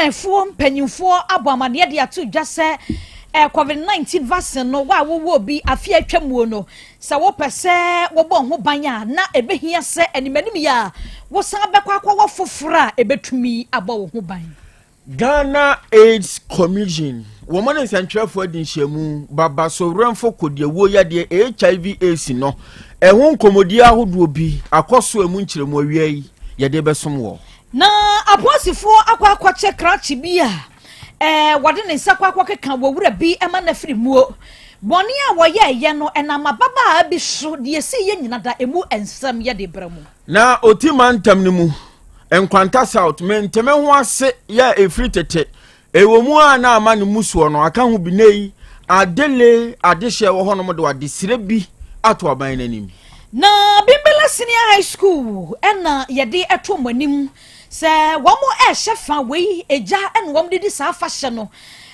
Adwumayɛfoɔ mpanyinfoɔ abɔ amaneɛ de ato dwa sɛ COVID-19 vaccine no, wa a wowɔ obi afe atwa muo no, sɛ wopɛ sɛ wɔbɔ ho ban a, na ɛbɛhia sɛ animanim yi a wosan bɛkɔ akɔwɔ foforɔ a ɛbɛtumi abɔ wo ho ban. Ghana AIDS Commission wɔn ne nsɛntwerɛfoɔ adi nhyiamu baba sowerɛmfo kɔdiawuo yadeɛ HIV AIDS no ɛho nkɔmmɔdie ahodoɔ bi akɔ so. Emu nkyerɛmu awia yi yɛde bɛsom wɔ. Na apolisifoɔ akɔ akɔkyɛ krakye bi a wɔde ne nsa kɔ akɔkeka wɔ wura bi ma n'afiri muo. Bɔne a wɔyɛɛyɛ no ɛnam ababaa bi so deɛ esi yɛ nyina da emu nsɛm yɛde brɛ mu. Na oti mantam no mu, Nkwanta South menteme ho ase yɛ ɛfiri tete ɛwɔ mu a na ama ne mu soɔ no aka ho bi. Ne yi adele adehyɛ wɔ hɔnom de adesrɛ bi ato aban n'anim. Na Bimbila Senior High School ɛna yɛde ɛto mo anim sɛ wɔn ɛrehyɛ fa wei egya ɛna wɔn de di saa afahyɛ no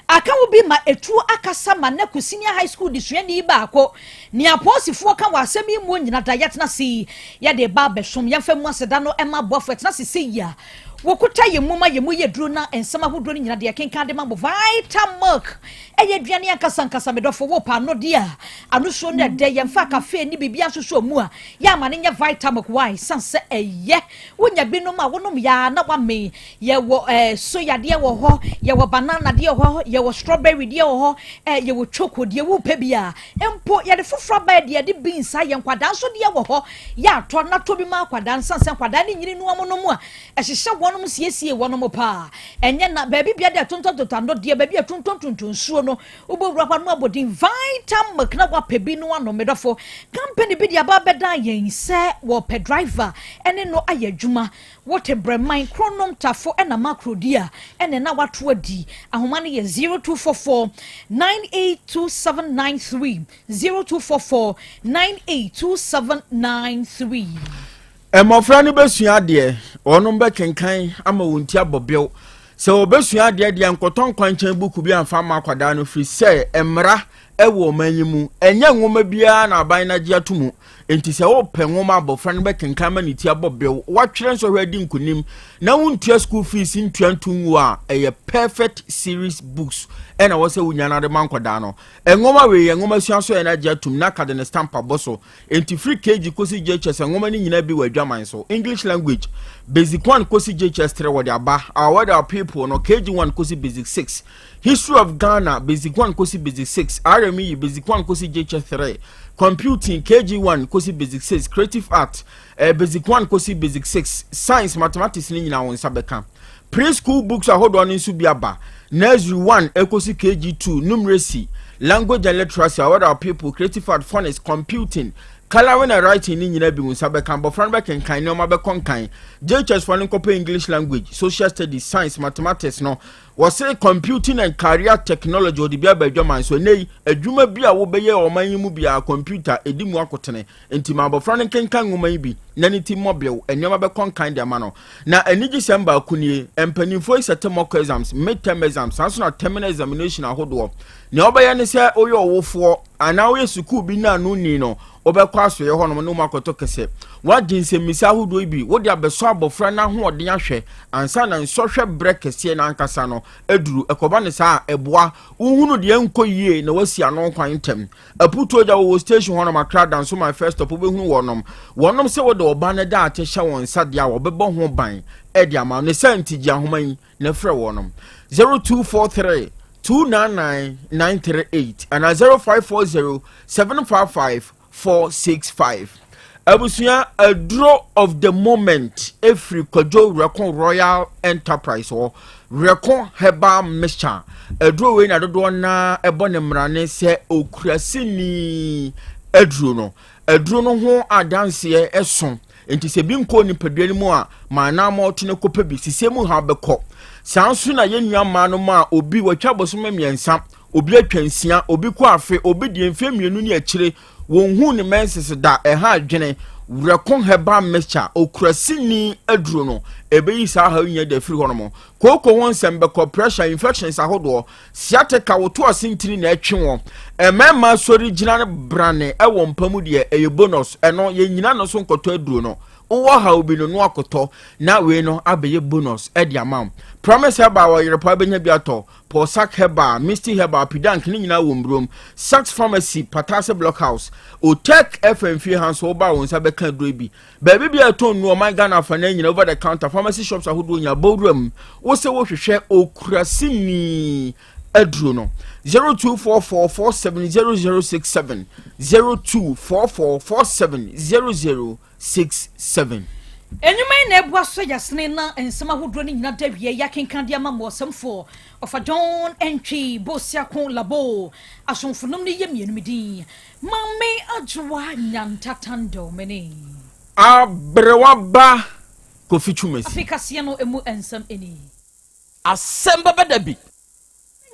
aka wo bi ma etuo akasa ma Neko Senior High School de suani baako. Nea apolisifoɔ ka wɔ asɛm yi mu nyina da yɛtena se yi yɛde ba abɛsom. Yɛmfa mu aseda no ɛma aboafo ɛtena se sɛ yi a wɔkuta yɛn mu ma yɛn mu yɛ duro na nsɛm ahodoɔ no nyina deɛ kenkan de ma mo. Vita Milk ɛyɛ aduane ankasa ankasa. Medɔfo, wo pa ano deɛ a anosuo no ɛdɛ yɛmfa cafe ne biribi nso mu a yɛ ama no nyɛ Vita Milk. Why? San sɛ ɛyɛ wonya binom a wonom yaa na wame. Yɛwɔ soya deɛ wɔ hɔ, yɛwɔ banana deɛ wɔ hɔ, yɛwɔ strawberry deɛ wɔ hɔ, yɛwɔ choco deɛ. Wopɛ bi a mpo yɛde foforɔ aba deɛ yɛde beans ayɛ. Nkwadaa nso deɛ wɔ hɔ. Yɛ atɔ na tɔ bi ma akwadaa nsan sɛ nkwadaa ne nyini noa no mu a ɛhyehyɛ wɔnom siesie wɔnom paa. Ɛnyɛ na baabi bia deɛ tontɔntontɔ ano deɛ, baabi a tontɔntontɔ nsuo no wobɛwura hɔ no abɔden Vita Milk na wapɛ bi no anom. Medɔfo, company bi de aba bɛda yɛn sɛ wɔpɛ driver ɛne no ayɛ adwuma. Wote Brɛman, Kronom, Tafo ɛna Makrodi a ɛne na wato adi. Ahoma no yɛ 0244 982793, 0244 982793. Mmɔfra no bɛsua adeɛ, wɔnom bɛkenkan ama wɔn ti abɔ bew. Sɛ wɔbɛsua adeɛ deɛ, nkɔtɔ nkwankyɛn buku bi amfa ama akwadaa no, firi sɛ mmara ɛwɔ ɔman yi mu, ɛnyɛ nwoma biara na aban no agye ato mu. Nti sɛ wopɛ nwoma abɔfra no bɛkenkan ma ne ti abɔ bew, watwerɛ nsɔhwɛ adi nkonim na wontua school fees ntua nto ngu a, ɛyɛ Perfect Series Books ɛna wɔ sɛ wonya no ade ma nkwadaa no. Nwoma wei yɛ nwoma sua so yɛ no agye atum na kade ne stamp abɔ so. Nti firi KG kɔsi JHS, nwoma no nyinaa bi wɔ adwaman so. English Language, Basic 1 kɔsi JHS 3 wɔde aba. Our World Our People no, KG 1 kɔsi Basic 6. History of Ghana, Basic 1 kɔsi Basic 6. RME, Basic 1 kɔsi JHS 3. Computing, KG 1 kɔsi Basic 6. Creative Art, Basic 1 kɔsi Basic 6. Science, Mathematics ne nyinaa wɔn nsa bɛka. Preschool books ahodoɔ no nso bi aba, Nursery 1 ɛkɔsi KG 2. Numeracy, Language and Literacy, Our World Our People, Creative Art, Phonics, Computing, Colouring and Writing ne nyinaa bi wɔn nsa bɛka. Abɔfra no bɛkenkan nneɛma bɛkɔ nkan. JHS foɔ no nkɔpɛ English Language, Social Studies, Science, Mathematics no. Wɔsɛ Computing and Career Technology wɔde bi aba adwaman so. Ɛnɛ yi adwuma bi a wobɛyɛ ɔman yi mu biara, computer ɛdi mu akotene. Nti ma abɔfra no nkenkan nwoma yi bi na ne ti mmɔbew, nneɛma bɛkɔ nkan de ama no. Na anigyesɛm baako nie: mpanimfoɔ yi sɛte mock exams, mid term exams, saa nso na terminal examination ahodoɔ. Nea wɔbɛyɛ ne sɛ woyɛ ɔwofoɔ anaa woyɛ sukuu bi na ano ni no, wobɛkɔ asoeɛ hɔnom ne wɔn akɔtɔ kɛsɛ wagye nsɛmmisa ahodoɔ yi bi wode abɛsɔ abɔfra no ahoɔden ahwɛ ansa na nsɔhwɛ berɛ kɛseɛ no ankasa no aduru. Ɛkɔba ne saa a, ɛboa wohunu deɛ nkɔ yie na wasi ano kwan ntɛm. Aputuo gya wɔwɔ station hɔnom, Akra Danso my first stop, wobɛhunu wɔnom. Wɔnom sɛ wode ɔba no da ate hyɛ wɔn nsa deɛ a, wɔbɛbɔ ho ban ɛde ama ne sɛ. Nti gye ahoma yi na frɛ wɔnom 0243 299 938 anaa 0540 755 465. Abusua, aduro of the moment efiri Kwadwo Rɛko Royal Enterprise hɔ, Rɛko Herbal Mixture. Aduro wei na dodoɔ naa ɛbɔ ne mmarane sɛ okurasini aduro no. Aduro no ho adanseɛ ɛso, nti sɛ bi nkɔ nipadua no mu a, maa nan ma ɔto ne kɔpɛ bi sise mu ha bɛkɔ. Saa nso na yɛn nua mmaa no mu a obi wɔatwa bosome 3, obi atwa 6, obi kɔ afe, obi deɛ mfe 2 ne akyire wɔn hu ne menses da, ɛha adwene. Rɛko Herbal Mixture, okurasini aduro no, ɛbɛyi saa ha nyɛ de afiri hɔ nom. Kooko ho nsɛm bɛkɔ, pressure, infections ahodoɔ, sciatica, woto ase ntini na ɛtwe wɔn. Mmarima sɔre gyina no brane ɛwɔ mpa mu deɛ, ɛyɛ bonus. Ɛno yɛnyina no so nkɔtɔ aduro no. Wowɔ haw bi no no akotɔ na wei no abɛyɛ bonus de ama wo. Promise Herbal wɔ Yerepa bɛnya bi atɔ. Pɔsak Herbal, Misty Herbal, Pidank ne nyinaa wɔ Mburom. Saks Pharmacy, Patase Block House, Otec FM fie ha nso woba wo nsa bɛka aduro bi. Baabi bi a ɛtɔn nnuro ɔman Ghana afa na nyinaa over the counter pharmacy shops ahodoɔ nyinaa bɔ wura mu. Wo sɛ wohwehwɛ okurasini aduro no 0244470067 02444700 67. Nnwuma yi na ɛboa so yasene na nsɛm ahodoɔ no nyina da wie yɛakenkan de ama mmoɔsɛmfoɔ Ɔfa John Antwi Bosiako Labo asomfonom no yɛ mmienu me din Maame Adwoa Nyantatandɔ mene. Aberewa ba Kofi Twumasi. Afei kaseɛ no ɛmu nsɛm ni. Asɛm bɛba da bi.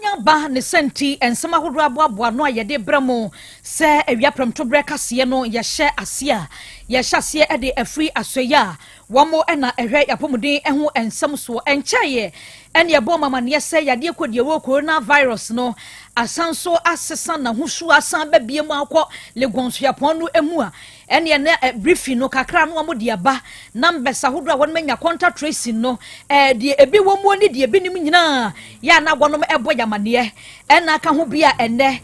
Nya ba ne sɛ nti nsɛm ahodoɔ aboaboa ano a yɛde brɛ mo sɛ awia prɛmtoberɛ kaseɛ no yɛhyɛ aseɛ a yɛhyɛ aseɛ de afiri asoɛeɛ a wɔn na ɛhwɛ yɛapɔmuden ho nsɛm soɔ. Ɛnkyɛeɛ ɛne ɛbɔɔ mo amaneɛ sɛ yadeɛ kɔdiawuo corona virus no asan so asesa n'ahosuo asan aba biom akɔ Legon suapɔn no mu a Ɛneɛ na briefing no kakra no wɔn de aba, numbers ahodoɔ a wɔn anya, contact tracing no, deɛ ebi wɔ muo ne deɛ ebi nim nyinaa yɛ a na wɔn ɛbɔ yɛ amaneɛ. Ɛna aka ho bi a ɛnɛ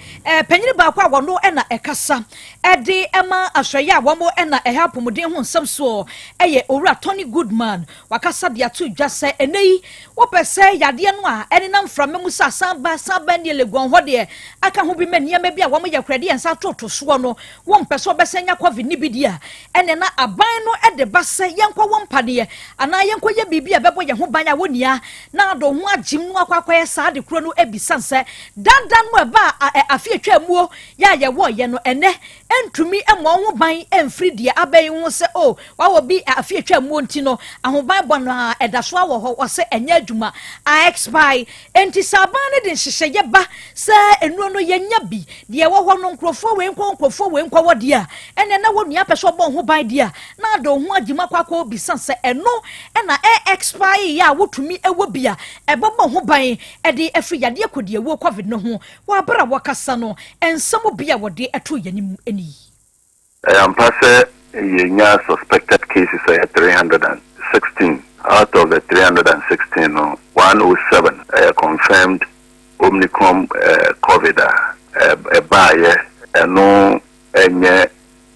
panyini baako a wɔn ɛna ɛkasa ɛde ɛma asɔeɛ a wɔn ɛna ɛhɛ apɔmuden ho nsɛm soɔ ɛyɛ Owura Tony Goodman. Wakasa de ato dwa sɛ ɛnɛ yi wopɛ sɛ yadeɛ no a ɛnenam mframa mu sɛ asan ba san ba nie Legon hɔ deɛ aka ho bi ma nneɛma bi a wɔn yɛ koraa de yɛn nsa atoto soɔ no Wompɛ sɛ wɔbɛsan anya Covid no bi di a, ɛnneɛ na aban no de ba sɛ yɛnkɔwɔ mpaneɛ anaa yɛnkɔyɛ biribi a ɛbɛbɔ yɛn ho ban a wonnia na ade wo ho agyem no akɔ akɔyɛ saa ade korɔ no bi sane sɛ dada no a ɛbaa afe a ɛtwaa muo yɛ a yɛwɔeɛ no ɛnnɛ ɛntumi mmɔ wo ho ban mfiri deɛ aba yi ho sɛ oh wawɔ bi afe a ɛtwaa muo nti no ahobanbɔ no a ɛda so ara wɔ hɔ wɔsɛ ɛnyɛ adwuma a expire. Enti sɛ aban no de nhyehyɛeɛ ba sɛ nnuro no yɛnya bi, deɛ ɛwɔ hɔ no nkurɔfoɔ wei nkɔ nkurɔfoɔ wei nkɔ hɔ deɛ a, ɛnneɛ na wo nua pɛ sɛ ɔbɔ wo ho ban deɛ a, na ade wo ho agye mu akɔ akɔ bisa sɛ ɛno na ɛ expire yɛ a wotumi wɔ bi a ɛbɛbɔ wo ho ban de afiri yadeɛ kɔdiawuo covid no ho. Wɔ aberɛ a wɔkasa no, nsɛm bi a wɔde too yɛn anim nie. Ɛyɛ ampa sɛ yɛnya suspected cases a ɛyɛ 316. Out of the 316 no, 107 ɛyɛ confirmed Omicron covid a ɛbaeɛ. Ɛno ɛnyɛ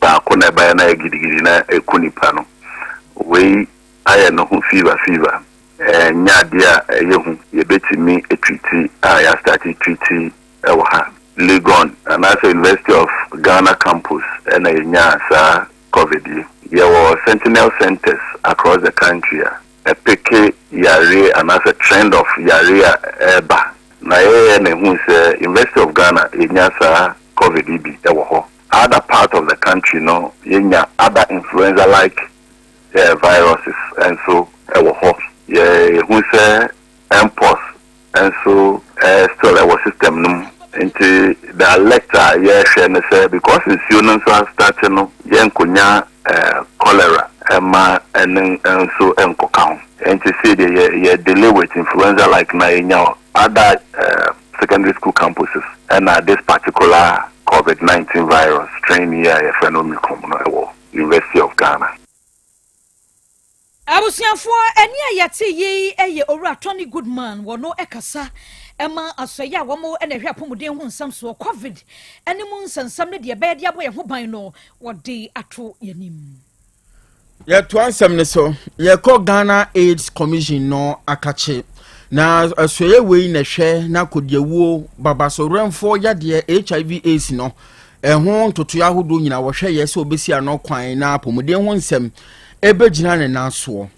baako na ɛbaeɛ na ɛyɛ gidigidi na ɛku nipa no. Wei ayɛ ne ho fever fever. Ɛnyɛ adeɛ a ɛyɛ hu. Yɛbɛtumi atreati a yɛastarte treati wɔ ha. Legon anaasɛ University of Ghana campus na yɛnyaa saa covid yi. Yɛwɔ sentinel centres across the country a ɛpeke yareɛ anaasɛ trend of yareɛ a ɛreba. Na yɛyɛɛ na yɛhuu sɛ University of Ghana yɛnya saa covid yi bi wɔ hɔ. Other part of the country no yɛnya other influenza like viruses nso wɔ hɔ. Yɛhu sɛ Mpox nso still ɛwɔ system no mu nti the alert a yɛhwɛ ne sɛ because nsuo no nso astarte no yɛnkonya cholera ɛma ɛno nso nkɔka ho nti sei deɛ yɛ yɛ delay with influenza like na yɛnya wɔ other secondary school campuses ɛna this particular covid 19 virus strain yi a yɛfrɛ no Omicron no ɛwɔ University of Ghana. Abusuafoɔ, ɛnne a yɛte yi yɛ Owura Tony Goodman, wɔno kasa ma asɔeɛ a wɔn na ɛhwɛ apɔmuden ho nsɛm soɔ, Covid ne mu nsɛnsɛm ne deɛ ɛbɛyɛ de abɔ yɛn ho ban no, wɔde ato yɛn anim. Yɛtoa nsɛm no so, yɛkɔ Ghana AIDS Commission no akakye. Na asuaeɛ wei na ɛhwɛ na kɔdiawuo, babasowerɛmfoɔ yadeɛ HIV AIDS no ɛho ntotoeɛ ahodoɔ nyinaa wɔhwɛ yɛ sɛ wɔbɛsi ano kwan na apɔmuden ho nsɛm ɛbɛgyina ne nan soɔ.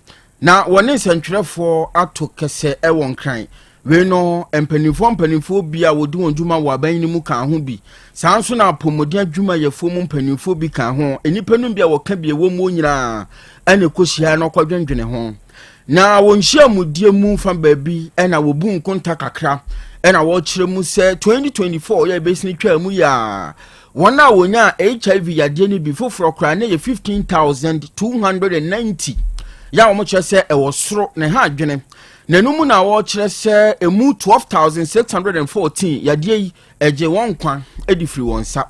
Na wɔne nsɛntwerɛfoɔ ato kɛsɛ ɛwɔ Nkran. Wei no mpanimfoɔ mpanimfoɔ bi a wɔdi wɔn dwuma wɔ aban no mu ka ho bi. Saa nso na apɔmuden adwumayɛfoɔ mu mpanimfoɔ bi ka ho. Nnipa no bi a wɔka bi ɛwɔ mu nyinaa ɛna ɛkɔhyia na ɔkɔdwendwene ho. Na wɔn nhyiamudie mu fa baabi ɛna wɔbu nkonta kakra ɛna wɔkyerɛ mu sɛ 2024 yɛ ɛbɛsini twaa mu yɛ a wɔn a wɔnyaa HIV yadeɛ no bi foforɔ koraa ne yɛ 15,290 yɛ a wɔkyerɛ sɛ ɛwɔ soro na ɛha adwene. Na ɛno mu na wɔkyerɛ sɛ ɛmu 12,614 yadeɛ yi ɛgye wɔn nkwa de firi wɔn nsa.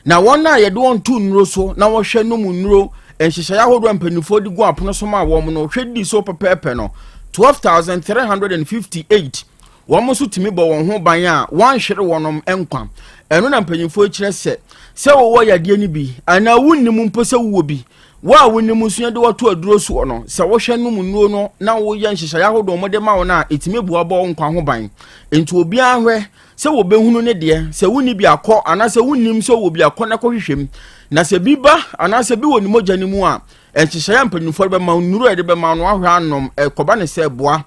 Na wɔn a yɛde wɔn to nnuro so na wɔhwɛ nom nnuro Nhyehyɛeɛ ahodoɔ a mpanimfoɔ de gu apono so ma wɔn no, hwɛ di so pɛpɛɛpɛ no, 12,358 wɔn nso tumi bɔ wɔn ho ban a wɔanhwere wɔn nkwa. Ɛno na mpanimfoɔ kyerɛ sɛ, sɛ wowɔ yadeɛ no bi anaa wonnim mpo sɛ wowɔ bi, wo a wonim nso yɛde wɔto aduro soɔ no, sɛ wohwɛ nom nnuro no na woyɛ nhyehyɛeɛ ahodoɔ wɔde ma wo no a, ɛtumi boa bɔ wo nkwa ho ban. Nti obiara hwɛ sɛ wɔbɛhunu ne deɛ, sɛ wonni bi akɔ anaasɛ wonnim sɛ wɔ bi akɔ na kɔhwehwɛ mu. Na sɛ bi ba anaasɛ bi wɔ ne mogya no mu a, nhyehyɛeɛ a mpanimfoɔ de bɛma wo, nnuro a yɛde bɛma no ahwɛ anom, ɛkɔba ne sɛ ɛboa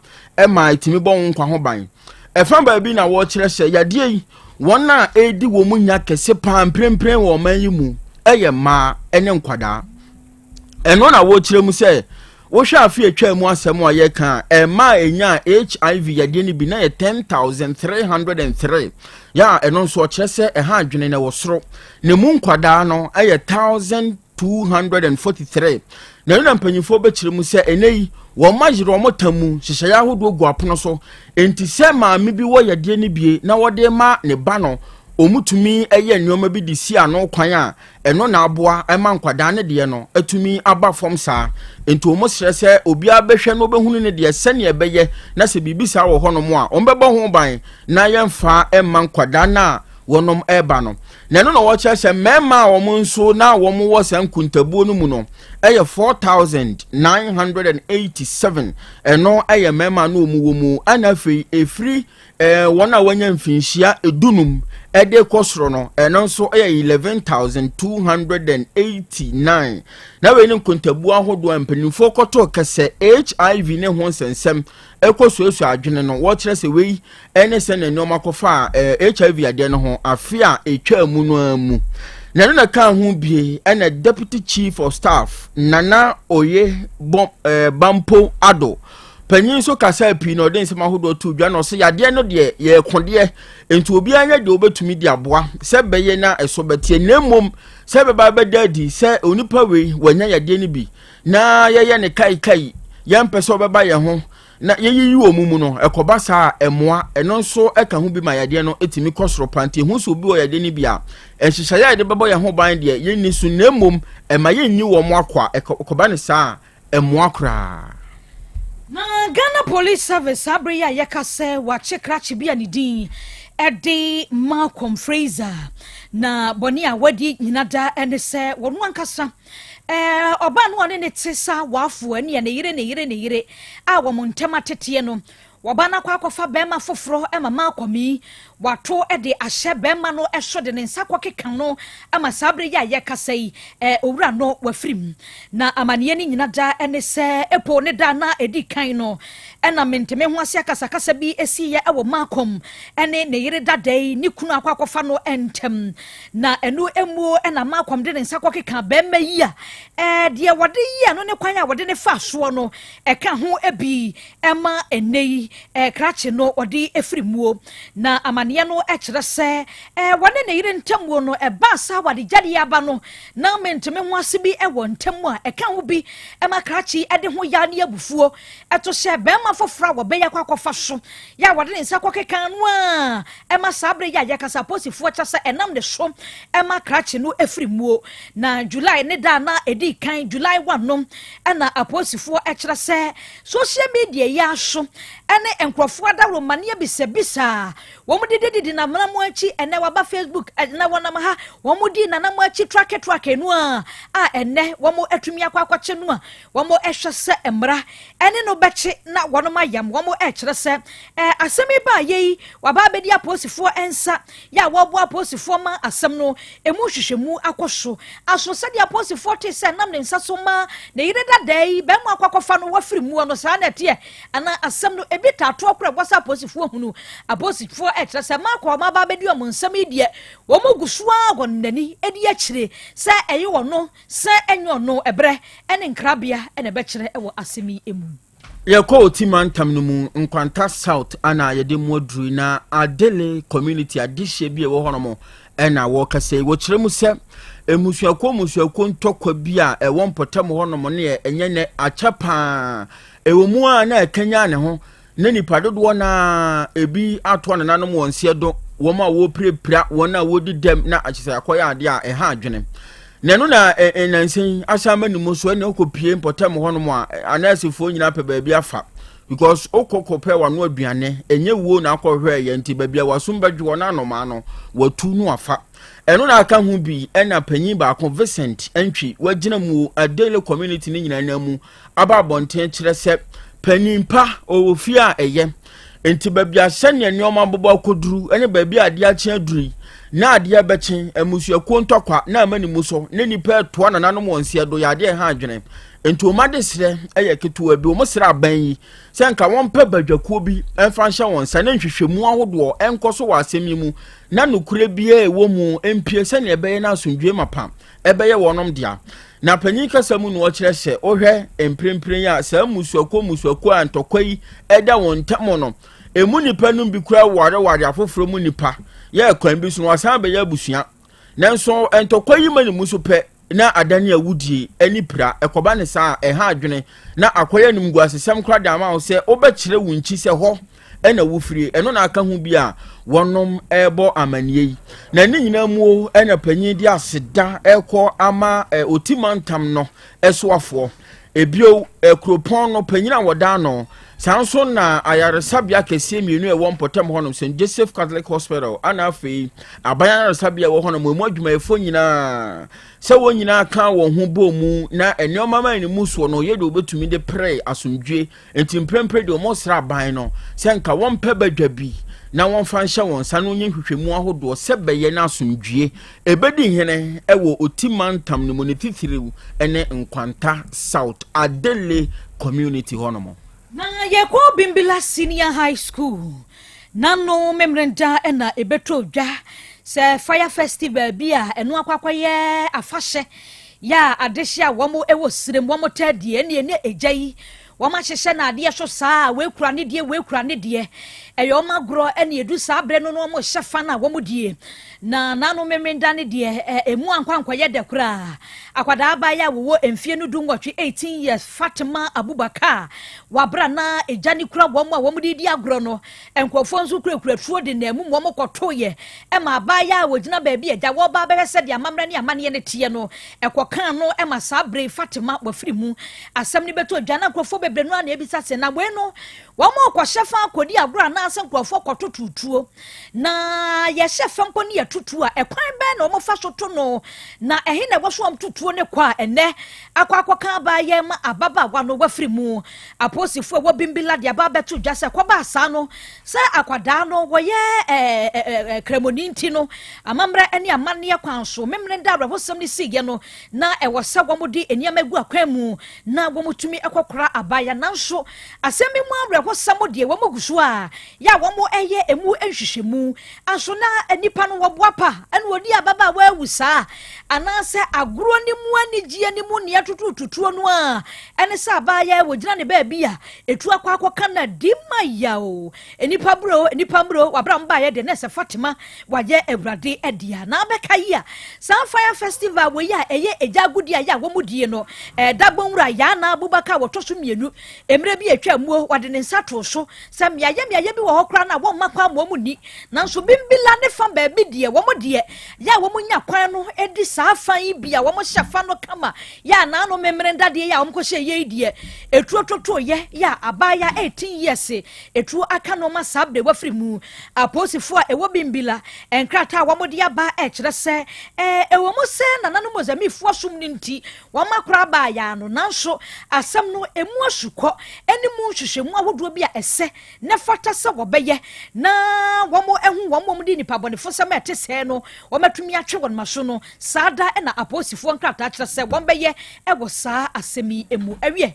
ma ɛtumi bɔ wo nkwa ho ban. Ɛfa baabi na wɔkyerɛ sɛ yadeɛ yi, wɔn a ɛredi wɔn mu nya kɛse paa mprempren wɔ ɔman yi mu yɛ mmaa ne nkwadaa. Ɛno na wɔkyerɛ mu sɛ wohwɛ afe atwa mu asɛm a yɛka a, mmaa a ɛnyaa HIV yadeɛ no bi na yɛ 10,303 yɛ a ɛno nso ɔkyerɛ sɛ ɛha adwene na ɛwɔ soro. Na mu nkwadaa no yɛ 1,243. Na ɛno na mpanyinfoɔ bɛkyerɛ mu sɛ ɛnɛ yi wɔn ayere wɔn tam mu nhyehyɛeɛ ahodoɔ gu apono so. Enti sɛ maame bi wɔ yadeɛ no bie na wɔde ma ne ba no, wɔtumi yɛ nneɛma bi de si ano kwan a ɛno na aboa ma nkwadaa no deɛ no atumi aba fam saa. Enti wɔsrɛ sɛ obiara bɛhwɛ na ɔbɛhunu ne deɛ sɛnea ɛbɛyɛ na sɛ biribi saa wɔ hɔnom a, wɔbɛbɔ ho ban na yɛmfa mma nkwadaa no a wɔnom reba no. Na ɛno na wɔkyerɛ sɛ mmarima a wɔn nso na wɔn wɔ saa nkuntabuo no mu no yɛ 4,987. Ɛno yɛ mmarima no wɔn wɔ mu. Ɛna afei ɛfiri wɔn a wɔanya mfinhyia edunum de kɔ soro no, ɛno nso yɛ 11,289. Na wei ne nkontabuo ahodoɔ a mpanimfoɔ kɔtoo kɛsɛ HIV ne ho nsɛnsɛm ɛkɔ suasua adwene no, wɔkyerɛ sɛ wei ne sɛnea nneɛma kɔfaa HIV adeɛ no ho afe a ɛtwaa mu no ara mu. Na ɛno na ɛkaa ho bie ɛna Deputy Chief of Staff Nana Oye Bampo Addo panyin nso kasaa pii na ɔde nsɛm ahodoɔ too dwa na ɔsɛ yadeɛ no deɛ yɛreko deɛ nti obiara nyɛ deɛ ɔbɛtumi de aboa sɛ bɛyɛ na ɛso bɛteɛ na mmom sɛ bɛba bɛda adi sɛ onipa wei wanya yadeɛ no bi na yɛyɛ ne kaikai yɛmpɛ sɛ ɔbɛba yɛn ho na yɛyiyi wɔn mu no ɛkɔba saa a ɛmoa ɛno nso ɛka ho bi ma yadeɛ no ɛtumi kɔ soro pa nti ɛho sɛ obi wɔ yadeɛ no bi a nhyehyɛeɛ a yɛde bɛbɔ yɛn ho ban deɛ yɛnni so na mmom ɛma yɛnni wɔn akɔ a ɛkɔba ne saa a ɛmmoa koraa. Na Ghana Police Service saa bere yi a yɛka sɛ wɔakye krakye bi a ne din de Malcolm Fraser na bɔne a wadi nyina da ne sɛ wɔn ankasa ɔbaa no ɔne ne te sa wafo ɛne ne yere ne yere ne yere a wɔn ntɛm ateteɛ no Wɔba no akɔ akɔfa barima foforɔ ma Malcolm yi, wato de ahyɛ barima no so de ne nsa akɔkeka no ama saa berɛ yi a yɛrekasa yi, owura no wafiri mu. Na amaneɛ no nyina da ne sɛ April ne da na ɛdi kan no ɛna mente-me-ho-ase akasakasa bi siiɛ wɔ Malcolm ne ne yere dada yi ne kunu akɔ akɔfa no ntam. Na ɛno mu na Malcolm de ne nsa kɔkeka barima yi a deɛ wɔde yɛɛ no ne kwan a wɔde ne faa soɔ no ɛka ho bi ma ɛnnɛ yi krakye no ɔde firi muo. Na amaneɛ no kyerɛ sɛ wɔne ne yere ntamuo no ɛbaa saa awadegyadeɛ aba no na mente me ho ase bi wɔ ntam a ɛka ho bi ma krakye de ho yaw ne abufuo to hyɛ barima foforɔ a wɔbɛyɛ akɔ akɔfa so yɛ a wɔde ne nsa kɔkeka no a ɛma saa berɛ yi a yɛkasa apolisifoɔ kyɛ sɛ ɛnam ne so ma krakye no firi muo. Na July ne da a na ɛdi kan July 1 no ɛna apolisifoɔ kyerɛ sɛ Social media yi ara so ne nkurɔfoɔ adaworoma ne abisabisa a wɔn de didi nanam akyi ɛnɛ waba Facebook ɛnɛ wɔnam ha wɔn di nanam akyi trake trake no a a ɛnɛ wɔn atumi akɔ akɔkye no a wɔn ɛhwɛ sɛ mmara ɛne no bɛkye na wɔn ayam wɔn ɛkyerɛ sɛ ɛɛ asɛm yi baa yɛ yi waba abɛdi apolisifoɔ nsa yɛ a wɔreboa apolisifoɔ ma asɛm no emu nhwehwɛmu akɔ so. Aso sɛdeɛ apolisifoɔ tee sɛ nam ne nsa so ma ne yere dadaa yi barima akɔ akɔfa no wafiri muo no, saa na ɛteɛ anaa? Asɛm no ebi taa toɔ koraa ɛbɔ sɛ apolisifoɔ hunu. Apolisifoɔ ɛkyerɛ sɛ mmaa kɔ wɔn aba abɛdi wɔn nsɛm yi deɛ, wɔn gu so ara wɔn n'ani di akyire sɛ ɛyɛ ɔno sɛ ɛnyɛ ɔno, ɛberɛ ne nkrabea na ɛbɛkyerɛ wɔ asɛm yi mu. Yɛkɔ Oti mantam no mu, Nkwanta South ana yɛde mu aduru na Adele community adehyeɛ bi a ɛwɔ hɔnom ɛna wɔkasa yi. Wɔkyerɛ mu sɛ mmusuakuo mmusuakuo ntɔkwa bi a ɛwɔ mpɔtam hɔnom no yɛ ɛnyɛ nɛ akyɛ paa. Ɛwɔ mu a na ɛkanyan ne ho na nipa dodoɔ no ara ebi atoa nananom wɔn nseɛ do, wɔn a wɔpirapira, wɔn a wɔdi dɛm na akyɛ sɛ akɔyɛ adeɛ a ɛha adwene. Na ɛno na nnansa yi asan ama ne mu so ɛna wokɔpie mpɔtam hɔnom a anɛɛsefoɔ nyinaa pɛ baabi afa because wokɔ kɔpɛ wano aduane ɛnyɛ wuo na akɔhwɛ yɛ nti baabi a wasom bɛdwo wɔ no anomaa no watu no afa ɛno na aka ho bi ɛna panyin baako Vincent Antwi wagyina mu Adele community no nyinaa nan mu aba abɔnten kyerɛ sɛ panin pa ɔwɔ fie a ɛyɛ nti baabi a sɛnea nneɛma bobɔ akɔduru ne baabi a adeɛ akye aduru yi na adeɛ bɛkye mmusuakuo ntɔkwa na ama ne mu so ne nnipa ɛtoa nananom wɔn nseɛ do yɛ adeɛ ɛha adwene nti wɔn adesrɛ yɛ ketewa bi wɔn srɛ aban yi sɛ nka wɔmpɛ badwakuo bi mfa nhyɛ wɔn nsa ne nhwehwɛmu ahodoɔ nkɔ so wɔ asɛm yi mu na nokorɛ biara ɛwɔ mu mpie sɛnea ɛbɛyɛ no asomdwoe mapa ɛbɛyɛ wɔnom dea. Na panyin kasa mu na ɔkyerɛ sɛ wohwɛ mprempren yi a saa mmusuakuo mmusuakuo a ntɔkwa yi ɛda wɔn ntam no, emu nnipa nom bi koraa wareware afoforɔ mu nnipa yɛ kwan bi so no wɔasan bɛyɛ abusua. Nanso ntɔkwa yi ma ne mu so pɛ na adane awudie ne pira. Ɛkɔba ne saa a ɛha adwene na akɔyɛ animguasesɛm koraa de ama wo sɛ wobɛkyerɛ wo nkyi sɛ hɔ ɛna wofiri ɛno na aka ho bi a wɔnom ɛrebɔ amanneɛ yi na ne nyinaa mu ɛna panyin de aseda ɛkɔ ama ɛ oti mantam no ɛsoafoɔ ebio ɛkuropɔn no panyin a wɔda ano saa nso na ayaresabea kɛseɛ mmienu a ɛwɔ mpɔtam hɔnom St Joseph Catholic Hospital ana afei aban ayaresabea ɛwɔ hɔnom emu adwumayɛfoɔ nyinaa sɛ wɔn nyinaa ka wɔn ho bɔ mu na nneɛma ma ne mu soɔ no yɛ de wɔbɛtumi de pere asomdwe Enti mprempren deɛ wɔresrɛ aban no sɛ nka wɔmpɛ badwa bi na wɔmfa nhyɛ wɔn nsa na wɔnyɛ nhwehwɛmu ahodoɔ sɛ bɛyɛ na asomdwie ɛbɛdi hene wɔ Oti mantam no mu ne titiriw ne Nkwanta South Adele community hɔnom. Na yɛkɔ Bimbilla Senior High School N'ano Memeneda na ɛbɛtɔ dwa sɛ Fire Festival bi a ɛno akɔ akɔyɛ afahyɛ yɛ a adehye a wɔn wɔ srem wɔn taa die ɛne ɛne egya yi wɔn ahyehyɛ no adeɛ so saa a wei kura ne deɛ wei kura ne deɛ ɛyɛ wɔn agorɔ ɛne edu saa berɛ no no wɔn hyɛ fa no a wɔn die na n'ano Memeneda ne deɛ ɛ emu ankɔ ankɔyɛ dɛ koraa akwadaa abaayewa a wɔwɔ mfie no du nwɔtwe 18 years Fatima Abubakar Wɔ bere a na egya no kura wɔn a wɔde redi agorɔ no, nkurɔfoɔ nso kurakura tuo de nam mu ma wɔkɔtoeɛ ma abaayewa a wɔgyina baabi a agya wɔ ba bɛhwɛ sɛdeɛ amammerɛ ne amanneɛ no teɛ no kɔkaa no ma saa bere yi Fatima wafiri mu. Asɛm no bɛtɔ dwa na nkurɔfoɔ bebree no ara na ɛbisa sɛ na wei no wɔrekɔhyɛ fa akɔdi agorɔ anaasɛ nkurɔfoɔ kɔtoto tuo na yɛhyɛ fa mpo ne yɛto tuo a ɛkwan bɛn na wɔfa so to no na ɛhe na ɛwɔ so wɔn to tuo no kɔ a ɛnɛ akɔ akɔka abaayɛ ma ababaawa no wafiri mu. Apolisifo a ɛwɔ Bimbilla de aba abɛto dwa sɛ kɔbaa saa no sɛ akwadaa no wɔyɛ ɛɛ kramoni nti no amammerɛ ne amanneɛ kwan so Memeneda awerɛhosɛm no siiɛ no na ɛwɔ sɛ wɔde nneɛma gu akwan mu na wɔtumi kɔkora abaayewa nanso asɛm yi mu awerɛhosɛm deɛ wɔn gu so a yɛ a wɔyɛ emu nhwehwɛmu Aso na nnipa no wɔboa pa na wɔdi ababaawa awu saa? Anaasɛ agorɔ no mu anigyeɛ no mu nea tutututuo no a ɛne sɛ abaayewa wɔgyina ne baabi a ɛtu akɔ akɔka no di ma yaw? Nnipa mmerɛ o, nnipa mmerɛ o, wabra mo baeɛ deɛ na ɛsɛ Fatima wayɛ Awurade dea. Na abɛka yi a saa fire festival wei a ɛyɛ egya agodie a yɛ a wɔn die no ɛda Gbonwura Yaana Abubakar a wɔtɔ so mmienu mmerɛ bi a atwa muo wɔde ne nsa too so Sɛ mmeaeɛ mmeaeɛ bi wɔ hɔ koraa no a wɔmma kwan ma wɔn nni, nanso Bimbilla ne fa baabi deɛ, wɔn deɛ, yɛ a wɔnya kwan no di saa fa yi bi a wɔhyɛ fa no kama, yɛ a naano memene dadeɛ yi a wɔkɔhyɛ yɛ yi deɛ, etuo totoeɛ, yɛ a abaayewa 18 years etuo aka no ma saa berɛ wafiri mu. Apolisifoɔ a ɛwɔ Bimbilla, nkrataa a wɔde aba ɛkyerɛ sɛ, ɛɛ, ɛwɔ mu sɛ nananom Mozambiquefoɔ som no nti, Wɔakora abaayaa no, nanso asɛm no emu asukɔ ne mu nhwehwɛmu ahodoɔ bi a ɛsɛ na ɛfata sɛ wɔbɛyɛ na wɔahu wɔn a wɔde nnipabɔnefosɛm a ɛte sɛɛ no wɔatumi atwe wɔn aso no, saa da na apolisifoɔ nkrataa kyerɛ sɛ wɔbɛyɛ wɔ saa asɛm yi mu. Ɛwiɛ,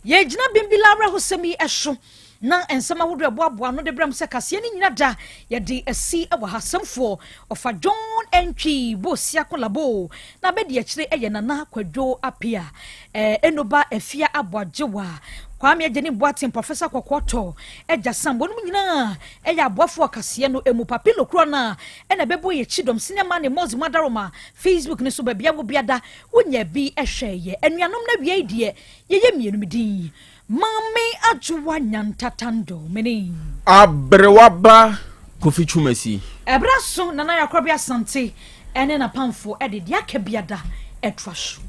yɛgyina Bimbilla awerɛhosɛm yi so na nsɛm ahodoɔ a ɛboaboa ano de brɛ mo sɛ kaseɛ no nyina da yɛde asi wɔ ha. Sɛmfoɔ ɔfa John Antwi Bosia Kolabo na abɛdi akyire yɛ Nana Kwadwo Apia, Enoba Afia Aboagyewa, Kwame Agyenim Boateng, Professor Kɔkɔɔ Tɔ, Agya Sam, wɔnom nyinaa yɛ aboafoɔ kaseɛ no mu. Papilo korɔ no a ɛna ɛbɛbɔ yɛ kyidɔm, Sinema ne Mozi Madaroma, Facebook no so baabi a wɔ biada wonya bi hwɛ yɛ. Anuanom no awiei deɛ yɛyɛ mmienu me din Maame Adwoa Nyantatando mene. Aberewa ba Kofi Twumasi. Ɛberɛ aso Nana Yakorɔbe Asante ne n'apamfo de deɛ aka biada ɛtoa so.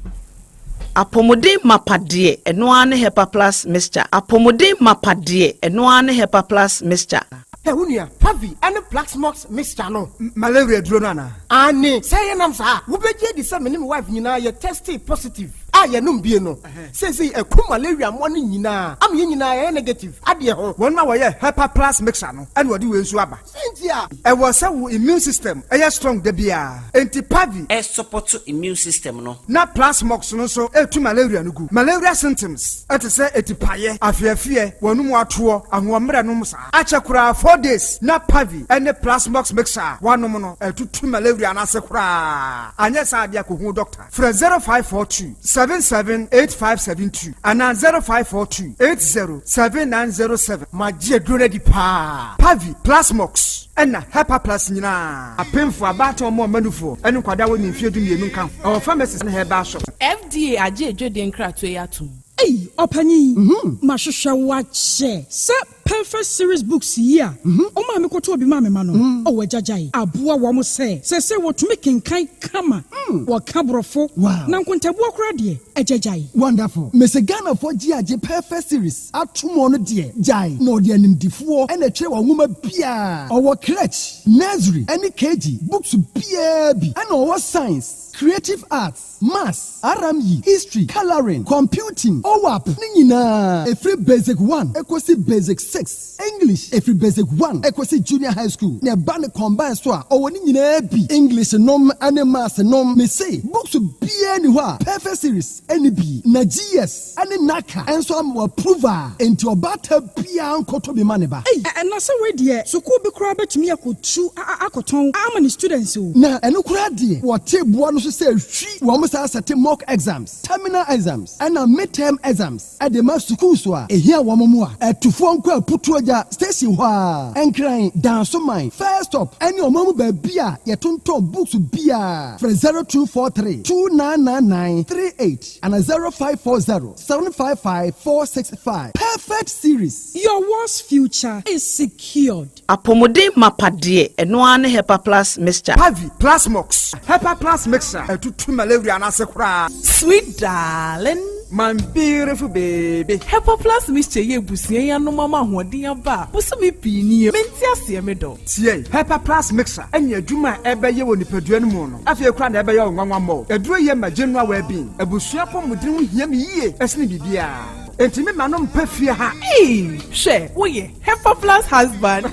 Apɔmuden mapa deɛ, ɛno ara ne Hepa Plus Mixture. Apɔmuden mapa deɛ, ɛno ara ne Hepa Plus Mixture. Ɛ wo nua, Pavi ne Plaxmox mixture no. Malaria duro no anaa? Aane, sɛ yɛnam saa a, wobɛgye adi sɛ me ne me wife nyinaa yɛ testee positive a yɛnom bie no. Seesei ɛku malaria mmoa no nyinaa ama yɛn nyinaa yɛayɛ negative adeɛ ho. Wɔn a wɔyɛ Hepa Plus mixture no na wɔde wei nso aba. Sɛn nti a? Ɛwɔ sɛ wo immune system yɛ strong da biara, enti Pavi. Ɛsupɔto immune system no. Na Plasmox no nso tu malaria no gu. Malaria symptoms te sɛ atipaeɛ, afeafeɛ, w'anum atoɔ, ahoɔmmerɛ nom saa. Akyɛ koraa 4 days na Pavi ne Plasmox mixture a woanom no atutu malaria no ase koraa. Anyɛ saa deɛ a kɔhu doctor. Frɛ 0542 778572 anaa 0542 807907. Magye aduro no adi paa. Pavi, Plasmox, ɛna Hepaplus nyinaa. Apemfoɔ, abaatan, ɔmo ɔmanufoɔ, ne nkwadaa a wɔnni mfeɛ 12 nka ho. Ɛwɔ pharmacies ne herbal shops. FDA agye adwadie nkratoɔ yi atom. Ei, ɔpanyin, mahwehwɛ wo akyɛ sɛ Perfect Series books yi a ɔmaa me kɔtɔɔ bi maa me ma no. Ɔwɔ agyagyae aboa wɔn sɛ sɛsɛ wɔtumi kenkan kama, wɔka Borɔfo na nkontabuo koraa deɛ, agyagyae. Wonderful. Mese Ghanafoɔ gye agye Perfect Series ato mu. Ɔno deɛ gyae na ɔde animdifoɔ ɛna ɛtwerɛ wɔ nwoma biara. Ɔwɔ crèche, nursery ɛne KG books biara bi, ɛna ɔwɔ science, creative arts, maths, RME, history, colouring, computing, OWAP ne nyinaa ɛfiri basic 1 ɛkɔsi basic 6, English ɛfiri basic 1 ɛkɔsi junior high school, na ɛba ne combine so a, ɔwɔ ne nyinaa bi, English nom ne maths nom. Mese books biara ni hɔ a Perfect Series ɛne bi, na GS ɛne NaCCA ɛnso ama approve a, enti ɔbaata biara nkɔtɔ bi ma ne ba. Ei, ɛna sɛ wei deɛ, sukuu bi koraa bɛtumi akɔtu akɔtɔn ama ne students o. Na ɛno koraa deɛ, wɔte boa no so sɛ hwi wɔn saa sɛte mock exams, terminal exams ɛna midterm exams ɛde ma sukuu so a ehia wɔn mu a ɛtufoɔ nkɔ Aputuogya station hɔ a, Nkran, Dansoman first stop, ɛne ɔman mu baabi a yɛtontɔn books biara. Frɛ 0243 2999 38 ana 0540 755 465. Perfect Series. Your world's future is secured. Apɔmuden mapa deɛ, ɛno ara ne Hepa Plus Mixture. Pavi, Plasmox, Hepa Plus mixture ɛtutu malaria no ase koraa. Sweet darling. My beautiful baby. Hepa Plus Mixture yɛ ebusua yi anom ama ahoɔden aba a bosome pii nie. Mente aseɛ, me dɔ. Tie, Hepa Plus mixture ɛne adwuma a ɛbɛyɛ wɔ nipadua no mu no, afei koraa na ɛbɛyɛ wo nwanwa mmɔ. Aduro yɛ ma general well-being. Abusua pɔmuden ho hia me yie ɛsene biribiara, enti me ma no mpɛ fie ha. Ee, hwɛ, woyɛ Hepa Plus husband.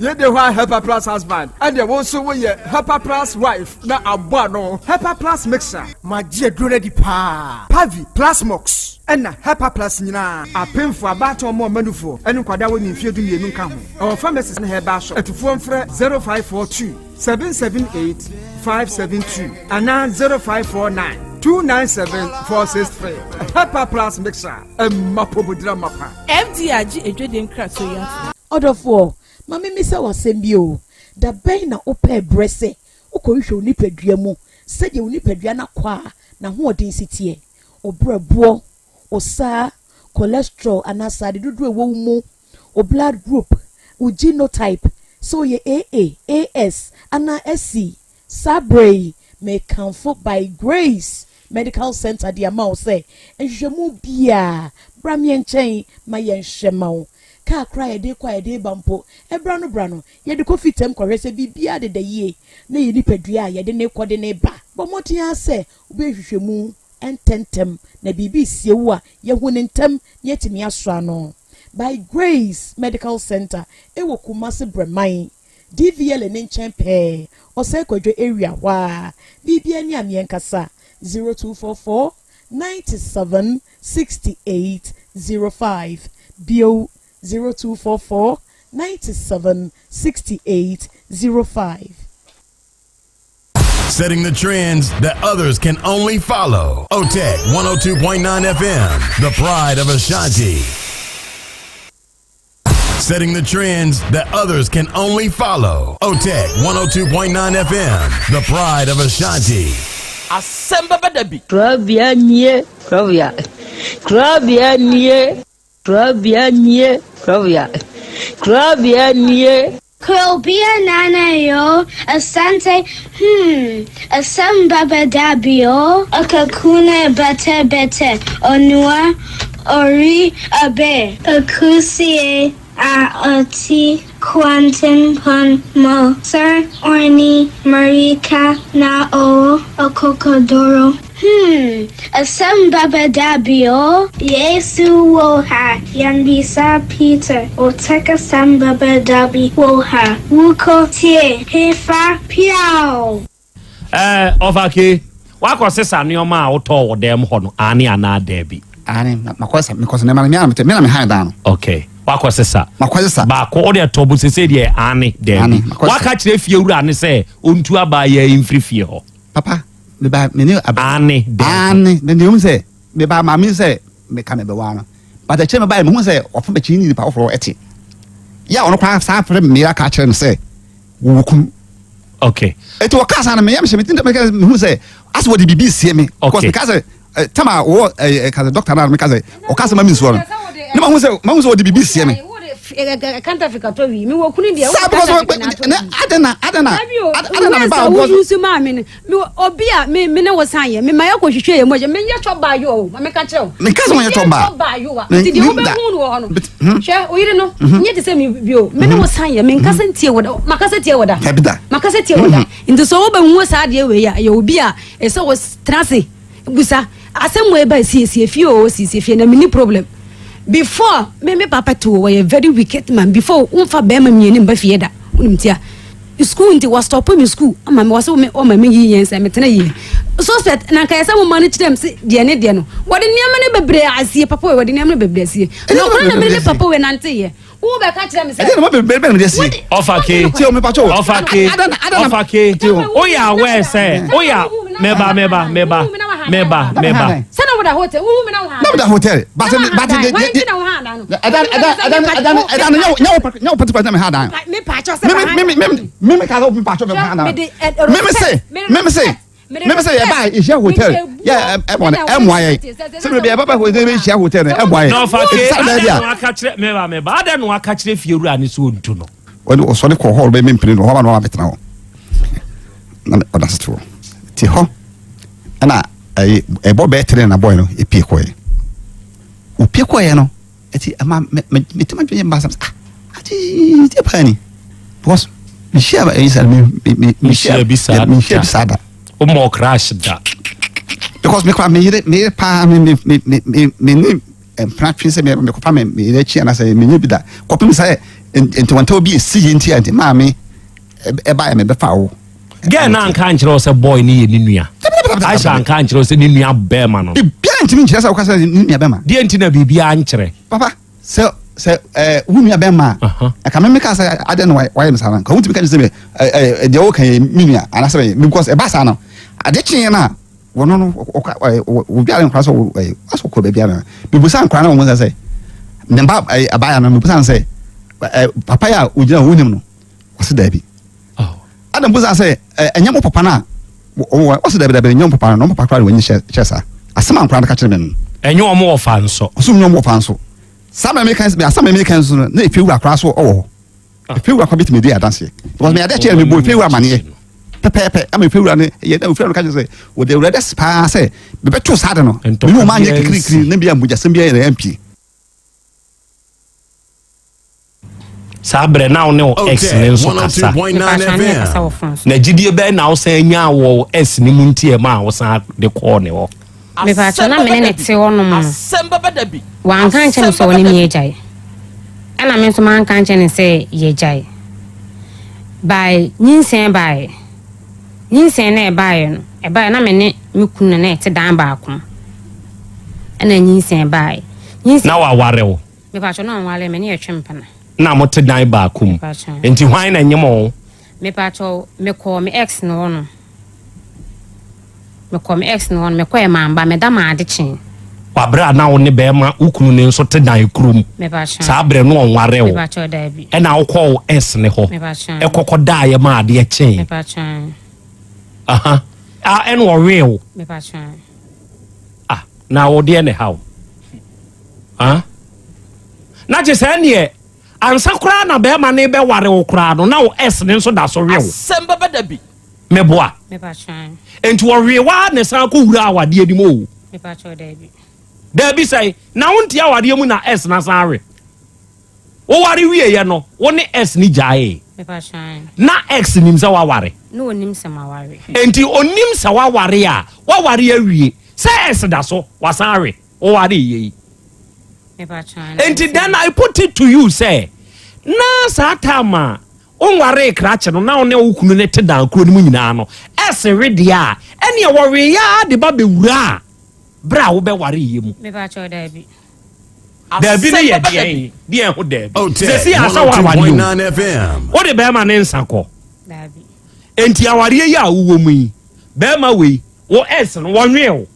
Yɛde hɔ a Hepa Plus husband, ɛdeɛ wo nso woyɛ Hepa Plus wife na abɔ ano. Hepa Plus mixture. Magye aduro no adi paa. Pavi, Plasmox, ɛna Hepa Plus nyinaa. Apemfoɔ, abaatan, ɔmo ɔmanufoɔ, ɛne nkwadaa wɔ ne mfeɛ 12 nka ho. Ɛwɔ pharmacies ne herbal shop. Atufoɔ mfrɛ 0542 778 572 anaa 0549 297 463. Hepa Plus mixture, ɛma pɔmudira mapa. FDA agye adwadie nkratoɔ yi atom. Ɔdɔfoɔ, ma memisa w'asɛm bi o. Da bɛn na wopɛɛ berɛ sɛ wokɔhwehwɛ wo nipadua mu sɛdeɛ wo nipadua no akɔ a n'ahoɔden si teɛ, wo brɛboɔ, wo saa, cholesterol anaa sade dodoɔ ɛwɔ wo mu, wo blood group, wo genotype, sɛ woyɛ AA, AS anaa SC? Saa berɛ yi, mekamfo By Grace Medical Center de ama wo sɛ nhwehwɛmu biaa bra meɛ nkyɛn ma yɛnhwɛ ma wo. Kaa koraa yɛde kɔ a yɛde ba mpo, ɛbra no bra no, yɛde kɔ fitam kɔhwɛ sɛ biribiara deda yie na yɛ nipadua a yɛde ne kɔ de ne ba. Bɔ mmɔden ara sɛ wobɛyɛ nhwehwɛmu ntɛntɛm na biribi sie wo a, yɛhu ne ntɛm na yɛatumi asɔ ano. By Grace Medical Center ɛwɔ Kumase Brɛman, DVL ne nkyɛn pɛɛ, Ɔsɛe Kwadwo area hɔ a. Biribiara ni a meɛnkasa 0244 97 68 05 bio, 0244 97 68 05. Setting the trends that others can only follow. OTEC 102.9 FM, the pride of Ashanti. Setting the trends that others can only follow. OTEC 102.9 FM, the pride of Ashanti. Asɛm bɛbɛ da bi. Kurabea nie, kurabea. Kurabea nie, kurabea nie, kurabea. Kurabea nie. Krobea Nana yo, Asante hmm, Asem Baba Dabio, Akakuna Bete Bete, Onua, Ori Abe, Akusie a Oti Kwantenpon Mo, Sir Orni Marika Na O Okokodoro. Hmm, Asem Baba Dabio, Yesu Woha, Yambisa Peter, Oteka Samba Dabi Woha, Wuko Tie, Hefa Piao. Ɛɛ ɔfake wakɔ sesa nneɛma a wotɔɔ wɔ dɛm hɔ no aane anaa daabi. Aane makɔ sesa mekɔ sesa nneɛma no me ara na me na me han dan no. Okay wakɔ sesa. Makɔ sesa. Baako wode ɛtɔ bo sese deɛ aane daabi. Waka kyerɛ fie wura ne sɛ ɔntu abaayaa yi mfiri fie hɔ. Papa meba me ne aba. Aane daabi. Aane na deɛ sɛ meba maame sɛ meka mebɛwaa no but akyire meba yɛ mehu sɛ ɔfa m'akyi ne nipa foforɔ ɛte yɛ a ɔno koraa saa frɛ me aka kyerɛ no sɛ wɔwɔ kunu. Okay. Eti wɔka saa no meyɛ mehyɛ me ti meka mehu sɛ asɛ wɔde biribi sie me. Okay. Because meka sɛ eh, tam a wɔwɔ eh, eh, ka sɛ doctor no a meka sɛ ɔka sɛ ma me nsuo no ne mahu sɛ mahu sɛ wɔde biribi sie me. Counterfeit atɔ wi mi wɔ kunu deɛ Saa because ne adɛn na adɛn na adɛn na meba wo because wo maa mi no mi obi a mi mi ne wo san yɛ mi ma yɛ kɔ hwehwɛ yɛ mu ɛhyɛ mi nyɛ twɔ baa yɔ o ma mi ka kyerɛ o mi ka sɛ wɔn yɛ twɔ baa twɔ baa yɔ wa nti deɛ wo bɛ hu no wɔ hɔ no hwɛ oyiri no nyɛ te sɛ mi bi o mi ne wo san yɛ mi nkasa ntie wɔ da ma kasa tie wɔ da ma kasa tie wɔ da nti sɛ wo bɛ hu saa adeɛ wei a yɛ obi a ɛsɛ wɔ tena ase busa asɛm wɔ eba siesie fie o siesie fie na mi ni problem before me me papa to wɔyɛ very wicked man before wonfa bɛrima mmienu mba fie da wonim tia school nti wɔ stop me school ama me wɔsɛ me ɔma me yi yɛn sɛ metena yie suspect na nka yɛ sɛ mo ma no kyerɛ m se deɛ ne deɛ no wɔde nneɛma no bebree asie papa wei wɔde nneɛma no bebree asie na ɔkora na mene ne papa wei nante yɛ wo bɛka kyerɛ me sɛ ɛdeɛ na ma bebree bɛn na mede asie ɔfa ke tie o mepa kyɛw ɔfa ke ɔfa ke woyɛ aware sɛ woyɛ meba meba meba meba meba sɛ na woda hotel wohu me na wo ha na meda hotel but but de de ɛda ɛda ɛda ɛda ɛda no nyɛ wo nyɛ wo particular na me ha dan me pa kyɛw sɛ me me me me me ka sɛ me pa kyɛw me ha dan me me se me me se me se yɛ ba yɛ hotel yɛ ɛmɔ no ɛmoa yɛ sɛ baabi yɛ ba hotel yɛ hyia hotel no ɛmoa yɛ na ɔfa ke adɛn na waka kyerɛ meba meba adɛn na waka kyerɛ fie wura ne sɛ ɔntu no ɔde ɔsɔre kɔ hɔ ɔbɛ mempene no hɔ ba na ɔba bɛtena hɔ na ɔda so te hɔ te hɔ ɛna ɛyɛ ɛbɔ bɛɛ tere na bɔyɛ no epie kɔɛ opie kɔɛ no ɛti ɛma mɛ mɛ mɛtɛmɛ adwene mba sɛ ah ati ti paa ni because mehyia ɛyi sɛ me me mehyia bi saa mehyia bi saa da o mɔ crash da because me kora me yere me yere paa me me me me me ne mpena twe sɛ me mekɔfa me me yere akyi anaasɛ menyɛ bi da kɔpem sɛ ntewantewa bi esi yɛ nti a nti maame ɛba yɛ mebɛfa wo girl na anka nkyerɛ wo sɛ boy ne yɛ ne nua Aisha anka nkyerɛ wo sɛ ne nua bɛrima no biribiara ntumi nkyerɛ sɛ woka sɛ ne nua bɛrima deɛ nti na biribiara nkyerɛ papa sɛ sɛ ɛɛ wo nua bɛrima a ɛka me meka sɛ adeɛ na wayɛ me saa no nka wontumi ka kyerɛ sɛ me ɛɛ deɛ woka yɛ me nua anaasɛ bɛyɛ because ɛba saa no ade kyeeɛ no a wɔno no ɔka ɛɛ obiara nkora sɛ ɛɛ asɔ kɔ baabi ara mebusa nkora no wɔn sɛ sɛ ne mba ɛɛ abaayewa no mebusa no sɛ ɛɛ papa yi a ogyina hɔ wonim no ɔsi daabi ɛna mebusa sɛ ɛɛ ɛnyɛ mo papa no a wɔwɔ ɔsi daabi daabi ɛnyɛ mo papa no na mo papa koraa na wɔnyi hyɛ hyɛ saa asɛm a nkora no ka kyerɛ me no ɛnyɛ wɔn wɔfa nso ɔso nyɛ wɔn wɔfa nso saa mɛ meka asɛm mɛ meka nso no na efi wura koraa so ɔwɔ hɔ Efe wura kwa betumi di adanseɛ because me adeɛ kyɛn me bɔ efe wura amaneɛ pɛpɛɛpɛ ama efe wura no yɛ efe wura no ka kyerɛ sɛ wɔde awurade ase paa sɛ mebɛto saa de no me ne wɔn anyɛ kikirikiri ne bia mogyasɛm biara yɛ ampie. Saa berɛ na wo ne wo ex ne nso kasa na gyidie bɛn na wosan nyaa wɔ wo ex ne mu nti ɛma a wosan de kɔɔ ne hɔ. Mepakyɛw, na me ne no te hɔnom no, wanka ankyerɛ me sɛ ɔne me agyae. Ɛna me nso manka ankyerɛ no sɛ yɛagyae. By nyinsɛn baeɛ. Nyinsɛn no a ɛbaeɛ no, ɛbaeɛ na me ne me kunu na na yɛte dan baako mu. Ɛna nyinsɛn baeɛ. Nyinsɛn. Na waware wo? Mepakyɛw, na ɔnwaree me, ne yɛtwe mpena. Na mote dan baako mu. Mepakyɛw. Nti hwan na ɛnyem wo? Mepakyɛw, mekɔɔ me ex no hɔ nom. Mekɔ me ex no hɔ no, mekɔɛ mamba, meda maa ade kyee. Wɔ berɛ a na wo ne bɛɛma, wo kunu no nso te dan koro mu, saa berɛ no ɔnwaree wo, ɛna wokɔɔ wo ex no hɔ, ɛkɔ kɔ daeɛ maa adeɛ kyee. Aha, ah, ɛna ɔwee wo. Ah, na wo deɛ na ɛha wo. Ah, na kye sɛ ɛneɛ. Ansa koraa na bɛrima no rebɛware wo koraa no, na wo ex no nso da so we wo. Asɛm bɛba da bi. Meboa. Mepakyɛw. Enti wɔwee wo ara na ɛsan kɔwuraa awadeɛ no mu o. Mepakyɛw, daabi. Daabi sɛn? Na wonte awadeɛ mu na ex no asan awe. Woware wieeɛ no, wo ne ex no gyaee. Mepakyɛw. Na ex nim sɛ woaware? Na ɔnim sɛ maware. Enti ɔnim sɛ woaware a, woaware awie. Sɛ ex da so, wasan awe. Wowaree yei. Enti then I put it to you sɛ, na saa time a wonwaree krakye no na wo ne wo kunu no te dan kuro no mu nyinaa no, ɛse we deɛ a, ɛneɛ wɔweeɛ ara de ba bɛwuraa berɛ a wobɛwareeɛ mu. Daabi no yɛ deɛn? Deɛn ho daabi? Sɛsi a sɛ woaware o, wode bɛrima ne nsa kɔ. Enti awareɛ yi a wowɔ mu yi, bɛrima wei, wo ex no, wɔnwee wo.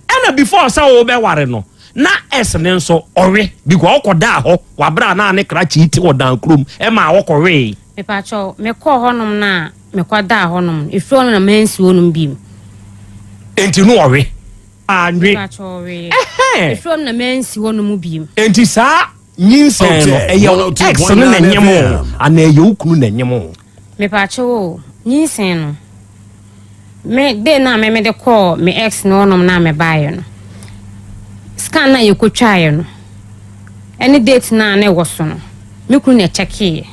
Ɛna before sɛ wobɛware no na S ne nso ɔwe because ɔkɔ daa hɔ wabere a na ne krakye te wɔ dan kurom ɛma ɔkɔ wee. Mepakyɛw mekɔɔ hɔnom na mekɔ daa hɔnom no efiri hɔnom na mansi hɔnom biem. Enti no ɔwe anwe. Mepakyɛw ɔwe. Ɛhɛn. Efiri hɔnom na mansi hɔnom biem. Enti saa nyinsɛn no ɛyɛ wo ex no na ɛnyem wo anaa ɛyɛ wo kunu na ɛnyem wo? Mepaakyɛw o, nyinsɛn no, me day no a me mede kɔɔ me ex no hɔnom no a mebaeɛ no, scan no a yɛkɔtwaeɛ no, ɛne date no a na ɛwɔ so no, me kunu na ɛkyɛkeeɛ.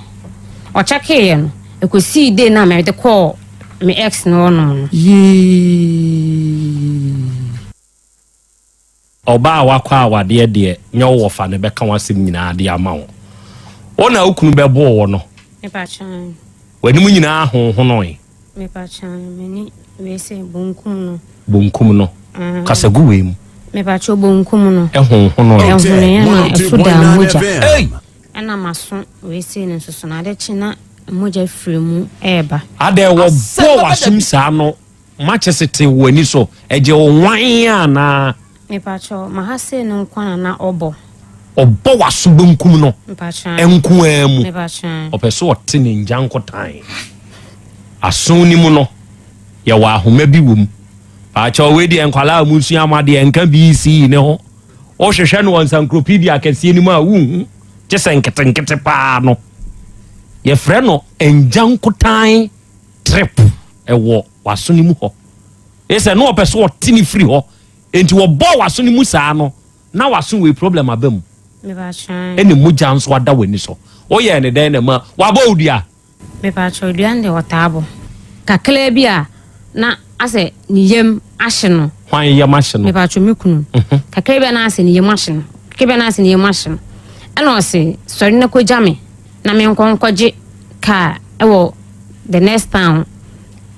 Ɔkyɛkeeɛ no, ɛkɔsii day no a mede kɔɔ me ex no hɔnom no. Yee. Ɔbaa a wakɔ awadeɛ deɛ nyɛ wo wɔfa na ɛbɛka w'asɛm nyinaa de ama wo. Wo na wo kunu bɛboo wo no, w'anim nyinaa honhonoe. Bonkum no. Kasa gu wei mu. Bonkum no. Ɛhonhonoe. Ɛhonoeɛ na ɛso daa mogya. Ei! Ɛna maso wei sei no nso so no ade kye na mogya firi mu ɛreba. Adɛn wɔbɔɔ w'asom saa no Makyese te w'ani so, ɛgye wo nwan anaa? Mepakyɛw, maha sei no nko ara na na ɔbɔ. Ɔbɔ w'aso benkum no Mepakyɛw. nko ara mu. Mepakyɛw. Ɔpɛ sɛ ɔte ne ngyankotan. Aso no mu no, yɛwɔ ahoma bi wɔ mu. Pakyɛw, wei deɛ nkwadaa a musua mo adeɛ nka BECE ne ho. Wohwehwɛ no wɔ nsankuropedia akɛseɛ no mu a, wonhu, gye sɛ nketenkete paa no. Yɛfrɛ no ngyankotan. Trip wɔ w'aso no mu hɔ. Eye sɛ na ɔpɛ sɛ ɔte ne firi hɔ. Enti wɔbɔɔ w'aso no mu saa no, na w'aso wei problem aba mu. Ɛna mogya nso ada w'ani so. Woyɛɛ ne dɛn na ma wabɔ wo dua? Mepakyɛw, dua no deɛ ɔtaa bɔ. Kakraa bi a na asɛ ne yam ahye no. Hwan yam ahye no? Mepakyɛw, me kunu. Kakraa bi a na asɛ ne yam ahye no. Kakraa bi a na asɛ ne yam ahye no. Ɛna ɔse, sɔre na kɔgya me na menkɔ nkɔgye kaa wɔ the next town.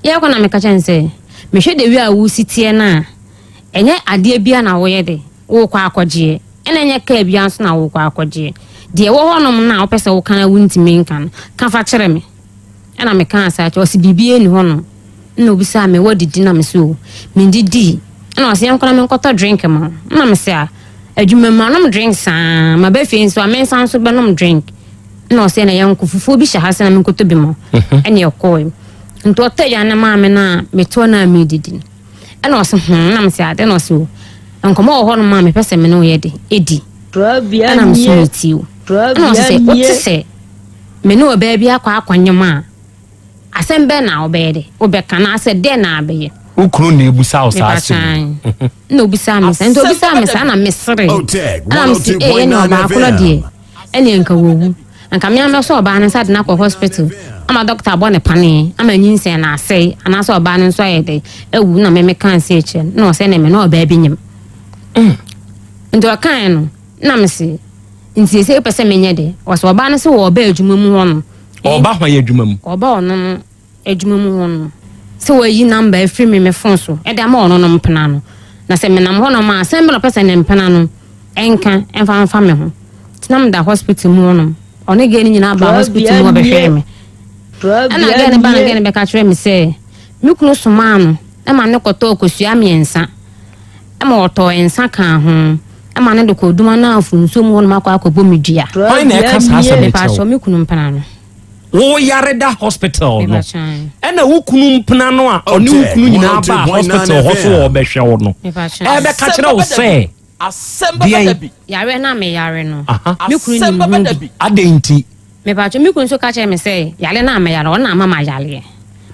Yɛkɔ na meka kyerɛ no sɛ, mehwɛ the way a wosi teɛ no a, ɛnyɛ adeɛ bia na woyɛ de wokɔ akɔgyeɛ, ɛna ɛnyɛ kaa bia nso na wokɔ akɔgyeɛ. Deɛ ɛwɔ hɔnom no a wopɛ sɛ woka na wontumi nka no, ka fa kyerɛ me. Ɛna mekaa saa kyerɛ, ɔse biribiara nni hɔnom. Ɛna obisaa me, woadidi? Na mese o, mendidii. Ɛna ɔse yɛnkɔ na menkɔtɔ drink ma wo. Ɛna mese a, adwuma mu manom drink saa, maba fie nso a mensan nso bɛnom drink. Ɛna ɔsɛ na yɛnkɔ fufuo bi hyɛ ha sɛ na menkɔtɔ bi ma mhm. ɛne ɛkɔe nti ɔtɔ aduane no maa me no a metoɔ no a medidi no ɛna ɔse hmm na mesɛ ade na ɔse o nkɔmmɔ wɔ hɔ nom a mepɛ sɛ me ne woyɛ de ɛdi ɛna meso metie o ɛna ɔse sɛ wote sɛ me ne ɔbaa bi akɔ akɔnyem a Asɛm bɛn na wobɛyɛ dɛ wobɛka anaasɛ dɛn na abɛyɛ? Wo kunu na ebisa wo saa asɛm yi. Na obisaa me saa nti obisaa me saa na meseree. Ɛna mese ee ɛne ɔbaa korɔ deɛ ɛne nka wawu. Nka me ara mɛsɔ ɔbaa no nsa de no akɔ hospital ama dɔkta abɔ no paneɛ ama nyinsɛn no asɛe anaasɛ ɔbaa no nso ayɛ dɛ awu na me mekaa sɛ akyerɛ no na ɔsɛ ne me na ɔbaa bi nyem. Nti ɔkaeɛ no na mese nti sɛ wopɛ sɛ menyɛ dɛ ɔsɛ ɔbaa no sɛ wɔɔba adwuma mu hɔ no Ɔba hwan adwuma mu? Ɔba ɔno no adwuma mu hɔ no, sɛ wayi namba afiri me me fon so de ama ɔno no mpena no. Na sɛ menam hɔnom a, asɛm bɛn na ɔpɛ sɛ ne mpena no nka mfa mfa me ho? Nti na meda hospital mu hɔnom. Ɔne girl no nyinaa baa hospital mu hɔ bɛhwɛɛ me. Ɛna girl no baa na girl no bɛka kyerɛɛ me sɛ me kunu somaa no ma no kɔtɔɔ kosua mmiɛnsa ma ɔtɔɔ nsa kaa ho ma no de kɔɔ Duma Anafo nsuo mu hɔnom akɔ akɔbɔ me dua. Hwan na ɛka saa asɛm no kyerɛ wo? Mepaakyɛw, me kunu mpena no. Wo yare da hospital no, ɛna wo kunu mpena no a ɔne wo kunu nyinaa baa hospital hɔ so wɔbɛhwɛ wo no, ɛbɛka kyerɛ wo sɛ. Deɛn? Yareɛ no a meyare no, me kunu nim ho bi. Adɛn nti? Mepakyɛw, me kunu nso ka kyerɛɛ me sɛ yare no a meyare no, ɔno na ama mayareɛ.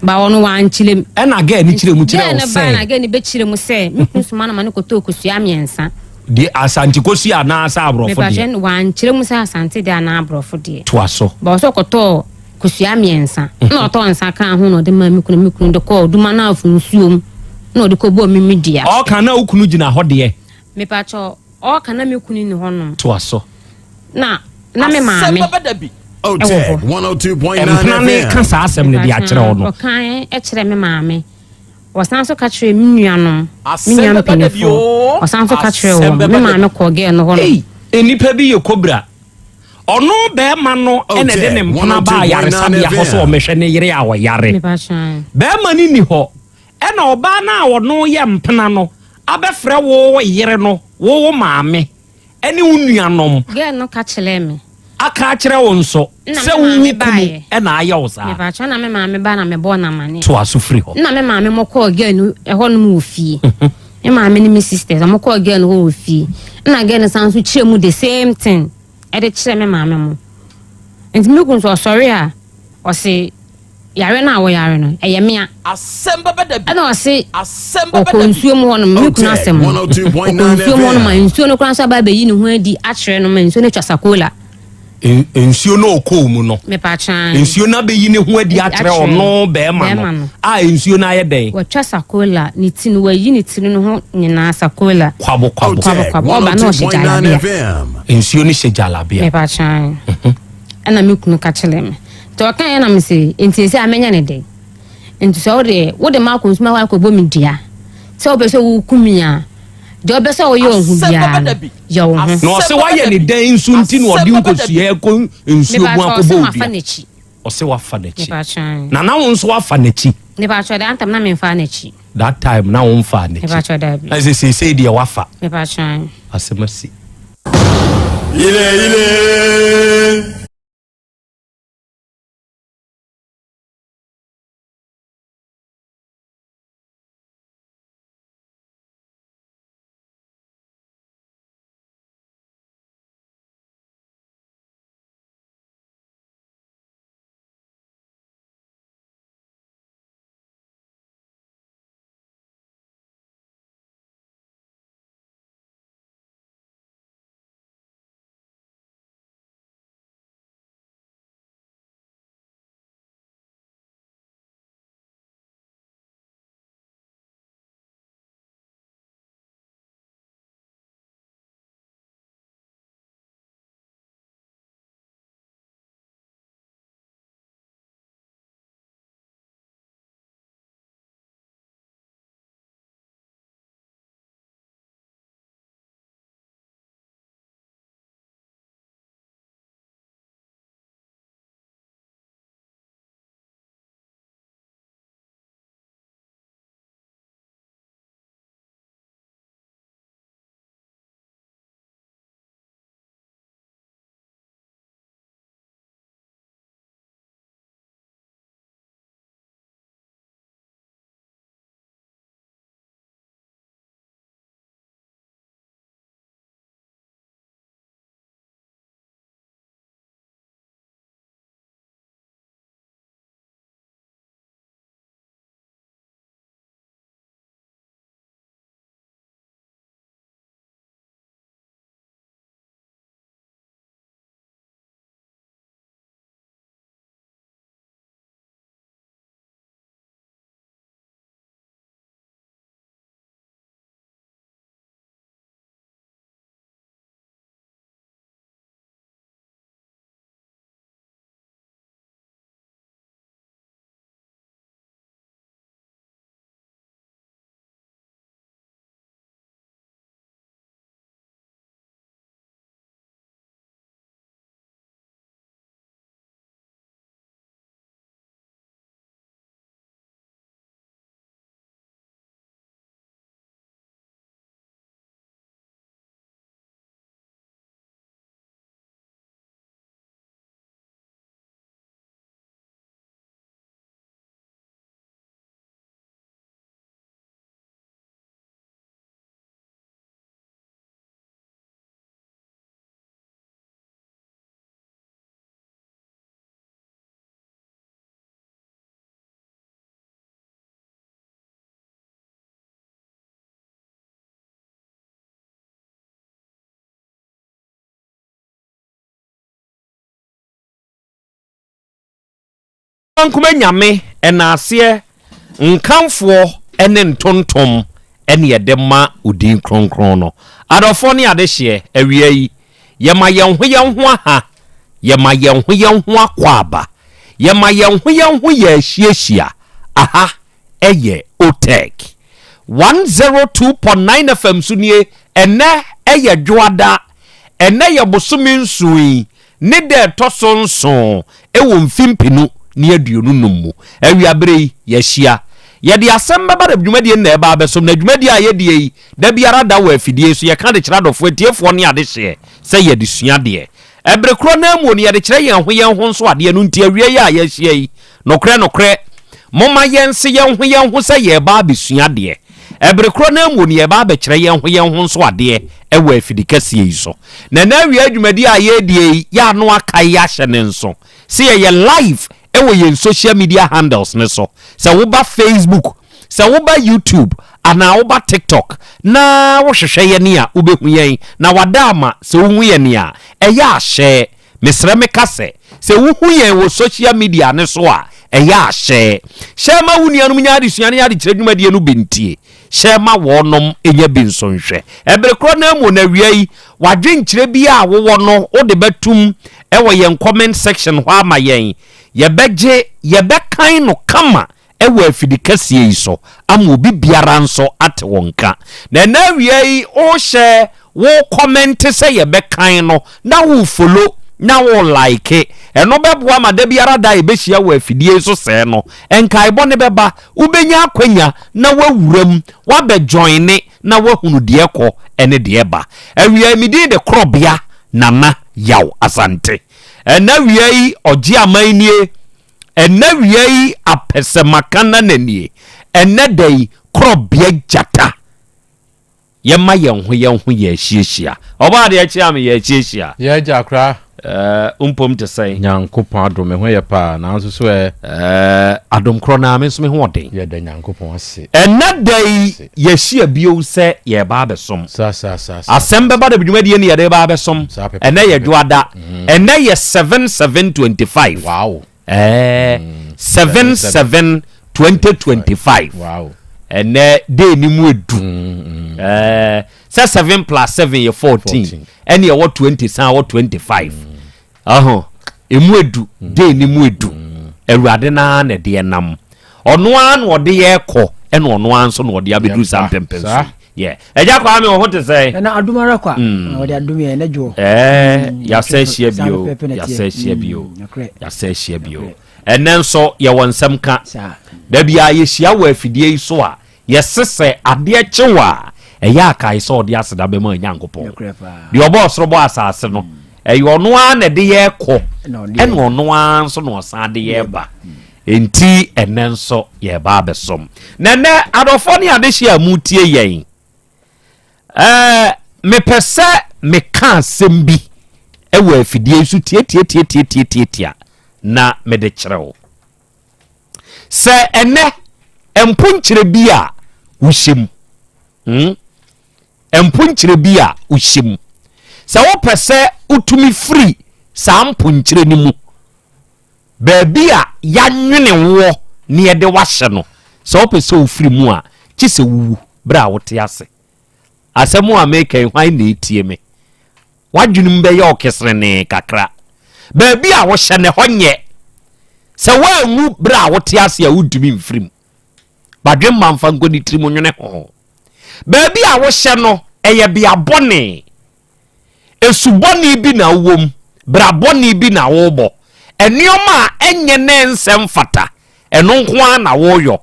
But ɔno wankyerɛ mu. Ɛna gɛɛ no kyerɛ mu kyerɛ Gɛɛ wo no bae sɛ? na gɛɛ no bɛkyerɛ mu sɛ me kunu soma no ma no kɔtɔɔ kosua mmiɛnsa. Deɛ Asante kosua anaasɛ aborɔfo deɛ? Mepakyɛw, wankyerɛ mu sɛ Asante deɛ anaa aborɔfo deɛ. Toa so. But ɔsɛ ɔkɔtɔɔ kosua mmiɛnsa. Ɛna ɔtɔɔ nsa kaa ho na ɔde maa me kunu. Me kunu de kɔɔ Dumanafo nsuom na ɔde kɔbɔɔ me me dua. Ɔɔka na wo kunu gyina hɔ deɛ? Mepakyɛw, ɔɔka na me kunu nni hɔnom. Toa so. Na na me maame wɔ hɔ. Mpena no ka saa asɛm no de akyerɛ wo no. Ɔka kyerɛ me maame. Ɔsan nso ka kyerɛɛ me nuanom, me nua mpanimfoɔ. Ɔsan nso ka kyerɛɛ wɔn. Me maame kɔɔ gɛɛ no hɔ nom. Nnipa bi yɛ kobra. Ɔno bɛrima no na ɛde ne mpena baa ayaresabea hɔ sɛ ɔmmɛhwɛ ne yere a ɔyare. Bɛrima no nni hɔ. Ɛna ɔbaa no a ɔno yɛ mpena no abɛfrɛ wo yere no, wo wo maame. ne wo nuanom. Girl no ka kyerɛɛ me. Aka akyerɛ wo nso sɛ wo wo kunu na ayɛ wo saa. Mepakyɛw na me maame ba na mebɔɔ no amaneɛ. Toa so firi hɔ. Nna me maame mo kɔɔ girl no ɛhɔ nom wɔ fie. Me maame ne me sisters ɔmo kɔɔ girl no hɔ wɔ fie. Nna girl no san so kyerɛ mu the same thing ɛde kyerɛ me maame mo. Nti me kunu nso ɔsɔre a ɔse. Yare no a woyare no, ɛyɛ mea. Ɛna ɔse ɔkɔ nsuo mu hɔnom, me kunu asɛm no, ɔkɔ nsuo mu hɔnom a nsuo no koraa nso aba abɛyi ne ho adi akyerɛ no ma nsuo no atwa sakola. Nsuo no ɔkɔɔ mu no, Mepatwa. nsuo no abɛyi ne ho adi akyerɛ ɔno bɛrima no a nsuo no ayɛ dɛn? Watwa sakola, ne ti no, wayi ne tiri no ho nyinaa sakola. Kwabo kwabo. Kwabo kwabo, ɔba na ɔhyɛ jalabia. Nsuo no hyɛ jalabia. Mepatwa. Ɛna me kunu ka kyerɛ me. Nti ɔkaeɛ na mese, nti ɛsɛ a mɛnyɛ ne dɛn? Nti sɛ wodeɛ, wode m'akɔ nsu ma akɔbɔ me dua, sɛ wopɛ sɛ woku me a, deɛ wopɛ sɛ woyɛ wo ho biara no, yɛ wo ho. Na ɔse woayɛ ne dɛn nso nti na ɔde nkosua kɔ nsuo mu Mepakyɛ, ɔse akɔbɔ wo mafa dua? n'akyi. Ɔse wafa n'akyi. Mepakyɛ. Na na wo nso wafa n'akyi? Mepakyɛ, that time na memfaa n'akyi. That time na womfaa n'akyi. Mepakyɛ, daabi. Na sɛ seesei deɛ wafa. Mepakyɛ. Asɛm asi. Ile ile. Odomankoma Nyame ɛnaaseɛ, nkamfoɔ ne ntontom ne yɛde ma wo din kronkron no. Adɔfoɔ ne adehyeɛ, awia yi, yɛma yɛn ho yɛn ho aha, yɛma yɛn ho yɛn ho akwaaba, yɛma yɛn ho yɛn ho yɛahyiahyia, aha yɛ Otec 102.9 FM so nie, ɛnnɛ yɛ Dwoada, ɛnnɛ yɛ bosome nson yi ne da ɛtɔ so nson wɔ mfe mpenu ne 25 mu. Awiabere yi, yɛahyia. Yɛde asɛm bɛba na dwumadie no na ɛreba abɛsom, na dwumadie a yɛdie yi, da biara da wɔ afidie yi so, yɛka de kyerɛ adɔfoɔ, atiefoɔ ne adehyeɛ sɛ yɛde sua adeɛ. Ɛbere korɔ no ara mu no, yɛde kyerɛ yɛn ho yɛn ho nso adeɛ. Ɛno nti, awia yi a yɛahyia yi, nokorɛ nokorɛ, momma yɛnse yɛn ho yɛn ho sɛ yɛreba abɛsua adeɛ. Ɛbere korɔ no ara mu no, yɛreba abɛkyerɛ yɛn ho yɛn ho nso adeɛ wɔ afidi kɛseɛ yi so. Na ɛnnɛ awia dwumadie a yɛredie yi, yɛ ano akae ahyɛ ne nso sɛ yɛyɛ live wɔ yɛn social media handles no so. Sɛ woba Facebook, Sɛ woba YouTube anaa woba TikTok na wohwehwɛ yɛn a, wobɛhu yɛn. Na wada ama sɛ wohu yɛn a, ɛyɛ a hyɛ. Mesrɛ meka sɛ, sɛ wohu yɛn wɔ social media no so a, ɛyɛ a hyɛ. Hyɛ ma wo nuanom nya adesua ne adekyerɛ dwumadie no bi ntie. Hyɛ ma wɔnom nya bi nso nhwɛ. Ɛbere korɔ no ara mu no, awia yi, w'adwenkyerɛ biara a wowɔ no, wode bɛtom wɔ yɛn comment section hɔ ama yɛn. Yɛbɛgye, yɛbɛkan no kama wɔ afidi kɛseɛ yi so ama obi biara nso ate wo nka. Na ɛnɛ awia yi wohyɛ wo kɔmɛnte sɛ yɛbɛkan no na wo follow na wo like. Ɛno bɛboa ma da biara da a yɛbɛhyia wɔ afidie yi so sɛɛ no, nkaebɔ no bɛba, wobɛnya akwanya na woawura mu, woabɛ joine na woahunu deɛ ɛkɔ ne deɛ ɛba. Awia yi me din de Korɔbea Nana Yaw Asante. Ɛnɛ awia yi ɔgye aman nie. Ɛnnɛ wia yi apɛsɛmaka nana nie. Ɛnnɛ da yi korɔbea gyata. Yɛma yɛn ho yɛn ho yɛahyiahyia. Ɔbɔ adeɛ kye ame yɛahyiahyia. Yɛ agya koraa. Ɛɛ wo mpom te sɛn? Nyankopɔn adom me ho yɛ paa nanso so ɛ? Ɛɛ adom korɔ naa me nso me ho ɔden. Yɛda Nyankopɔn ase. Ɛnnɛ da yi yɛahyia bio sɛ yɛreba abɛsom. Saa saa saa saa. Asɛm bɛba da bi dwumadie ne yɛde reba abɛsom. Saa pɛpɛpɛ. Ɛnnɛ yɛ dwoada. Ɛnnɛ yɛ 7 7 25. Wow. Ɛɛ 7 7 2025. Wow. Ɛnnɛ day ni mu edu. Ɛɛ sɛ 7 plus 7 yɛ 14. Ɛne ɛwɔ 20 san wɔ 25. Ɔho emu edu day ni mu edu. Awurade naa na ɛde ɛnam. Ɔno ara na ɔde yɛ kɔ ɛna ɔno ara nso na ɔde abɛduru saa mpɛmpɛn so. Yɛ ɛgya kwaa mi wɔ ho te sɛ. Ɛna adum ara kwa. Ɔde adum yɛ ɛnɛ dwoɔ. Ɛɛ yasɛ ahyia bio yasɛ ahyia bio yasɛ ahyia bio. Ɛnɛ nso yɛwɔ nsɛm ka. Dabi a yɛhyia wɔ afidie yi so a yɛse sɛ adeɛ kye wɔ a ɛyɛ akae sɛ ɔde aseda bɛma Onyankopɔn. Deɛ ɔbɔ ɔsoro bɔ asase no ɛyɛ ɔno ara na ɛde yɛ kɔ ɛna ɔno ara nso na ɔsan de yɛ ba. Enti ɛnnɛ nso yɛreba abɛsom. Na ɛnnɛ adɔfoɔ ne adehyeɛ a motie yɛn, ɛɛ mepɛ sɛ meka asɛm bi ɛwɔ afidie yi so tiatiatiatiatiatia na mede kyerɛ wo. Sɛ ɛnnɛ mponkyerɛ bi a wohyɛ mu, hmm? mponkyerɛ bi a wohyɛ mu, sɛ wopɛ sɛ wotumi firi saa mponkyerɛ no mu Baabi a yɛanwene woɔ na yɛde wo ahyɛ no, sɛ wopɛ sɛ wofiri mu a, gye sɛ wowu berɛ a wote ase. Asɛm a mereka yi, hwan na ɛretie me? W'adwene mu bɛyɛ wo keserenee kakra. Baabi a wohyɛ no, ɛhɔ nyɛ. Sɛ woanwu berɛ a wote ase a, wontumi mfiri mu. Badwemma mfa nkɔ ne tirim nwene ho. Baabi a wohyɛ no, ɛyɛ bea bɔne. Su bɔne bi na wowɔ mu, bra bɔne bi na worebɔ, nneɛma a ɛnyɛ na ɛnsɛ mfata, ɛno nko ara na woreyɔ.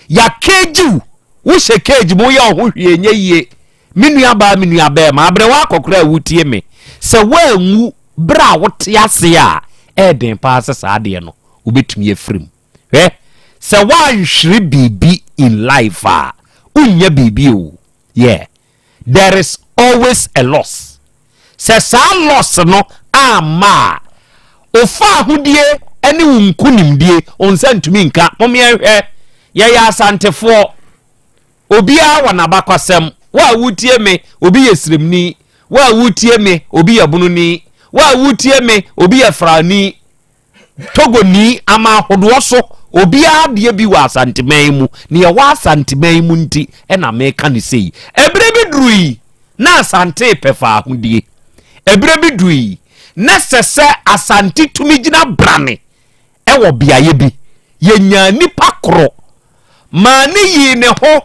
Yɛakeegye wo, wohyɛ keegye mu, woyɛ wo ho hwee ɛnyɛ yie. Me nuabaa, me nuabɛrima, aberewa akɔkora a wotie me, sɛ woanwu berɛ a wote ase a, ɛyɛ den paa sɛ saa adeɛ no wobɛtumi afiri mu. Hwɛ, sɛ woanhwere biribi in life a, wonnya biribi o. Yeah. There is always a loss. Sɛ saa loss no amma a, wo faahodie ne wo nkunimdie, wo nsa ntumi nka. Mom yɛnhwɛ, yɛyɛ Asantefoɔ. Obiara wɔ n'abakwasɛm. Wo a wotie me, obi yɛ Sremni. Wo a wotie me, obi yɛ Bononi. Wo a wotie me, obi yɛ Frani. Togoni ama ahodoɔ so obiara deɛ bi wɔ Asanteman mu. Nea ɛwɔ Asanteman mu nti na meka no sei. Ɛberɛ bi durui na Asante repɛ faahodie. Ɛberɛ bi durui na ɛsɛ sɛ Asante tumi gyina brane wɔ beaeɛ bi. Yɛnyaa nipa koro maa ne yii ne ho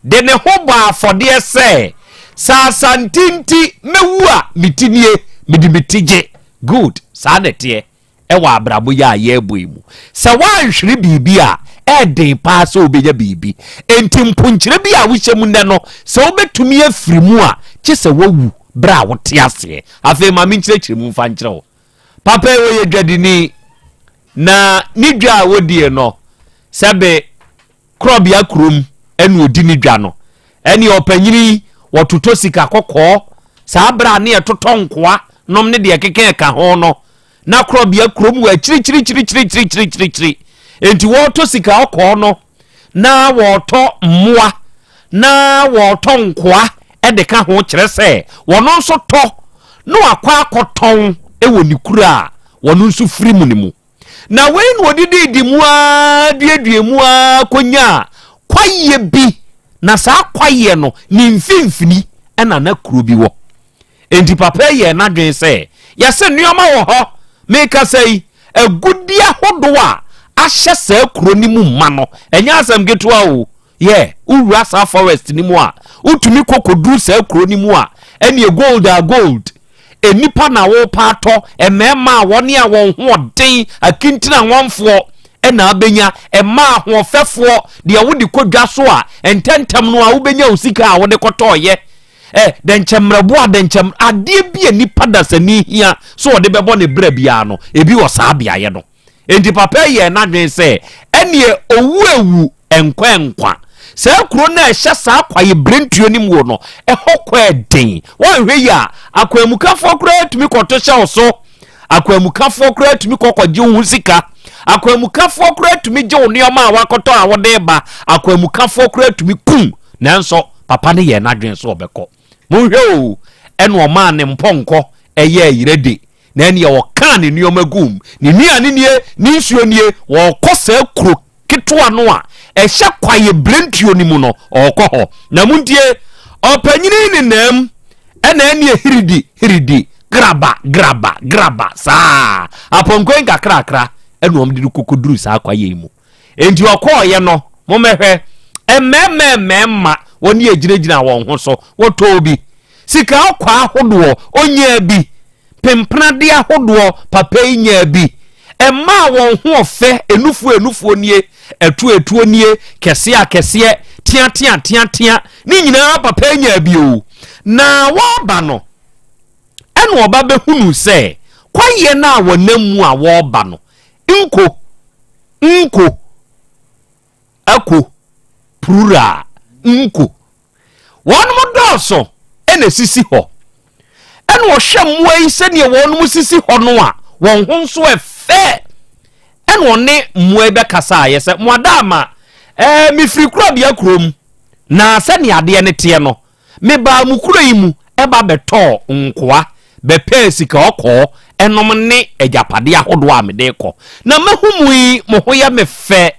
de ne ho bɔɔ afɔdeɛ sɛ, sɛ Asante nti mɛwu a me ti nie, mede me ti gye. Good, saa na ɛteɛ wɔ abrabɔ yi a yɛrebɔ yi mu. Sɛ woanhwere biribi a, ɛyɛ den paa sɛ wobɛnya biribi. Enti mponkyerɛ bi a wohyɛ mu nnɛ no, sɛ wobɛtumi afiri mu a, gye sɛ woawu berɛ a wote aseɛ. Afei ma menkyerɛkyerɛ mu mfa nkyerɛ wo. Papa yi ɔyɛ dwadini, na ne dwa a wɔdie no, sɛbe Korɔbea kurom ɛna ɔdi ne dwa no. Ɛne ɔpanyini yi, wɔtotɔ sika kɔkɔɔ. Saa berɛ a ne yɛtotɔ nkoa nom ne deɛ ɛkeka ɛka ho no, na Korɔbea kurom wɔ akyirikyirikyirikyirikyirikyiri. Enti wɔretɔ sika kɔkɔɔ no, na wɔretɔ mmoa, na wɔretɔ nkoa de ka ho, kyerɛ sɛ wɔn nso tɔ na wakɔ akɔtɔn wɔ ne kuro a wɔn nso firi mu no mu. Na wei na ɔdididi mu ara duadua mu ara kɔnyaa kwaeɛ bi, na saa kwaeɛ no ne mfimfini na na kuro bi wɔ. Enti papa yi yɛɛ n'adwene sɛ, yɛse nneɛma wɔ hɔ, mekasa yi, agudeɛ ahodoɔ a ahyɛ saa kuro no mu ma no, ɛnyɛ asɛm ketewa o. Yɛ, wowura saa forest no mu a, wotumi kɔ kɔduru saa kuro no mu a, ɛneɛ gold a gold. Nnipa na wɔrepa atɔ, mmarima a wɔne a wɔn ho ɔden, akintini anwanfoɔ ɛna abɛnya, mmaa ahoɔfɛfoɔ, deɛ wode kɔ dwa so a, ntɛntɛm no a wobɛnya wo sika a wode kɔtɔɔyɛ. Ɛ, dɛnkyɛmmerɛboɔ a dɛnkyɛm, adeɛ bi a nipa dasani hia sɛ ɔde bɛbɔ ne bra biara no, ebi wɔ saa beaeɛ no. Enti papa yi yɛɛ n'adwene sɛ, ɛneɛ owu awu, nkwa nkwa. Saa kuro no a ɛhyɛ saa kwaebirentuo no mu no, ɛhɔ kɔ ɛden. Woanhwɛ yie a, akwanmukafoɔ koraa tumi kɔto hyɛ wo so. Akwanmukafoɔ koraa tumi kɔ kɔgye wo ho sika. Akwanmukafoɔ koraa tumi gye wo nneɛma a wakɔtɔ a wode ba. Akwanmukafoɔ koraa tumi kum. Nanso papa no yɛɛ n'adwene sɛ ɔbɛkɔ. Monhwɛ o, ɛna ɔmaa ne mpɔnkɔ ɛyɛɛ yerɛde na ɛneɛ ɔkaa ne nneɛma gum. Ne nnuane nie, ne nsuo nie, wɔrekɔ saa kuro ketewa no a ɛhyɛ kwaeɛ birentuo no mu no, ɔrekɔ hɔ. Na montie, ɔpanyini nenam ɛna ɛneɛ hiridi, hiridi, graba, graba, graba, saa apɔnkɔ yi nkakrakra ɛna wɔn de no kɔkɔduru saa kwaeɛ yi mu. Enti ɔkɔɔeɛ no, mommɛhwɛ, mmarima mmarima wɔne ɛgyinagyina wɔn ho so, wɔtɔɔ bi. Sika ɔkwa ahodoɔ, ɔnyaa bi. Pempenadeɛ ahodoɔ, papa yi nyaa bi. Ɛmaa wɔn ho ɔfɛ, enufoɔ enufoɔ nie, ɛtoɔ ɛtoɔ nie, kɛseɛ akɛseɛ, teatea teatea, ne nyinaa papa yi nyaa bi o. Na wɔreba no, ɛna ɔba bɛhunuu sɛ kwaeɛ no a wɔnam mu a wɔreba no, nko, nko, ako, plural, nko. Wɔnom dɔɔso na esisi hɔ. Ɛna ɔhwɛ mmoa yi sɛdeɛ wɔnom sisi hɔ no a, wɔn ho nso ɛfɛ. Ɛna ɔne mmoa yi bɛkasa ayɛ sɛ, mo adaama, ɛɛ mefiri kurabea kurom, na sɛdeɛ adeɛ no teɛ no, mebaa mo kuro yi mu ɛba bɛtɔɔ nkoa, bɛpɛɛ sika ɔkɔɔ ɛnom ne agyapadeɛ ahodoɔ a mede kɔ. Na mahu mo yi, mo ho yɛ me fɛ,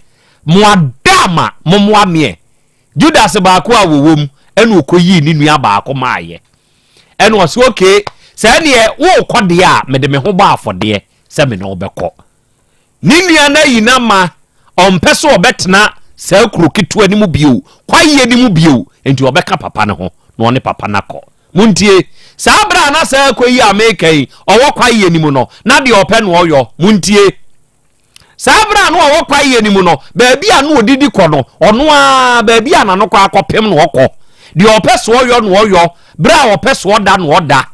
mo adaama, mommoa meɛ. Judas baako a wɔwɔ mu ɛna ɔkɔyii ne nua baako maayɛ. Ɛna ɔse okay, sɛ ɛneɛ worekɔ deɛ a mede me ho bɔ afɔdeɛ sɛ me ne wo bɛkɔ. Ne nua no ayi no ama, ɔmpɛ sɛ ɔbɛtena saa kuro ketewa no mu bio, kwaeɛ no mu bio, nti ɔbɛka papa no ho na ɔne papa no akɔ. Montie, saa berɛ a na saa akɔ yi a meka yi ɔwɔ kwaeɛ no mu no, na deɛ ɔpɛ na ɔyɔ. Montie. Saa berɛ a na ɔwɔ kwaeɛ no mu no, baabi a na ɔdidi kɔ no, ɔno ara, baabi a n'ano kɔ akɔpem na ɔkɔ. Deɛ ɔpɛ sɛ ɔyɔ na ɔyɔ, berɛ a ɔpɛ sɛ ɔda na ɔda.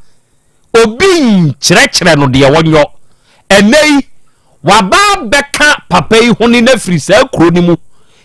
Obi nkyerɛkyerɛ no deɛ ɔnyɔ. Ɛnnɛ yi, waba abɛka papa yi ho ne no afiri saa kuro no mu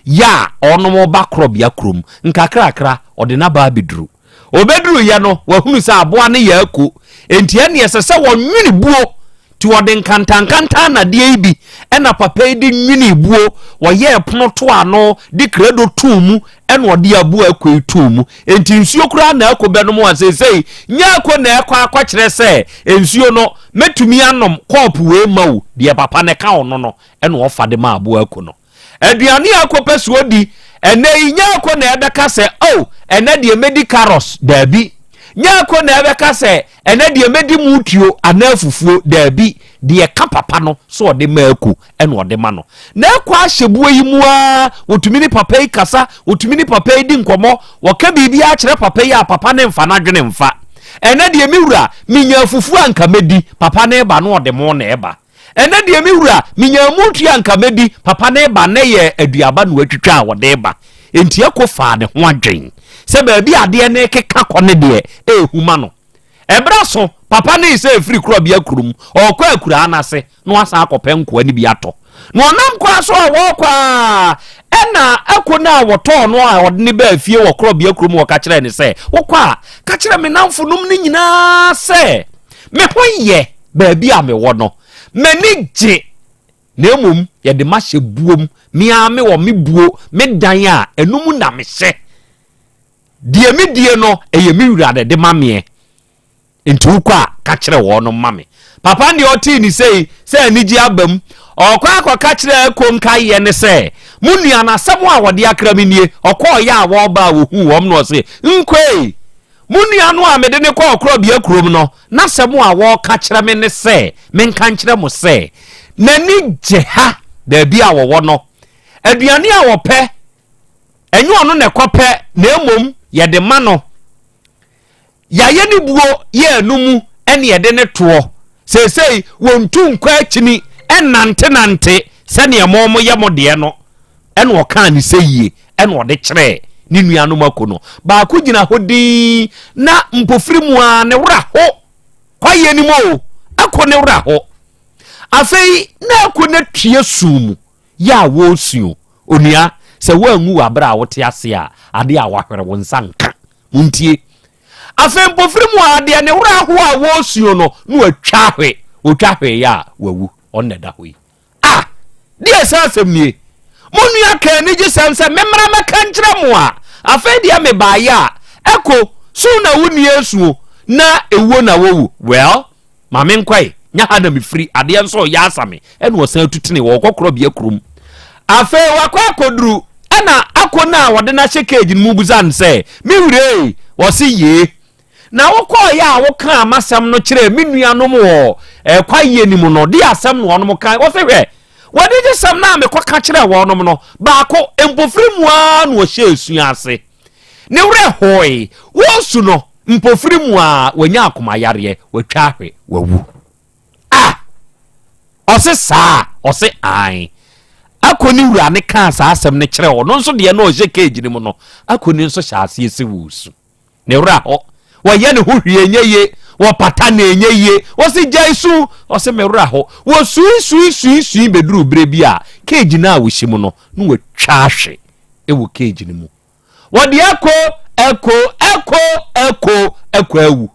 yɛ a ɔnom reba korɔbea kurom. Nkakrakra, ɔde no aba abɛduru. Ɔbɛduruiɛ no, wahunu sɛ aboa no yɛ ako, enti ɛnneɛ ɛsɛ sɛ wɔnwene buo. Nti wɔde nkantankantan nnadeɛ yi bi ɛna papa yi de nwinii buo, wɔyɛɛ pono too ano de krado too mu ɛna ɔde aboa ako yi too mu. Nti nsuo koraa na ako bɛnom a seesei nyɛ ako na ɛkɔ akɔkyerɛ sɛ nsuo no mɛtumi anom kɔɔpo wei ma wo, deɛ papa no ka ɔno no ɛna ɔfa de ma aboa ako no. Aduane a ako pɛ sɛ ɔdi ɛnɛ yi nyɛ ako na ɛbɛka sɛ oh ɛnɛ deɛ mɛdi carrots, daabi. Nyɛ ako na ɛbɛka sɛ ɛnɛ deɛ mɛdi mutuo anaa fufuo, daabi. Deɛ ɛka papa no sɛ ɔde ma ako ɛna ɔde ma no. Na ɛkɔ ahyɛbuo yi mu ara, wɔtumi ne papa yi kasa, wɔtumi ne papa yi di nkɔmmɔ, wɔka biribiara kyerɛ papa yi a papa no mfa n'adwene mfa. Ɛnɛ deɛ me wura, menya fufuo a nka mɛdi, papa no reba na ɔde mo na ɛba. Ɛnɛ deɛ me wura, menyaa mu tua anka mɛdi, papa no reba na ɛyɛ aduaba na watwitwa a ɔde reba. Enti ɛko faa ne ho adwen sɛ baabi a adeɛ no rekeka kɔ no deɛ, ɛrehu ma no. Ɛberɛ aso, papa no resɛ afiri korɔbea kurom, ɔrekɔ akuraa no ase na wasan akɔpɛ nkoa no bi atɔ. Na ɔnam kwan so a wɔrekɔ a, ɛna ɛko no a wɔtɔɔ no a ɔde no baa fie wɔ korɔbea kurom wɔka kyerɛɛ no sɛ, Wokɔ a, ka kyerɛ me nnamfonom no nyinaa sɛ, Me ho yɛ baabi a mewɔ no. M'ani gye, na mmom yɛde m'ahyɛ buom. Me ara mewɔ me buo, me dan a ɛno mu na mehyɛ. Deɛ medie no, ɛyɛ me wura na ɛde ma meɛ. Nti wokɔ a, ka kyerɛ wɔnom ma me. Papa no deɛ ɔtee ne sei sɛ anigye aba mu. Ɔkɔ akɔka kyerɛ Ako nkaeɛ ne sɛ, Mo nua no asɛm a wɔde akra me nie. Ɔkɔeɛ a wɔreba a wɔhuu wɔn no ɔse, Nkoe! Mo nua no a mede no kɔɔ korɔbea kurom no, n'asɛm a wɔreka kyerɛ me ne sɛ menka nkyerɛ mo sɛ, n'ani gye ha, baabi a wɔwɔ no. Aduane a wɔpɛ, ɛnyɛ ɔno na ɛkɔpɛ, na mmom yɛde ma no. Yɛayɛ ne buo yɛ ɛno mu ɛne yɛde ne toɔ. Seesei wɔntu nkɔ akyini ɛnnantenante sɛdeɛ mo moyɛ mo deɛ no. Ɛna ɔkaa ne sɛ yie ɛna ɔde kyerɛɛ ne nuanom ako no. Baako gyina hɔ dinn na mpofiri mu ara ne wura ho kwaeɛ no mu o, ako ne wura ho. Afei na ako no atue sum mu yɛ a wɔresu o. Onua, sɛ woanwu wɔ aberɛ a wote ase a, adeɛ a wahwere wo nsa nka. Montie. Afei mpofiri mu ara deɛ ne wura ho a wɔresu no na watwa ahwe. Ɔtwa hweeɛ a wawu. Ɔno na ɛda hɔ yi. Ah! Deɛ saa asɛm nie. Mo nua kaa anigyesɛm sɛ memmra mɛka nkyerɛ mo a, afei deɛ mebaeɛ a, ɛko, so na wonni asuo, na ewuo na wowu? Well, ma menkɔe, nyɛ ha na mefiri, adeɛ nso reyɛ asa me. Ɛna ɔsan tu tenee, wɔrekɔ korɔbea kurom. Afei wakɔ akɔduru, ɛna ako no a wɔde no ahyɛ cage no mu bisa no sɛ, Me wura ei? Ɔse, Yee. Na wokɔeɛ a wokaa m'asɛm no kyerɛɛ me nuanom wɔ kwaeɛ no mu no, deɛ asɛm na wɔnom kae? Wɔse, Hwɛ, w'anigyesɛm no a mekɔka kyerɛɛ wɔnom no, baako, mpofiri mu ara na ɔhyɛɛ su ase. Ne werɛ hoe. Wɔresu no, mpofiri mu ara wanya akomayareɛ, watwa ahwe, wawu. Ah! Ɔse saa? Ɔse ae. Ako ne wura no kaa saa asɛm no kyerɛɛ ɔno nso deɛ na ɔhyɛ cage no mu no, Ako no nso hyɛɛ aseɛ sɛ wɔresu. Ne werɛ ahɔ. Wɔyɛ ne ho hwee ɛnyɛ yie. Wɔpata no ɛnyɛ yie. Wɔse gyae su. Ɔse me werɛ ahɔ. Wɔsui sui sui sui bɛduruu berɛ bi a cage no a wɔhyɛ mu no na wɔatwa ahwe wɔ cage no mu. Wɔde ɛko ɛko ɛko ɛko ɛko awu.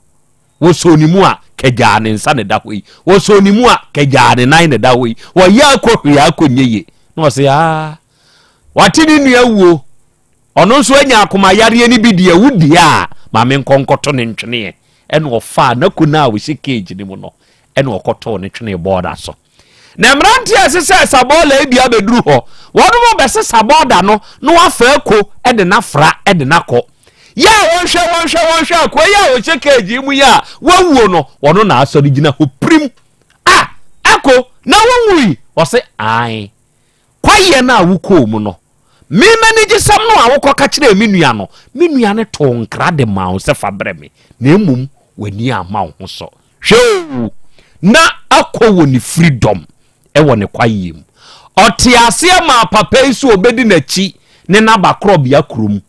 Wɔsoo ne mu a kagyaa ne nsa na ɛda hɔ yi. Wɔsoo ne mu a kagyaa ne nan na ɛda hɔ yi. Wɔyɛ akɔ hwee akɔ nyɛ yie. Na ɔse aa wate ne nua wuo. Ɔno nso anya akoma yareɛ no bi deɛ wo deɛ a ma me nkɔ nkɔto ne ntweneɛ. Ɛna ɔfaa n'akonnwa a ɔhyɛ cage no mu no ɛna ɔkɔtoo ne twenee bɔɔda so. Na mmeranteɛ a ɛsesɛ sa bɔɔla yi bi abɛduru hɔ. Wɔnom bɛsesa bɔɔda no na wɔafa ako de no afra de no akɔ. Yɛ a wɔnhwɛ wɔnhwɛ wɔnhwɛ akoa yi a ɔhyɛ cage yi mu yi a wawuo no, ɔno na asɔre gyina hɔ pirim. Ah! Ako, na wonwui? Ɔse ae. Kwaeɛ no a wokɔɔ mu no, me m'anigyesɛm no a wokɔka kyerɛɛ me nua no, me nua no too nkra de maa wo sɛ fa brɛ me, na mmom w'ani amma wo ho so. Hwɛ o, na akɔ wɔ ne freedom wɔ ne kwaeɛ mu. Ɔtee aseɛ maa papa yi sɛ ɔbɛdi n'akyi ne no aba korɔbea kurom.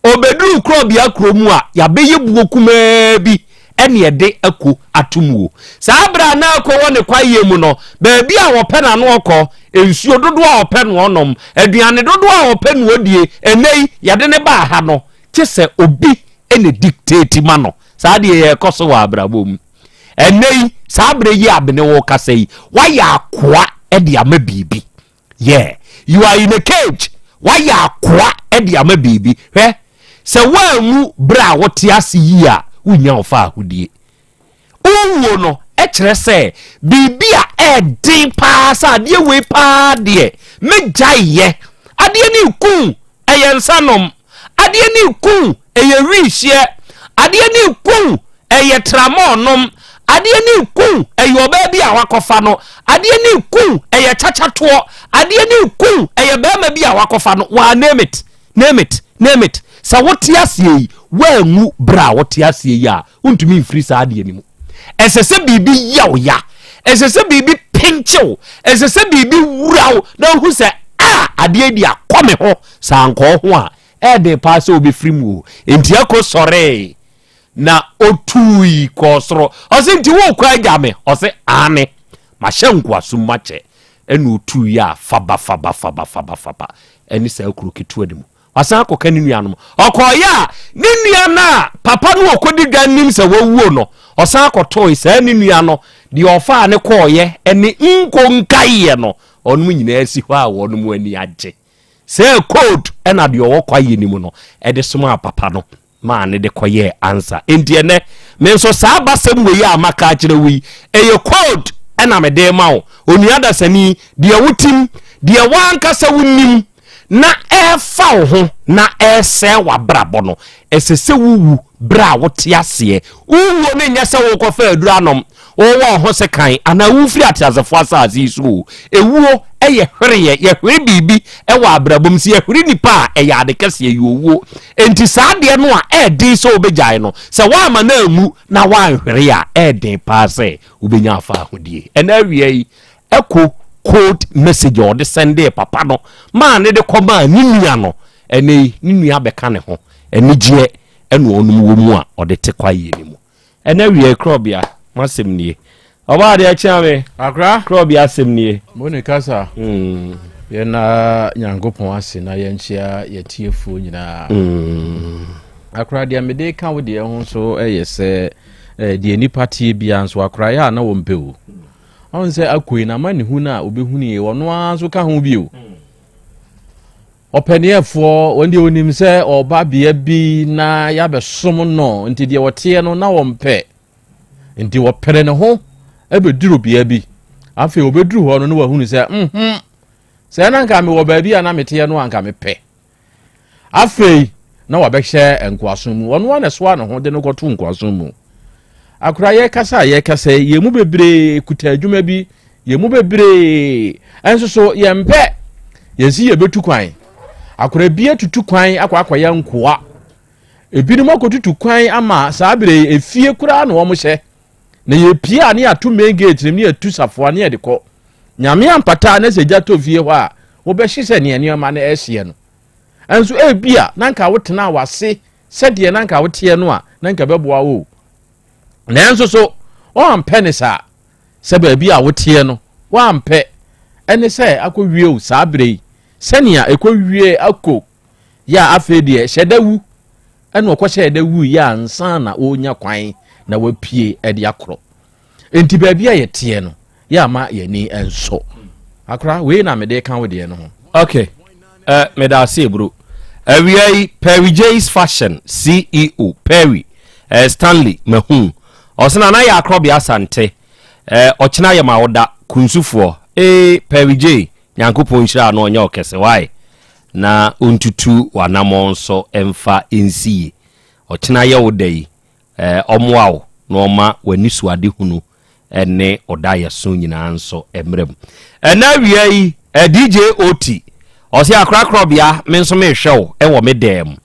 Ɔbɛduruu korɔbea kuro mu a, yɛabɛyɛ buo kumaa bi ne ɛde ako ato mu o. Saa berɛ a na ako wɔ ne kwaeɛ mu no, baabi a ɔpɛ na no ɔkɔ, nsuo dodoɔ a ɔpɛ no ɔnom, aduane dodoɔ a ɔpɛ no ɔdie. Ɛnnɛ yi, yɛde no baa ha no, kye sɛ obi na dictate ma no. Saa deɛ yɛrekɔ so wɔ abrabɔ mu. Ɛnnɛ yi, saa berɛ yi a me ne wo kasa yi, woayɛ akoa de ama biribi. Yeah, you are in a cage. Woayɛ akoa de ama biribi. Hwɛ, sɛ woanwu berɛ a wote ase yi a, wonnya wo fa ahodie. Wowuo no kyerɛ sɛ biribi a ɛɛden paa sɛ adeɛ wei paa deɛ mɛgyae yɛ. Adeɛ no reku ɛyɛ nsa nom. Adeɛ no reku ɛyɛ wii hyeɛ. Adeɛ no reku ɛyɛ tramɔɔ nom. Adeɛ no reku ɛyɛ ɔbaa bi a wakɔfa no. Adeɛ no reku ɛyɛ kyakyatoɔ. Adeɛ no reku ɛyɛ barima bi a wakɔfa no. Waa name it. Name it, name it. Sɛ wote aseɛ yi, woanwu berɛ a wote aseɛ yi a, wontumi mfiri saa adeɛ no mu. Ɛsɛ sɛ biribi yɛ wo ya. Ɛsɛ sɛ biribi pinkye wo. Ɛsɛ sɛ biribi wura wo na wohu sɛ a adeɛ di akɔ me ho. Sɛ ankɔ ho a, ɛyɛ paa sɛ wobɛfiri mu o. Enti ɛko sɔree na ɔtuui kɔɔ soro. Ɔse nti worekɔ agya me? Ɔse aane, mahyɛ nkoasom mu akyɛ. Ɛna ɔtuui a faba faba faba faba faba ɛne saa kuro ketewa no mu. Wasan akɔka ne nuanom. Ɔkɔeɛ a, ne nua no a papa no ɔkɔdi dwa nim sɛ wawuo no, ɔsan kɔtoe saa ne nua no, deɛ ɔfaa ne kɔɔeɛ ne nkonkaeɛ no, wɔnom nyinaa si hɔ a wɔnom ani agye. Sɛ code ɛna deɛ ɔwɔ kwaeɛ no mu no ɛde somaa papa no. maa no de kɔyɛɛ ansa. Enti ɛnɛ, me nso saa abasɛm wei a maka akyerɛ wo yi, ɛyɛ code ɛna mede rema wo. Onua dasani, deɛ wotim, deɛ w'ankasa wonim na ɛrefa wo ho na ɛresɛe w'abrabɔ no, ɛsɛ sɛ wowu berɛ a wote aseɛ. Wowuo no nyɛ sɛ worekɔfa aduro anom, Wowɔ wo ho sekan anaa wofiri ateasefoɔ asase yi so o, ewuo yɛ hwereɛ. Yɛhwere biribi wɔ abrabɔ mu. Sɛ yɛhwere nipa a, ɛyɛ ade kɛseɛ, ɛyɛ owuo. Enti saa adeɛ no a ɛyɛ den sɛ wobɛgyae no, sɛ woamma no anwu na woanhwere a, ɛyɛ den paa sɛ wobɛnya afa ahodie. Ɛnɛ awia yi, ɛko code message a ɔde sɛndee papa no maa ne de kɔmaa ne nua no, ɛnɛ yi ne nua bɛka ne ho. Anigyeɛ ɛna ɔnom wɔ mu a ɔde te kwaeɛ no mu. Ɛnɛ wiɛ krɔbea m'asɛm nie. Ɔbaa deɛ kyea me. Akra. Krɔbea asɛm nie. Mo ne kasa. Mm. Yɛn na Nyankopɔn ase na yɛnkyea yɛtiefoɔ nyinaa. Mm. Akra deɛ mede ka wo deɛ ho nso yɛ sɛ eh, deɛ nipa teɛ biara nso akra yɛ a na wɔmpɛ o. Ɔn sɛ akoi na ama ne hu no a obɛhunu yɛ ɔno ara nso ka ho bio. Mm. Ɔpɛneɛfoɔ, wɔn deɛ wɔnim sɛ ɔba bea bi na yɛabɛsom no, nti deɛ ɔteɛ no na wɔmpɛ. Nti wɔpere ne ho bɛduru bea bi. Afei wɔbɛduru hɔ no na wɔahunu sɛ, mhm, sɛ na nka mewɔ baabi a na meteɛ no a nka mepɛ. Afei na wabɛhyɛ nkoasom mu. Ɔno ara na ɛsoa ne ho de no kɔto nkoasom mu. Akora yɛkasa a yɛkasa yi, yɛn mu bebree kuta adwuma bi, yɛn mu bebree nso so yɛmpɛ yɛn si yɛbɛtu kwan. Akora bi atutu kwan akɔ akɔyɛ nkoa. Ebinom akɔtutu kwan ama saa berɛ yi efie koraa na wɔhyɛ. Na yɛpie a ne yɛato main gate no ne yɛatu safoa ne yɛde kɔ. Nyame ampata na sɛ gya tɔ fie hɔ a, wobɛhye sɛ nea nneɛma no ɛhyeɛ no. Nso ebia na nka wotenaa w'ase sɛdeɛ na nka woteɛ no a, na nka ɛbɛboa wo. Nanso so woampɛ ne saa sɛ baabi a woteɛ no woampɛ ɛne sɛ akɔwie o saa berɛ yi sɛnea ɛkɔwie akɔ yɛ a afei deɛ hyɛ da wu ɛna ɔkɔhyɛɛ da wu yɛ ansa na ɔnya kwan na wapue ɛde akorɔ Enti baabi a yɛteɛ no, yɛ ama yɛn ani nsɔ. Akora, wei na mede ka wo deɛ no ho. Ok, eh, meda ase eburo. Awia yi, Perry J's Fashion CEO, Perry eh, Stanley Mahu. Ɔse na na yɛ akorɔbea Asante. Eh, ɔkyena yɛ ma woda, kunsufoɔ. Eh, Perry J, Nyankopɔn nhyira no ɔnyɛ ɔkɛse, why? Na ɔntutu w'anamɔn nso mfa nsi yie. Ɔkyena yɛ wo da yi, Ɔmmoa wo na ɔma w'anisoadehunu ne wo daeɛso nyinaa nso mmra mu. Ɛnɛ awia yi, DJ Oti, ɔse akorakorɔbea, me nso mehwɛ wo wɔ me dan mu.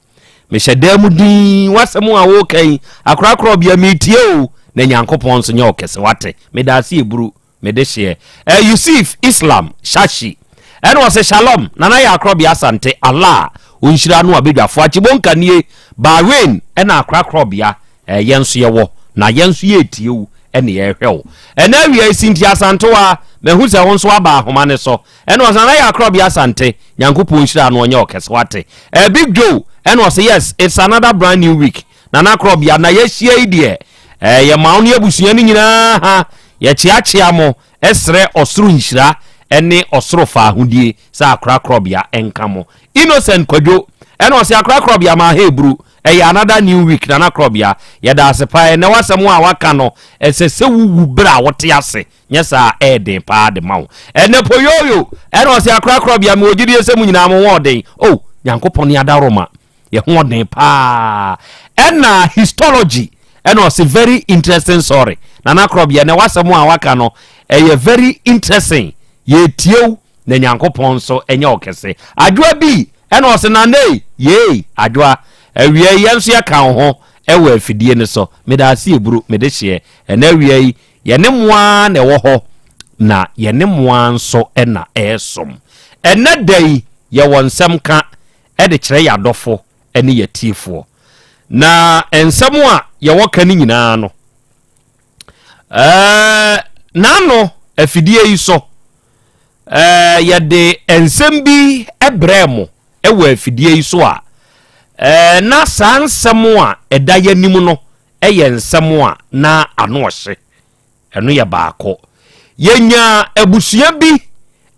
Mehyɛ dan mu dinn, w'asɛm a woka yi, akorakorɔbea metie o, na Nyankopɔn nso nyɛ ɔkɛse, wate? Meda ase eburu. Me dehyeɛ eh Yusuf Islam Shashi ɛna ɔse Shalom Nana yɛ akorɔbea Asante Allah ɔnhyira no abadwafoɔ Akyebonka nie Bahrain ɛna akorakorɔbea eh yɛn nso yɛwɔ na yɛn nso yɛretie wo ɛne yɛrehwɛ wo ɛna awia yi Cynthia Asantewa mahu sɛ wo nso aba ahoma ne so ɛna ɔse Nana yɛ akorɔbea Asante Nyankopɔn nhyira no ɔnyɛ ɔkɛse wate eh Big Joe ɛna ɔse yes it's another brand new week Nana Korɔbea na yɛahyia yi deɛ. Eh, yɛma wo ne abusua no nyinaa ha. Yɛkyeakyea mo, srɛ ɔsoro nhyira ne ɔsoro faahodie sɛ akorakorɔbea nka mo. Innocent Kwadwo ɛna ɔse akorakorɔbea ma ha eburu. Ɛyɛ another new week Nana Korɔbea. Yɛda ase paa ɛnɛ w'asɛm a waka no ɛsɛ sɛ wowu berɛ a wote ase nyɛ saa a ɛyɛ den paa de ma wo. Ɛnɛ Poyoyo ɛna ɔse akorakorɔbea mewɔ gyidie sɛ mo nyinaa mo ho ɔden. Oh Nyankopɔn ne adaworoma yɛ ho ɔden paa. Ɛna histology ɛna ɔse very interesting sorry Nana Korɔbea ɛnɛ w'asɛm a waka no ɛyɛ very interesting yɛtie wo na Nyankopɔn nso ɛnyɛ ɔkɛse. Adwoa bi ɛna ɔse Nana ei yei Adwoa awia yi yɛn nso yɛka wo ho ɛwɔ afidie no so meda ase eburu mede hyeɛ ɛnɛ awia yi yɛne mo ara na ɛwɔ hɔ na yɛne mo ara nso na ɛresom ɛnɛ da yi yɛwɔ nsɛm ka de kyerɛ yɛn adɔfo ne yɛn atiefoɔ. Na nsɛm a yɛwɔ ka no nyinaa no, ɛɛ n'ano afidie yi so, ɛɛ yɛde nsɛm bi brɛɛ mo wɔ afidie yi so a, ɛɛ na saa nsɛm a ɛda yɛn anim no yɛ nsɛm a na ano ɔhye. Ɛno yɛ baako. Yɛnyaa abusua bi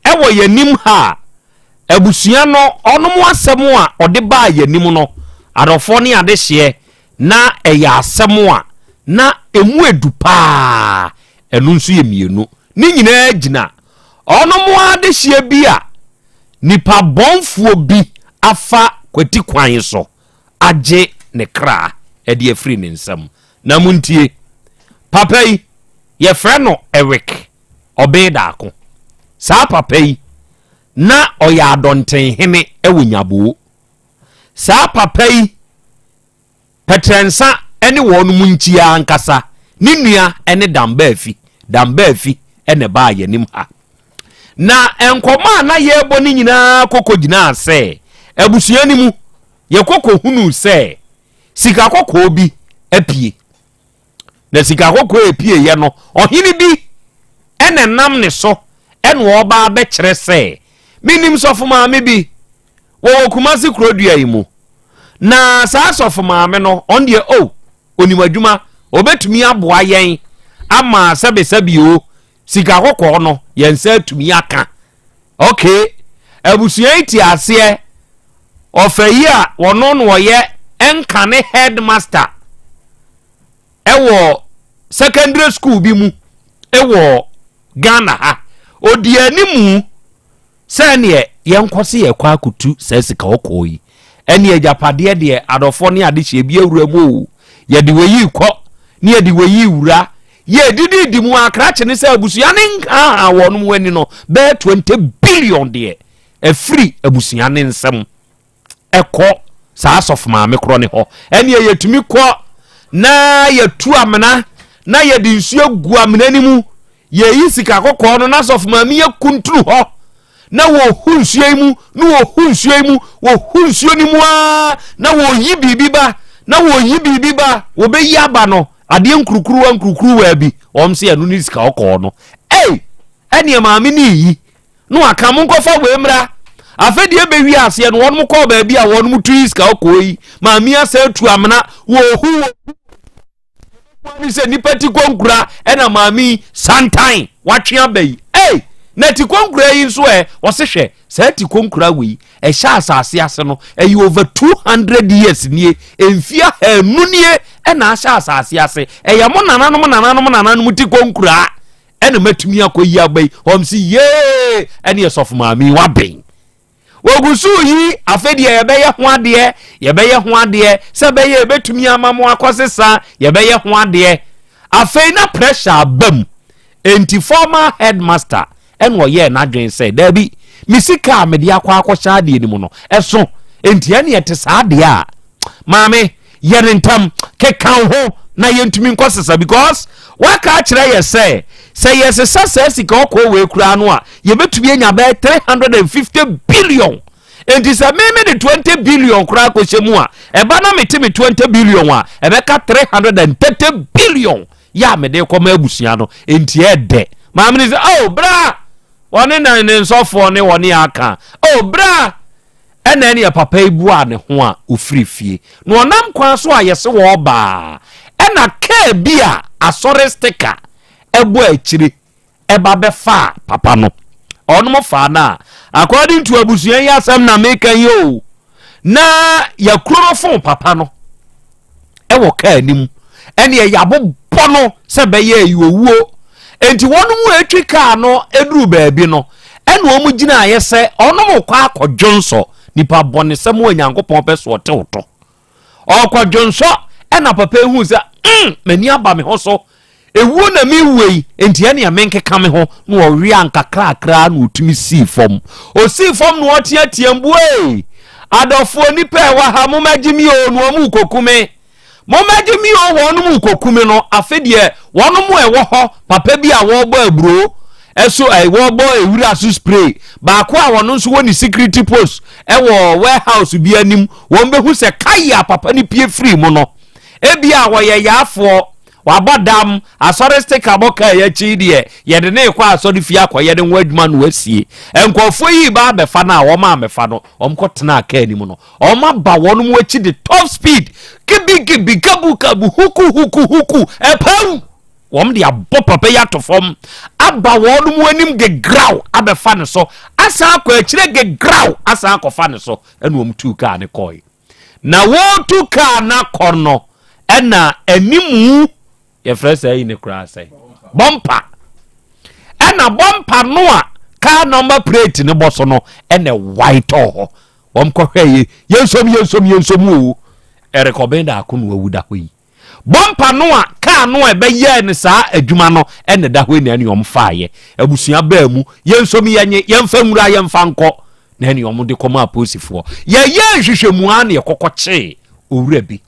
wɔ yɛn anim ha a, abusua no, ɔnom asɛm a ɔde baa yɛn anim no, adɔfoɔ ne adehyeɛ, na ɛyɛ asɛm a na ɛmu edu paa. Ɛno nso yɛ mmienu. Ne nyinaa gyina ɔnom adehyeɛ bi a nipa bɔnfoɔ bi afa kwati kwan so agye ne kra de afiri ne nsam. Na montie, papa yi, yɛfrɛ no Eric Ɔbeedaako. Saa papa yi, na ɔyɛ adɔntenhene wɔ Nyaboo. Saa papa yi, Pɛtrɛnsa ne wɔnom nkyia ankasa, ne nua ne Dambaafi. Dambaafi na ɛbaa yɛn anim ha. Na nkɔmmɔ a na yɛrebɔ no nyinaa kɔkɔ gyinaa sɛ, abusua no mu, yɛkɔ kɔhunuu sɛ sika kɔkɔɔ bi apue. Na sika kɔkɔɔ a ɛpueeɛ no, ɔhene bi ɛna ɛnam ne so ɛna ɔba abɛkyerɛ sɛ, menim sɔfo maame bi, wɔwɔ Kumasi kurodua yi mu. Na saa sɔfo maame no, ɔno deɛ, oh, onim adwuma, ɔbɛtumi aboa yɛn ama sɛbesɛbe o, sika kɔkɔɔ no, yɛn nsa atumi aka. Okay, abusua yi te aseɛ, ɔfa yi a wɔno na ɔyɛ nkane headmaster ɛwɔ secondary school bi mu ɛwɔ Ghana ha. Odi animu Sɛ ɛneɛ yɛnkɔ se yɛkɔ akotu saa sika ɔkɔɔ yi, ɛneɛ agyapadeɛ deɛ adɔfoɔ ne adehyeɛ bi awura mu o, yɛde wei rekɔ ne yɛde wei rewura, yɛdididi mu a krakye ne sɛ abusua ne nkaahaa wɔn ani no bɛyɛ 20 billion deɛ ɛfiri abusua ne nsam. ɛkɔ saa asɔfo maame korɔ ne hɔ ɛneɛ yɛtumi kɔ na yɛtu amena na yɛde nsuo gu amena no mu yɛyi sika kɔkɔɔ no na asɔfo maame yɛ kuntunu hɔ na wɔhu nsuo yi mu na wɔhu nsuo yi mu wɔhu nsuo no mu aa na wɔyi biribi ba na wɔyi biribi ba wɔbɛyi aba no adeɛ nkurukuruwa nkurukuruwa bi wɔn sɛ ɛno ne sika kɔkɔɔ no ei ɛneɛ maame ne yi na waka monkɔfa wei mmra afei deɛ ɛbɛwie aseɛ no wɔnom kɔɔ baabi a wɔnom tu yi sika ɔkɔɔ yi maame asɛ atu amena wɔhu ne sɛ nipa ti kɔnkura ɛna maame yi santan watwe aba yi ei na ti kɔnkura yi nso ɛ wɔse hwɛ saa ti kɔnkura wei ɛhyɛ asase ase no ɛyɛ over 200 years nie mfie ahanu nie ɛna ahyɛ asase ase ɛyɛ mo nananom nananom nananom ti kɔnkura ɛna matumi akɔyi aba yi wɔn si yee ɛne ɛsɔfo maame yi waben wɔgu so yi afei deɛ yɛbɛyɛ ho adeɛ yɛbɛyɛ ho adeɛ sɛ bɛyɛ yɛbɛtumi ama mo akɔsesa yɛbɛyɛ ho adeɛ afei na pressure aba mu enti former headmaster ɛna ɔyɛɛ n'adwene sɛ daabi me sika a mede akɔ akɔhyɛ adeɛ no mu no ɛso enti ɛne ɛte saa adeɛ a maame yɛ no ntɛm keka wo ho na yɛntumi nkɔ sesa because waka akyerɛ yɛ sɛ sɛ yɛsesa saa sika ɔkɔɔ wei koraa no a yɛbɛtumi anya bɛyɛ 350 billion nti sɛ meme de 20 billion koraa kɔhyɛ mu a ɛba na mete me 20 billion a ɛbɛka 330 billion yɛ a mede kɔma abusua no nti ɛdɛ maame no sɛ oh bra wɔne na ne nsɔfoɔ ne wɔne aka oh bra Ɛna ɛneɛ papa yi buaa ne ho a ɔfiri fie. Na ɔnam kwan so a yɛse wɔɔba a, Ɛna kaa bi a asɔre sticker ɛbɔ akyire ɛba bɛfaa papa no. Ɔnom faa no a, according to abusua yi asɛm na meka yi o, na yɛakurofon papa no ɛwɔ kaa no mu, ɛne yɛabobɔ no sɛ bɛyɛ ɛyɛ owuo. Enti wɔn mu atwi kaa no eduru baabi no, ɛna wɔn gyinaeɛ sɛ ɔnom kɔ akɔdwonsɔ nipa bɔnesɛm a Onyankopɔn pɛ so ɔtew to. Ɔrekɔdwonsɔ ɛna papa yi hu sɛ mm, m'ani aba me ho so, ewuo na mewuo yi, enti ɛnea menkeka me ho. Na ɔwea nkakrakra na ɔtumi sii fam. Ɔsii fam na ɔteateam, buee, adɔfoɔ nipa ɛwɔ ha, mommɛgye me o, na wɔn rekɔku me. Mommɛgye me o, wɔnom rekɔku me no. Afe deɛ wɔnom ɛwɔ hɔ, papa bi a wɔrebɔ aburo ɛso ɛ wɔrebɔ ewira so spray baako a wɔn nso wɔ ne security post ɛwɔ warehouse bi anim, wɔn bɛhu sɛ kayi a papa no pie firi mu no, ebi a wɔyɛ yaafoɔ, wabɔ dam, asɔre sticker bɔ kaa yi akyi deɛ yɛde ne kɔ asɔre fie akɔyɛ ne ho adwuma no asie. Nkurɔfoɔ yi ba abɛfa no a wɔn amɛfa no, wɔn kɔ tenaa kaa anim no, wɔn aba wɔn mu akyi de top speed, gibigibi, kabu kabu, huku huku huku, ɛpɛw, wɔn de abɔ papa yi ato fam, aba wɔn mu anim gegraw abɛfa ne so, asan akɔ akyire gegraw asan akɔfa ne so, ɛna wɔn tuu kaa ne kɔe. Na wɔretu kaa no akɔ no, ɛna animu yɛfrɛ saa yi ne koraa sɛ bɔmpa, ɛna bɔmpa no a kaa number plate no bɔ so no ɛna ɛwae tɔɔ hɔ. Wɔn kɔhwɛ yɛ yɛnsom yɛnsom yɛnsom o, ɛrekɔbɛn daako na wawu da hɔ yi. Bɔmpa no a kaa no a ɛbɛyɛɛ no saa adwuma no ɛna ɛda hɔ yi na ɛne wɔn faeɛ. Abusua baa mu, yɛnsom yɛnye, yɛmfa nwura yɛmfa nkɔ, na ɛne wɔn de kɔma apolisifoɔ. Yɛyɛɛ nhwehwɛmu ara na yɛkɔkɔ kyee owura bi.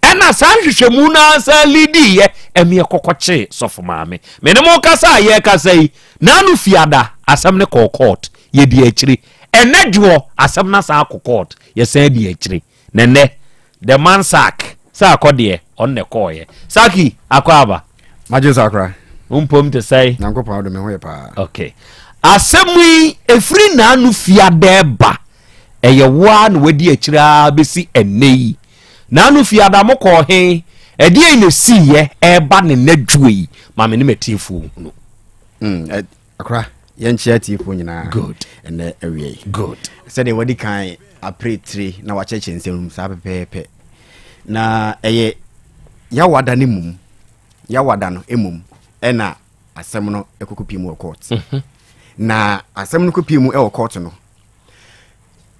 Ɛna saa nhwehwɛmu no ara san lidiiɛ ɛme yɛkɔkɔ kyee sɔfo maame. Me ne mo kasa a yɛrekasa yi, n'ano fiada, asɛm no kɔɔ court, yɛdi akyire. Ɛnɛ dwoɔ, asɛm no asan akɔ court, yɛsan di akyire. Na nnɛ, the man sack, sɛ akɔ deɛ, ɔno na ɛkɔɔeɛ. Saki, akɔ aba. Magye sa kora. Wo mpom te sɛe? Nyankopɔn adom, me ho yɛ paa. Okay. Asɛm yi, ɛfiri n'ano fiada ɛba, ɛyɛ wo ara na wadi akyire ara bɛsi ɛnnɛ yi. N'ano fiada mo kɔɔ he? Ɛdeɛn na ɛsiiɛ ɛreba ne nnɛ dwoɔ yi? Ma me ne m'atiefoɔ nhunu. Mm, Akora, yɛnkyea atiefoɔ nyinaa. Good. Ɛnɛ awia yi. Good. Sɛdeɛ wadi kan apere tire na wakyerɛkyerɛ nsɛm mu saa pɛpɛɛpɛ. Na ɛyɛ yawada no mmom, yawada no mmom ɛna asɛm no ɛkɔkɔ pie mu wɔ court. Mhm. Na asɛm no kɔ pie mu ɛwɔ court no,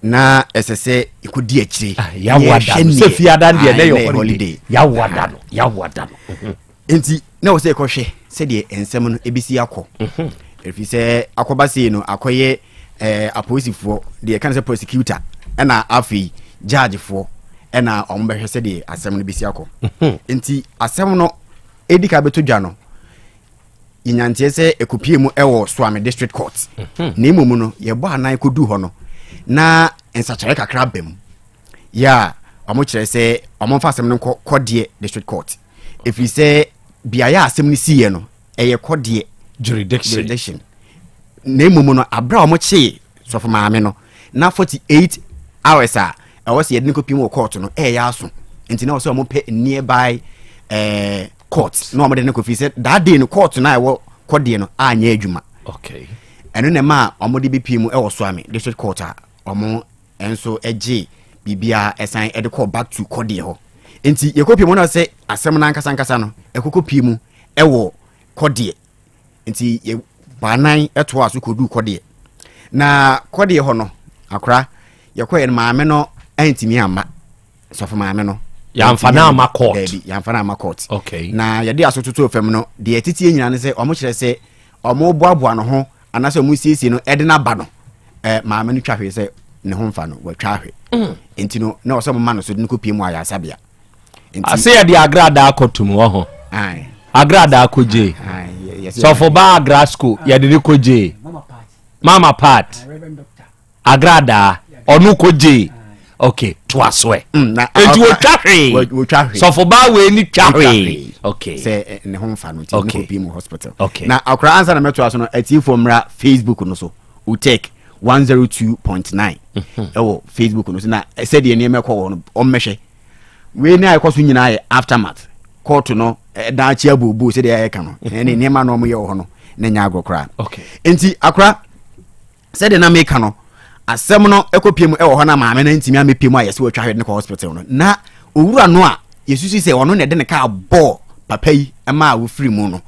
na ɛsɛ sɛ ɛkɔdi akyire. Ah, yawada no sɛ fiada no deɛ na ɛyɛ holiday. Yawada no, yawada no. Mhm. Nti na wɔ sɛ ɛkɔhwɛ sɛdeɛ nsɛm no ɛbɛsi akɔ, mhm. ɛfiri sɛ akɔba sei no akɔyɛ eh, apolisifoɔ deɛ ɛka no sɛ prosecutor ɛna afei judgefoɔ ɛna wɔn bɛhwɛ sɛdeɛ asɛm no bɛsi akɔ. Mhm. Nti asɛm no ɛdi ka bɛtɔ dwa no, yɛnyanteɛ sɛ ɛkɔpie mu ɛwɔ Suame District Court. mhm. Na mmom no yɛbɔ anan kɔdu hɔ no na nsakyerɛ kakra ba mu yɛ a wɔkyerɛ sɛ wɔmfa asɛm no nkɔ kɔdeɛ District Court, ɛfiri sɛ beaeɛ a asɛm no siiɛ no ɛyɛ kɔdeɛ jurisdiction. Na mmom no aberɛ a wɔkyee sɔfo maame no na 48 hours a ɛwɔ sɛ yɛde no kɔpiem wɔ court no ɛyɛ aso, nti na wɔ sɛ wɔpɛ nearby eh, court na wɔde no kɔfiri sɛ that day no court no a ɛwɔ kɔdeɛ no anyɛ adwuma. Okay. Ɛno na ɛma a wɔde bɛpie mu ɛwɔ Suame District Court a wɔn nso gye biribiara ɛsan ɛde kɔɔ back to kɔdeɛ hɔ. Nti yɛkɔpie mu no sɛ asɛm no ankasa ankasa no ɛkɔkɔ pie mu ɛwɔ kɔdeɛ. Nti yɛ baanan ɛtoa so kɔduu kɔdeɛ. Na kɔdeɛ hɔ no akora yɛkɔɛ no maame no antumi amma, sɔfo maame no yɛamfa no amma court. Daabi, yɛamfa no amma court. Okay. Na yɛde aso totoo fam no deɛ ɛteteɛ nyinaa ne sɛ ɔmo kyerɛ sɛ ɔmo boaboa no ho anaasɛ ɔmo siesie no ɛde no aba no, eh, maame no twa hwee sɛ ne ho mfa no, watwa ahwe. Nti no na ɔsɛ ɔmo ma no so de no kɔpie mu ayaresabea. Nti ase yɛde agradaa kɔtom wɔ ho. Agradaa kɔgyee sɔfo ba agrasco, yɛde ne kɔgyee Mama Pat agradaa ɔno kɔgyee. Ok, toa so ɛ. Enti wɔtwa hwee, sɔfo ba wei ni twa hwee. Ok, sɛ eh, ne ho mfa no nti ne kɔpie mu hospital. Okay. Na akora ansa na mɛtoa so no, atiefoɔ mmra Facebook no so, Utek 102.9 ɛwɔ Facebook no so, na sɛdeɛ nneɛma ɛkɔ wɔ no ɔmmɛhwɛ. Wei ne a ɛkɔ so nyinaa yɛ aftermath. kɔɔto no daakye abuobuo sɛdeɛ yɛka no ɛne nneɛma na wɔyɛ wɔ hɔ no na nyɛ agorɔ koraa. Nti akora sɛdeɛ na meka no asɛm no ɛkɔpie mu ɛwɔ hɔ na maame no ntumi amɛpie mu a yɛsɛ wɔatwa hwɛ de no kɔ hospital no na owura no a yɛsusu sɛ ɔno na ɛde ne kaa bɔɔ papa yi ma a wɔfiri mu no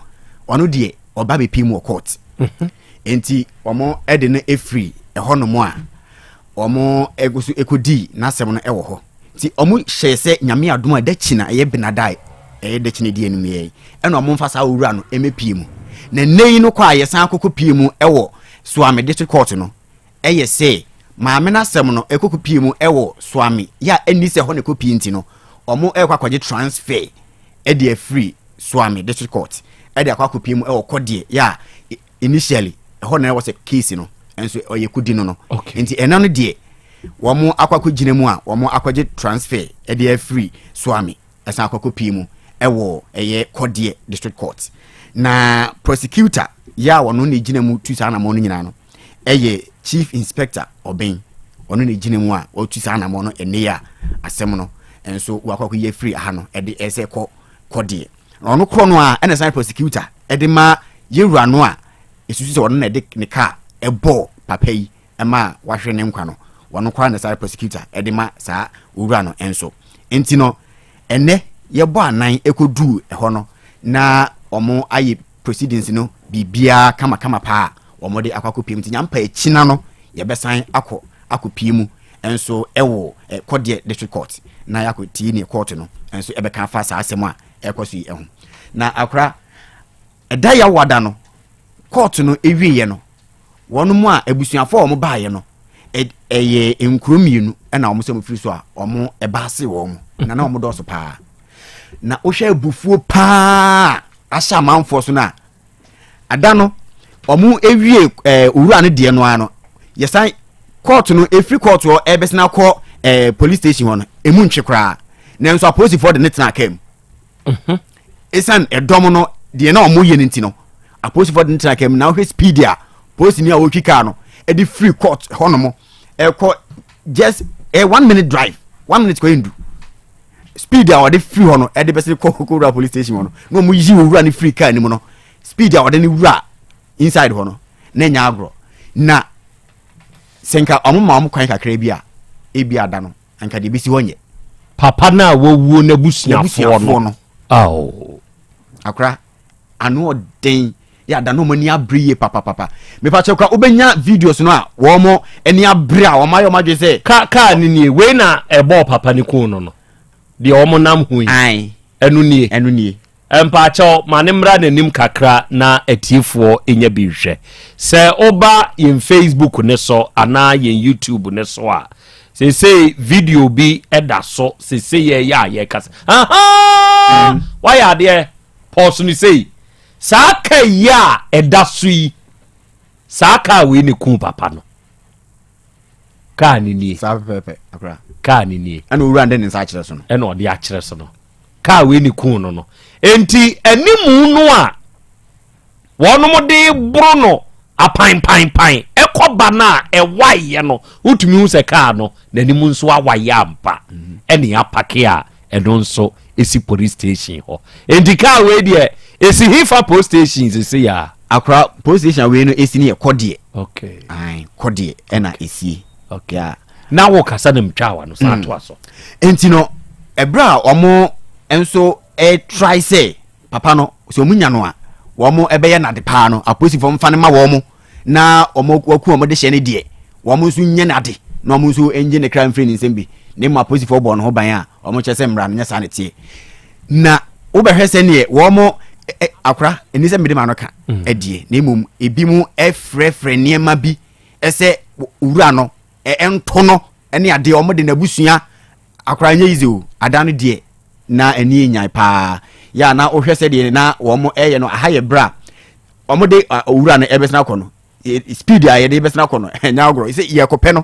ɔno deɛ ɔba bɛpie mu wɔ court mhm. nti wɔn de no ɛfiri ɛhɔ nom a wɔn ɛgu so ɛkɔdii n'asɛm no ɛwɔ hɔ nti wɔn hyɛɛ sɛ nyame adom a dakyi na ɛyɛ benadae ɛyɛ dakyi na ɛdi anim yɛ ɛna wɔn mfa saa owura no ɛmɛpie mu na nnɛ yi no kɔ a yɛsan akɔkɔ pie mu ɛwɔ Suame district court no ɛyɛ sɛ maame no asɛm no ɛkɔkɔ pie mu ɛwɔ Suame yɛ a ɛnni sɛ ɛhɔ na ɛkɔ pie nti no wɔn ɛkɔ akɔgye transfer ɛde afiri Suame district court ɛde akɔ akɔ pie mu ɛwɔ kɔdeɛ yɛ a initially ɛhɔ na ɛwɔ sɛ case no nso ɔyɛ kodi no no nti ɛna no deɛ wɔn akɔ akɔ gyina mu a wɔn akɔgye transfer ɛde afiri Suame ɛsan akɔ akɔ pie mu ɛwɔ ɛyɛ kɔdeɛ district court na prosecutor yɛ a wɔn na gyina mu tu saa anamɔ no nyinaa no ɛyɛ chief inspector ɔbɛn ɔno na gyina mu a ɔtu saa anamɔ no ɛnɛ yɛ a asɛm no nso wakɔ akɔ yɛ firi aha no ɛde ɛsɛ kɔ kɔdeɛ ɔno korɔ no a ɛna san prosecutor ɛde ma yɛwura no a ɛsusu sɛ ɔno na ɛde ne kaa ɛbɔɔ papa yi ɛma wahwere ne nkwa no ɔno koraa na saa prosecutor ɛde ma saa owura no nso nti no ɛnɛ yɛbɔ anan ɛkɔduu ɛhɔ no na ɔmo ayɛ proceedings no biribiara kamakama paa wɔn de akɔ akɔpie mu nti nyampa akyina no yɛbɛsan akɔ akɔpie mu nso ɛwɔ kɔdeɛ district court na yɛakɔ tie ne court no nso ɛbɛka afa saa asɛm a ɛkɔ so yi ɛho na akora ɛda yɛawada no court no ɛwieɛ no wɔn mu a abusuafoɔ a wɔn baeɛ no ɛyɛ nkuro mmienu ɛna wɔn sɛ wɔn firi so a wɔn ɛba ase wɔn na na wɔn dɔɔso paa na wohwɛ abufuo paa ahyɛ amanfoɔ so no a ada no wɔn ewie ɛɛ owura no deɛ no ara no yɛsan kɔɔto no efiri kɔɔto hɔ ɛbɛsena kɔ ɛɛ police station hɔ no emu ntwe koraa nanso apolisifoɔ de ne tena kaa mu mhm. esan ɛdɔm no deɛ na wɔn yɛ no nti no apolisifoɔ de ne tena kaa mu na wohwɛ speed a polisini a ɔretwi kaa no ɛde firi court hɔnom ɛkɔ just ɛ one minute drive one minute kɔ yɛ ndu speed a ɔde firi hɔ no ɛde bɛsɛ kɔ kɔwura police station hɔ no na wɔn yi owura no firi kaa no mu no speed a ɔde no wura inside hɔ no na nya agorɔ na sɛ nka wɔn ma wɔn kwan kakra bi a ebi ada no anka deɛ ebesi hɔ nyɛ. Papa no a wawuo n'abusuafoɔ no. Ao. Akora ano ɔden yɛ ada na wɔn ani abere yie papapapa mepakyɛ kora wobɛnya videos no a wɔn ani abere a wɔn ayɛ wɔn adwene sɛ. Ka kaa no nie wei na ɛbɔɔ papa no kun no no deɛ wɔn nam ho yi ɛno nie ɛno nie. Mpaakyɛw ma no mmra n'anim kakra na atiefoɔ nya bi nhwɛ. Sɛ woba yɛn Facebook no so anaa yɛn YouTube no so a, seesei video bi da so seesei yɛyɛ a yɛkasa. Ahaa! Mm. Wayɛ adeɛ pɔs no sei. Saa ka yi a ɛda so yi, saa kaa wei ne kun papa no. Kaa ne nie. Saa pɛpɛpɛ akora. Kaa ne nie. Ɛna owura de ne nsa akyerɛ so no. Ɛna ɔde akyerɛ so no. Kaa wei ne kun no no. Enti animu no a wɔnom de boro no apanpanpan ɛkɔ ba no a ɛwaeɛ no, wotumi hu sɛ kaa no n'anim nso awaeɛ ampa. Mhm. Ɛne apake a ɛno nso esi police station hɔ. Enti kaa wei deɛ esi hefa police station sese ya. Akora police station wei no esi ne yɛ kɔdeɛ. Okay. Ayi kɔdeɛ ɛna esie. Okay. Yeah. Na wo kasa na mtwa wa no saa mm. to so. Enti no ɛberɛ a wɔn nso ɛtry sɛ papa no sɛ wɔn nya no a wɔn ɛbɛyɛ nade paa no apolisifoɔ mfa no ma wɔn na wɔn waku wɔn de hyɛ ne deɛ wɔn nso nyɛ nade na wɔn nso ngye ne kra mfiri ne nsam bi na emu apolisifoɔ bɔ ne ho ban a wɔn kyerɛ sɛ mmara no nyɛ saa na ɛteɛ na wobɛhwɛ sɛ neɛ wɔn akora ɛni sɛ mede ma no ka mm. ɛdeɛ na mmom ebi mu ɛfrɛfrɛ nneɛma bi ɛsɛ wura no ɛnto no ɛne adeɛ wɔn de n'abusua akora nyɛ yize o ada no deɛ na ɛni enyan paa yɛ a na wohwɛ sɛ deɛ na wɔn ɛyɛ no aha yɛ bra wɔn de owura no ɛbɛsena akɔ no speed a yɛde bɛsena akɔ no ɛnyɛ agorɔ sɛ yɛkɔpɛ no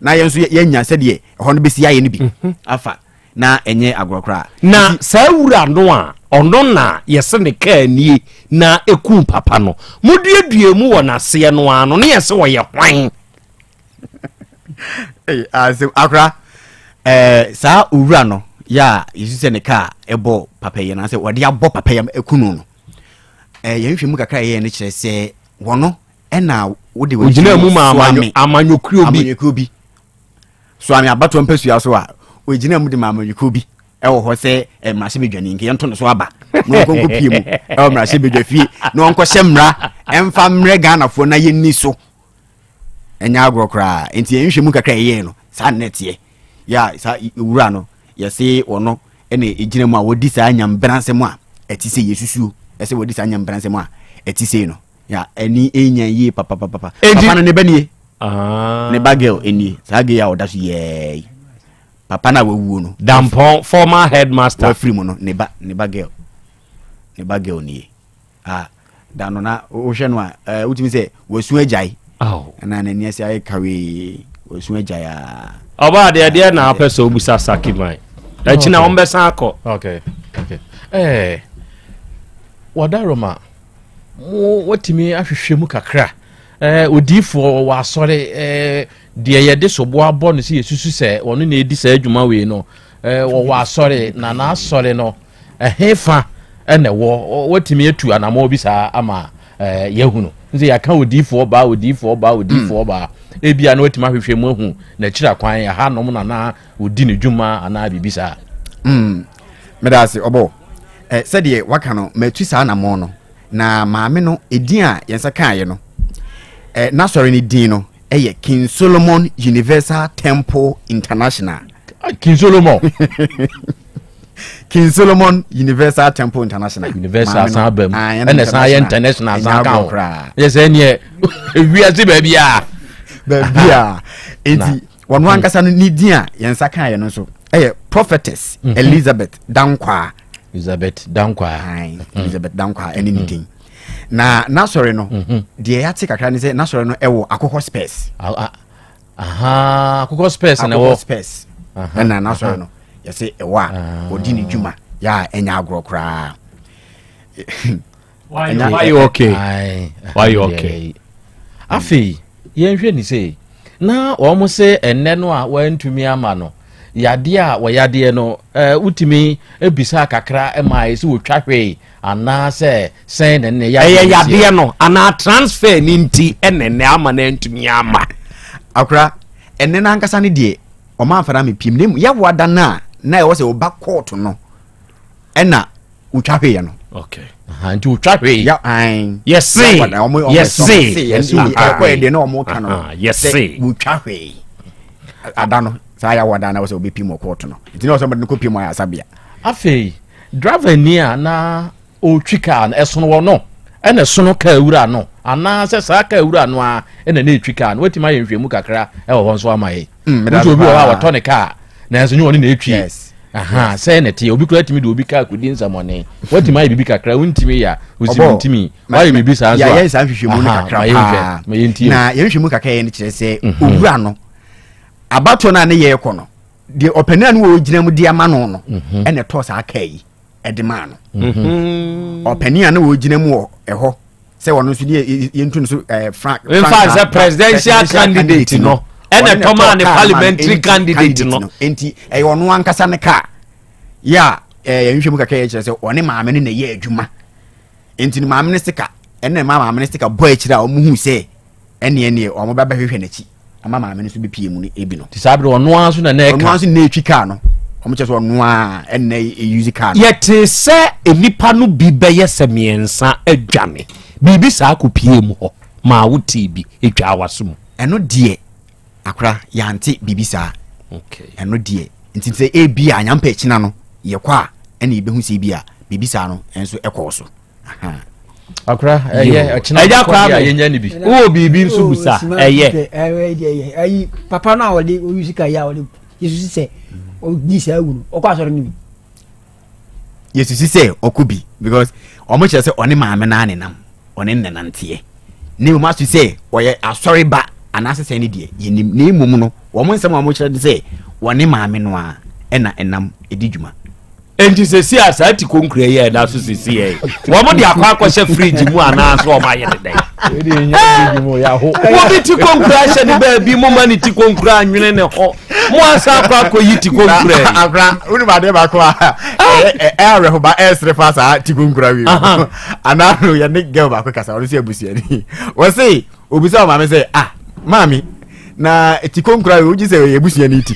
na yɛn nso yɛnya sɛdeɛ ɛhɔ no bɛsi ayɛ no bi mhm. afa na ɛnyɛ agorɔ koraa. Na saa wura no a ɔno na yɛse ne kaa nie na ɛkuu papa no, moduadua mu wɔ n'aseɛ no ara no, ne yɛse ɔyɛ hwan? Akora, eh, saa owura no yɛ Yɛ a yɛsu sɛ ne kaa ɛbɔ papa yi anaasɛ wɔde abɔ papa yi aku no no, yɛn nhwɛmu kakra a yɛyɛ no kyerɛ sɛ wɔno ɛna wode wɔn Ogyina mu ma amanyɔkuo bi. Amanyɔkuo bi. Soame abatoɔ mpasua so a, ogyina mu de ma amanyɔkuo bi ɛwɔ hɔ sɛ mmarahyɛbadwani nka yɛnto no so aba na ɔnkɔnkɔ pie mu ɛwɔ mmarahyɛbadwa fie na ɔnkɔhyɛ mmara ɛmfa mmerɛ Ghanafoɔ na yɛnni so. Ɛnyɛ agorɔ koraa. Nti yɛn nhwɛmu kakra yɛyɛɛ no saa na ɛteɛ. Yɛ a saa owura no yɛse ɔno ɛna ɛgyina mu a wɔdi saa nyambransɛm a ɛte sɛ yɛsusuo ɛsɛ wɔdi saa nyambransɛm a ɛte sei no. Ya ɛni ɛnya yie papapapa. Papa no ne ba nie. Ah. Ne ba girl nie. Saa girl yi a ɔda so yɛɛ papa no a wawuo no. Dampɔn former headmaster. Wafiri mu no ne ba ne ba girl ne ba girl nie. Ah da no na wohwɛ no a eh, wotumi sɛ wasu agyae. Ɛna n'ani ase ayɛ kawee wasu agyae a. Ɔbaa deɛ deɛ na apɛ sɛ obusa Sakiman. Akyi na wɔn bɛsan akɔ. Okay okay. Eh, wadaroma. Mo watumi ahwehwɛ mu kakra. Eh, odiifoɔ wɔ asɔre eh, deɛ yɛde soboɔ abɔ no sɛ yɛsusu sɛ ɔno na ɛdi saa adwuma wei no eh, wɔwɔ asɔre na n'asɔre no ɛhe fa ɛna ɛwɔ watumi atu anammɔn bi saa ama eh, yɛahunu sɛ yɛaka odiifoɔ baa odiifoɔ baa odiifoɔ hmm. baa ebia na watumi ahwehwɛ mu ahu n'akyira kwan ɛha nom na na ɔdi ne dwuma anaa biribi saa mm. meda ase ɔbɔ eh, sɛdeɛ waka no matu saa anammɔn no na maame no edin a yɛn nsa kaeɛ no eh, n'asɔre no din no ɛyɛ King Solomon Universal Temple International. Ah, King Solomon. King Solomon Universal Temple International. Universal san ba mu ɛna san yɛ international san ka ho yɛ sɛ ɛneɛ ewiase baabi a. Baabi a eti wɔn hmm. ankasa no ne din a yɛn nsa kaeɛ no nso ɛyɛ Prophetess mhm. Elizabeth Dankwaa. Elizabeth Dankwaa. Hmm. Elizabeth Dankwaa ɛne ne hmm. din. Na n'asɔre no mhm. deɛ yɛate kakra ne sɛ n'asɔre no ɛwɔ akokɔ spurs. Akokɔ spurs na ɛwɔ. Akokɔ spurs ɛna n'asɔre no yɛsɛ ɛwɔ a ah. ɔdi ne dwuma yɛ a ɛnyɛ agorɔ koraa. Why you okay? Why you okay? Afei yɛnhwɛ ni sɛ na wɔn sɛ ɛnɛ no a wɔantumi ama no yadeɛ a wɔyadeɛ no ɛɛ wotumi ebisa kakra ma ayɛ sɛ wɔtwa hwee anaasɛ sɛn na ɛnɛ yadeɛ ɛyɛ yadeɛ no anaa transfer ne nti ɛnɛ nɛ ama no antumi ama. Akora ɛnɛ n'ankasa ne deɛ ɔmo anfa no amepiem na emu yawoada no a na ɛwɔ sɛ ɔba kɔɔto no ɛna wotwa hweeɛ no. Okay. Nti wotwa hwee. Ya ayi. Yɛse. Yɛse. Yɛse. Ɛkɔ yɛ deɛ na ɔmo ka no. Yɛse. Wotwa hwee. Ada no saa yawoada na ɛwɔ sɛ ɔbɛpiem wɔ kɔɔto no nti na ɛwɔ sɛ ɔmo de no kɔ piem wɔ ayasabea. Afei driver ni a na ɔretwi kaa no ɛsono wɔ no ɛna ɛsono kaa wura no anaasɛ saa kaa wura no a ɛna na ɛtwi kaa no watumi ayɛ nhwɛmu kakra ɛwɔ hɔ nso ama yɛ mm, wotu obi wɔ hɔ a wɔtɔ ne kaa nanso nyɛ ɔne na ɛtwi aha sɛ na ɛteɛ obi koraa tumi de obi kaa kɔdi nsɛmɔne watumi ayɛ biribi kakra wontumi yɛ a wosi wontumi wayɛ biribi saa nso a yɛayɛ saa nhwehwɛmu no kakra paa na yɛn nhwehwɛmu kakra yɛ no kyerɛ sɛ mhm. owura no abatoɔ no a ne yɛrekɔ no deɛ ɔpanin a ne wɔgyina mu de ama no no mhm. ɛna ɛtɔɔ saa kaa yi ɛde maa no mhm. ɔpanin a ne wɔgyina mu wɔ ɛhɔ sɛ ɔno nso ne yɛntu no so ɛɛ frank. nfa sɛ presidential candidate no ɛna ɛtɔ maa ne parliamentary candidate no. nti ɛyɛ ɔno ankasa ne kaa yɛ a ɛɛ yɛn nhwɛ mu kakra yɛ kyerɛ sɛ ɔne maame no na ɛyɛ adwuma nti ne maame no sika ɛna ɛma maame no sika bɔ akyire a wɔn hu sɛ ɛneɛ neɛ wɔn ba bɛhwehwɛ n'akyi ama maame no nso bɛpie mu no ebi no. ti saa bere ɔno ara nso na na ɛka. ɔno ara nso na etwi kaa no wɔn kyerɛ sɛ ɔno ara ɛna eyuzi kaa no. Yɛtee sɛ nnipa no bi bɛyɛ sɛ mmiɛnsa adwane. Biribi saa kɔpuee mu hɔ maa wotee bi, ɛtwaa w'aso mu. Ɛno deɛ akora yɛante biribi saa. Okay. Ɛno deɛ nti sɛ ebi a nyampa akyina no yɛkɔ a ɛna yɛbɛhu sɛ ebi a biribi saa no nso ɛkɔɔ so. akora ɛyɛ ɛkyina ɛgya kora mi yɛnya ne bi wowɔ biribi nso busa ɛyɛ ɛyɛ ayi papa no a ɔde oyi sika yi a ɔde yesusi sɛ ɔdi saa awu no ɔkɔ asɔre no bi yesusi sɛ ɔkɔ bi because ɔmo kyerɛ sɛ ɔne maame naa ne nam ɔne ne nanteɛ ne mmom aso sɛ ɔyɛ asɔre ba anaasɛ sɛ ne deɛ yɛnim ne mmom no wɔn nsɛm a wɔn kyerɛ de sɛ ɔne maame no a ɛna ɛnam ɛdi dwuma. Enti sɛsi a saa ti konkura yi a ɛda so sisi yɛ wɔn de akɔ akɔhyɛ fridge mu anaa so wɔn ayɛ ne dɛn. Wɔbi ti konkura ahyɛ ne baabi mo ma ne ti konkura anwene ne ho. Mo asa akɔ akɔyi ti konkura yi. Akora wonim adeɛ baako a ɛyɛ awerɛho ba ɛresere fa saa ti konkura wi anaa no yɛne girl baako kasa ɔno sɛ abusuani wɔse obisa ɔmaame sɛ ah maame na ti konkura yi wogye sɛ ɛyɛ abusuani ti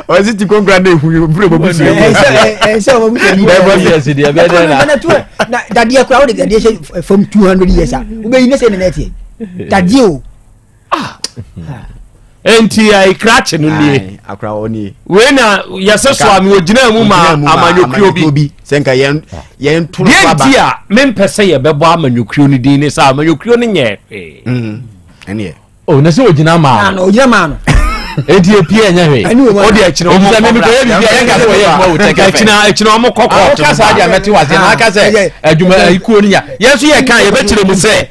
ɔsi ti konkura na ehu nfiri ɔmɔ busua mu. Ɛsɛ ɔmɔ busua mu. Bɛɛ bɔ years deɛ bɛɛ dɛ na. Dadeɛ kura wode dadeɛ hyɛ fam 200 years a wobɛyi ne sɛ ne nɛteɛ dadeɛ o. Ah. Enti ayi krakye no nie. Akora wɔ nie. Wei na yɛsɛ so a ogyina mu ma amanyɔkuo bi. Sɛ nka yɛn yɛn to no aba. Deɛ nti a mempɛ sɛ yɛbɛbɔ amanyɔkuo no din ne sɛ amanyɔkuo no nyɛ hwee. Mm, ɛneɛ. Oh, na sɛ ogyina maa no. Ogyina maa no. Eti epie ɛnyɛ hwee. O de akyina ɔmo kɔ bra. Yɛ bibi a yɛn kasa wɔ yɛ adwuma wɔ tɛkɛ fɛ. Akyina akyina ɔmo kɔ kɔɔto. Awo kasa adi amɛte wa se na aka sɛ adwuma ekuo ni ya. Yɛn nso yɛ kan yɛbɛkyerɛ mu sɛ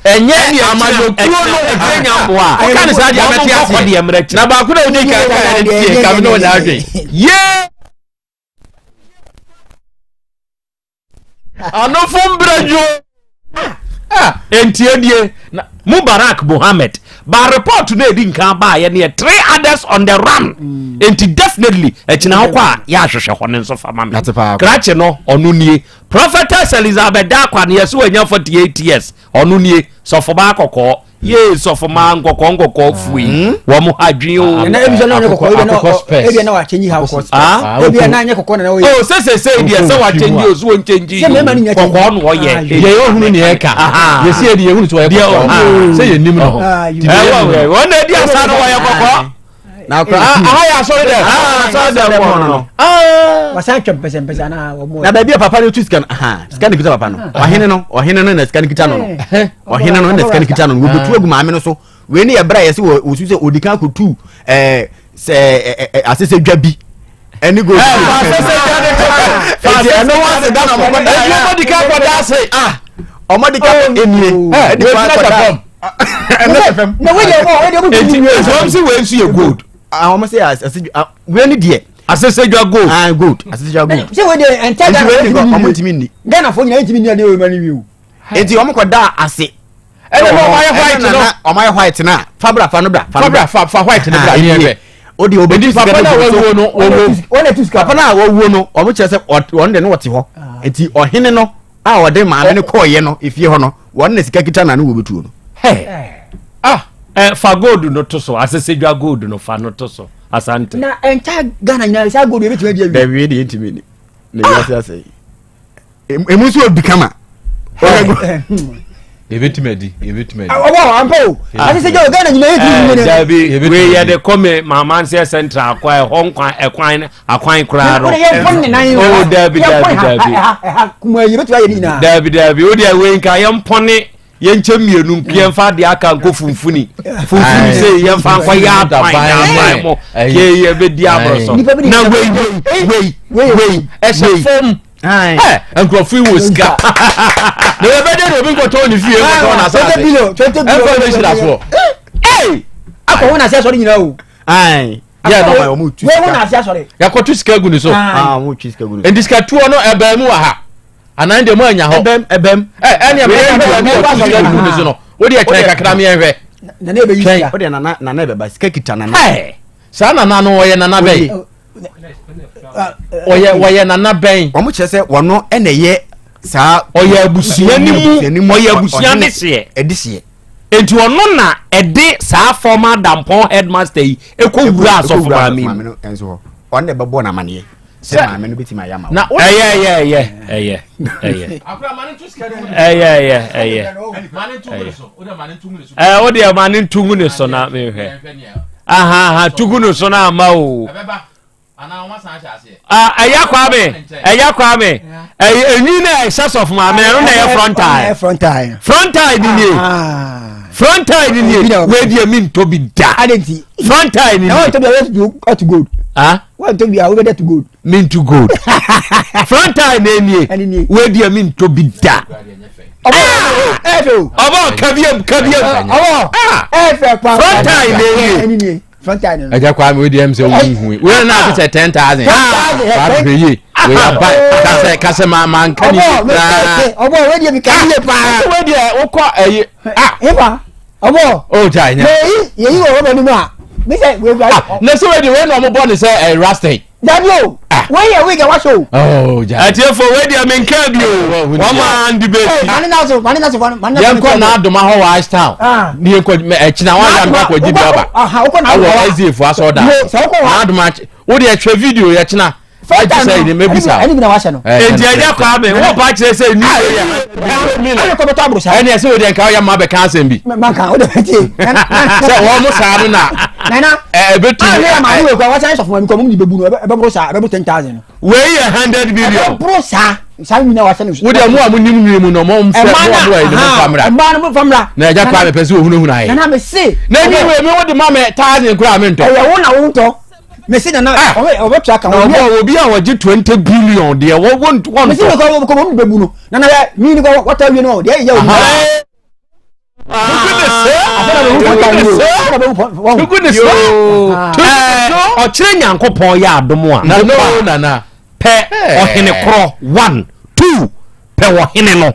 ɛnyɛ amanyɔkuo no ɛfɛ nya mmoa. Ɔka ne saa deɛ mɛte aseɛ. Na baako na odi kan kan yɛ tie nka mi na ɔnya adwen. Yee. Anofo mbrɛ dwo. Ah, enti edie Mubarak Mohammed ba report no edi nkan baayɛ no yɛ three others on the run. Mm. Enti definitely ɛkyina hɔ kɔ a yɛ ahwehwɛ hɔ no nso fa ma me. Krakye no ɔno nie. Prophetess Elizabeth Dakwa no yɛsɛ wanya 48 years ɔno nie. Sɔfobaa kɔkɔɔ yee sɔfo maa nkɔkɔɔ nkɔkɔɔ fui hmm? wɔn ha dwen o. ɛnna ebi sɛ n'anyɛ kɔkɔɔ ebi na ebi na wakyɛnji house. Ah? ebi na anyɛ kɔkɔɔ na na ɔyɛ. o sɛ sɛ sɛ deɛ sɛ wakyɛnji o so wɔn kyɛnji yi kɔkɔɔ na ɔyɛ. Ah, deɛ yɛ ohunu ni ɛka yɛsi yɛ de yɛ hunu sɛ ɔyɛ kɔkɔɔ sɛ yɛ nim no. ɛwɔ wɔn na edi asa no wɔyɛ kɔkɔɔ. na akora ah, aha yɛ asɔre dɛ ah, asɔre dɛ mɔ no no ah. wasan twɛ mpɛsɛmpɛsɛ anaa wɔn na baabi a papa no tu sika no aha sika no kita papa no ah. ɔhene no ɔhene no na sika no kita no no eh. ɔhene no na sika no kita no no wɔbɛtu agu maame no so wei ne yɛ berɛ a yɛsɛ wɔsu sɛ ɔdi kan akɔtu ɛɛ sɛ ɛɛ asesɛ dwa bi ɛne gold. Ɛ fa asesɛ dwa ne to fa asesɛ dwa ne to ɛdi ɔmɔ di kan kɔ da ase. ɔmɔ di kan enie ɛdi kan kɔ da na wei deɛ wei deɛ eti wɔn si wei nso yɛ gold. Ah, wɔn sɛ ase ah, wei ni deɛ. Asesɛdwa gold. Ah, gold asesɛdwa gold. sɛ wei deɛ ɛntɛ Ghana wei deɛ wɔn ntumi nni. Ghana fo nyinaa ntumi nni adeɛ wei ma ni wi o. Eti wɔn kɔ da ase. Ɛna wɔn ayɛ white no. Wɔn ayɛ white na fa bra fa no bra. Fa bra fa fa white no bra yɛn hwɛ. O de obi tu sika no gu so. Wɔn na tu sika. Papa na wɔwuo no wɔn kyerɛ sɛ wɔn de no wɔte hɔ. Eti ɔhene no a ɔde maame no kɔɔyɛ no efie hɔ no wɔn na sika kita na ne wɔbɛtuo no. Hey. Ah, eh, fa gold no to so asɛsɛdwa gold no fa no to so asante. Na ɛnta Ghana nyinaa saa gold yɛbɛtumi adi awie. Dabi deɛ ntumi ni na wiase asɛ yi emu nso obi kama. Yɛbɛtumi adi yɛbɛtumi adi. Ɔbɔ ampa o asɛsɛdwa o Ghana nyinaa yɛtumi ni. Dabi wei yɛde kɔ me maama nsɛ central akɔ ɛhɔ nkwan ɛkwan akwan koraa no. O dabi dabi dabi. Dabi dabi o deɛ wei nka yɛn mpɔne yɛnkyɛ mmienu nka yɛmfa adeɛ aka nkɔ funfuni funfuni sɛ yɛmfa nkɔ yɛ akwan na akwan mo kee yɛbɛdi aborɔ so na wei wei wei wei ɛhyɛ fam ɛ nkurɔfo yi wɔ sika na yɛbɛdɛ na obi nkɔtɔn ne fie nkɔtɔn n'asase ɛmfa ne hyira soɔ akɔ ho n'ase asɔre nyinaa o yɛ no wei ho n'ase asɔre yɛakɔto sika gu ne so nti sika tuo no ɛbɛn mu wɔ ha anan deɛ mo anya hɔ ɛbɛm ɛbɛm ɛ ɛne ɛbɛn mu wɔ sika gu ne so no wo deɛ twɛn kakra mi ɛhwɛ nana ɛbɛyi sika wo deɛ nana nana ɛbɛba sika kita nana saa nana no ɔyɛ nana bɛn ɔyɛ ɔyɛ nana bɛn. Wɔn kyerɛ sɛ wɔn ɛna ɛyɛ saa. Ɔyɛ abusua ne mu ɔyɛ abusua ne seɛ. Ɛde seɛ. Nti ɔno na ɛde saa former Dampɔn headmaster yi ɛkɔ wura asɔfo maame mu. Ɔno na ɛbɛbɔ n'amaneɛ sɛ maame no bɛtumi ayɛ ama wo. Ɛyɛ ɛyɛ ɛyɛ ɛyɛ ɛyɛ ɛyɛ ɛyɛ ɛyɛ ɛɛ o deɛ ma ne ntu ngu ne so na mehwɛ aha aha tugu ne so na ama o. Ah, ɛyɛ kwame ɛyɛ kwame ɛyɛ enwi na ɛhyɛ sɔfo maame ɛno na ɛyɛ frontal frontal ni nie ah. frontal ni nie wei deɛ mi ntɔ bi da frontal ni nie. na wɔn ntɔ bi a wɔyɛ to gold. ah wɔn ntɔ bi a wɔbɛ to gold. mi ntu gold frontal na nie wei deɛ mi ntɔ bi da. ɔbɔ kabiam kabiam frontal na nie. ɛgya kwa mi o deɛ sɛ wo hu yi wei na ati sɛ 10,000 kwame hwɛ yie wei aba kasɛ kasɛ ma ma nka ni koraa ɔbɔ wei deɛ mi ka ni yie paa wei deɛ wokɔ ɛyi ah. Ɔbɔ. O gya nya. Yɛyi yɛyi wɔ rɔba no mu a. Mi sɛ wei gba. Ah na sɛ wei de wei na ɔmo bɔ ne sɛ ɛɛ rasta yi. Dabi o. Ah. Wei yɛ wig a wahyɛ o. Oh gya. Atiefo wei deɛ menkaa bi o. Wɔn a ndi bɛ si. Mane na so mane na so mane na so. Yɛnkɔ n'adoma hɔ wɔ Ice Town. Ne yɛnkɔ ɛkyina wɔn ayɛ amekɔ akɔgye bi aba. Ɛwɔ SDA fo asɔɔda. N'adoma wo deɛ hwɛ video yɛkyina. First time no, ɛni bi na wahyɛ no. Enti ɛnyɛ Kwame, wo pa kyerɛ sɛ ni yɛ. Ɛni kɔ bɛtɔ aburo saa. Ɛni ɛsɛ o deɛ nka ɔyɛ mma bɛka asɛm bi. Manka o de bɛ tie. Sɛ wɔn mo saa no na. Nana. Ɛbɛ tu. Ah ne yɛ maa ne wei kura wasan sɔfo ma mi kɔ mo ni bɛ bu no ɛbɛ boro saa ɛbɛ boro 10,000 no. Wei yɛ 100 million. Ɛbɛ boro saa saa nyina wahyɛ no. Wo deɛ mo a mo nim nwi mu no mo nfɛ mo a mo yɛ ne mo nfa mra. Mmaa no mo nfa mra. Na ɛgya Kwame pɛ sɛ ohunahuna yɛ. Nana mi se. Na nwi wei mi wo de ma mi thousand kura mi ntɔ. Ɛyɛ wo na wo ntɔ. mesi nana ah! ɔbɛtua ka ho ɔbɔ obi a wɔgye 20 billion deɛ wɔwɔ wɔntɔ mesi ne kɔ kɔ wɔn bɛbu no nana yɛ mi ni kɔ wɔtɔ awie no deɛ yɛ omi ɔkyerɛ nyankopɔn yɛ adom a pɛ ɔhene korɔ 1 2 pɛ ɔhene no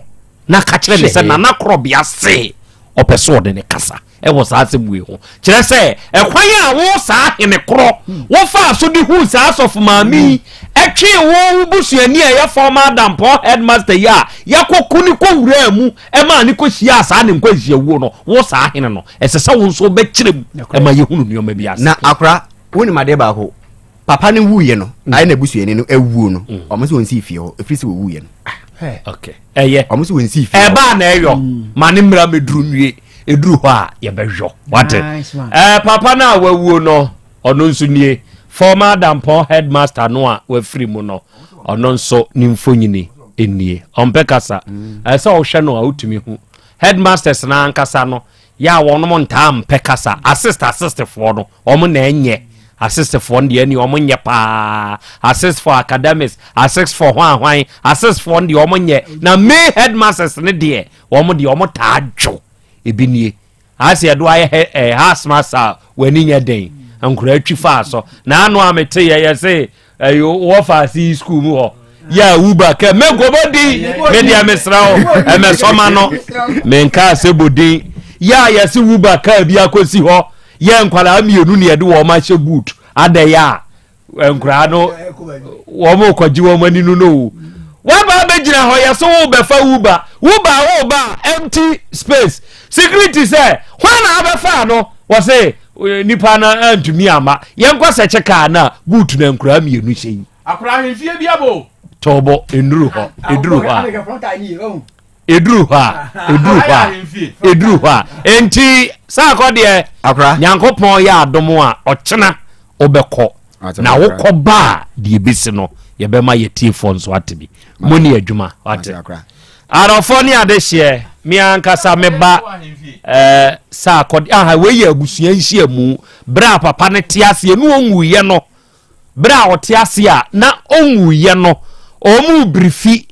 na ka kyerɛ ne sɛ nana korɔbea se ɔpɛ sɛ ɔde ne kasa wɔ saa asɛm wei ho. Kyerɛ sɛ, ɛkwan a wo saa hene korɔ wofaa so de huu saa asɔfo maame yi ɛtwee wo wo busuani a ɛyɛ former Adampɔn headmaster yi a yɛakɔku ne kɔwuraa mu ɛmaa ne kɔhyiaa saa ne nkwanhyiawuo no, wo saa hene no, ɛsɛ sɛ wo nso wobɛkyerɛ mu ɛma yɛhunu nneɛma bi ase. Na akora, wonim adeɛ baako, papa no wuiɛ no mm. ayɛ n'abusuani no awuo no mm. ɔmo sɛ wɔnsii fie hɔ ɛfiri sɛ wɔwuiɛ no ah. okay. ɛyɛ ɔmo sɛ wɔnsii fie hɔ ɛbaa na ɛyɔ mm. ma ne mmira mɛduru nwie ɛduru hɔ a yɛbɛhwɛ wate ɛɛ papa no a wawuo no ɔno nso nie former dampɔn headmaster no a wafiri mu no ɔno nso ne mfonyini nie ɔmpɛ kasa ɛsɛ ɔhwɛ no a wotumi hu headmasters no ankasa no yɛ a wɔnom ntaa mpɛ kasa assist assistfoɔ no wɔn na ɛnyɛ assistfoɔ no deɛ ɛne wɔn nyɛ paa assist for academics assist for hwan hwan assistfoɔ no deɛ wɔn nyɛ na main headmasters no deɛ wɔn deɛ wɔn taa dwo ebi nie ase ɛdo ayɛ hɛ ɛɛ house master a w'ani nyɛ den nkora atwi faa so na ano a mete yɛ yɛ se ɛyɛ wɔfa ase yi sukuu mu hɔ yɛ a wuba kɛ mɛnkɔbɔ din me deɛ mesrɛ wo ɛmɛsɔma no menka sɛ bɔ din yɛ a yɛse wuba kaa bi akɔsi hɔ yɛ nkwadaa mmienu ne yɛde wɔn ahyɛ boot adɛyɛ a nkoraa no wɔn kɔgye wɔn ani no no o waba abɛgyina hɔ yɛ so wobɛfa wuba wuba woba empty space security sɛ hwan na abɛfa no wɔse eh, nipa no antumi ama yɛnkɔ sɛkyɛ kaa no a boot na nkoraa mmienu hyɛ yi akora ahemfie bi abo tɔbɔ ɛnuru hɔ ɛduru hɔ a ɛduru hɔ a ɛduru hɔ a ɛduru hɔ a enti saakɔ deɛ nyankopɔn yɛ adom a ɔkyena wobɛkɔ na wokɔ ba a deɛ ɛbɛsi no yɛbɛma yɛtiefoɔ nso ate bi mo ne adwuma wate adɔfoɔ ne adehyeɛ me ankasa meba eh, saakɔ aha wei yɛ abusua nhyiamu berɛ a papa no te aseɛ ne ɔnwuiɛ no berɛ a ɔte ase a na ɔnwuiɛ no ɔmu birifi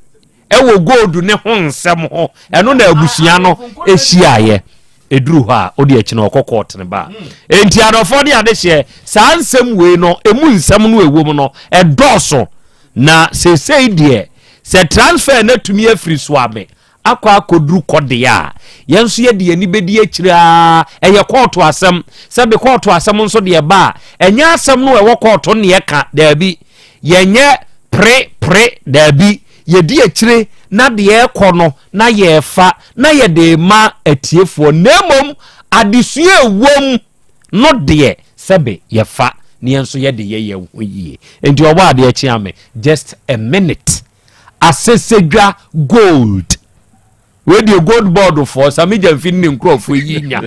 Ɛwɔ gold ne ho nsɛm ho ɛno na abusua no hyiaeɛ ɛduru hɔ a wode akyi no ɔkɔ court no ba enti adɔfoɔ ne adehyeɛ saa nsɛm wei no ɛmu nsɛm no ɛwɔ mu no ɛdɔɔso na seesei deɛ sɛ transfer no atumi afiri Suame akɔ akɔduru kɔdeɛ a yɛn nso yɛde yɛn ani bɛdi akyire ara ɛyɛ kɔɔto asɛm sɛbe kɔɔto asɛm nso deɛ ba a ɛnyɛ asɛm no ɛwɔ kɔɔto ne ɛka daabi Yɛnyɛ pre pre daabi, yɛdi akyire na deɛ ɛrekɔ no na yɛrefa na yɛde rema atiefoɔ na mmom adesua a ɛwom no deɛ sɛbe yɛfa na yɛn nso yɛde yɛ yɛn ho yie. Nti ɔbɔ adeɛ kyea me just a minute. Asɛsɛdwa gold. Wei deɛ gold board foɔ Sami Gyamfi ne ne nkurɔfoɔ yi nya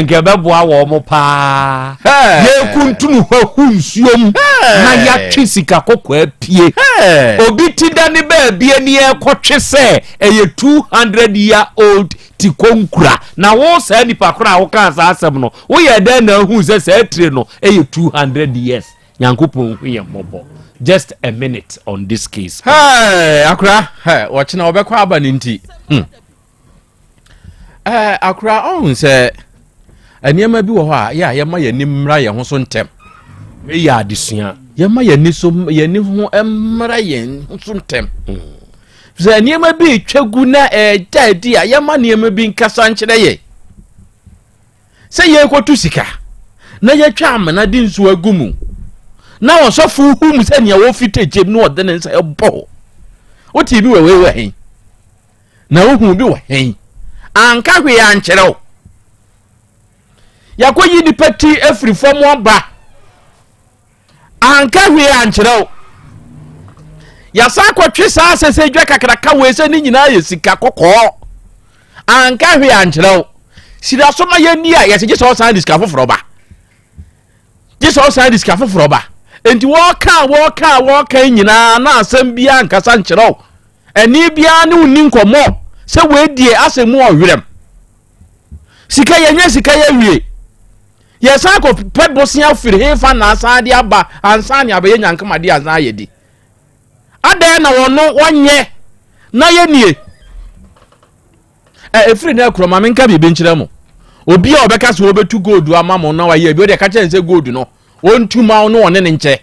nka ɛbɛboa wɔn mo paa yɛkuntunu hɔ ahu nsuo mu na yɛatwe sika kɔkɔɔ apue obi ti da ne baabi ani ɛkɔtwe sɛ ɛyɛ 200 year old ti konkura na wo saa nipa koro a wokaa saa asɛm no woyɛ dɛn na ahu sɛ saa tire no ɛyɛ 200 years Nyankopɔn hu yɛn mmɔbɔ. Just a minute on this case. Hey, akora, hey, wɔkyena wɔbɛkɔ aba no nti. Hmm. Eh, akora, ɔhu sɛ nneɛma bi wɔ hɔ a yɛ a yɛma yɛn ani mmra yɛn ho so ntɛm. Wei yɛ adesua. Yɛma yɛn ani so yɛn ani ho mmra yɛn ho so ntɛm. Hmm. Sɛ nneɛma bi retwa gu na ɛda adi a yɛma nneɛma bi nkasa nkyerɛ yɛn. Sɛ yɛrekɔtu sika na yɛatwa amena de nsuo agu mu na ɔsɔfo hu mu sɛ nea wɔfita gyem na ɔde ne nsa bɔ hɔ. Wotee bi wɔ wei wɔ he? Na wohu bi wɔ he? Anka hwee ankyerɛ wo. Yɛakɔyi nipa ti afiri fam aba. Anka hwee ankyerɛ wo. Yɛasan akɔtwe saa asɛsɛdwa kakraka wei sɛ ne nyinaa yɛ sika kɔkɔɔ. Anka hwee ankyerɛ wo. Hyira so ma yɛnni a yɛsɛ gye sɛ ɔsan de sika foforɔ ba. Gye sɛ ɔsan de sika foforɔ ba. Enti wɔka wɔka wɔka nyinaa na asɛm biara nkasa nkyerɛ wo. Ɛne biara ne wo nni nkɔmmɔ sɛ wei deɛ asɛ mu ɔwerɛm. Sika yɛnyɛ sika yɛwie. Yɛsan kɔ pɛ bosea firi hefa na asan de aba ansa ne abɛyɛ nyankomade ansa ayɛ di. Adɛn na wɔno wɔnyɛ na yɛnie? Ɛ ɛfiri na ɛkorɔ ma menka biribi nkyerɛ mo. Obi a ɔbɛka sɛ wɔbɛtu gold ama mo na wayɛ bi ɔde ɛka kyerɛ sɛ gold no ɔntu ma wo na ɔne ne nkyɛ.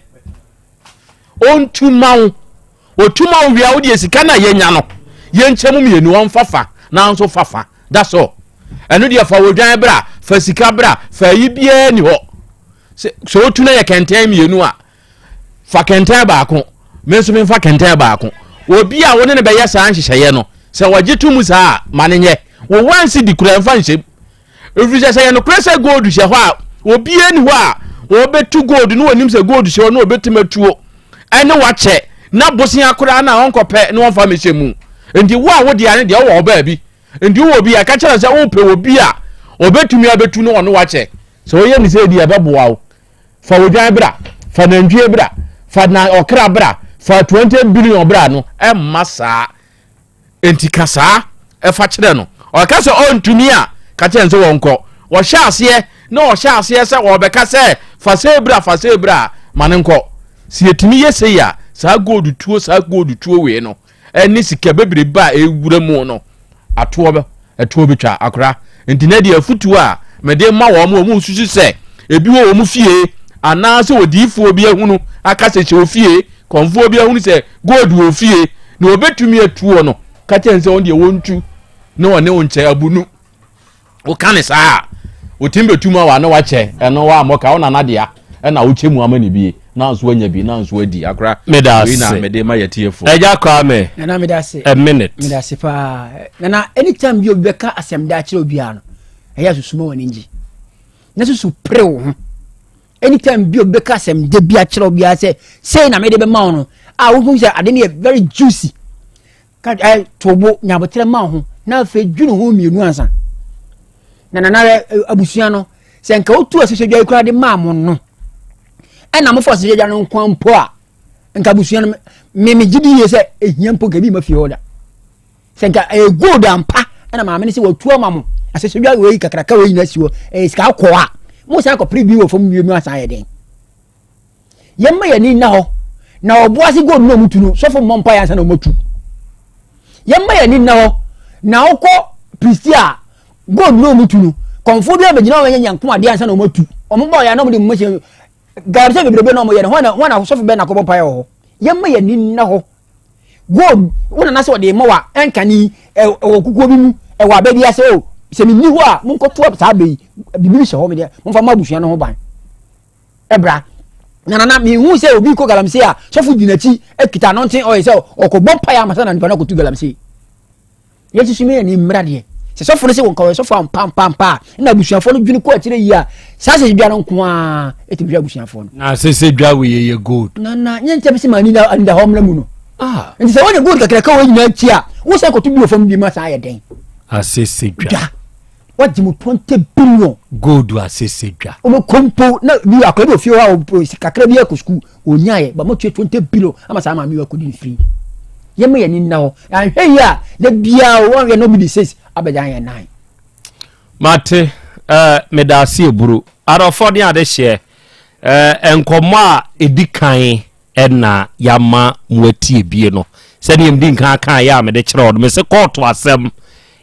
Ɔntu ma wo. Ɔtu ma wo wie a wodeɛ sika no a yɛnya no yɛnkyɛ mu mmienu ɔmfa fa na nso fa fa. That's all. Ɛno deɛ fa odwan bra, fa sika bra, fa ayi biara ni hɔ. Sɛ sɛ otu na yɛ kɛntɛn mmienu a, fa kɛntɛn baako, me nso memfa kɛntɛn baako. Obi a wo ne no bɛyɛ saa nhyehyɛeɛ no, sɛ wɔgye to mu saa a, ma no nyɛ. Wo wansi di kura mfa nhyɛm. Ɛfiri sɛ sɛ yɛ nokorɛ sɛ gold hyɛ hɔ a, obiara ni hɔ a wɔbɛtu gold na wɔnim sɛ gold hyɛ hɔ na wɔbɛtumi atuo ɛne wakyɛ na bosea koraa na ɔnkɔpɛ na wɔmfa mehyɛ mu. Nti wo a wo deɛ ne deɛ wowɔ hɔ baabi. Nti wowɔ bi a ka kyerɛ no sɛ wopɛ obi a ɔbɛtumi abɛtu na ɔne wakyɛ. Sɛ woyɛ ne sɛ deɛ ɛbɛboa wo. Fa odwan bra, fa nantwie bra, fa na ɔkra bra, fa 20 billion bra no, ɛmma saa. Enti ka saa fa kyerɛ no. Ɔka sɛ ɔntumi a, ka kyerɛ no sɛ wɔnkɔ. Ɔhyɛ aseɛ na ɔhyɛ aseɛ sɛ ɔrebɛka sɛ fa sei bra, fa sei bra a, ma no nkɔ. Sɛ yɛtumi yɛ sei a, saa gold tuo, saa gold tuo wei no, ɛne sika bebrebe a ɛwura mu no, atoɔ bɛ, ɛtoɔ bɛtwa akora. Nti na deɛ afutuo a mede ma wɔn, wɔn susu sɛ ebi wɔ wɔn fie anaasɛ odiyifoɔ bi ahunu aka sɛ hyɛ ofie, kɔmfoɔ bi ahunu sɛ gold wɔ ofie na wɔbɛtumi atuo no, ka kyerɛ no sɛ wɔn deɛ wɔntu na wɔne wo nkyɛ abunu. Woka ne saa a, wɔtumi bɛtu ma wa na wakyɛ ɛno wa mmɔka wo nana dea ɛna wokyɛ mu ama ne bie na nso wanya bi na nso adi akora. Meda Wei na ase. mede ma yɛtiefo. Agya Kwame, Nana meda ase. a minute. Meda ase paa. Nana anytime bi obi bɛka asɛm da akyerɛ obiara no, ɛyɛ asusu ma w'ani ngye. Na susu pere wo ho. Anytime bi obi bɛka asɛm da bi akyerɛ obiara sɛ sei na mede bɛma wo no, a wohu sɛ ade no yɛ very juicy. Ka ɛ to bo nya aboterɛ ma wo ho na afei dwene ho mmienu ansa. Na nana abusua no sɛ nka wotu asesɛdwa yi koraa de maa mo no ɛna mofa asesɛdwa no nko mpo a nka abusua no me me gye di yie sɛ ehia mpo nka ebi ma fie hɔ da sɛ nka ɛyɛ gold ampa ɛna maame no sɛ watu ama mo asesɛdwa wei kakraka wei nyinaa si hɔ ɛyɛ sika akɔ a mo san kɔpere bi wɔ fam wie mu asan yɛ den yɛmma yɛn ani nna hɔ na ɔbo ase gold na ɔmo tu no sɔfo mmɔ mpa yɛn ansa na ɔmo atu yɛmma yɛn ani nna hɔ na ɔkɔ pristi a gold na ɔmo tu no kɔnfo bi abɛgyina wɔn nyɛ nyanko adeɛ ansa na ɔmo atu ɔmo bɔ yɛn na ɔmo de mo hyɛ galamsey bebrebe na ɔmo yɛ no wɔn na wɔn na sɔfo bɛn na akɔbɔ mpa yɛ wɔ hɔ yɛmma yɛn ani nna hɔ gold wɔn nana sɛ ɔde ma wa ɛnka ni ɛwɔ kukuo bi mu ɛwɔ abɛ bi ase o sɛ mi ni hɔ a mo nkɔto saa abɛ yi bibi hyɛ hɔ mi deɛ mo nfa mo abusua no ho ban. Ɛbra. Na nana mehu sɛ obi kɔ galamsey a sɔfo di n'akyi kita anɔnten ɔyɛ sɛ ɔkɔbɔ mpaeɛ ama sɛ na nipa no akɔtu galamsey. Yɛsusu me ani mmra deɛ. Sɛ sɔfo no sɛ wɔnka ɔyɛ sɔfo ampampampa a na abusuafoɔ no dwene kɔ akyire yie a saa sɛ dwa no nko ara ɛtumi hwɛ abusuafoɔ no. Na sɛ sɛ dwa wei yɛ gold. Nana nyɛ nkyɛn sɛ ma anida hɔ mmra mu no. Ah. Nti sɛ wɔnyɛ gold kakraka wɔ nyinaa akyi a wo sɛ kɔto bi wɔ fam bi ma saa yɛ dɛn. Asese dwa. Dwa. Wagye mu 20 billion. Gold asese dwa. Wobɛkɔ mpo na bi akwadaa bi wɔ fie hɔ a kakra bi akɔ sukuu ɔnyaeɛ ba motua 20 billion ama saa maame yi akɔdi no firi. Yɛma yɛn ani nna hɔ. Anhwɛ yi a da biara wɔn yɛ no bi de six abɛgya yɛn nan. Mate eh, meda ase eburu. Adɔfoɔ ne adehyeɛ eh, nkɔmmɔ a ɛdi kan na yɛama mo atie bie no. Sɛdeɛ medi nkan kaeɛ a mede kyerɛ wo no, mese kɔɔto asɛm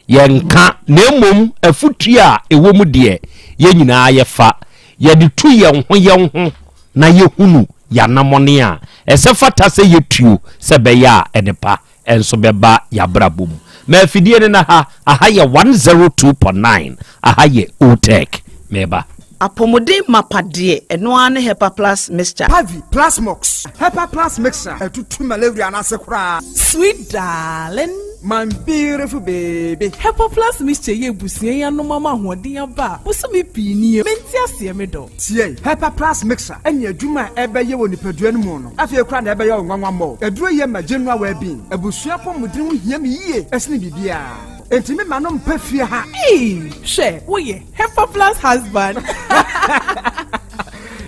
yɛnka, na mmom afotuo a ɛwɔ mu deɛ yɛn nyinaa yɛfa. Yɛde tu yɛn ho yɛn ho na yɛhunu yɛn anammɔne a ɛsɛ fata sɛ yɛtuo sɛ ɛbɛyɛ a nnepa nso bɛba yɛn abrabɔ mu. Ma afidie no na ha, aha yɛ 102.9, aha yɛ OTEC. Meba. Apɔmuden mapa deɛ, ɛno ara ne Hepa Plus Mixture. Pavi, Plasmox, Hepa Plus Mixture, ɛtutu malaria no ase koraa. Sweet darling. My beautiful baby. Hepa Plus Mixture yi abusua yi anom ama ahoɔden aba a bosome pii nie. Mente aseɛ me dɔ. Tie, Hepa Plus Mixture ne adwuma a ɛbɛyɛ wɔ nipadua no mu no, afei koraa na ɛbɛyɛ wo nwanwa mmɔ. Aduro yi ma general well-being. Abusua apɔmuden ho hia me yie sene biribiara. Enti me ma no mpa fie ha. Eii hwɛ woyɛ Hepa Plus husband.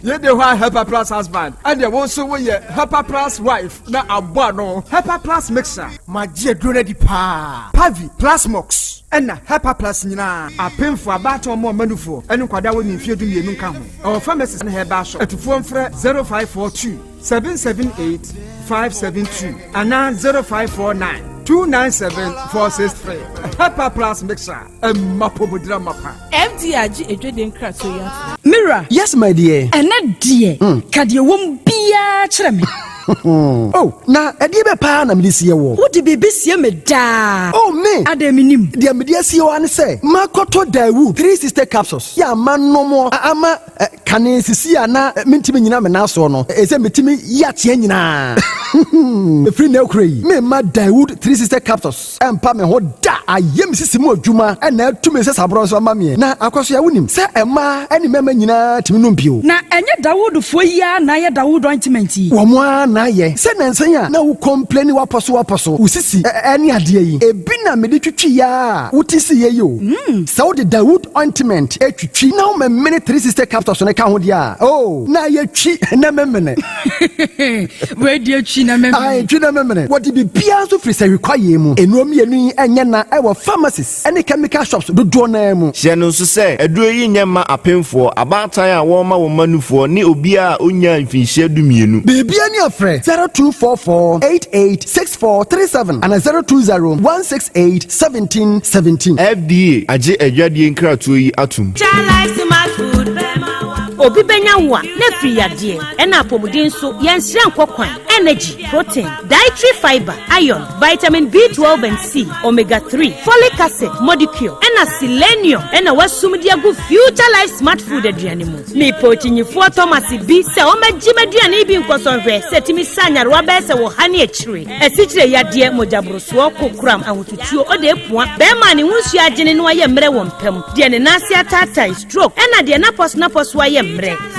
Yei de hɔ a Hepa Plus husband ɛdeɛ wo nso woyɛ Hepa Plus wife na abɔ ano. Hepa Plus mixer. Magye aduro no adi paa. Pavi, Plasmox ɛna Hepa Plus nyinaa. Apemfoɔ, abaatan ɔmo ɔma nufoɔ ɛne nkwadaa a wɔnni mfeɛ 12 nka ho. Ɛwɔ pharmacies ne herbal shop. Atufoɔ mfrɛ 0542 778 572 anaa 0549 297 463. Hepa Plus mixer. Ɛmma pɔmudira mapa. FDA agye adwadie nkratoɔ yi atom. Me wura. Yes my dear. Ɛnɛ deɛ, ka deɛ ɛwɔ mu biara kyerɛ me. Oh, na ɛdeɛ bɛ paa na mede sie woɔ? Wode biribi sie me daa. Oh, me! Adɛn mennim? Deɛ mede asie wo ara ne sɛ, makɔtɔ Daewoo 360 capsules yɛ a manom ama kane sisi a na mentumi nnyina me nan soɔ no, ɛsɛ metumi yi ateɛ nyinaa. Ɛfiri nnɛ rekora yi, meremma Daewoo 360 capsules. Ɛmpa me ho da. Ayɛ me sisi mu adwuma na atu me nsasaborɔ nso ama meɛ. Na Akwasoa, wonim sɛ mmaa ne mmarima nyinaa tumi nom bio. Na ɛnyɛ Dawoodfoɔ yi ara na ayɛ Dawood ointment yi? Wɔn ara na ayɛ. Sɛ nnansa yi a na wo complaini w'apɔso w'apɔso, wo sisi ne adeɛ yi, ebi na mede twitwiiɛ ara a wote siiɛ yi o. Sɛ wode Dawood ointment twitwi na womemene 360 capsules no ka ho deɛ a, oh, na ayɛ twi na memene. Wei deɛ twi na memene. Ae, twi na memene. Wɔde biribiara nso firi sahwi kwaeɛ mu. Nnuro mmienu yi nyɛ na ɛwɔ pharmacies ne chemical shops dodoɔ no ara mu. Hyɛ no nso sɛ, aduro yi nyɛ mma apemfoɔ, abaatan a wɔrema wɔn mma nufoɔ ne obiara a ɔnnyaa mfinhyia dumienu. Biribiara ni a frɛ 0244 88 6437 anaa 020 168 1717. FDA agye adwadie nkratoɔ yi atom. Obi bɛnya wo a, na afiri yadeɛ, ɛna apɔmuden nso, yɛnsrɛ nkɔ kwan, energy, protein, dietary fiber, iron, vitamin B12 and C, omega 3, folic acid, modicure, ɛna selenium ɛna wasum de agu Future Life Smart Food aduane mu. Mepɛ okyinyifoɔ Thomas bi sɛ ɔmmɛgye m'aduane yi bi nkɔsɔ nhwɛ sɛ ɛtumi sa nyarewa bɛyɛ sɛ wɔ ha ne akyire, asikyire yadeɛ, mogyaborosoɔ, kokoram, ahotutuo, odeepua, bɛrima a ne ho nsuo agyene na wayɛ mmerɛ wɔ mpa mu, deɛ ne nan ase ataatae, stroke, ɛna deɛ n'apɔsonapɔso ayɛ mmerɛ.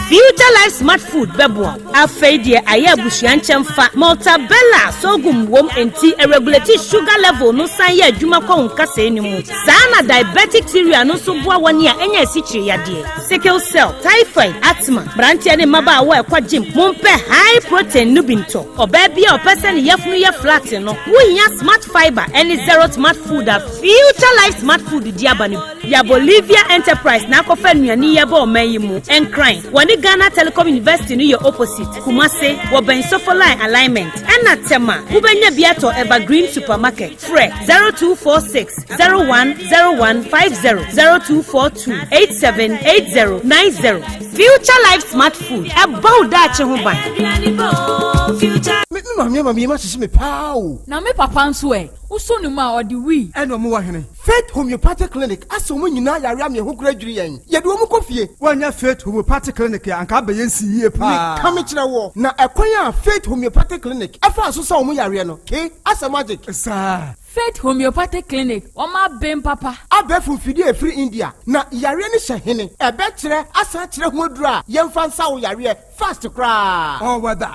Future Life Smart Food bɛboa wo. Afei deɛ ayɛ abusua nkyɛmfa, Maltabella sorghum wom enti ɛregulate sugar level no san yɛ adwuma kɔ wo nkasɛɛ no mu. Saa na diabetic cereal no nso boa wɔn a anya asikyire yadeɛ, sickle cell, typhoid, asthma. Mmeranteɛ ne mmabaawa a ɛkɔ gym, mompɛ high protein no bi ntɔ. Ɔbaa bi a ɔpɛ sɛ ne yafunu yɛ flat no, wohia Smart Fiber ne Zero Smart Food a Future Life Smart Food de aba no bi. Ya Bolivia Enterprise na akɔfa nnuane yi aba ɔman yi mu. Nkran, wɔne Ghana Telecom University no yɛ opposite. Kumase, wɔbɛn Sofoline Alignment. Ɛna Tema, wobɛnya bi atɔ Evergreen Supermarket. Frɛ 0246 010150, 0242 878090. Future Life Smart Food, ɛbɔ wo daakye ho ban. Me me maame ama me yam ahyehye me paa o. Na me papa nso ɛ? Wosɔ ne mu a, ɔde wii. Ɛna ɔmo wɔ hene? Faith Homeopathic Clinic asa wɔn nyinaa yare ama ɛho kora dwiri yɛn. Yɛde wɔn kɔ fie. Woannya Faith Homeopathic Clinic a, anka abɛyɛ nsi yie paa. Meka mekyerɛ woɔ, na ɛkwan a Faith Homeopathic Clinic faa so sa wɔn yareɛ no, ke, asɛ magic. Saa. Faith Homeopathic Clinic, wɔn aben papa. Abɛɛfo mfidie a ɛfiri India, na yareɛ no hyɛ hene? Ɛbɛkyerɛ asan akyerɛ ho aduro a yɛmfa nsa wo yareɛ fast koraa. All weather.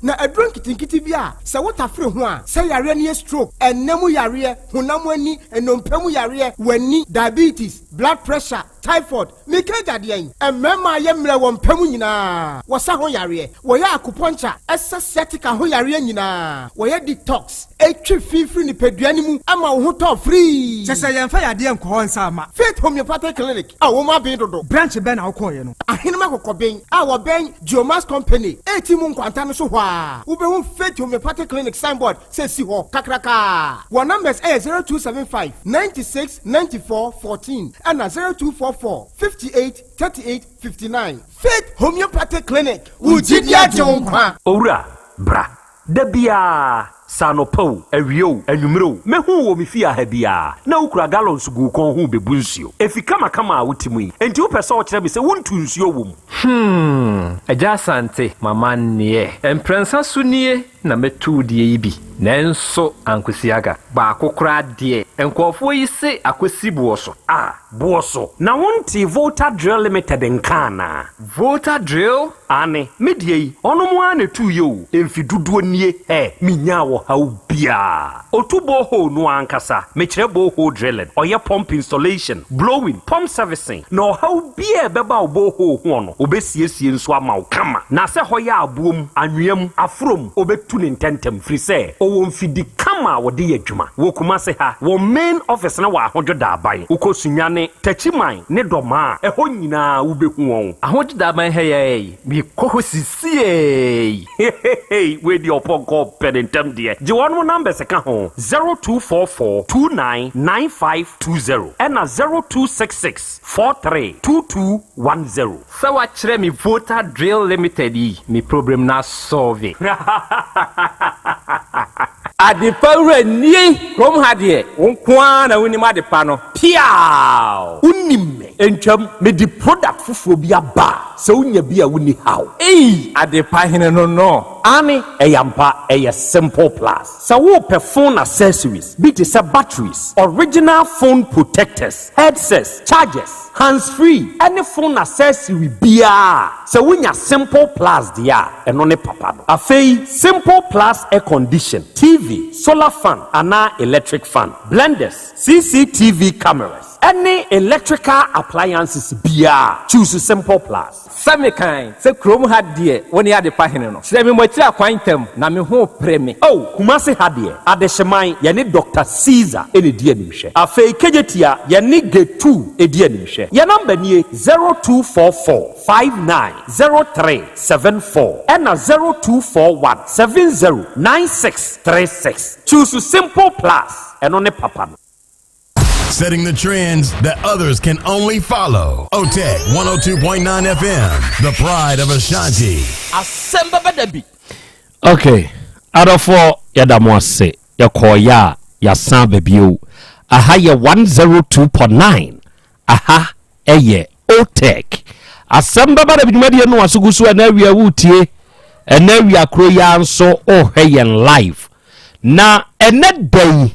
Na aduro nketenkete bi a sɛ wotafere ho a, sɛ yareɛ no yɛ stroke, ɛnna mu yareɛ, honam ani, nnompe mu yareɛ, w'ani, diabetes, blood pressure, typhoid, meka agya deɛn? Mmarima a yɛ mmerɛ wɔ mpa mu nyinaa, wɔsa ho yareɛ, wɔyɛ acupuncture, ɛsa sciatica ho yareɛ nyinaa, wɔyɛ detox, ɛtwe fi firi nipadua no mu ma wo ho tɔ firii. Kyɛ sɛ yɛmfa yadeɛ nkɔ hɔ nsa mma. Faith Homeopathic Clinic a wɔn aben dodo. Branch bɛn na wokɔeɛ no? Ahenem Akokɔben a wɔbɛn Geomax Company eti mu nkwanta no so hɔ ara, wobɛhu Faith Homeopathic Clinic signboard sɛ esi hɔ kakrakaa. Wɔn numbers yɛ 0275 96 94 14 ɛna 0244 58 38 59. Faith Homeopathic Clinic, wo gyidi agye wo nkwa. Owura, bra. Da biara. Sɛ anɔpa o, awia o, anwummere o, mɛhu wo wɔ me fie ha biara, na wokura gallons gu wo kɔn ho rebebu nsuo. Efi kamakama a wote mu yi, enti wopɛ sɛ wokyerɛ me sɛ wontu nsuo wɔ mu? Hmm, Agya Asante, m'amanneɛ. Mprɛnsa so nie na mɛtu wo deɛ yi bi, nanso ankosi aga. Baako koraa deɛ, nkurɔfoɔ yi se akɔsi boɔ so. Ah, boɔ so. Na wontee Volta Drill Limited nka anaa? Volta Drill? Aane, me deɛ yi, ɔnom ara na ɛtuiɛ o, mfe dodoɔ nie, ɛ, menyaa ɔhaw biara. Ɔtu borehole no ara ankasa, mekyerɛ borehole drilling, ɔyɛ pump installation, blowing, pump servicing, na ɔhaw biara a ɛbɛba wo borehole hoɔ no, ɔbɛsiesie nso ama wo kama. Na sɛ hɔ yɛ aboɔ mu, anwea mu, aforɔ mu, ɔbɛtu no ntɛntɛm, firi sɛ ɔwɔ mfidi kama a wɔde yɛ adwuma. Wɔ Kumase ha, wɔn main office no wɔ Ahodwo Daaban. Wokɔ Sunyani, Techiman ne Dɔmaa a, ɛhɔ nyinaa wobɛhu wɔn. Ahodwo Daaban ha yi ara yi, mekɔ hɔ sisiei. Hehehe wei deɛ ɔpɔnkɔ pɛ ne ntɛm deɛ. Gye wɔnom numbers ka ho, 0244 29 9520 ɛna 0266 43 2210. Sɛ wakyerɛ me Volta Drill Limited yi, me problem no asɔlve. Adepa wura nie! Kurom ha deɛ, wo nko ara na wonim adepa no. Piaaw! Wonim me. Ntwam, mede product foforɔ bi aba a, sɛ wonya bi a wonni haw. Ei! Adepa hene no no. Aane, ɛyɛ ampa, ɛyɛ Simple Plus. Sɛ worepɛ phone accessories bi te sɛ batteries, original phone protectors, headsets, chargers, hands free ɛne phone accessory biara a, sɛ wonya Simple Plus deɛ a, ɛno ne papa no. Afei, Simple Plus air condition, TV, solar fan anaa electric fan, blenders, CCTV cameras, ɛne electrical appliances biara, choose Simple Plus. Sɛ mekan sɛ kurom ha deɛ wo ne adepa hene no. Kyerɛ me mo akyiri akwan ntɛm na me ho repere me. Oh, Kumasi ha deɛ, Adehyeman, yɛne Doctor Caesar na ɛdi animhwɛ. Afei Kejetia, yɛne Getu di animhwɛ. Yɛn number nie, 0244 59 03 74 ɛna 0241 70 96 36. Choose Simple Plus, ɛno ne papa no. Setting the trends that others can only follow. OTEC 102.9 FM, the pride of Ashanti. Asɛm bɛba da bi. Okay, adɔfoɔ yɛda mo ase yɛkɔɔyɛ a yɛasan aba bio. Aha yɛ 102.9 aha ɛyɛ OTEC. Asɛm bɛba da bi dwumadie no aso gu so ɛna awia wotie ɛna awia kuro yi ara nso wohwɛ yɛn live. Na ɛnɛ da yi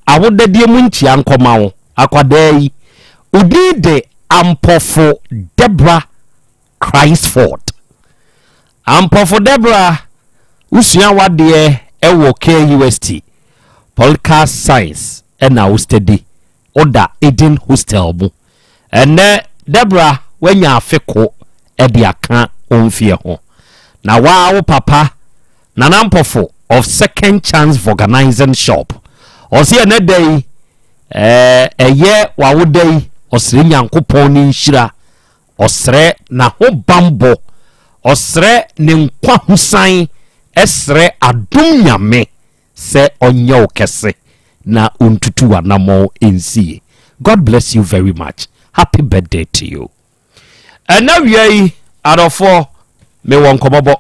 Awodadie mu nkyia nkɔma wo, akwadaa yi. Wo din de Ampɔfo Deborah Christford. Ampɔfo Deborah, wosua w'adeɛ wɔ KUST, Political Science ɛna wo study. Woda Eden Hostel mu. Ɛnnɛ, Deborah, woanya afe ko de aka wo mfeɛ ho. Na woa wo papa Nana Ampofo of Second Chance Vulcanizing Shop. Ɔse ɛnɛ da yi, ɛyɛ w'awoda yi, ɔsrɛ Nyankopɔn ne nhyira, ɔsrɛ n'ahobanbɔ, ɔsrɛ ne nkwahosan, ɛsrɛ adom Nyame sɛ ɔnyɛ wo kɛse na ɔntutu w'anamɔn nsie. God bless you very much. Happy birthday to you. Ɛnɛ wia yi, adɔfoɔ, mewɔ nkɔmmɔbɔ.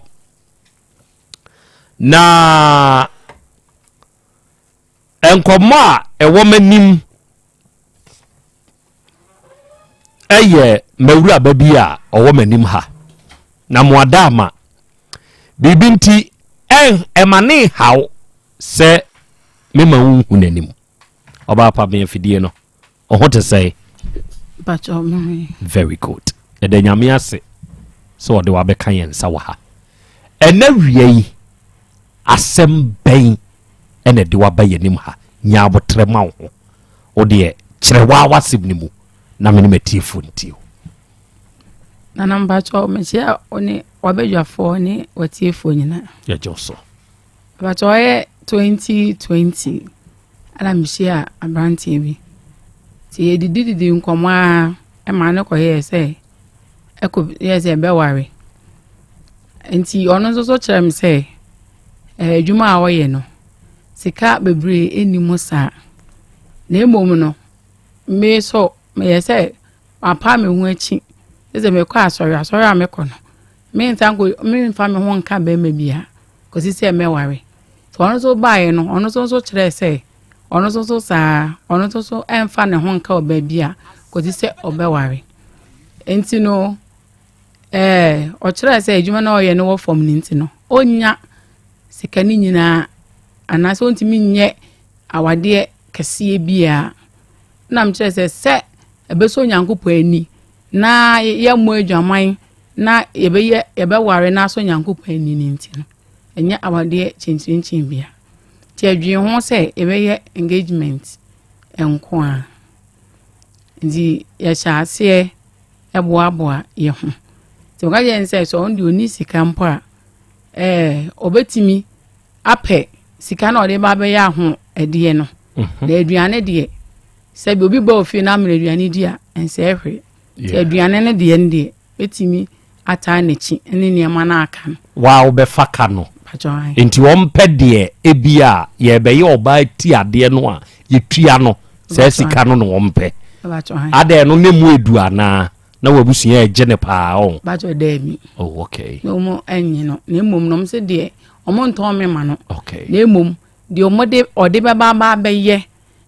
Na nkɔmmɔ a ɛwɔ m'anim ɛyɛ m'awuraba bi a ɔwɔ m'anim ha na mo ada ama biribi nti ɛma ne haw sɛ mema wonhu n'anim ɔbaa pa me afidie no Ɔho te sɛn? Mpakyɛw me ho ye. Very good. Yɛda Nyame ase sɛ ɔde wabɛka yɛn nsa wɔ ha. Ɛnɛ wia yi, asɛm bɛn ɛna ɛde waba yɛn anim ha? Nya abotrɛ ma wo ho. Wo deɛ kyerɛ waa w'asɛm no mu na me ne m'atiefoɔ ntie wo. Nana mpakyɛw mekyia wo ne w'abadwafoɔ ne w'atiefoɔ nyinaa. Yɛgye wo so. Mpakyɛw ɔyɛ 2020 ɛna mehyiaa aberanteɛ bi. Nti yɛdidididi nkɔmmɔ ara ma no kɔyɛɛ sɛ ɛkɔ yɛɛ sɛ yɛbɛware. Nti ɔno nso so kyerɛɛ me sɛ ɛɛ adwuma a ɔyɛ no, sika bebree nni mu saa. Na mmom no, me nso meyɛ sɛ mapa me ho akyi. Gye sɛ mekɔ asɔre, asɔre a mekɔ no, mensan nkɔ memfa me ho nka barima biara kɔsi sɛ mɛware. Nti ɔno nso baeɛ no, ɔno nso nso kyerɛɛ sɛ ɔno nso so saa, ɔno nso so ɛmfa ne ho nka ɔbaa bi a kɔsi sɛ ɔbɛware. Nti no, ɛɛ ɔkyerɛɛ sɛ adwuma no a ɔyɛ no wɔ fam no nti no, ɔnnya sika no nyinaa anaasɛ ɔntumi nyɛ awadeɛ kɛseɛ biara. Na mekyerɛ sɛ sɛ ɛbɛsɔ Onyankopɔn ani na yɛmmɔ adwaman na yɛbɛyɛ yɛbɛware na asɔ Onyankopɔn ani no nti no, ɛnyɛ awadeɛ kyinkyinkyin bia. Nti ɛdwen ho sɛ yɛbɛyɛ engagement nko a. Nti yɛhyɛ aseɛ ɛboaboa yɛ ho. Nti ɔka kyerɛ sɛ sɛ ɔno deɛ ɔnni sika mpo a, ɛɛ ɔbɛtumi apɛ sika na ɔde ba abɛyɛ aho ɛdeɛ no mhm. na aduane deɛ sɛbi obi ba ofie na amena aduane di a ɛnsɛɛ hwee nti aduane no deɛ no deɛ bɛtumi ataa n'akyi ne nneɛma no aka no waa wobɛfa ka no nti wɔmpɛ deɛ ebi a yɛbɛyɛ ɔbaa ti adeɛ no a yɛtua no saa sika no na wɔmpɛ adɛn no ne mu edu anaa na w'abusua ɛgye ne paa ɔn. Bàtò dɛbi. Oh okay. Na wɔn ɛnye no na emom na wɔn sɛ deɛ wɔn ntɔn mi ma no. Okay. Na emom deɛ wɔn de ɔde bɛba aba abɛyɛ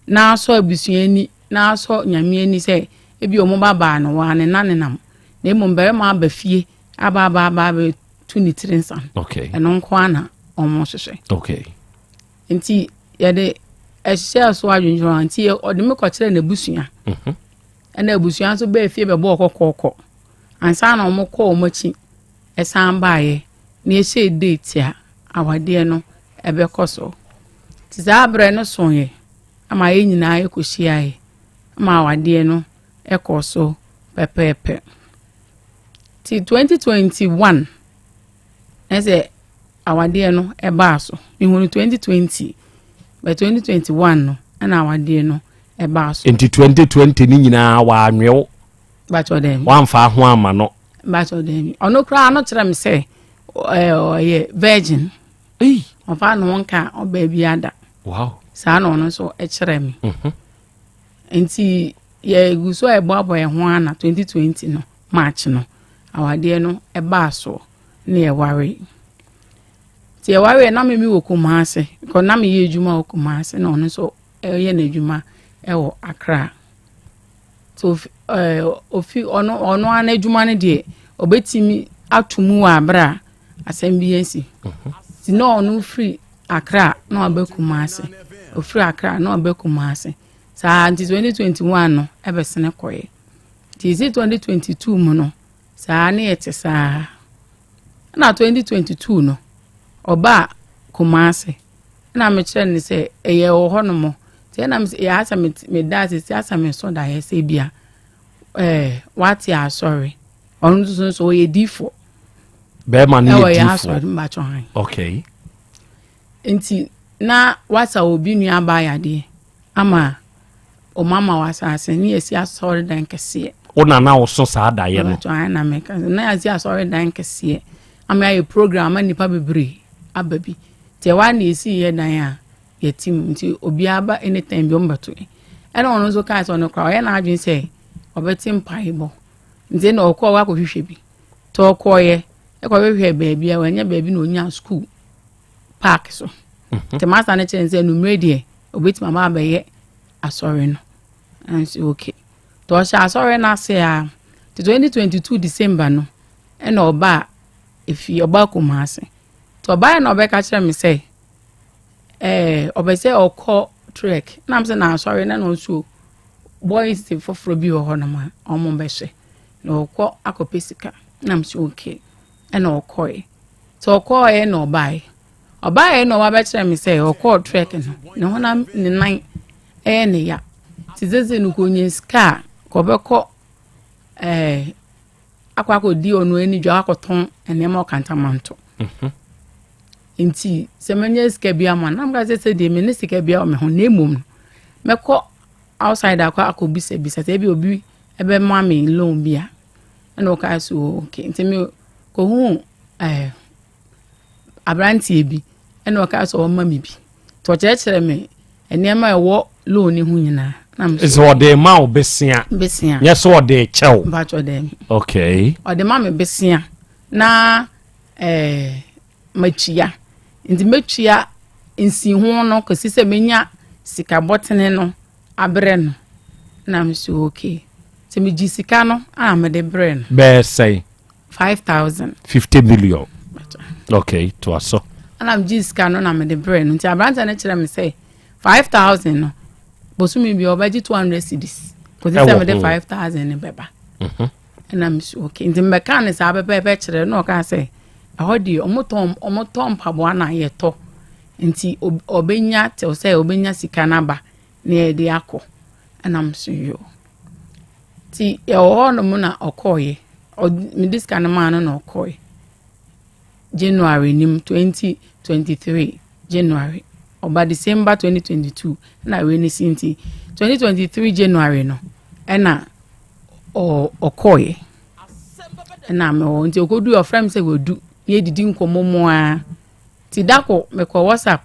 na asɔ abusua ani na asɔ nyame ani sɛ ebi wɔn ba baa no waa ne na nenam na emom barima aba fie aba aba aba abɛtu ne tiri nsa. Okay. Ɛno nko ara na wɔn hwehwɛ. Okay. Nti yɛde ɛhyɛ so adwendwen nti ɔde me kɔkyerɛ n'abusua. Mm -hmm. Ɛna abusua nso baa fie bɛbɔɔ kɔkɔɔkɔ ansa na wɔn kɔɔ wɔn akyi ɛsan baeɛ na yɛhyɛɛ date a awadeɛ no ɛbɛkɔ so. Nti saa berɛ no soeɛ ama yɛn nyinaa yɛkɔhyiaeɛ ama awadeɛ no ɛkɔɔ so pɛpɛɛpɛ. Nti 2021 na sɛ awadeɛ no ɛbaa so. Mehunu 2020 but 2021 no ɛna awadeɛ no ɛbaa so. Nti 2020 no nyinaa wɔanwe wo? Bakyɛ dɛm. Wɔamfa ho amma no? Bakyɛ dɛm. Ɔno koraa no kyerɛ me sɛ ɔyɛ virgin. Ei. Ɔfa ne ho nka ɔbaa bi ada. Wow. Saa na ɔno nso kyerɛ me. Mm -hmm. Nti yɛgu so a yɛboaboa yɛn ho ana 2020 no March no awadeɛ no ɛbaa soɔ ne yɛwaree. Nti yɛwaree na me wɔ Kumasi because na meyɛ adwuma wɔ Kumasi na ɔno nso ɛyɛ n'adwuma wɔ Accra. Nti ofi ɛɛ ofi ɔno ɔno ara n'adwuma no deɛ ɔbɛtumi ato mu wɔ abere a asɛm bi asi. Nti na ɔno firi Accra na waba Kumasi. Ofiri Accra na waba Kumasi. Saa nti 2021 no ɛbɛsene kɔeɛ. Nti ɛsi 2022 mu no saa ne yɛte saa. Ɛna 2022 no ɔbaa Kumasi. Ɛna mekyerɛ no sɛ ɛyɛ wɔ hɔ nom nti ɛna me yɛ asɛ me meda ase si asɛ me so daeɛ sɛ bia ɛɛ wate asɔre ɔno nso nso ɔyɛ diifo. Bɛrima no yɛ diifo. Ɛwɔ yɛ asɔre mbatwɔ han. Okay. Nti na wasa obi nua baa yadeɛ ama wɔn ama wɔ asase ne yɛsi asɔredan kɛseɛ. Wo na na woso saa daeɛ no. Mbatwɔ han na meka na yɛasi asɔredan kɛseɛ ama yɛayɛ program ama nnipa bebree aba bi. Nti ɛhɔ ara na yɛsii yɛ dan a yɛte mu nti obiara ba anytime bi ɔmbɛto yɛn. Ɛna ɔno nso kaa sɛ ɔno koraa ɔyɛ n'adwene sɛ ɔbɛte mpaebɔ nti ɛna ɔkɔɔ hɔ akɔhwehwɛ bi. Nti ɔkɔɔeɛ ɛkɔhwehwɛ baabi a wanya baabi na ɔnya sukuu park so. Mhm. Nti masta no kyerɛ no sɛ anummerɛ deɛ ɔbɛtumi aba abɛyɛ asɔre no. Ɛnso okay. Nti ɔhyɛ asɔre no ase a nti 2022 December no ɛna ɔbaa efie ɔbaa Kumasi. Nti ɔbaeɛ na ɔbɛka kyerɛ me sɛ ɛɛ ɔpɛ sɛ ɔkɔ trek na m sɛ na asɔre na na nso boys foforɔ bi wɔ hɔnom a wɔn bɛhyɛ na ɔkɔ akɔpɛ sika na m sɛ okay ɛna ɔkɔɛ nti ɔkɔɛ na ɔbaeɛ ɔbaeɛ na ɔba bɛkyerɛ me sɛ ɔkɔɔ trek no ne honam ne nan ɛyɛ ne ya nti sese no kò nya sika a kɔbɛkɔ ɛɛ. akɔ akɔdi ɔno ani dwa akɔtɔn nneɛma ɔkantamanto mhm. nti sɛ manya sika bi ama na mka sɛ sɛ deɛ mene sika bi a me ho na mmom no mɛkɔ outside akɔ akɔbisabisa sɛ ebi obi ɛbɛma me loan bi a ɛna ɔkaa so oh, okay nti me kɔhu ɛɛ eh, aberanteɛ bi ɛna ɔkaa sɛ ɔma me bi nti ɔkyerɛkyerɛ me nneɛma a ɛwɔ loan no ho nyinaa. Sɛ ɔde ma wo besia. Besia. Nyɛ sɛ ɔde kyɛ wo. Mpatsɔ dɛm. Okay. Ɔde ma me besia na ɛɛ eh, matua nti mɛtua. nsiho no kɔsi sɛ menya sika bɔtene no abrɛ no. Na me so okay. Nti megye sika no a mede brɛ no. Bɛyɛ sɛn? 5000. 50 million. Okay, toa so. Ɛna megye sika no na mede brɛ no. Nti aberanteɛ no kyerɛ me sɛ 5000 no bosome bi ɔbɛgye 200 cedis. Kɔsi sɛ mede 5000 no bɛba. Ɛna me so okay. Nti mebɛka ne saa pɛpɛɛpɛ kyerɛ no na ɔka sɛ ɛhɔ deɛ ɔmotɔn ɔmotɔ mpaboa na yɛtɔ. Nti ɔbɛnya tew sɛ ɔbɛnya sika no aba na yɛde akɔ. Ɛna me so yoo. Nti yɛwɔ hɔ nom na ɔkɔɔyɛ. Mede sika no maa no na ɔkɔɔyɛ. January nim 2023 January. Ɔba December 2022 ɛna wei ne si nti 2023 January no ɛna ɔkɔɔyɛ. Ɛna mewɔ nti ɔkɔdu ɔfrɛ me sɛ wadu na yɛdidi nkɔmmɔ mu ara. Nti da ko mekɔ WhatsApp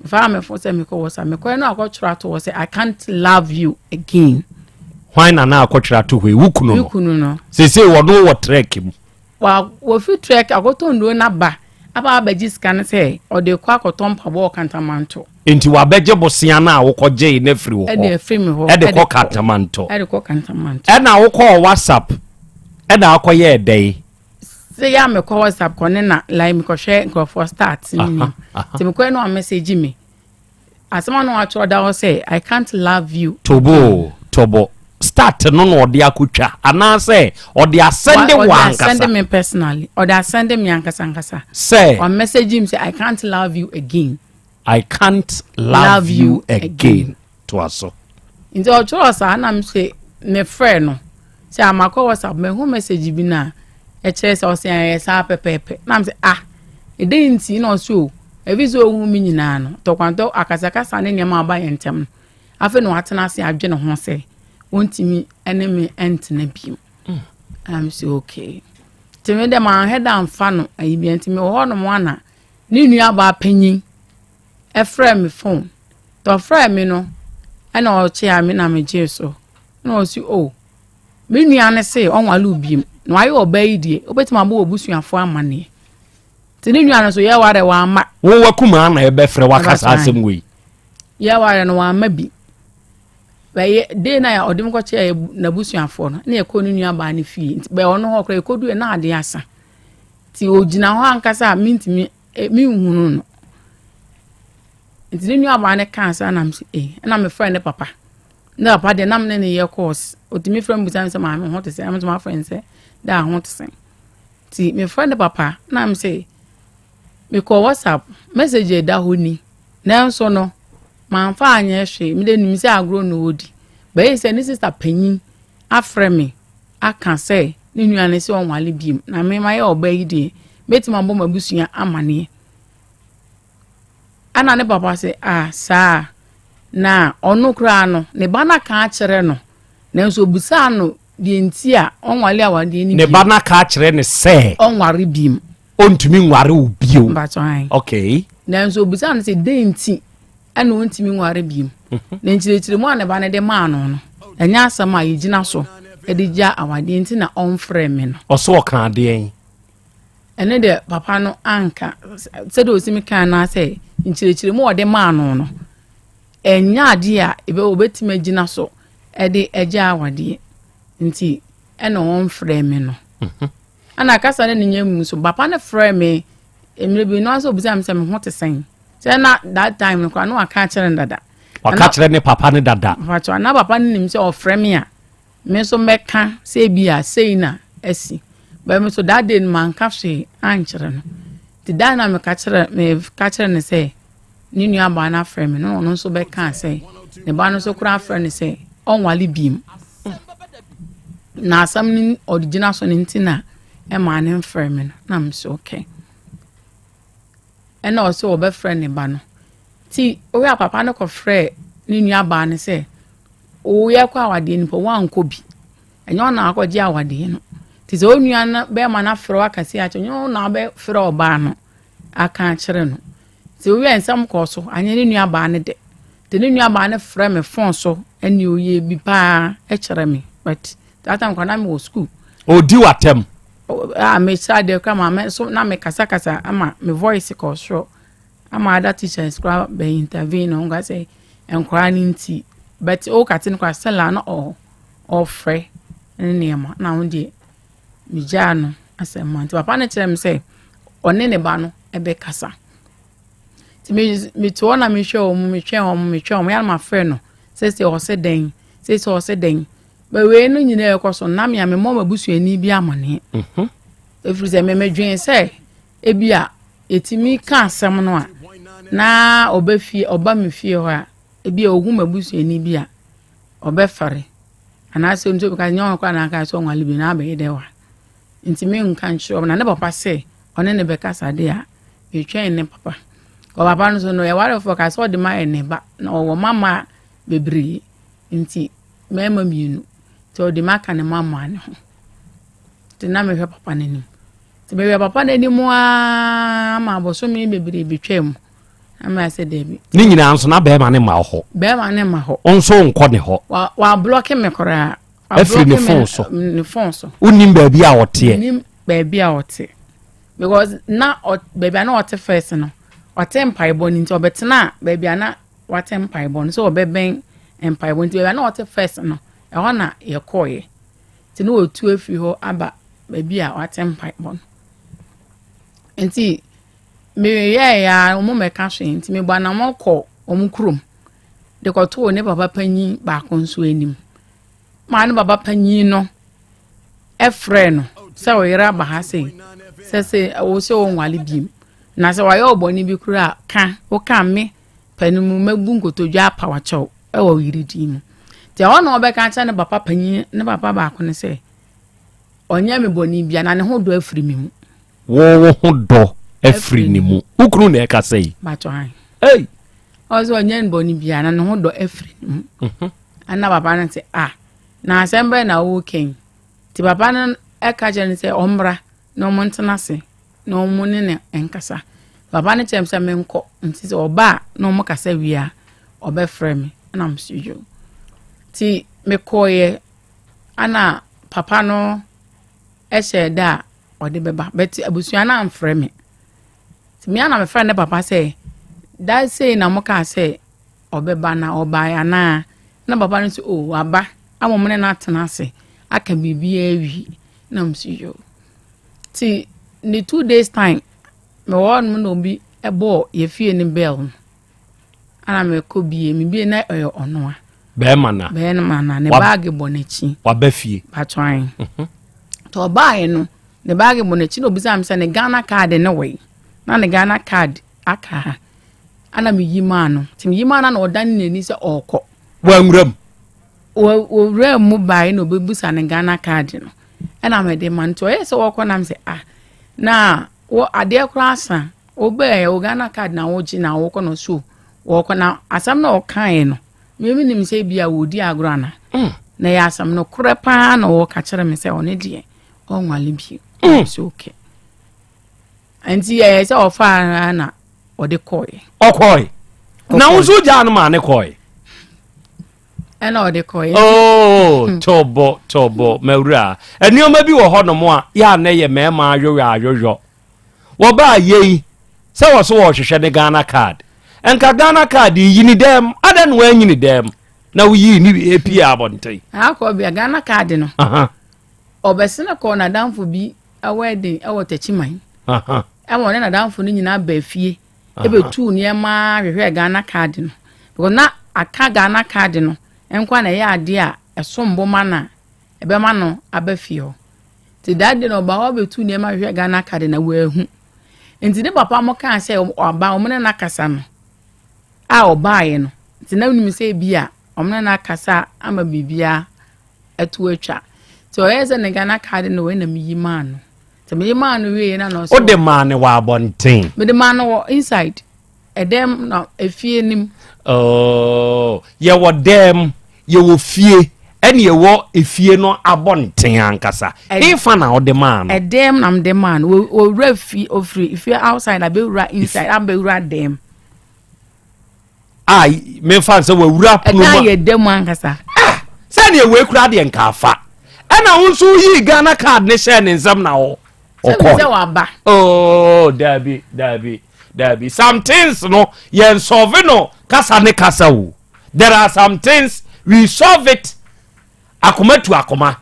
mefaa me fo sɛ mekɔ WhatsApp mekɔɛ no akɔtwerɛ ato hɔ sɛ I can't love you again. Hwan na na akɔtwerɛ ato hɔ yi? Wo kunu no. Me kunu no. Seesei wɔno wɔ trɛk mu. Wa wɔfi trɛk akɔtɔ nnuro no aba aba abɛgye sika no sɛ ɔde kɔ akɔtɔ mpaboa wɔ Kantamanto. Nti wabɛgye bosea no a wokɔgyee no afiri wo hɔ. Ɛde afiri me hɔ. Ɛde kɔ Kantamanto. Ɛde kɔ Kantamanto. Ɛna wokɔɔ WhatsApp ɛna akɔyɛɛ dɛn? Sɛ yɛ a mekɔ WhatsApp kɔ ne na like mekɔhwɛ nkurɔfoɔ start ne nim. Nti mekɔɛ no a message me. Asɛm a na watwerɛ da hɔ sɛ I can't love you. Tobo tobo start no na ɔde akotwa anaasɛ ɔde asɛnde wɔ ankasa. Ɔde asɛnde me personally. Ɔde asɛnde me ankasa ankasa. Sɛ. Wa message me sɛ I can't love you again. I can't love, love you again. again. Toa so. Nti ɔtwerɛ saa na me mefrɛ no sɛ amakɔ WhatsApp mahu message bi na ɛkyerɛ sɛ ɔsɛ ɛyɛ saa pɛpɛɛpɛ na me sɛ ah ɛdɛn nti na ɔsɛ o ɛfi sɛ ɔhu me nyinaa no tɔkwantɔ akasakasa ne nneɛma aba yɛn ntam no afei na watena ase adwene ho sɛ wɔntumi ne me ntena bio na me sɛ okay nti me dɛ manhwɛ da mfa no ayi bia nti mewɔ hɔ nom ana ne nuabaa panyin ɛfrɛ me phone nti ɔfrɛ me no ɛna ɔkyea me na megyee so na ɔsi o oh, me nua no se ɔnwale wo biem na wayɛ ɔbaa yi deɛ wobɛtumi abɔ w'abusuafoɔ amanneɛ nti ne nua no so yɛware wamma wo wakumaa na ɛbɛfrɛ waka saa asɛm wei yɛware no wamma bi bɛyɛ dee na ɔde me kɔkyɛ n'abusuafoɔ no na yɛkɔ ne nua baa no fie nti bɛyɛ ɔno hɔ koraa yɛkɔdu na adeɛ asa nti ɔgyina hɔ ankasa a mentumi eh, menhunu no nti ne nuabaa no kaa saa na mese eh ɛna mefrɛ ne papa ne papa deɛ nam ne ne yɛ course ɔtumi frɛ me bisa me sɛ maame ho te sɛ ɛmo nso mafrɛ no sɛ da ho te sɛ nti mefrɛ ne papa na mese mekɔ whatsapp message ɛda hɔ ni nanso no mamfa anyɛ hwee mede nim sɛ agorɔ na ɔdi bɛyɛ sɛ ne sista panyin afrɛ me aka sɛ ne nua no sɛ ɔnwale biom na me mayɛ ɔbaa yi deɛ mɛtumi abɔ m'abusua amaneɛ ɛna ne papa sɛ ah saa na ɔno koraa no ne ba no aka akyerɛ no nanso obisaa no deɛ nti a ɔnwale awadeɛ no ne ba no aka akyerɛ ne sɛ ɔnware biom ɔntumi nware wo bio okay nanso obisaa no sɛ dɛn nti ɛna ɔntumi nware bio. Na nkyerɛkyerɛmu a ne ba no de maa no no, ɛnyɛ asɛm a yɛgyina so de gya awadeɛ nti na ɔmfrɛ me no. Ɔso ɔka adeɛn? Ɛno deɛ papa no anka sɛdeɛ ɔsi me kan no sɛ nkyerɛkyerɛmu a ɔde maa no no, ɛnyɛ adeɛ a ɔbɛtumi agyina so de agya awadeɛ nti ɛna ɔmfrɛ me no. Mhm. Ɛna kasa no ne nyɛ mu nso papa no frɛ me mmerɛ bi no asɛ ɔbisa me sɛ me ho te sɛn. Sɛ na that time no koraa na waka akyerɛ no dada. Waka kyerɛ ne papa no dada. Mpatsɔ na papa no nim sɛ ɔfrɛ me a me nso mɛka sɛ ebi a sei na asi. But me nso that day no manka hwee ankyerɛ no. Nti da na meka kyerɛ meka kyerɛ no sɛ ne nua baa no afrɛ me no ɔno nso bɛka sɛ ne ba no nso koraa afrɛ no sɛ ɔnwale biem. Na asɛm no ɔde gyina so no nti na ɛmaa ne mfrɛ me no na me so okay. Ɛna ɔsɛ ɔbɛfrɛ ne ba no. Nti wohwɛ a papa no kɔfrɛɛ ne nuabaa no sɛ woyɛ kɔ awadeɛ no mpo woankɔ bi. Ɛnyɛ ɔna akɔgye awadeɛ no. Nti sɛ wo nua no bɛrima no afrɛ wo aka sei akyerɛ nyɛ wo na wobɛfrɛ ɔbaa no aka akyerɛ no. Nti wohwɛ nsɛm kɔɔ so anyɛ ne nuabaa no dɛ. Nti ne nuabaa no frɛ me phone so ɛne ɔyɛ bi paa kyerɛ me but that time koraa na mewɔ school. Ɔdi w'atɛm. A mekyerɛ adeɛ koraa ma me so na mekasakasa ama me voice kɔɔ soro. Ama other teachers koraa bɛ intervene na wɔn ka sɛ nkwadaa no nti but wokate no koraa still a na ɔ ɔfrɛ ne nneɛma na wɔn deɛ megyaa no asɛm ma nti papa no kyerɛ me sɛ ɔne ne ba no ɛbɛkasa nti me mete hɔ na mehwɛ wɔn metwɛn wɔn metwɛn wɔn yɛn mafrɛ no sɛsɛ ɔsɛ dɛn sɛsɛ ɔsɛ dɛn bɛ wei no nyinaa ɛkɔ so nam ya memmɔ m'abusuani bi amaneɛ mhm. ɛfiri sɛ memedwen sɛ ebi a yɛtumi ka asɛm no a na ɔba fie ɔba me fie hɔ a ebi a ɔhu m'abusuani bi a ɔbɛfɛre anaasɛ nso bɛka nyɛ ɔno koraa na aka sɛ ɔnwale bi na abɛyɛ dɛ wa nti menka nkyerɛ ɔmo na ne papa sɛ ɔne ne bɛkasa de a metwɛn ne papa ɔpapa no so no yɛwarefoɔ ka sɛ ɔde ma yɛ ne ba na ɔwɔ mama bebree nti mmarima mmienu nti ɔde ma aka ne mama ne ho nti na mehwɛ papa no anim nti mehwɛ papa no anim aa ma abosome bebree betwa mu na mɛ sɛ daabi. Ne nyinaa nso na bɛrima ne ma hɔ. Bɛrima ne ma hɔ. Nso nkɔ ne hɔ. Wa wa blɔki me koraa. Afiri ne fon so. Ne fon so. Wonim baabi a ɔteɛ. Nim baabi a ɔte because na ɔ baabi a na ɔte first no ɔte mpaebɔ no nti ɔbɛtena baabi a na wate mpaebɔ no sɛ ɔbɛbɛn mpaebɔ nti baabi a na ɔte first no ɛhɔ na yɛkɔɔyɛ nti na wɔtu afiri hɔ aba baabi a wate mpaebɔ no nti meyɛɛ ya wɔn mmɛka hwee nti mebɔ anamɔ kɔ wɔn kurom de kɔtoo ne papa panyin baako nso anim maa ne papa panyin no frɛɛ no sɛ ɔyere aba ha sei sɛ sɛ wo sɛ wɔnwale biem na sɛ wayɛ ɔbɔne bi koraa ka woka me panin mu mɛbu nkotodwe apa wakyɛw ɛwɔ yere din mu nti ɛhɔ na ɔbɛka kyerɛ ne papa panyin ne papa baako no sɛ ɔnyɛ me bɔne bia na ne ho dɔ afiri me mu Wo wo ho dɔ afiri ne mu. Wo kunu na ɛkasa yi. Batɔ han. Ei. Ɔsɛ ɔnyɛ ne bɔne bia na ne ho dɔ afiri ne mu. Mhm. Ɛna papa no sɛ ah na asɛm bɛn na wɔreka yi. Nti papa no ɛka kyerɛ no sɛ ɔmmra na ɔmo ntena ase na ɔmo ne ne nkasa. Papa no kyerɛ me sɛ menkɔ nti sɛ ɔba a na ɔmo kasa wie a ɔbɛfrɛ me ɛna mo so yo. Nti mekɔeɛ ɛna papa no hyɛɛ da a ɔde bɛba but abusua no amfrɛ me nti me ara na mefrɛ ne papa sɛ da sei na mo kaa sɛ ɔbɛba na ɔbaeɛ anaa na papa no sɛ o oh, waba ama mo ne no atena ase aka biribiara awie na mo si yo nti ne two days time mewɔ hɔ nom na obi ɛbɔɔ yɛ fie ne bell no Ana mekɔ bie, mebie na ɛyɛ ɔno a. Bɛrima na. Bɛrima na ne baage bɔ n'akyi. Waba fie. Batwan. Mhm. Nti ɔbaeɛ no, ne baage bɔ n'akyi na obisa me sɛ ne Ghana card ne wɔ Na ne Ghana card aka ha. Ana meyi maa no. Nti meyi maa no na ɔdane n'ani sɛ ɔrekɔ. Wanwura mu. Wɔwura mu baeɛ na ɔbɛbusa ne Ghana card no. Ɛna mede ma no. Nti ɔyɛ sɛ ɔrekɔ nam sɛ ah na wɔ adeɛ koraa sa. Wobɛɛ wo Ghana card na wogye na wokɔ no so wɔkɔ na asɛm na ɔkaeɛ no me menim sɛ bi a wɔdi agorɔ ana mm. na ɛyɛ asɛm no korɛ paa na wɔka kyerɛ me sɛ ɔne deɛ ɔnwale bio mm. so okay nti ɛyɛ sɛ ɔfaa na ɔde kɔɛ ɔkɔɛ na wo nso gyaa no maa ne kɔɛ ɛna ɔde kɔɛ oh tɔbɔ tɔbɔ mawura nneɛma bi wɔ hɔ nom a yɛ a na yɛ mmarima ayoyɔ ayoyɔ Wɔbaa yei sɛ wɔ so wɔrehwehwɛ ne Ghana card. Nka Ghana card yi ne dɛm, adɛn na wanyi ne dɛm na woyii ne epie abɔnten? Akɔ bia Ghana card no. Ɔbɛsene kɔɔ n'adamfo bi wedding wɔ Takyiman. Ɛma ɔne n'adamfo no nyinaa baa fie ɛbɛtuu nneɛma hwehwɛɛ Ghana card no. Because na aka Ghana card no nkwa na ɛyɛ adeɛ a ɛsom bo ma no a ɛbɛma no aba fie hɔ. Nti that day no ɔba hɔ bɛtu nneɛma hwehwɛ Ghana card na wanhu. Nti ne papa mo kaa sɛ ɔba wɔn ne no akasa no a ɔbaeɛ no nti na wonim sɛ ebi a wɔn ne no akasa ama biribiara ɛto atwa. Nti ɔyɛ sɛ ne Ghana card no wei na meyi maa no. Nti meyi maa no wieɛ na na ɔsɛ. Wode maa no wɔ abɔnten? Mede maa no wɔ inside. Ɛdɛm na efie nim. Oh, yɛwɔ dɛm, yɛwɔ fie, ɛne yɛwɔ efie no abɔnten ankasa. Hefa na ɔde maa no? Ɛdɛm na mede maa no. Owura fie, ofiri fie outside abɛwura inside, abɛwura dɛm. A mefa sɛ wawura pono mu. Ɛdan yɛ dɛm ankasa. Ah, sɛdeɛ wei kura deɛ nka afa. Ɛna wo nso yii Ghana card ne hyɛɛ ne nsam na ɔkɔ. Sɛ waba. Oh, dabi, dabi. Daabi, some things no yɛn solve no kasa ne kasa o. There are some things we solve it akoma tu akoma.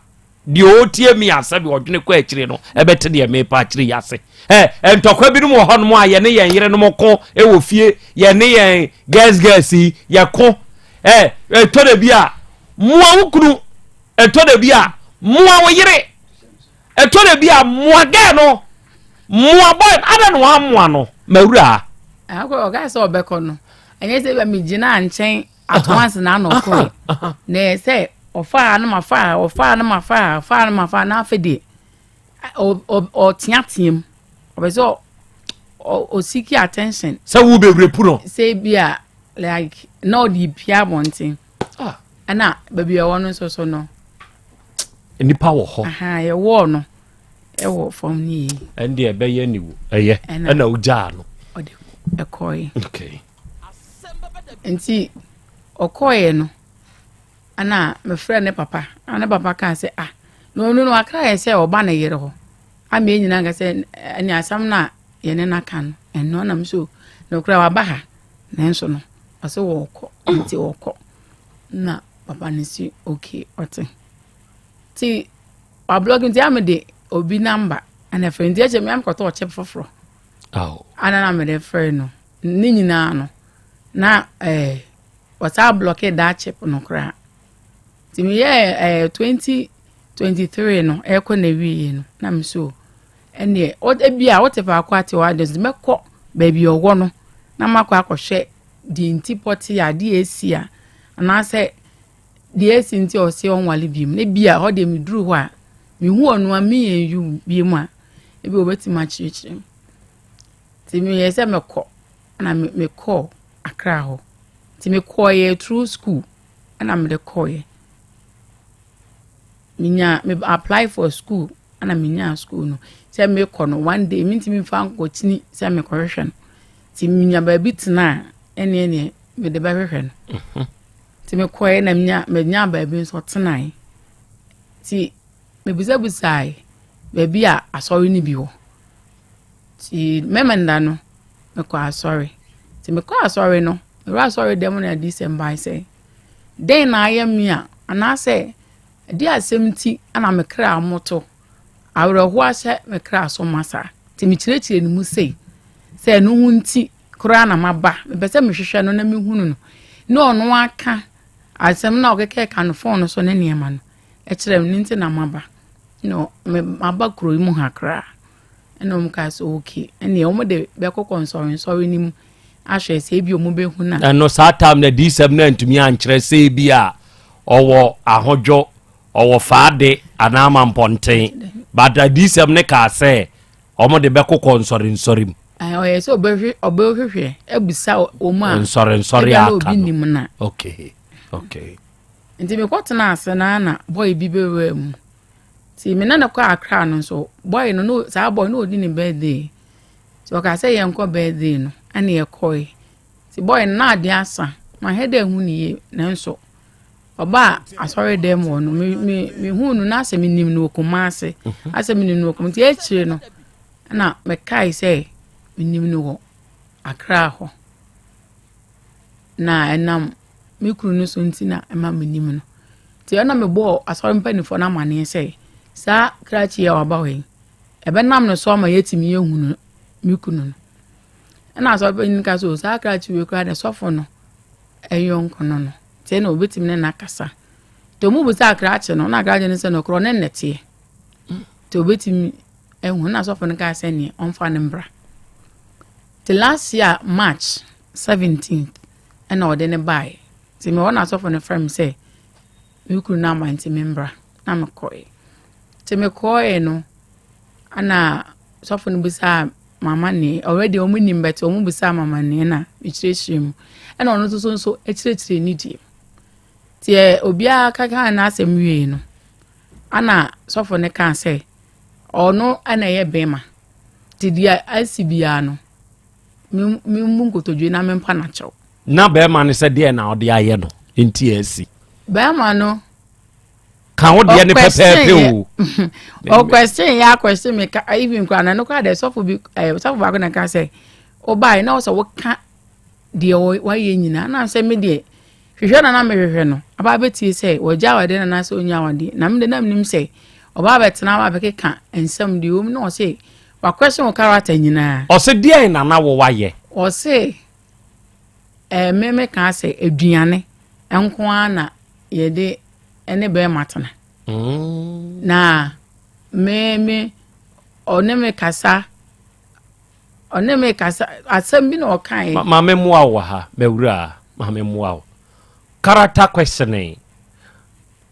Deɛ ɔretie mi asɛ deɛ ɔdwene kɔ akyire no ɛbɛte deɛ mepa akyire yi ase. Ɛ ntɔkwa binom wɔ hɔnom a yɛne yɛn yerenom ko wɔ fie, yɛne yɛn girls girls yi yɛko. Ɛ ɛtɔ da bi a mmoa wo kunu, ɛtɔ da bi a mmoa wo yere. Ɛtɔ da bi a mmoa gɛɛ no mmoa bɔe no adɛn na wammoa no mawura. Akɔ ɔka sɛ ɔbɛkɔ no ɛnyɛ sɛ bɛ megyina nkyɛn at once na ana ɔkɔɛ na ɛyɛ sɛ ɔfaa no ma faa ɔfaa no ma faa ɔfaa no ma faa na afei deɛ ɔteateam ɔbɛ sɛ ɔsiki attention. Sɛ wo bɛ rape no. Sɛ bi a like na ɔde pia abɔnten ah. Ɛna baabi a ɛwɔ no nso so no. Nipa wɔ hɔ. Yɛwɔɔ no ɛwɔ fam no yie. Ɛnde ɛbɛyɛ ne wo ɛyɛ ɛna wogyaa no. Ɔde ɛkɔe. Okay. Nti ɔkɔeɛ no ɛna mefrɛ ne papa ɛna ne papa kaa sɛ ah na ɔno no akra yɛ sɛ ɔba ne yere hɔ ama yɛn nyinaa nka sɛ ɛne asɛm no a yɛne no aka no ɛno nam so na ɔkura waba ha nanso no ɔsɛ wɔkɔ nti wɔkɔ na papa no si okay ɔte nti wablɔk nti ame de obi namba ɛna frɛ nti ɛkyɛ me amekɔtɔ ɔkyɛ foforɔ ana na mede frɛ no ne nyinaa no na ɛɛ eh, ɔsaa blɔke daa chip no koraa nti meyɛɛ ɛɛ eh, 2023 no ɛkɔ na wieɛ no na me so ɛneɛ ebi a wote faako ate hɔ ade nso mɛkɔ baabi ɔwɔ no na makɔ akɔhwɛ deɛ nti pɔte a adeɛ esi a anaasɛ deɛ esi nti a ɔse ɔnwale biem na ebi a hɔ deɛ meduru hɔ a mehu ɔno a meyɛ yu biem a ebi wɔbɛtumi akyerɛkyerɛ mu nti meyɛ sɛ mɛkɔ na mekɔɔ Accra hɔ nti mekɔɔyɛ through school ɛna mede kɔɔyɛ menya me apply for school ɛna menyaa school no sɛ mekɔ no one day mentumi mfa nkɔkyini sɛ mekɔhwehwɛ no nti menya baabi tena a ɛneɛ neɛ mede bɛhwehwɛ no mhm. nti mekɔɛ na menya menya baabi nso tenae nti mebisabisae baabi a asɔre no bi wɔ nti mɛmɛnda no mekɔ asɔre nti mekɔ asɔre no mewura asɔre dɛm na adiyisɛm bae sɛ dɛn na ayɛ me a anaasɛ Ɛdeɛn asɛm nti na me kra mmoto? Awerɛhoɔ ahyɛ me kra so ma saa. Nti mekyerɛkyerɛ ne mu sei, sɛ ɛno ho nti koraa na maba. Mepɛ sɛ mehwehwɛ no na mehunu no. Ne ɔno aka asɛm no a ɔkekɛka no fon no so ne nneɛma no ɛkyerɛ me no nti na maba. Na maba kuro yi mu ha koraa. Ɛna wɔn kaa sɛ okay, ɛnneɛ wɔn de bɛkɔkɔ nsɔrensɔre no mu ahwɛ sɛ ebi wɔn bɛhu na. Ɛno saa tam na diisɛm no antumi ankyerɛ sɛ ebi a ɔwɔ ahodwo ɔwɔ faade anaa amampɔnten but adiisɛm no kaa sɛ wɔn de bɛkokɔ nsɔrensɔre mu. Ɔyɛ sɛ ɔbɛhwɛ ɔbɛhwehwɛ abisa wɔn a nsɔrensɔre aka no obi nim na. Okay okay. Nti mekɔtena ase na na bɔyɛ bi bɛwura mu. Nti me ne no kɔ Accra no nso, boy no, no saa boy no ɔdi ne birthday. Nti ɔkaa sɛ yɛnkɔ birthday no, ɛne yɛkɔe. Nti boy no na adeɛ asa, mahwɛ dɛ ahu ne yie, nanso ɔbaa asɔre dɛm hɔ no, me me mehuu no na asɛ menim no wɔ Kumasi, mhm. asɛ menim no wɔ Kumasi. Nti akyire no, ɛna mekae sɛ menim no wɔ Accra hɔ. Na ɛnam me kunu no so nti na ɛma menim no. Nti ɛna mebɔɔ asɔre mpanimfoɔ no amanneɛ sɛ saa krakye a waba hɔ yi, ɛbɛnam no so ama yɛatumi ahunu me kunu no. Ɛna asɔre panyin no ka sɛ saa krakye wei koraa de sɔfo no ɛyɔnko no no. Nti ɛna obɛtumi ne no akasa. Nti ɔmo bisaa krakye no, na krakye no sɛ nokorɛ ɔne nnɛteɛ. Nti obɛtumi ahu. Na sɔfo no kaa sɛ neɛ ɔmfa no mbra. Nti last year March 17th ɛna ɔde no baeɛ. Nti mewɔ na asɔfo no frɛ me sɛ me kunu no ama nti membra na mekɔe. Nti mekɔe no ɛna sɔfo no bisaa mama ne already wɔn nim bɛte wɔn bisaa mama ne na mekyerɛkyerɛ mu ɛna ɔno nso so nso kyerɛkyerɛ ne deɛ. Nti ɛ obiara kaka n'asɛm wie no ɛna sɔfo no kaa sɛ ɔno ɛna ɛyɛ bɛrima nti deɛ asi biara no memmu nkotodwe na mempa no akyɛw. Na bɛrima no sɛ deɛ na ɔde ayɛ no nti asi. Bɛrima no. Ka wo deɛ ne pɛpɛɛpɛ o. Ɔkwɛsten yɛ akwɛsten mi ka even kora na ɛno kora deɛ sɔfo bi ɛɛ sɔfo baako na ka sɛ. Wobaeɛ na wɔ sɛ woka deɛ wayɛ nyinaa na sɛ me deɛ hwehwɛ na na mehwehwɛ no aba abɛtie sɛ wɔgya awadeɛ na anaasɛ ɔnya awadeɛ na me deɛ na menim sɛ ɔba abɛtena aba abɛkeka nsɛm deɛ ɔm na ɔse wakwɛhyɛ wo character nyinaa. Ɔse deɛn na na wo wayɛ? Ɔse ɛɛ me me kaa sɛ aduane nko ara na yɛde ɛne bɛrima tena. Mm. Na me me ɔne me kasa ɔne me kasa asɛm bi na ɔkae. Ma me mmoa wo wɔ ha mawura ma me mmoa wo character questioning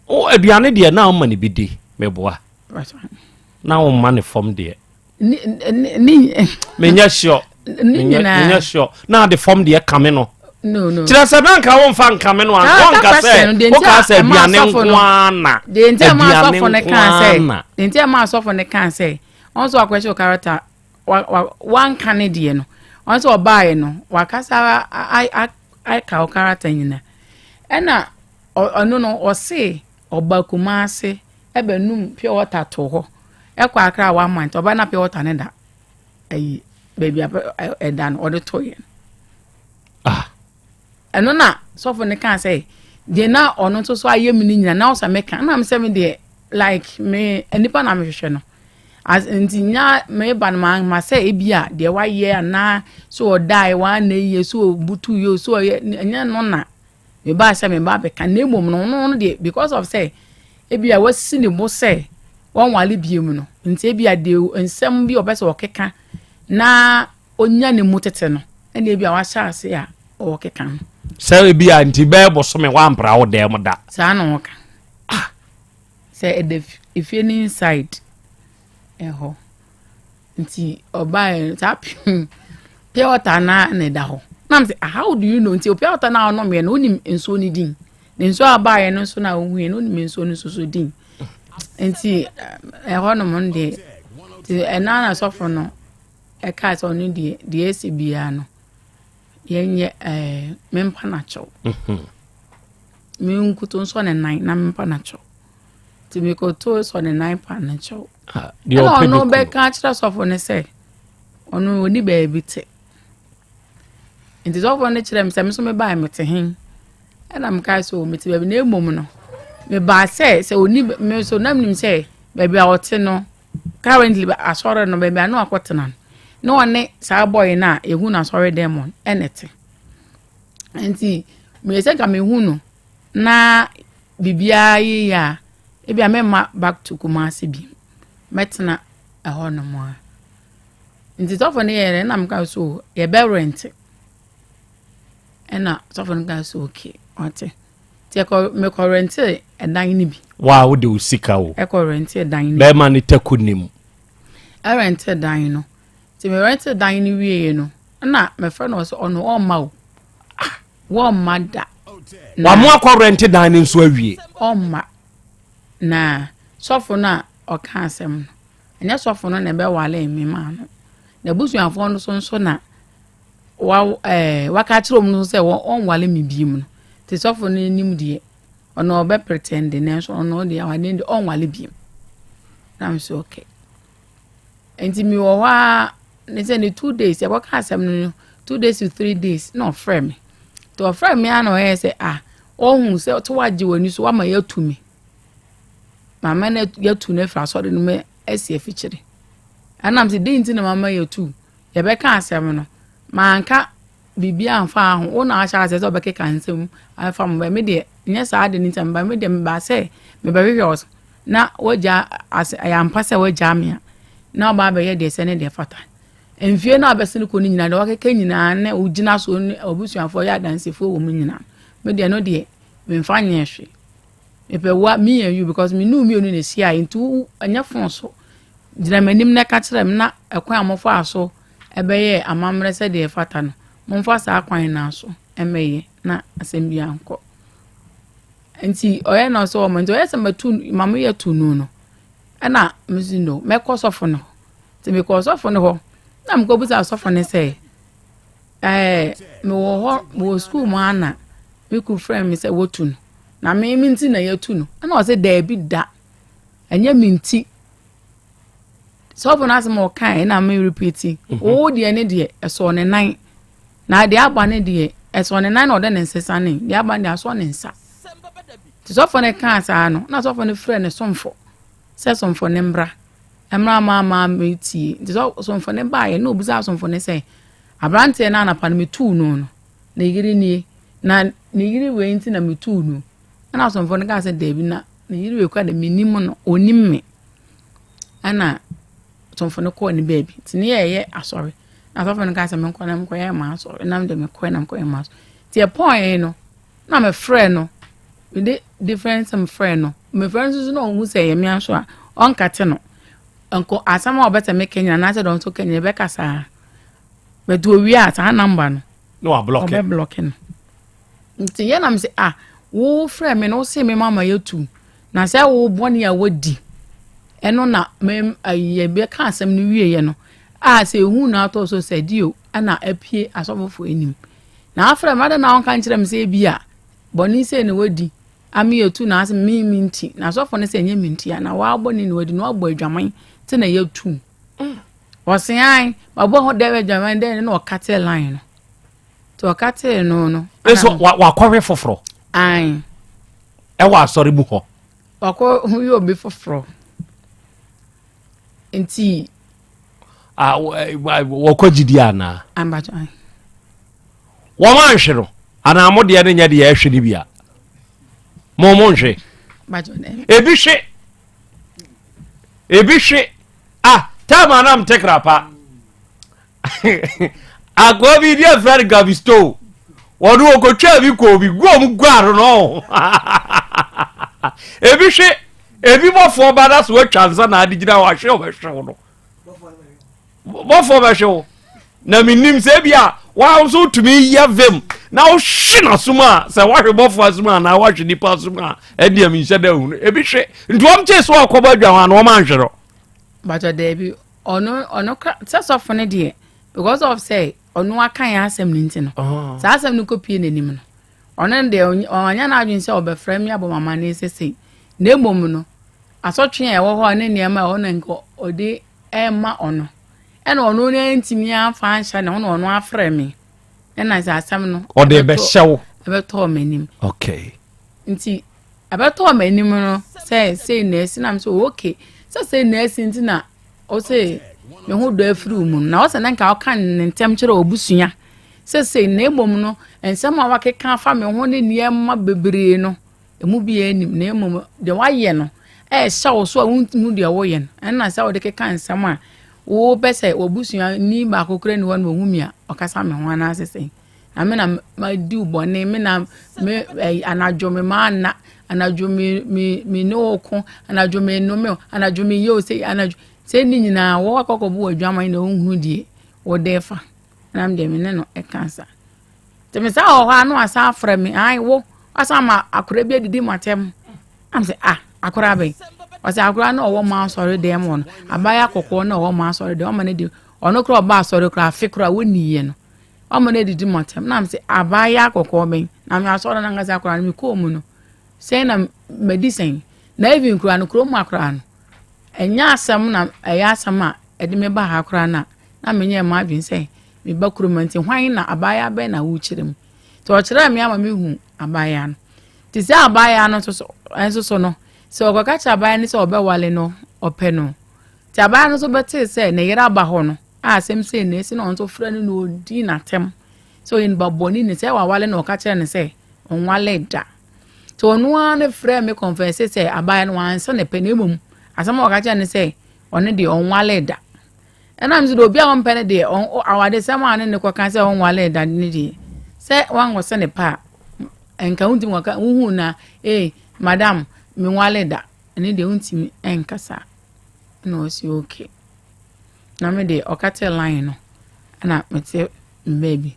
o aduane deɛ na ɔma ne bi di meboa na ɔma ne fam deɛ menyɛ sure menyɛ sure na ade fam deɛ kame no kyerɛ sɛ na nka womfa nkame no anka ɔnka sɛ woka sɛ aduane nko ara na aduane nko ara na deɛ nti ɛma asɔfo no kaa sɛ ɔn sɛ wakɔhyɛ wo character wanka ne deɛ no ɔn sɛ ɔbaeɛ no wakasa aka wo character nyina ɛna ɔno no ɔse ɔba Kumase ɛbɛnum pure water to hɔ ɛkɔ Accra one month ɔba na pure water ne da ayi baabi a ɛda no ɔde to yɛ no ah. Ɛno na sɔfo no kaa sɛ deɛ na ɔno nso so ayɛ me no nyina na ɔsɛ meka na mesɛ me deɛ like me nipa na mehwehwɛ no as nti nya meba no ma ma sɛ ebi a deɛ wayɛ anaa so ɔdae wanna yie so ɔbutu yie so ɔyɛ ɛnyɛ no na mebaa sɛ meba abɛka na mmom no ɔno no deɛ because of sɛ ebi a wasi ne bo sɛ wɔnwale bie mu no nti ebi a deɛ nsɛm bi ɔpɛ sɛ ɔkeka na onya ne mu tete no ɛna ebi a wahyɛ ase a ɔkeka no. Sɛ ebi a nti bɛyɛ bosome wampra wo dan mu da. Saa na ɔka. Ah sɛ ɛda efie ne inside ɛhɔ nti ɔbaeɛ saa pure water naa na ɛda hɔ. Na m sɛ ah, how do you know nti pure water naa ɔnom yɛ no wonim nsuo no din na nsuo a ɔbaeɛ no nso na ohuiɛ no wonim nsuo no nso so din nti ɛhɔ nom no deɛ nti ɛna na sɔfo no ɛkaa sɛ ɔno deɛ deɛ ɛsɛ biara no yɛnyɛ ɛɛ mempa no akyɛw mhm. me nkuto nsɔ ne nan na mempa no akyɛw nti mekoto sɔ ne nan pa no kyɛw ah, ɛna ɔno bɛka akyerɛ sɔfo no sɛ ɔno ɔni baabi te nti sɔfo no kyerɛ me sɛ me nso mebae mete he ɛna mekae sɛ oh, mete baabi na mmom no mebaa sɛ sɛ ɔni me nso na menim sɛ baabi a ɔte no Currently asɔre no baabi a na wakɔtena no na ɔne saa boy no a yɛhu no asɔre dɛm mu no ɛna ɛte. Nti meyɛ sɛ nka mehu no na biribiara yɛ yie a ebi a mɛmma back to Kumasi bi mɛtena ɛhɔ nom a. Nti sɔfo no yɛɛ dɛ na meka so yɛbɛ rent ɛna sɔfo no ka so okay ɔte. Nti ɛkɔ mekɔ rɛnte ɛdan no bi. Waa wode wo sika o. Ɛkɔ rɛnte dan no. Bɛrima ne taku nim. Ɛrɛnte dan no. Nti me rɛnte dan no wieɛ no ɛna mefrɛ no ɔsɛ ɔno ɔmma o. Ah wɔmma da. Wamo akɔ rɛnte dan no nso awie. Ɔmma na sɔfo no a ɔka asɛm no ɛnyɛ sɔfo no na ɛbɛwale me maa no. N'abusuafoɔ no so nso na wa ɛɛ waka akyerɛ wɔn no sɛ wɔnwale me biem no te sɔfo no anim deɛ ɔno ɔbɛ pretend nanso ɔno deɛ awadeɛ deɛ ɔnwale biem na m sɛ okay nti mi wɔ hɔ a ne sɛ ne 2 days ɛkɔka asɛm no 2 days to 3 days na ɔfrɛ me nti ɔfrɛ me a na ɔyɛ sɛ ah ɔhu sɛ ɔte wagye w'ani so wama yɛatu me mama no yɛatu no afiri asɔre no mu asi afikyire ɛnam sɛ den nti na mama yɛatu Yɛbɛka asɛm no, manka biribi amfa ho. Wo na ahyɛ aseɛ sɛ wobɛkeka nsɛm afa mo bɛ. Me deɛ, nyɛ saa de no nti meba. Me deɛ mebaa sɛ mebɛhwehwɛ wo so na woagya ase ɛyɛ ampa sɛ woagyaa me a na woba abɛyɛ deɛ ɛsɛ ne deɛ fata. Mfie no a wabɛsene kɔ no nyinaa deɛ wakeka nyinaa ne wogyina so ne abusuafoɔ yɛ adansefoɔ wɔ mu nyinaa. Me deɛ no deɛ memfa nyɛ hwee. Mepɛ wa me and you because me ne wo mmienu na ɛhyiaeɛ nti wo ɛnyɛ fon so. Gyina m'anim na ka kyerɛ me na ɛkwan a mofaa so bɛyɛɛ amammerɛ sɛdeɛ ɛfata no, momfa saa kwan no ara so mmɛyɛ na asɛm biara nkɔ. Nti ɔyɛ na ɔsɛ ɔma nti ɔyɛ sɛ matu ma meyɛ tu no no ɛna mesi no mɛkɔ sɔfo no hɔ nti mekɔɔ sɔfo no hɔ na mekɔbisa sɔfo no sɛ ɛɛ mewɔ hɔ mewɔ sukuu mu ana me kunu frɛ me sɛ wɔtu no na me me nti na yɛtu no ɛna ɔsɛ daabi da ɛnyɛ me nti. Sɔfo no asɛm a ɔkae na me repeat. Mhm. Wo deɛ ne deɛ ɛsɔɔ ne nan. Na deɛ aba ne deɛ ɛsɔɔ ne nan na ɔde ne nsa sane. Deɛ aba ne deɛ asɔ ne nsa. Nti sɔfo no kaa saa no, na sɔfo no frɛ ne somfo sɛ somfo no mbra. Mmra ma ma metie. Nti somfo no baeɛ na obisaa somfo no sɛ, aberanteɛ no anapa no metuu no no, ne yere nie. Na ne yere wei nti na metuu no. Ɛna asomfo no kaa sɛ daabi na ne yere wei kora de menim no, ɔnim me. Ɛna somfo no kɔɔ ne baabi. Nti ne yɛyɛ asɔre. Na asɔfo no kaa sɛ menkɔ na menkɔyɛ m'asɔre. Na mede mekɔɛ na mekɔyɛ m'asɔre. Nti ɛpɔn no, na mefrɛ no. Mede different nsɛm frɛ no. Mefrɛ no nso na ɔhu sɛ ɛyɛ me aso a, ɔnkate no. Nko asɛm a ɔbɛsɛ meka nyina anaasɛ deɛ ɔnso ka nyina ɛbɛka saa. But owie a saa number no, na wablɔke. Ɔbɛblɔke no. Nti yɛ na mese ah, wo frɛ me no wo se me mama yɛtu. Na sɛ wo bɔne a wadi ɛno na me yɛbɛka asɛm no wieɛ no a sɛ ehu na atɔ so sɛ dio ɛna apue asɔfofoɔ anim. Na afrɛ me adɛn na wonka nkyerɛ me sɛ ebi a bɔne sei na wadi ame yɛtu na asɛ me me nti na asɔfo no sɛ ɛnyɛ me nti a na wabɔne na wadi na wabɔ adwaman nti na yɛtu. Mm. Ɔse an wabɔ ho dɛ adwaman dɛ na ɔkate line no. Nti ɔkatee no no. Nso wakɔwe foforɔ. Ae. Ɛwɔ asɔre mu hɔ. Wakɔ ho yɛ obi foforɔ. Nti. Ah, wɔkɔ gyidi anaa? Ambacho ae. Wɔn anhwe no anaa mo deɛ no nyɛ deɛ ɛhwe no bi a. Mo mo nhwe. Ebi hwe. Ebi hwe. Ah, time anam tekra pa. akoa bi deɛ fira no gabi store wɔde wɔkɔtwaa bi kɔɔ bi gu ɔmo guare no ebi hwe ebi bɔfoɔ ba na so atwa nsa na ade gyina hɔ ahwe ɔbɛhwe wo no bɔfoɔ bɛhwe wo na menim sɛ bi a wa nso wotumi yɛ vim na wohwe n'asom a sɛ woahwe bɔfoɔ asom a anaa woahwe nipa asom a ɛdeɛ menhyɛ da hunu ebi hwe nti wɔm kyee so akɔbɔ adwa ho a na wɔm anhwe no Bàtɔ daabi ɔno ɔno kra sɛ sɔfo no deɛ because of sɛ ɔno aka yɛn asɛm no nti no ah. saa asɛm no kɔpie n'anim no ɔno deɛ ɔnyɛ n'adwene sɛ ɔbɛfrɛ me abɔ mama ne sese na mmom no asɔtwe a ɛwɔ hɔ ne nneɛma a ɛwɔ no nka ɔde ɛma ɔno ɛna ɔno no ntumi afa anhyɛ ne ho na ɔno afrɛ me ɛna sɛ asɛm no ɔde bɛhyɛ wo ɛbɛtɔɔ m'anim okay nti Ɛbɛtɔɔ m'anim no sɛ sei na asi na mesɛ oh, okay sɛ sei na asi nti na ɔsɛ me ho dɔ afiri wo mu no na ɔsɛ na nka ɔka ne ntɛm kyerɛ ɔbusua sɛ sei na mmom no nsɛm a wakeka afa me ho ne nneɛma bebree no emu bi anim na mmom deɛ wayɛ no ɛrehyɛ wo so a wontumi deɛ woyɛ no ɛna sɛ wode keka nsɛm a wopɛ sɛ wabusua ni baako kura ni hɔ na ɔhu mi a ɔkasa me ho anaasɛ sɛn Na me na madi wo bɔne, me na me ɛyi anadwo me maa nna, anadwo me me me ne wo ko, anadwo me nnome wo, anadwo me yɛ wo sei, anadwo sɛ ne nyinaa wɔ akɔkɔbɔ wɔ adwaman na wohunu deɛ wɔde fa. Na me deɛ me ne no ɛka sa. Nti me saa wɔ hɔ a na wasan afrɛ me, ae wo, wasan ma akora bi adidi m'atɛm. Na me sɛ ah akora bɛn? Ɔsɛ akora na ɔwɔ mo asɔre dɛm hɔ no, abaayewa kɔkɔɔ na ɔwɔ mo asɔre dɛm, ɔma no di, ɔno koraa ɔba asɔre koraa afe koraa wɔnniiɛ no. Ɔma no adidi m'atɛm na mese abaayewa kɔkɔɔ bɛn na me asɔre no ankasa koraa no mekɔɔ mu no sɛn na madi sɛn na even koraa no kurom ha koraa no ɛnyɛ asɛm na ɛyɛ asɛm a ɛde me ba ha koraa na na menyɛ m'adwene sɛ meba kurom nti hwan na abaayewa bɛn na wokyerɛ mu nti ɔkyerɛɛ me ama mehu abaayewa no nti sɛ abaayewa no nso so nso so no sɛ ɔkɔka kyerɛ abaayewa no sɛ ɔbɛwale no ɔpɛ no nti abaayewa no nso bɛtee sɛ ne yere aba hɔ no a asɛm sei na esi na ɔno nso frɛ no na odi n'atɛm sɛ ɔyɛ nipa bɔne ni sɛ wawale na ɔka kyerɛ no sɛ ɔnwale da nti ɔno ara ne frɛ me kɔnfɛse sɛ abaayewa no wansa ne pɛ na mmom asɛm a ɔka kyerɛ no sɛ ɔno deɛ ɔnwale da ɛnam sɛ deɛ obi a ɔmpɛ no deɛ awadesɛm a ne ne kɔka sɛ ɔnwale da ne deɛ sɛ wankɔsɛ ne pɛ a nka wontumi kɔka wohu na ee madam menwale da ɛne deɛ wontumi nkasa na ɔsi okay Na me deɛ ɔkatee line no ɛna mete me baabi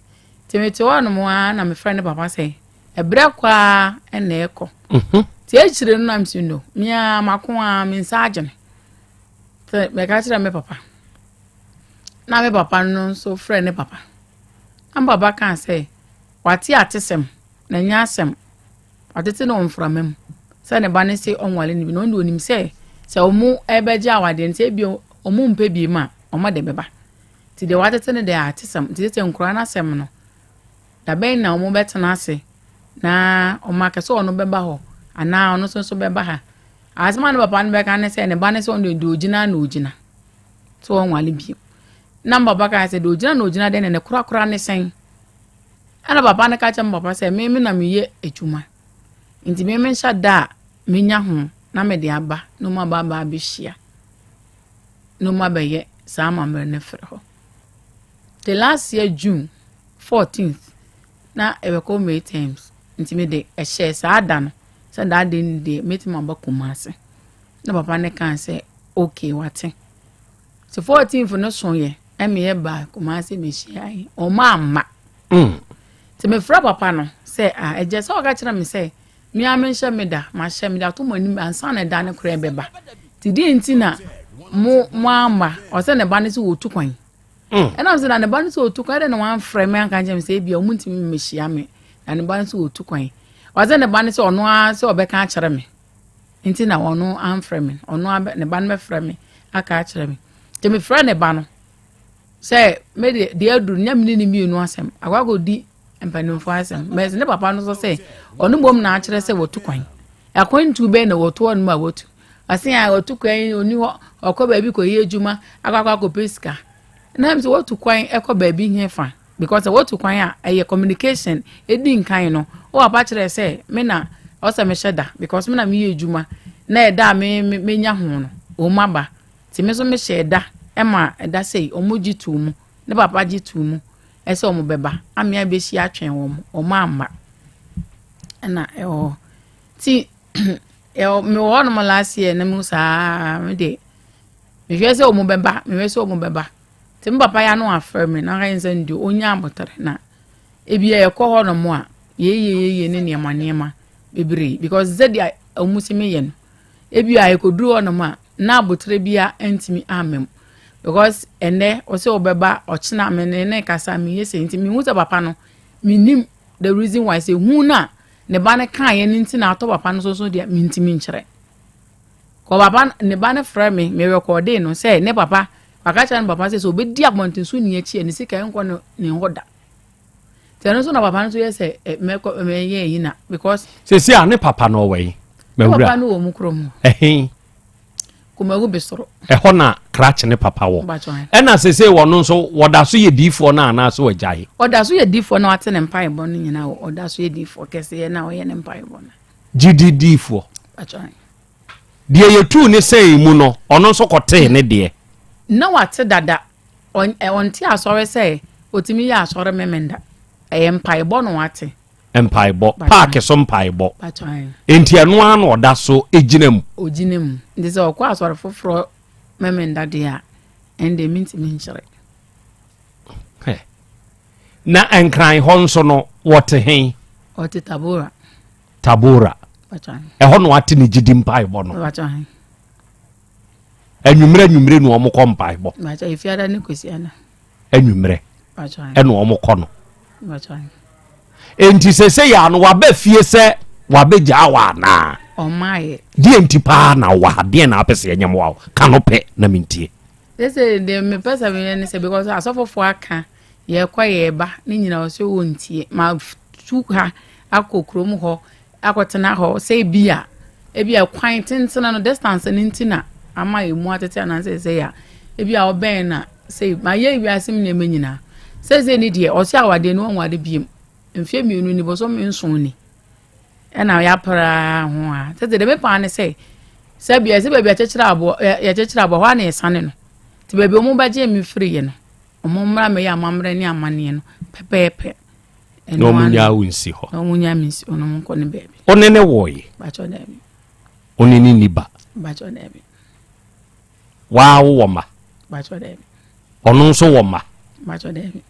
nti mete hɔ nom ara na mefrɛ ne papa sɛ ɛberɛ kɔ ara ɛna ɛkɔ mhm. nti akyire no na mesi no mea mako ara me nsa agyene sɛ mɛka kyerɛ me papa na me papa no nso frɛ ne papa na me papa kaa sɛ wate atesɛm na ɛnyɛ asɛm Watete no wɔ mframa mu sɛ ne ba no se ɔnwale no bi na ɔno deɛ ɔnim sɛ sɛ wɔn ɛbɛgye awadeɛ no sɛ ebi wɔn mpɛ biem a, wɔn de bɛba. Nti deɛ wɔatete no deɛ atesɛm. Nti sɛ nkwadaa no asɛm no, dabɛn na wɔn bɛtena ase na wɔn aka sɛ ɔno bɛba hɔ anaa ɔno nso nso bɛba ha. Asɛm a ne papa no bɛka ne sɛ ne ba no sɛ ɔno deɛ ogyina na ogyina sɛ ɔnwale bio. Na me papa kaa sɛ deɛ ogyina na ogyina deɛ na ne korakora ne sɛn. Ɛna papa no ka kyerɛ me papa sɛ me me na meyɛ adwuma nti me menhyɛ da a menya ho na mede aba na ɔmo aba aba abɛhyia na ɔmo abɛyɛ saa amammerɛ no firi hɔ. The last year June 14th na ɛbɛkɔ May terms nti mede ɛhyɛɛ saa da no sɛ daa de no deɛ mɛtumi aba Kumasi. Na papa no kaa sɛ okay wate. Nti 14th no so yɛ ɛna yɛbaa Kumasi bɛhyiaeɛ ɔmo amma. Mm. Nti mefrɛ papa no sɛ ah ɛgya sɛ ɔka kyerɛ me sɛ me ara menhyɛ me da mahyɛ me da to mo anim ansa na ɛda no koraa bɛba. Nti deɛ nti na mo mo amma ɔsɛ ne ba no sɛ wɔtu kwan. Mm. Ɛna sɛ na ne ba no sɛ ɔtu kwan ɛdɛ na wamfrɛ me anka nkyerɛ me sɛ ebia ɔmo ntumi mmɛhyia me na ne ba no sɛ ɔtu kwan. Ɔsɛ ne ba no sɛ ɔno ara sɛ ɔbɛka akyerɛ me. Nti na ɔno amfrɛ me ɔno abɛ ne ba no bɛfrɛ me aka akyerɛ me. Nti mefrɛ ne ba no sɛ me deɛ deɛ aduru nyɛ me ne ne mmienu asɛm akɔ akɔdi mpanimfoɔ asɛm bɛsɛ ne papa no nso sɛ ɔno mmom na akyerɛ sɛ wɔtu kwan akwantu bɛn na wɔtu ɔnom a wɔtu ɔse a wɔtu kwan yi ɔni hɔ ɔkɔ baabi kɔyɛ adwuma akɔ akɔ akɔpɛ sika na sɛ wɔtu kwan ɛkɔ baabi he fa because wɔtu kwan a ɛyɛ communication ɛdi nkan no wo papa kyerɛ sɛ me na ɔsɛ mehyɛ da because me na meyɛ adwuma na ɛda a me menya ho no wɔn aba Nti me nso mehyɛɛ da ma ɛda sei, wɔn gye too mu, ne papa gye too mu sɛ wɔn bɛba, ame abɛhyia atwɛn wɔn, wɔn amma. Ɛna ɛwɔ hɔ. Nti ɛwɔ mewɔ hɔnom last year na mu saa me de mehwɛ sɛ wɔn bɛba, mehwɛ sɛ wɔn bɛba. Nti me papa yɛ ano afrɛ me na ɔka sɛ ndeɛ ɔnya abotere na ebi a yɛkɔ hɔnom a yɛyɛ yɛyɛ ne nneɛma nneɛma bebree because sɛdeɛ wɔn si meyɛ no Ebia yɛkɔduru hɔnom a, na aboterɛ biara ntumi amma mu because ɛnnɛ ɔsɛ ɔbɛba ɔkyena me ne ne kasa meyɛ sei nti mehu sɛ papa no menim the reason why sɛ hu no a ne ba no kaeɛ no nti na atɔ papa no so so deɛ mentumi nkyerɛ kɔ papa ne ba no frɛ me me rekɔde no sɛ ne papa waka kyerɛ ne papa sɛ sɛ ɔbɛdi abɔnten so ni akyi a ne sika nkɔ ne ne hɔ da Nti ɛno nso na papa no nso yɛ sɛ eh, mɛkɔ mɛyɛ eyi na because. Sisi a ne papa no ɔwɔ yi. Mɛwura. Papa no wɔ mu kurom. Ɛhin. Kumawu besoro. Ɛhɔ na krakye ne papa wɔ. Ɛna sese wɔn nso wɔda so yɛ diifoɔ no anaasɛ wɔagyae. Ɔda so yɛ diifoɔ na wate ne mpaebɔ no nyinaa ɔda so yɛ diifoɔ kɛseɛ na ɔyɛ ne mpaebɔ no. Gyidi diifoɔ. Deɛ yɛtuu ne sɛn mu no ɔno nso kɔtee ne deɛ. Na wate dada Ɔnte asɔre sɛ ɔtumi yɛ asɔre Memenda. Ɛyɛ mpaebɔ na wate. Mpaebɔ, paaki so mpaebɔ. Nti ɛno ara na ɔda so gyina mu. Ɔgyina mu. Nti sɛ ɔkɔ asɔre foforɔ Memenda deɛ a, ɛnde mentumi nkyerɛ. Na Nkran hɔ nso no, wɔte he? Ɔte Tabora. Tabora. Ɛhɔ na wate ne gyidi mpaebɔ no. Anwummerɛ anwummerɛ na wɔn kɔ mpaebɔ. Efiada ne Kwasiada. Anwummerɛ ɛna wɔn kɔ no. Enti sese yɛ ano waba fie sɛ wabɛgyaa wɔ anaa? Ɔmaayɛ. Deɛ nti paa na wɔ ha deɛ na apɛ sɛ ɛnyɛ mmoa wo ka no pɛ na mentie. Sese deɛ mepɛ sɛ meyɛ ne sɛ because asɔfofoɔ aka yɛkɔ yɛba ne nyina ɔsɛ wɔntie ma tu ha akɔ kurom hɔ akɔtena hɔ sɛ ebia ebia kwan tentene no distance no nti na ama emu atete anaasɛ sɛ ya ebia ɔbɛn na sɛ mayɛ wiase mu nneɛma nyinaa sɛsɛ ni deɛ ɔsɛ awadeɛ no ɔnwade biem mfeɛ mmienu ni bɔsɔm nson ni ɛna yɛapra ho a sɛsɛ deɛ mepaa ne sɛ sɛ bia sɛ baabi akyekyere aboɔ yɛkyekyere aboɔ hɔ a na yɛsane no nti baabi ɔmo bɛgye me firi yɛ no ɔmo mmra mɛyɛ amammerɛ ne amanneɛ no pɛpɛɛpɛ na ɔmo nyaa wo nsi hɔ. Na ɔmo nyaa me nsi hɔ na ɔmo nkɔ ne baabi. Ɔne ne wɔɔye. Bakyɛ daabi. Ɔne ne ni ba. Bakyɛ daabi. Waa wo wɔ ma. Bakyɛ daabi. Ɔno nso wɔ ma. Bakyɛ daabi.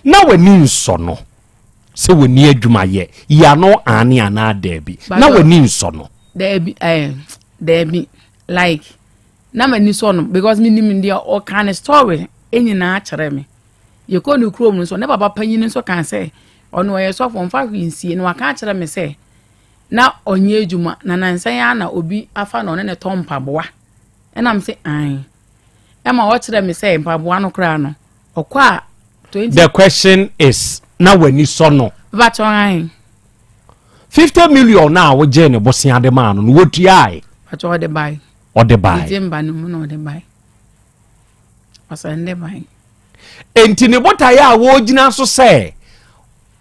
Na w'ani nsɔ no sɛ w'ani adwuma yɛ yi ano aane anaa daabi. Na w'ani nsɔ no. Daabi ɛɛ eh, daabi like na m'ani sɔ no because menim deɛ ɔka ne story nyinaa kyerɛ me. Yɛkɔɔ ne kurom nso, ne papa panyin nso kaa sɛ ɔno ɔyɛ sɔfo, ɔmfa hwee nsie. Na waka akyerɛ me sɛ na ɔnyɛ adwuma, na nansa yi ara na obi afa no ɔne ne tɔ mpaboa. Ɛna me se ae. Ɛma ɔkyerɛ me sɛ mpaboa no koraa no ɔkɔ a 20. The question is na w'ani sɔ no? Mpakyɛw ae. 50 million no a wogyee ne bosea de maa no no wotuae? Mpakyɛw ɔde bae. Ɔde bae. December no mu na ɔde bae. Ɔsɛnde bae. Enti ne botaeɛ a wɔgyina so sɛ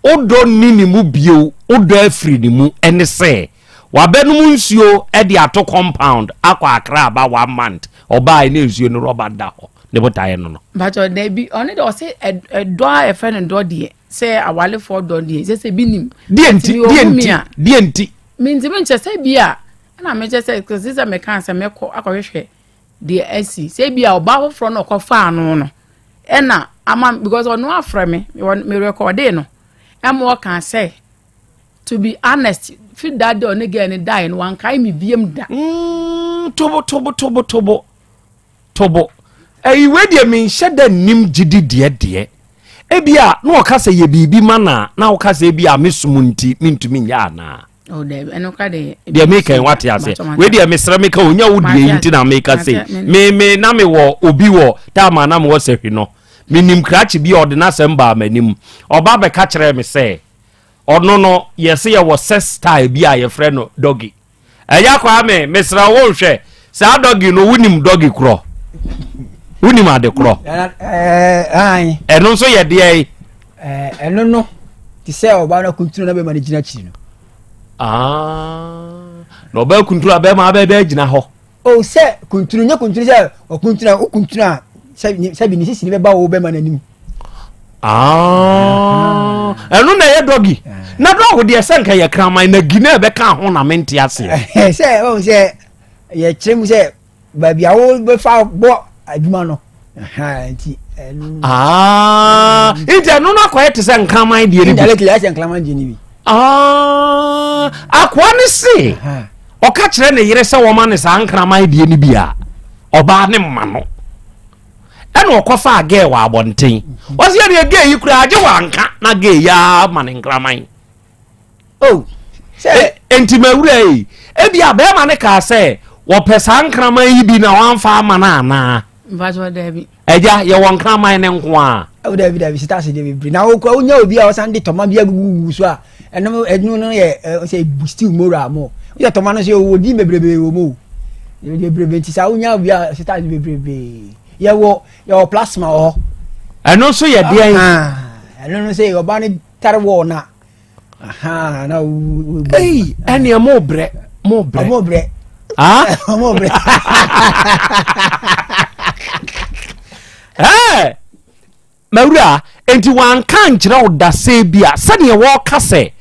wodɔ nni ne mu bio, wodɔ afiri ne mu ne sɛ wabɛnom nsuo de ato compound akɔ Accra aba one month, ɔbaae na nsuo no rɔba da hɔ. Ne botaeɛ no no. Mpakyɛ dabi, ɔno deɛ ɔse ɛdɔ a yɛfrɛ no dɔ deɛ, sɛ awalefoɔ dɔ deɛ, sɛ sɛ bi nim. Deɛ nti, deɛ nti, deɛ nti. Mentimi nkyɛ sɛ bi a, ɛna mekyɛ sɛ, kɔsi sɛ meka sɛ mɛkɔ akɔhwehwɛ deɛ asi sɛ ebi a ɔbaa foforɔ na ɔkɔfaa no no ɛna ama because ɔno afrɛ me me rekɔde no ɛma ɔka sɛ to be honest fi that day ɔne girl no die no wankae me biem da. Mm, tobo tobo tobo tobo tobo ɛyi wei deɛ menhyɛ da nnim gyidi deɛ deɛ ebi a na ɔka sɛ yɛ biribi ma na na ɔka sɛ ebi a mesom nti mentumi nyɛ anaa. Oh, deɛ meka yi wate ase wei deɛ mesrɛ meka onya wo deɛ yi nti na meka sei me me na mewɔ obi wɔ taama na mewɔ sahwi no menim krakye bi a ɔde n'asɛm baa m'anim ɔba bɛka kyerɛɛ me sɛ ɔno no yɛse yɛwɔ sex style bi a yɛfrɛ no doggy ɛyɛ kwaa me mesrɛ wo nhwɛ saa doggy no wonim doggy korɔ wonim ade korɔ ɛno nso yɛ deɛ yi ɛno no te sɛ ɔbaa no akuntunu na bɛma no gyina akyiri no ah, na ɔbaa kuntunu a bɛma abɛbɛ gyina hɔ o sɛ kuntunu nyɛ kuntunu sɛ ɔkuntunu a wokuntunu a sɛbi ne sisi ne bɛba wo bɛma no anim ah, ɛno na ɛyɛ dɔgi na dɔg deɛ sɛ nka yɛ kraman na gi na ɛbɛka ho na mente aseɛ sɛ ɔhu sɛ yɛkyerɛ mu sɛ baabi a wobɛfa bɔ adwuma no nti ah, nti ɛno no akɔyɛ te sɛ nkraman deɛ no bi indirectly ayɛ sɛ nkraman deɛ no bi ah, akoa no se ɔka kyerɛ ne yere sɛ wɔma ne saa nkraman deɛ no bi a ɔbaa ne mma no ɛna ɔkɔfaa gɛɛ wɔ abɔnten ɔsɛ yɛdeɛ gɛɛ yi koraa agye wanka na gɛɛ yi ama ne nkraman Oh, sɛ. E, enti mawura yi, ebi a bɛrima no kaa sɛ wɔpɛ saa nkraman yi bi na wɔamfa ama no anaa? Mpatsɔ daabi. Agya, yɛwɔ nkraman ne nko a. Ɛwɔ daabi daabi sitase deɛ bebree na wokura wonya obi a ɔsan de tɔma bi agugugu so a ɛno ɛno no yɛ ɛ sɛ stew mora mo woyɛ tɔma no so yɛ wɔ din bebrebe wɔ mu o bebrebe nti saa wonya obi a sitase bebrebe yɛwɔ yɛwɔ plasma wɔ hɔ. Ɛno nso yɛ deɛn? Ɛno no sɛ ɔbaa no tare wɔɔ na aha na wo ei ɛneɛ mo brɛ mo brɛ mo brɛ ah mo brɛ ɛɛ mawura enti wanka nkyerɛ wo da sɛ bi a sɛdeɛ wɔka sɛ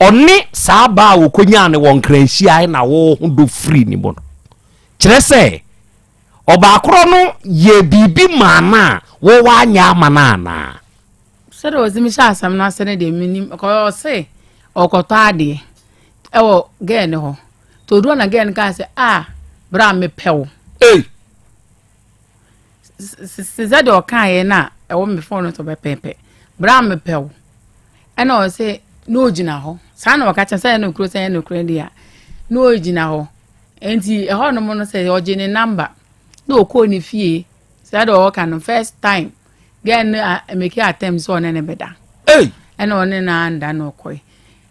ɔne saa baa a wɔkɔnyaa ne wɔ nkranhyiae na wo ho dɔ firi ne mu no kyerɛ sɛ ɔbaakorɔ no yɛ biribi maa no a wɔwɔ anyɛ ama no anaa Sɛdeɛ ɔsi mi hyɛ asɛm no ase no deɛ menim ɔse ɔkɔtɔ adeɛ ɛwɔ gɛɛ no hɔ nti oduro na gɛɛ no kaa sɛ a bra mepɛ wo Ei. sɛ deɛ ɔkaeɛ no a ɛwɔ me fon no so pɛpɛɛpɛ bra mepɛ wo ɛna ɔse na ɔgyina hɔ saa na ɔka kyerɛ sɛ ɛyɛ nokorɛ sɛ ɛyɛ nokorɛ deɛ a na ɔgyina hɔ nti ɛhɔ nom no sɛ ɔgye ne namba na ɔkɔɔ ne fie sɛ deɛ ɔka no first time Girl no a make attempt sɛ ɔne ne bɛda. Hey! Ɛna ɔne no anda na ɔkɔe.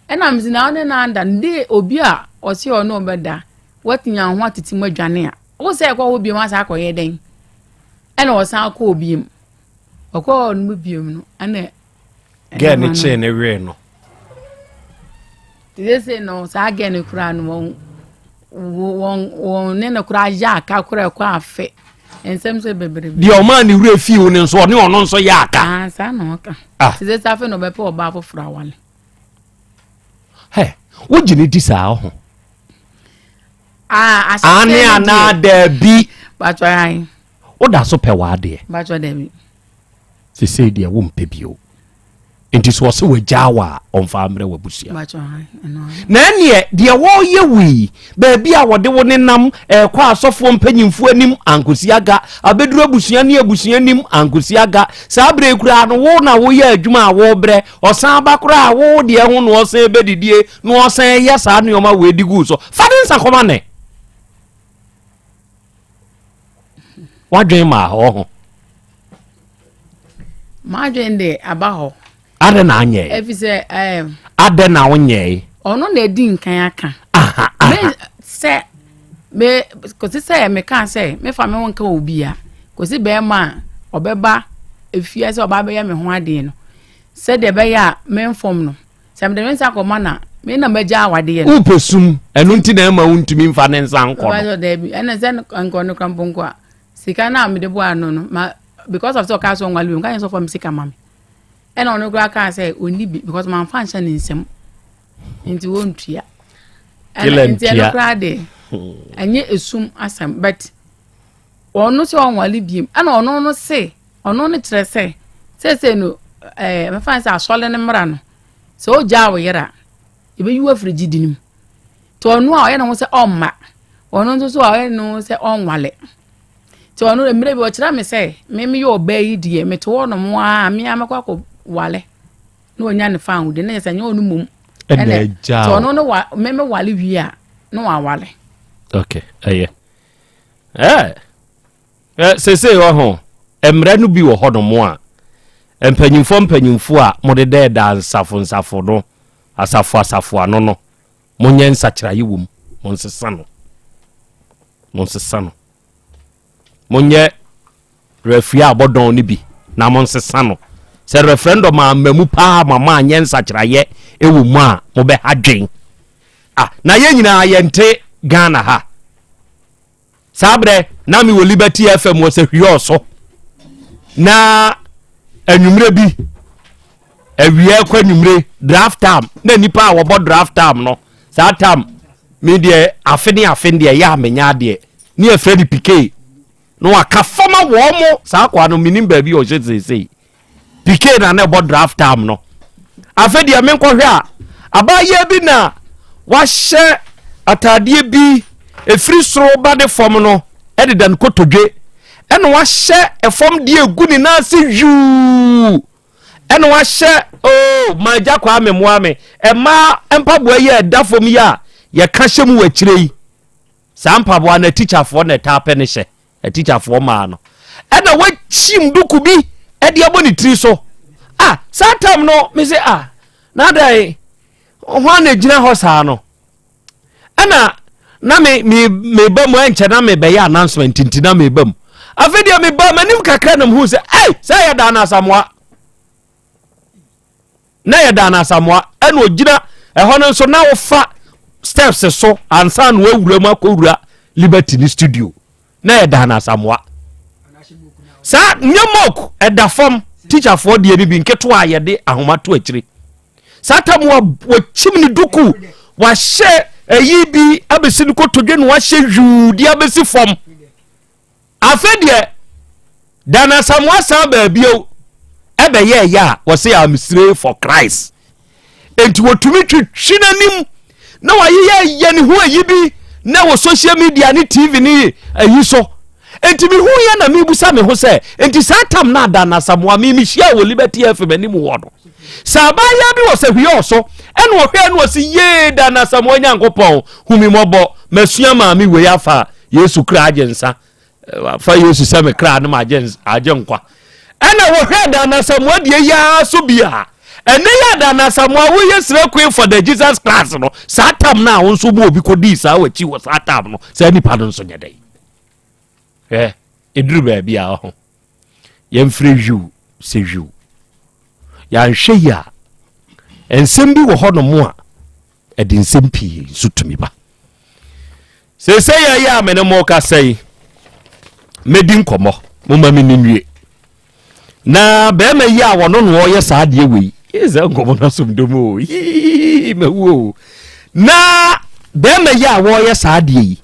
Ɛna mese na ɔne no anda no de obi a ɔse ɔne ɔbɛda watumi aho atete mu adwane a wo sɛ ɛkɔ hɔ biom asa akɔyɛ dɛn? Ɛna ɔsan kɔɔ biom. Ɔkɔɔ no mu biom no ɛna Girl no kyee ne wee no. Sese no saa girl no koraa no wɔn wɔn wɔn ne no koraa yɛ aka koraa ɛkɔ afe nsɛm sɛ bebrebe. Deɛ ɔmaa ne werɛ fii wo no nso ɔne ɔno nso yɛ aka. Ah, saa na ɔka. Ah. Sese sɛ afei na ɔbɛpɛ ɔbaa foforɔ awale. Hɛ, wogye ne di saa ɔho. Ah, ahyɛseɛ Ane no deɛ. anaa daabi. Batwa yan. Woda so pɛ w'adeɛ. Batwa daabi. Sesei deɛ wompɛ bio. Nti sɛ ɔsɛ wagyaa wo a ɔmfa mmerɛ w'abusua. Na ɛneɛ deɛ wɔreyɛ wo yi, baabi a wɔde wo nenam ɛrekɔ asɔfoɔ mpanyimfoɔ anim ankosi aga, abɛduru abusua ne abusua anim ankosi aga. Saa berɛ yi koraa no wo na woyɛ adwuma a wobrɛ, ɔsan ba koraa a wo deɛ ho na ɔsan bɛdidie na ɔsan yɛ saa nneɛma wei de gu so. Fa ne nsa kɔma nɛ. W'adwen maa hɔ ho. M'adwen de aba hɔ. Adɛn na anyɛe? Ɛfiri sɛ ɛɛ. Adɛn na wonyɛe? Ɔno na edi nkan aka. Aha, aha. Me sɛ me kòsi sɛ meka sɛ mefa me ho nka obi a kòsi bɛrima a ɔbɛba efie sɛ ɔba abɛyɛ me ho adeɛ no sɛdeɛ ɛbɛyɛ a memfom no sɛ mede me nsa kɔma na me na magya awadeɛ no. Wopɛ sum ɛno nti na ɛma wontumi mfa ne nsa nkɔ no. Daabi ɛna sɛ nkɔ no kora mpo nko a sika no a mede boa no no ma because of sɛ ɔka sɛ ɔnwale bi nka nyɛ sɛ ɔfa me sika ma me. Ɛna ɔno koraa kaa sɛ ɔnni bi because mamfa nhyɛ ne nsam nti wɔntua. Ɛna nti ɛno koraa de ɛnyɛ esum asɛm but ɔno sɛ ɔnwale biem ɛna ɔno no se ɔno no kyerɛ sɛ seesei no ɛɛ mɛfa sɛ asɔre no mmara no sɛ ɔgyaa wo yere a yɛbɛyi wo afiri gyidi no mu nti ɔno a ɔyɛ ne ho sɛ ɔmma ɔno nso so a ɔyɛ ne ho sɛ ɔnwale. Nti ɔno mmerɛ bi ɔkyerɛ me sɛ me meyɛ ɔbaa yi deɛ mete hɔ nom a me a mɛkɔ akɔ wale na ɔnya ne fa ahode na yɛ sɛ nyɛ ɔno mmom ɛna agya nti ɔno no wa me me wale wie a na wawale. Ok ɛyɛ ɛɛ ɛ sese wɔ ho mmerɛ no bi wɔ hɔ nom a mpanyinfoɔ mpanyinfoɔ a mode dɛɛdaa nsafo nsafo no asafo asafo ano no monyɛ nsakyeraeɛ wɔ mu monsesa no monsesa no monyɛ referee a bɔdɔn no bi na monsesa no sɛ referendum amma mu paa ma mo anyɛ nsakyeraeɛ wɔ mu a mobɛha dwen ah na yɛn nyinaa yɛnte Ghana ha Saa berɛ na mewɔ Liberty FM wɔ Sahwiɔɔ so na anwummerɛ bi awia kɔ anwummere draft time na nipa a wɔbɔ draft time no saa time me deɛ afe ne afe deɛ yɛ a menya adeɛ ne yɛfrɛ no pike na waka fama wɔn mo saa kwa no menim baabi a ɔhyɛ seesei Piquet na na ɛbɔ draft time no. Afei deɛ menkɔhwɛ a, abaayewa bi na wahyɛ ataadeɛ bi ɛfiri soro ba ne fam no ɛdeda ne kotodwe ɛna wahyɛ ɛfam deɛ ɛgu ne nan ase yuu ɛna wahyɛ oo oh, ma agya kwaa me mmoa me ɛmaa mpaboa yi a ɛda fam yi a yɛka hyɛ mu wɔ akyire yi saa mpaboa no atikyafoɔ na ɛtaa pɛ ne hyɛ Atikyafoɔ maa no ɛna wakyim duku bi ɛde abɔ ne tiri so. Ah, saa tam no me se ah, na adɛn hwan na gyina hɔ saa no? Ɛna na me me meba mu ɛnkyɛ na mebɛyɛ announcement nti na meba mu. Afei deɛ meba m'anim kakra na mehu sɛ ei sɛ yɛ daa na Asamoah. Na yɛ daa na Asamoah ɛna ogyina ɛhɔ no nso na wofa steps so ansa na wawura mu akɔwura Liberty ne studio na yɛ daa na Asamoah saa nyɛ mok ɛda fam tikyafoɔ deɛ no bi nketewa a yɛde ahoma to akyire saa tam wa wakyim ne duku wahyɛ ayi bi abɛsi no kotodwe na wahyɛ hwuu de abɛsi fam Afei deɛ Dan Asamoah san baa bio ɛbɛyɛ ɛyɛ a wɔsɛ I'm slave for Christ. Enti wɔtumi twitwi n'anim na wayeyɛ yɛ ne ho ayi bi na wɔ social media ne TV ne ayi so. Enti mehu yɛ na mebusa me ho sɛ enti saa tam na Dan Asamoah me mehyia wɔ Liberty FM anim hɔ no. Sɛ abaayewa bi wɔ sɛ hwiɛ ɔso ɛna ɔhwɛ no ɔsi yee Dan Asamoah Nyankopɔn hu me mmɔbɔ masua maame wei afa Yesu kra agye nsa fa Yesu sɛ me kra no ma agye agye nkwa. Ɛna wɔhwɛ Dan Asamoah deɛ yi ara so bi a ɛnɛ yɛ Dan Asamoah woyɛ srɛ queen for the Jesus Christ no saa tam no a wo nso mu obi kɔdii saa w'akyi wɔ saa tam no saa nipa no nso nyɛ dɛn hwɛ ɛduru baabi a ɔho yɛmfrɛ wiw sɛ wiw yɛanhwɛ yi a nsɛm bi wɔ hɔ nom a ɛde nsɛm pii nso tumi ba seesei yɛ yɛ a me ne mo kasa yi mɛdi nkɔmmɔ moma me ne nwie na bɛrima yi a wɔno na ɔyɛ saa adeɛ wei yɛ sɛ nkɔmmɔ no asom dom o yii mawu o na bɛrima yi a wɔyɛ saa adeɛ yi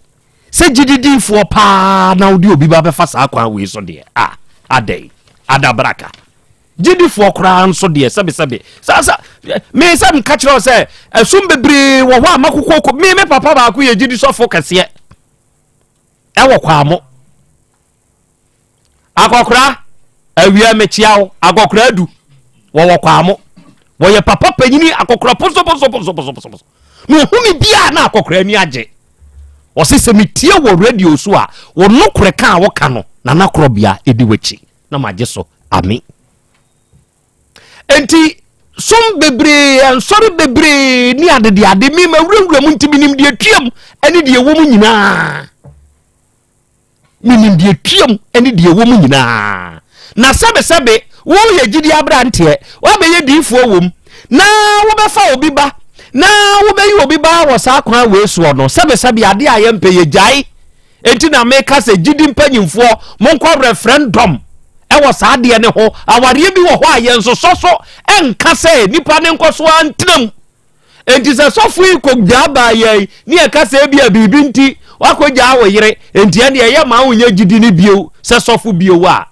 sɛ gyididifoɔ paa na wode obi ba bɛfa saa kwan wei so deɛ a adɛn adabraka Gyidifoɔ koraa nso deɛ sɛbesɛbe sa sa me sɛ meka kyerɛ wo sɛ ɛsom bebree wɔ hɔ a makokoko me me papa baako yɛ gyidi sɔfo kɛseɛ ɛwɔ kwamo akɔkora awia mekyia wo akɔkora adu wɔwɔ kwamo wɔyɛ papa panyini akɔkora posoposoposoposoposo na ɔhu me biaa na akɔkora ani agye. Ɔse sɛ metie wɔ radio so a, wo nokorɛ ka a woka no, Nana Korɔbea ɛdi w'akyi na magye so. Ame. Enti som bebree, nsɔre bebree ne adedeade, me mawurawura mu nti menim deɛ tuam ne deɛ ɛwɔ mu nyinaa. Menim deɛ tuam ne deɛ ɛwɔ mu nyinaa. Na sɛbesɛbe woyɛ gyidi aberanteɛ, woabɛyɛ diifoɔ wom, na wobɛfa obi ba, na wobɛyi obi ba wɔ saa kwan wei soɔ no, sɛbesɛbe adeɛ a yɛmpɛ yɛgyae. Enti na meka sɛ gyidi mpanyimfoɔ monkɔ referendum wɔ saa adeɛ no ho. Awareɛ bi wɔ hɔ a yɛnsosɔ so nka sɛ nipa no nkɔ so ara ntena mu. Enti sɛ sɔfo yi kɔgyaa baayaa yi ne yɛka sɛ ebia biribi nti wakɔgyaa wo yere, enti ɛnde ɛyɛ ma wonyɛ gyidi no bio sɛ sɔfo bio a,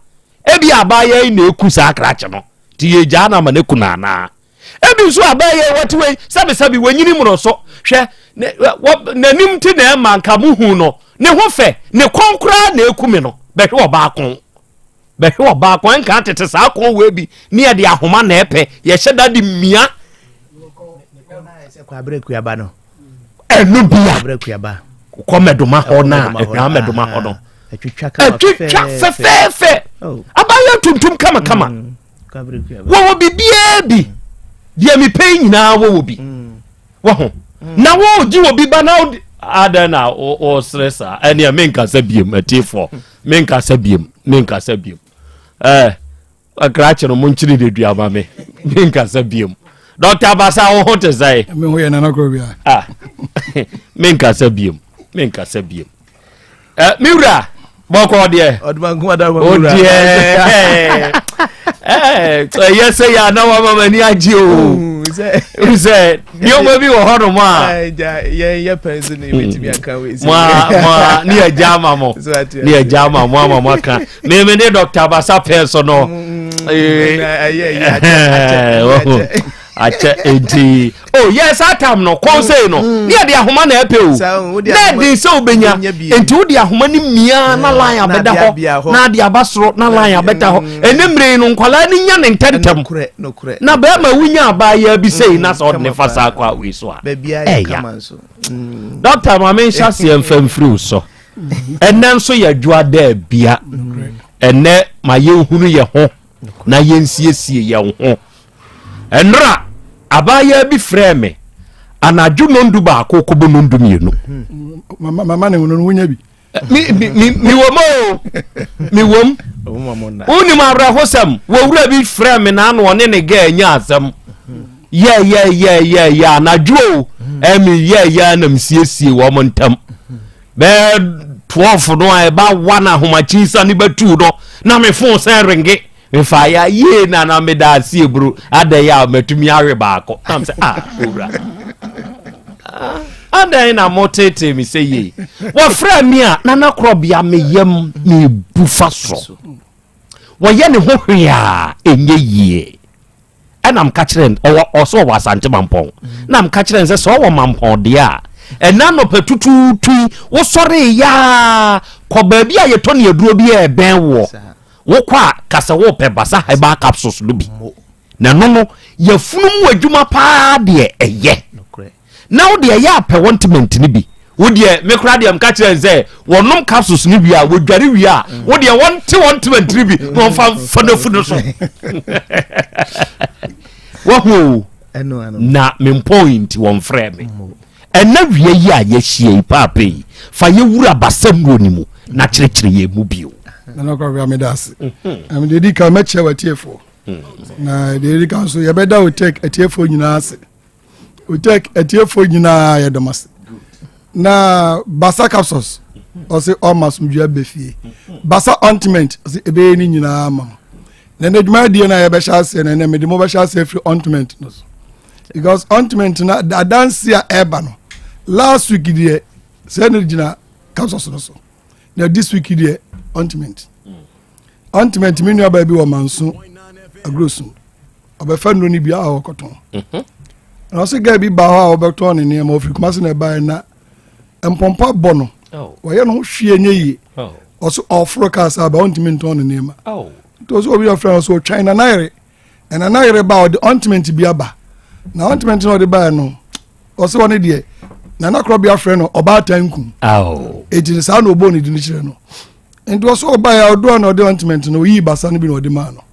ebia abaayaa yi na eku saa krakye no. Nti yɛgyaa no ama no aku no anaa? Ebi nso abaa yi wɔte wei sɛbesɛbe wɔnyini mmoroso. Hwɛ, n'anim ti na ɛma nka muhu no. Ne ho fɛ, ne kɔn koraa na eku me no. Bɛhwɛ ɔbaa kɔn. Bɛhwɛ ɔbaa kɔn, nka tete saa kɔn wei bi ne yɛde ahoma na ɛpɛ, yɛhyɛ da de mia. Ɛno bia kɔ mɛdoma hɔ no a, ɛhwɛ mɛdoma hɔ no. Ɛtwitwa fɛfɛɛfɛ. Oh. Abayɛ tuntum kamakama. Mm. Wɔwɔ biribiara bi. Deɛ mepɛ yi nyinaa wɔwɔ bi. Wɔho. Na wɔregye wɔ bi ba na wode adɛn na wɔsere saa ɛneɛ menkasa biem atiefoɔ menkasa biem menkasa biem ɛɛ krakye no monkyere de dua ma me menkasa biem dɔkta basa wo ho te sɛe me ho yɛ nana korɔ bia ah menkasa biem menkasa biem Eh, me wura bɔkɔ deɛ odeɛ ɛyɛ sɛ yɛ ana wama m'ani agye o mm, sɛ nneɛma bi wɔ hɔnom a moa ne yɛgya ama mo ne yɛgya ama mo ama mo aka meme ne dr basa pɛn so no mm, eh, akyɛ enti oh yes saa tam no kɔn sei no mm. ne yɛde ahoma na ɛpɛ o na ɛden sɛ wobɛnya enti wode ahoma no mia na mm. line abɛda hɔ na ade aba soro na line abɛda hɔ mm. ɛne mmere no nkwadaa no nya ne ntɛntɛm na bɛrima wonya abaayewa bi sei na sɛ ɔde ne fa saa kɔ awei so a ɛya dɔkta ma menhyɛ aseɛ mfa mfiri wo so ɛnɛ nso yɛ adwoa dɛ bia ɛnɛ ma yɛnhunu yɛ ho na yɛnsiesie yɛn ho Ɛnora, abaayaa bi frɛɛ me anadwo nondu baako kɔbɔ nondu mmienu. Mama ne no wonya bi. Mewɔ mu o, mewɔ mu. Wonim awerɛhosɛm, wɔwura bi frɛɛ me na ano ɔne ne gɛɛ nya asɛm. Yɛyɛyɛyɛyɛ anadwo o, ɛmi yɛyɛ na mesiesie wɔn ntam. Bɛɛ 12 no a ɛba 1 ahomakye sa ne bɛtu no na me fon sɛ renge. Mefa ya yie na na meda ase eburu adɛn a matumi awe baako na sɛ ah owura ah, adɛn na motetee me sɛ yie wɔfrɛ me a nana korɔbea me yam mebu fa so wɔyɛ ne ho hwee a ɛnyɛ yie ɛna mka kyerɛ ɔwɔ ɔsɛ ɔwɔ asante mampɔn na mka kyerɛ sɛ sɛ ɔwɔ mampɔn deɛ a ɛna nɔpɛ tutuutu yi wosɔre yaa kɔ baabi a yɛtɔ ne aduro bi a ɛbɛn woɔ Wokɔ a, ka sɛ worepɛ Basa Herbal Capsules no bi. Na ɛno no, yafunu mu adwuma paa deɛ ɛyɛ. Na wo deɛ ɛyɛ apɛ ointment no bi. Wo deɛ, me koraa deɛ meka kyerɛ sɛ wɔnom capsules no wie a, wɔdware wie a, wo deɛ wɔnte ointment no bi na wɔmfa mfa n'afu no so. Wahu o, na mempɔn nti wɔmfrɛ me. Ɛnnɛ awia yi a yɛahyia yi, Paapa yi, fa yɛ wura basɛmmuo no mu na kyerɛkyerɛ yɛn mu bio. Nana Kwabena meda ase. Mhm. Na deɛ di kan mɛkyerɛ w'atiefoɔ. Mhm. Na deɛ di kan so yɛbɛda Otek atiefoɔ nyinaa ase. Otek atiefoɔ nyinaa yɛdɔm ase. Na Basa capsules ɔse ɔma asomdwoeɛ bɛ fie. Basa ointment ɔse ɛbɛyɛ ne nyinaa ma mo. Na ɛnɛ dwumadie no a yɛbɛhyɛ aseɛ no ɛnɛ mede mo bɛhyɛ aseɛ afiri ointment no so. because ointment na adanse a ɛreba no last week deɛ sɛ ne gyina capsules no so na this week deɛ ointment ointment mi nua baabi wɔ manso agurosu ɔbɛfa nnuro no bi a ɔkɔtɔn mhm. na ɔsɛ guy bi ba hɔ a ɔbɛtɔn ne nneɛma ɔfiri kumase na ɛbaeɛ na mpɔmpɔ abɔ no oh. wɔyɛ no ho hwie nyɛ yie oh. ɔso ɔforo kaa saa ba ɔntumi ntɔn ne nneɛma oh. nti ɔsɛ obi ɔfrɛ no so ɔtwɛn na nayere ɛna na yere ba ɔde ointment bi aba na ointment na ɔde baeɛ no ɔsɛ ɔne deɛ Nana Korɔbea frɛ no ɔbaatan nkum. Eti saa na ɔbɔɔ ne din kyerɛ no. Nti ɔsɛ ɔbaeɛ a ɔdɔ a na ɔde ointment no ɔyii basa no bi na ɔde maa no.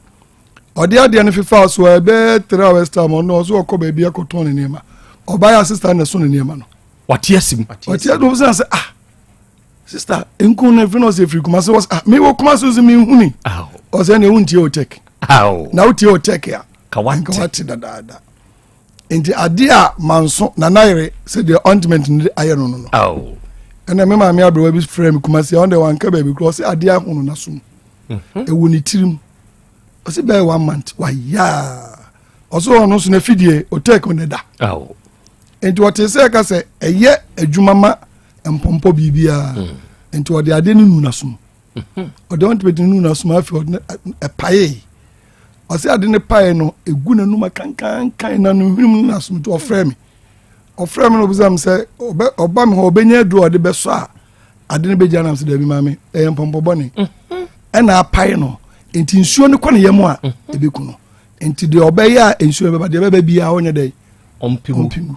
Ɔde adeɛ no fefaa so a ɛbɛyɛ 3 hours time, ɔno ɔsɛ ɔkɔ baabi akɔtɔn ne nneɛma. Ɔbaeɛ a, sister na ɛso ne nneɛma no. Wate asim. Ɔte asim sɛ sɛ ah, sister, nkum no efiri na ɔsɛ efiri Kumase. Ɔsɛ ah, mi wɔ Kumase nso mi nhu ni. Ɔsɛ ɛna ewu ntie Otec na wotie Otec a nka wate dadaada. Nti adeɛ a manso nana yere sɛ deɛ ointment no de ayɛ no, ɛna me maame aberewa bi frɛ me Kumase a, ɔno deɛ wanka baabi korɔ. Ɔsɛ adeɛ ahono n'asom ɛwɔ ne tirim. Ɔsɛ bɛyɛ one month wayaa. Ɔsɛ ɔno nso n'afidie Otec ne da. Nti ɔte sɛ ɛka sɛ ɛyɛ adwuma ma mpɔmpɔ biribiara. Nti ɔde adeɛ no nu n'asom, ɔde ointment no nu n'asom. Afei ɔde ɛpaee. Ɔsɛ ade ne pae no egu n'anum akankankan na ne hwenem no n'asom. Nti ɔfrɛ me na ɔbisa me sɛ ɔbɛ ɔba me hɔ, ɔbɛnya aduro a ɔde bɛsɔ a ade no bɛgya nam. Sɛ dabi maame, ɛyɛ mpɔmpɔ bɔne ɛna apae no, nti nsuo no kɔ ne yam a ɛbɛku no. Nti deɛ ɔbɛyɛ a nsuo no bɛba, deɛ ɛbɛba biara ɔnyɛ dɛ ɔmpe mu.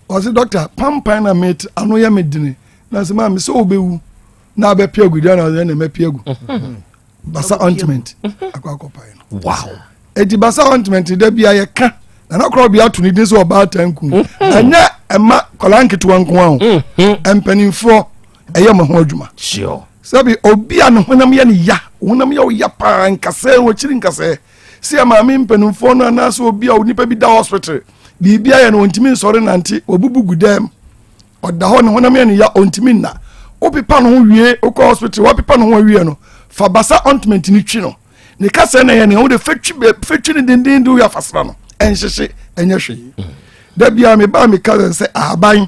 Ɔsɛ dɔkta, pampan na mete ano yɛ me dene na sɛ maame sɛ wobɛwu na abɛpia agu deɛ na ɔsɛ na mɛpia agu basa ointment akɔ akɔpae no. Eti basa ointment da bia yɛka na korɔ bi ato ne din sɛ ɔbaatan kum. Ɛnyɛ ɛma kɔla nketewa nko a o, mpanimfoɔ ɛyɛ mo ho adwuma. Sɛbi obi a ne honam yɛ ne ya, honam yɛ ɔya paa, nkasɛɛ wɔkyiri nkasɛɛ sɛ yɛ maame mpanimfoɔ no, anaasɛ obi a onipa bi da hospital, biribi ayɛ no, ɔntumi nsɔre nante, wɔbubu gu dɛm, ɔda hɔ, ne honam yɛ ne ya, ɔntumi nna. Wopepa no ho wie, wokɔ hospital, woapepa no ho awie no, fa basa ointment no twi no ne kasa na yɛ nea wode fɛtwi no dendenden, woyɛ afasra no, ɛnhyehye, ɛnyɛ hwee. Da bia mebaa meka sɛ ahaban,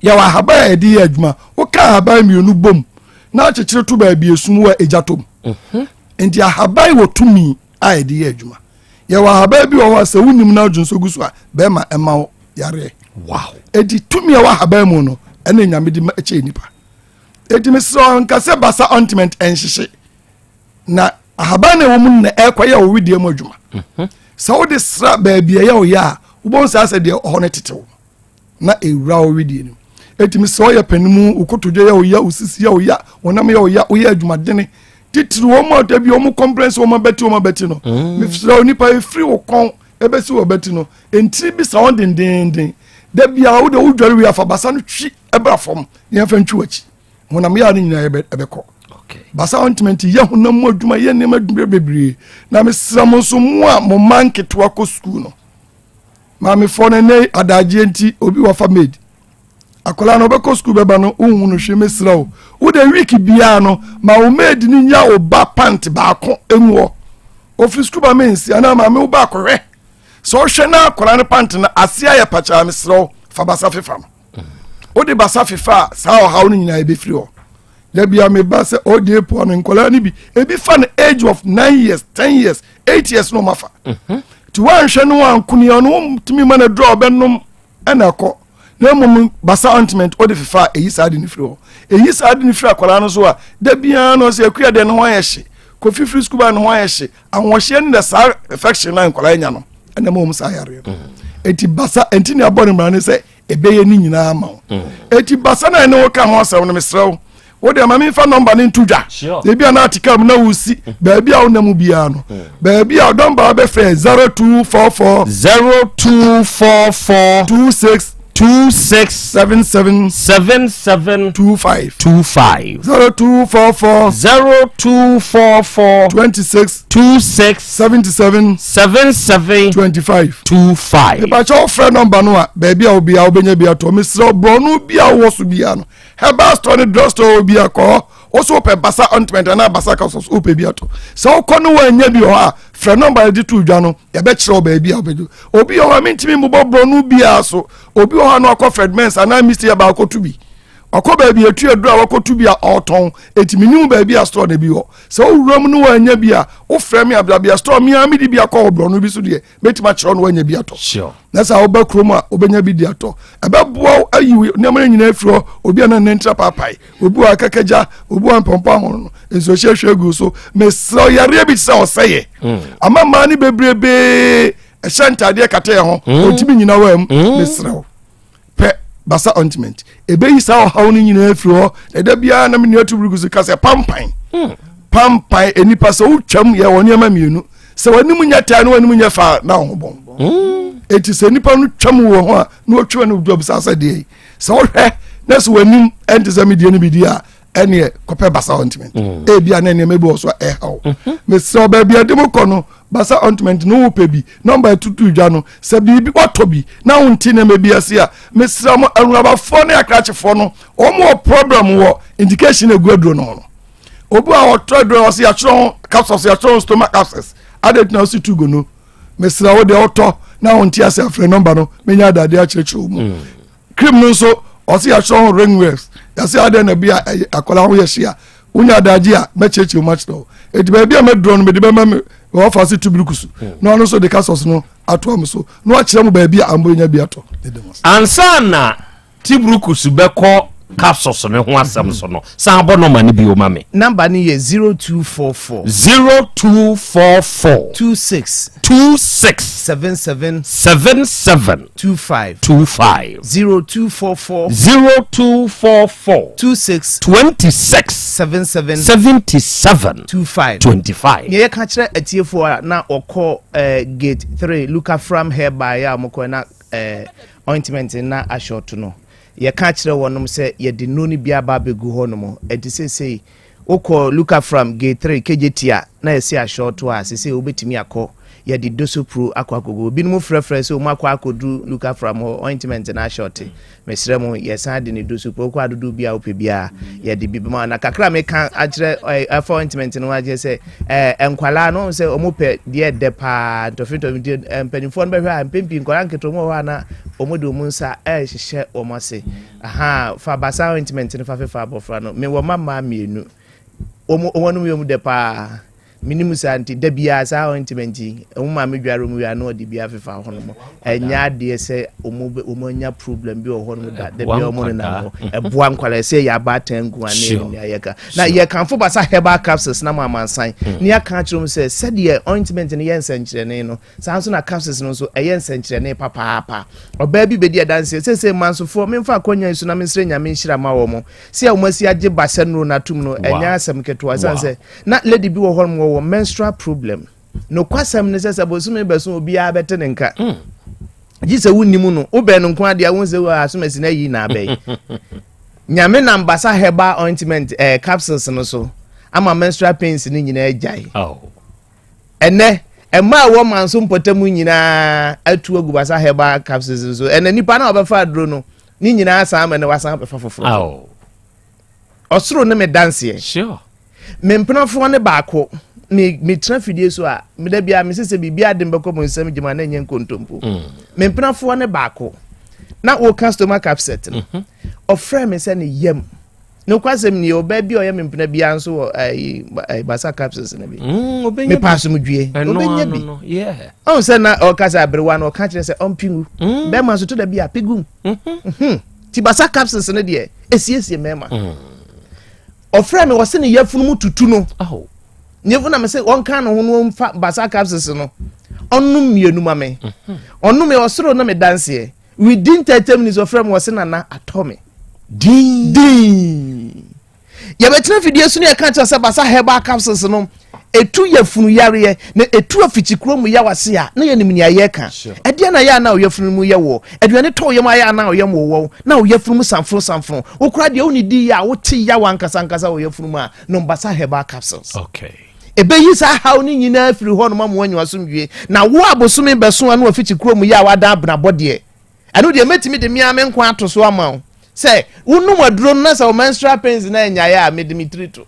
yɛwɔ ahaban a yɛde yɛ adwuma. Woka ahaban mmienu bom na akyekyere to baabi esum wɔ egya tom. Nti ahaban wɔ tumi a yɛde yɛ adwuma. Yɛwɔ ahaban bi wɔ hɔ a sɛ wonim na adwonso gu so a, bɛrima ɛma wo yareɛ. Eti tumi a ɛwɔ ahaban mu no ɛna Nyame de ma ɛkyɛ nipa. Eti mesrɛ nka sɛ basa ointment ɛnhyehye na ahaban na ɛwɔ mu no na ɛkɔyɛ wo wedeɛ mu adwuma. Sɛ wode sra baabi a ɛyɛ wo yɛ a, wobɛhu saa sɛ deɛ ɔhɔ no tetew na ɛwura wo wedeɛ no mu. Ɛtumi sɛ ɔyɛ panimu, wo kotodwe yɛ wo ya, wo sisi yɛ wo ya, wo nam yɛ wo ya, woyɛ adwumadene titiri wɔn mu ata bi wɔn complain sɛ wɔn abɛti, wɔn abɛti no. Mesrɛ wo, nipa efiri wo kɔn ɛbɛsi wɔ abɛti no ntiri bi sa wɔn dendenden. Da bia wo de wodware wie afa basa no twi ɛbra fam ne yɛmfa ntwi w'akyi, honam yɛ a no nyinaa ɛbɛkɔ. Basa ointment yɛ honam mu adwuma, yɛ nneɛma adwuma bebree. Na mesrɛ mo nso, mo a mo mma nketewa kɔ sukuu no, maamefoɔ no, ɛnɛ adagyeɛ nti obi wafa maid, akwadaa no ɔbɛkɔ sukuu bɛba no, wohu no hwɛ. Mesrɛ wo, wode week biara no ma wo maid no nya wo ba pant baako emu hɔ. Ofiri sukuu ba mensi anaa maame wo ba akɔhwɛ sɛ ɔhwɛ na akwadaa no pant no ase ayɛ pakyaa. Mesrɛ wo, fa basa fefa no. Wode basa fefa a, saa ɔhaw no nyinaa ɛbɛfiri hɔ. Dabi a meba sɛ ɔde epoa no, nkwadaa no bi ebi fa no age of 9 years, 10 years, 8 years na ɔma fa nti wanhwɛ no wankonia no, wɔntumi ma no aduru a ɔbɛnom ɛna ɛkɔ. Na mmom basa ointment ɔde fefa a, ɛyi saa de no firi hɔ, ɛyi saa de no firi akwadaa no so a, da biara no ɔsɛ akua deɛ ne ho ayɛ hye, Kofi firi sukuu ba ne ho ayɛ hye, ahoɔhyeɛ no na saa infection na nkwadaa nya no ɛna ma wɔn saa yareɛ no. Eti basa enti ne abɔ ne mmara ne sɛ ɛbɛyɛ ne nyinaa ma wo. Eti basa na ɛne wo ka ho asɛm no, mesrɛ wo, wo deɛ ma memfa nɔmba no nto dwa. Ebi a na ate kaa mu na wosi baabi a wonam biara no, baabi a nɔmba wobɛfrɛ 0244 0244 26 26 77 77 25 25. 0244 0244 26 26 77 77 25 25. Mepakyɛ, wofrɛ nɔmba no a, baabi a wobia wobɛnya bi atɔ. Mesrɛ wo, borɔno bi a wowɔ so biara no, herbal store ne drug store wɔ bi a, kɔ hɔ. Wo so wopɛ basa ointment anaa basa capsules, wopɛ bi atɔ. Sɛ wokɔ no woanya bi wɔ hɔ a, frɛ nɔmba yɛde to dwa no, yɛbɛkyerɛ wo baabi a wobɛdwo. Obi wɔ hɔ a mentumi mmobɔ borɔno biara so. Obi wɔ hɔ a na wakɔ Fred Mens anaa Misty yɛ baakɔto bi, ɔkɔ baabi etu aduro a wakɔto bi a ɔretɔn. Eti menim baabi a store na bi wɔ. Sɛ wowura mu no woanya bi a, wofrɛ me abrabea store me a mede bi akɔ hɔ. Borɔno bi so deɛ, mɛtumi akyerɛ no woanya bi atɔ. Na sɛ woba kurom a, wobɛnya bi di atɔ. Ɛbɛboa wo ayi nneɛma no nyinaa afiri hɔ. Obi a na ne ntira paapae, obi wɔ akakagya, obi wɔ mpɔmpɔ ahono no nsuohyɛ hwɛ gu so. Mesrɛ, yareɛ bi te sɛ ɔsɛyɛ ama mmaa no bebrebee ɛhyɛ ntadeɛ kata yɛ ho, ɔntumi nyina wa mu. Mesrɛ wo, pɛ. Basa ointment. Ɛbɛyi saa ɔhaw no nyinaa afiri hɔ. Na ɛda biara na me nua Tubrigu so ka sɛ pampan. Hmm. Pampan nnipa sɛ wotwam yɛ wɔ nneɛma mmienu. Sɛ w'anim nyɛ taa na w'anim nyɛ fa na wo ho bɔn. Hmm. Eti sɛ nnipa no twam wɔ ho a na wɔtwam no dwa bisa sɛ deɛ yi. Sɛ wohwɛ na sɛ w'anim ɛnte sɛ medeɛ no bi di a ɛneɛ kɔpɛ basa ointment. Hmm. Ebia na nneɛma bi wɔ so a ɛhaw. Mhm. Mesrɛ wo baabi a ɛde mo kɔ no basa ointment no wopɛ bi nɔmba ɛtutu dwa no sɛ biribi watɔ bi na wonte nneɛma bi ase a mesrɛ mo awurabafoɔ ne akrakyefoɔ no wɔn wɔ problem wɔ indication egu aduro no ho no obi a ɔtɔ aduro ɔsi yɛatwerɛ ho capsules yɛatwerɛ ho stomach abscess ade tena ɔsi tu gono mesrɛ wo deɛ ɔtɔ na wonte ase afrɛ nɔmba no menya adade akyerɛkyerɛ wo mu mm. Cream no nso ɔsi yɛatwerɛ ho ring waves yɛsi adɛn na bi a ɛyɛ akwadaa ho yɛ hye a wonya adagye a mɛkyerɛkyerɛ mu akyerɛ wo eti baabi a mɛdurɔ no mede bɛma me wɔfa ase tu birikusu hmm. na ɔno nso de kasɔs no atoa mu so na wakyerɛ mu baabi a ambo nya bi atɔ. Ansa na Tiburukusu bɛkɔ capsules no ho asɛm so no san bɔ nɔma no bio ma me. Number no yɛ 0244. 0244. 26. 26. 77. 77. 25. 25. 0244. 0244. 26. 26. 77. 77. 25. 25. Nea yɛka kyerɛ atiefoɔ a na wɔkɔ eh, gate 3 Lukafram Herbal a wɔkɔ na eh, ointment na ahyɛ no. Yɛka kyerɛ wɔnom sɛ yɛde nnuro no bi aba abɛgu hɔ nom. Ɛnti seesei wokɔ Lukafram gate 3 Kejetia a na yɛse ahyɔɔto a seesei wobɛtumi akɔ. Yɛde Dosopro akɔ akɔgu. Ebinom frɛfrɛ sɛ wɔn akɔ akɔduru Lukafram hɔ ointment no ahyɔɔte. Mesrɛ mo yɛsan de ne Dosopro wokɔ adodoɔ bi a wopɛ biara yɛde bi bɛma wo. Na kakra a meka akyerɛ ɛfa ointment no ho akyerɛ sɛ ɛɛ nkwadaa no sɛ wɔn pɛ deɛ ɛdɛ paa ntɔfintɔfi nti mpanimfoɔ no bɛhwɛ a mpɛn pii nkwadaa nketewa wɔn wɔ hɔ a na wɔn de wɔn nsa ɛrehyehyɛ wɔn ase aha fa basa ointment no fa fefa abɔfra no mewɔ mma mmaa mmienu wɔn wɔn anum yɛ wɔn dɛ paa menim saa nti da biara saa ointment yi wɔn maame dware wɔn wie a na ɔde bi afefa hɔ nom ɛnyɛ adeɛ sɛ wɔn bɛ wɔn anya problem bi wɔ hɔ nom da da biara wɔn nenam hɔ ɛboa nkwadaa sɛ yɛ abaatan nko a ne yɛ nea yɛka Na yɛkamfo basa herbal capsules na ma amansan mm. na yɛaka akyerɛ mu sɛ sɛdeɛ ointment no yɛ nsɛnkyerɛnne no saa nso na capsules no nso ɛyɛ nsɛnkyerɛnne papaapa ɔbaa bi bɛdi adanseɛ sɛsɛ mansofoɔ memfa akɔnya yi so na mensrɛ nyame nhyira ma wɔ mo sɛ a wɔasi agye basa nnuro no atom no ɛnyɛ asɛm ketewa ɛsiane sɛ na lady bi wɔ hɔ nom wɔwɔ menstrual problem Nokwasɛm ne sɛ, sɛ bosome bɛso obiara bɛte ne nka. Mm. Gye sɛ wonnim no, wobɛn no nko adeɛ a wohu sɛ ah, asomasi no ayi na abɛn. Nyame nam basa herbal ointment eh, capsules no so ama menstrual pains no nyinaa agyae. Oh. Ɛnɛ, mmaa a ɛwɔ manso mpɔtam nyinaa atu agu basa herbal capsules no so. Ɛnɛ nipa no a ɔbɛfa aduro no, ne nyinaa san ama ne wasan bɛfa foforɔ. Oh. Ɔsoro ne me danseɛ. Sure. Me mpenafoɔ ne baako. Me metena fidie so a, meda biara mese sɛ biribi ade mbɛkɔ mo nsam gyima na ɛnyɛ nkontompo. Mm. Me mpenafoɔ ne baako. Na woka stomach upset no. Mm-hmm. Ɔfrɛ me sɛ ne yam. Nokwasɛm nie, ɔbaa bi a ɔyɛ me mpena biara nso wɔ ɛyi eh, basa capsules no bi. Mm, Mepa asomdwie. Ɔbɛnya bi. Ɔn sɛ na ɔka sɛ aberewa no ɔka kyerɛ sɛ ɔmpe ngu. Mm. Bɛrima nso to da bi a pe gum. Mm-hmm. Mm-hmm. Ti basa capsules no deɛ esiesie mmarima. Mm. Ɔfrɛ me ɔse ne yafunu mu tutu no. Ne yafunu na me se ɔnka ne ho no ɔmfa basa capsules no. Ɔnom mmienu ma me. Mm-hmm. Ɔnom ɔsoro na me danseɛ. Within 30 minutes ɔfrɛ me ɔse nana atɔ me. Din. Din. Yɛbɛtena fidie so ne yɛka kyerɛ sɛ basa herbal capsules no ɛtu yafunu yareɛ na ɛtu afikyikuro mu yaw ase a na yɛnim nea yɛreka. Ɛdeɛ na yɛ a na ɔyafunu mu yɛ woɔ? Aduane tɔ wo yam ayɛ a na ɔyam wowɔ na ɔyafunu mu sanfono sanfono. Wo koraa deɛ wonni di yɛ a wote yaw ankasa ankasa wɔ yafunu mu a, nom basa herbal capsules. Okay. Ɛbɛyi saa haw no nyinaa afiri hɔ nom ama woanya w'asomdwie. Na wo a bosome bɛso ano afikyikuro mu yɛ a wadan abenabɔ deɛ, Ɛno deɛ mɛtumi de me ara me nkwa ato so ama wo sɛ wonom aduro no na sɛ wo menstrual pains na anyaeɛ a mede me tiri to.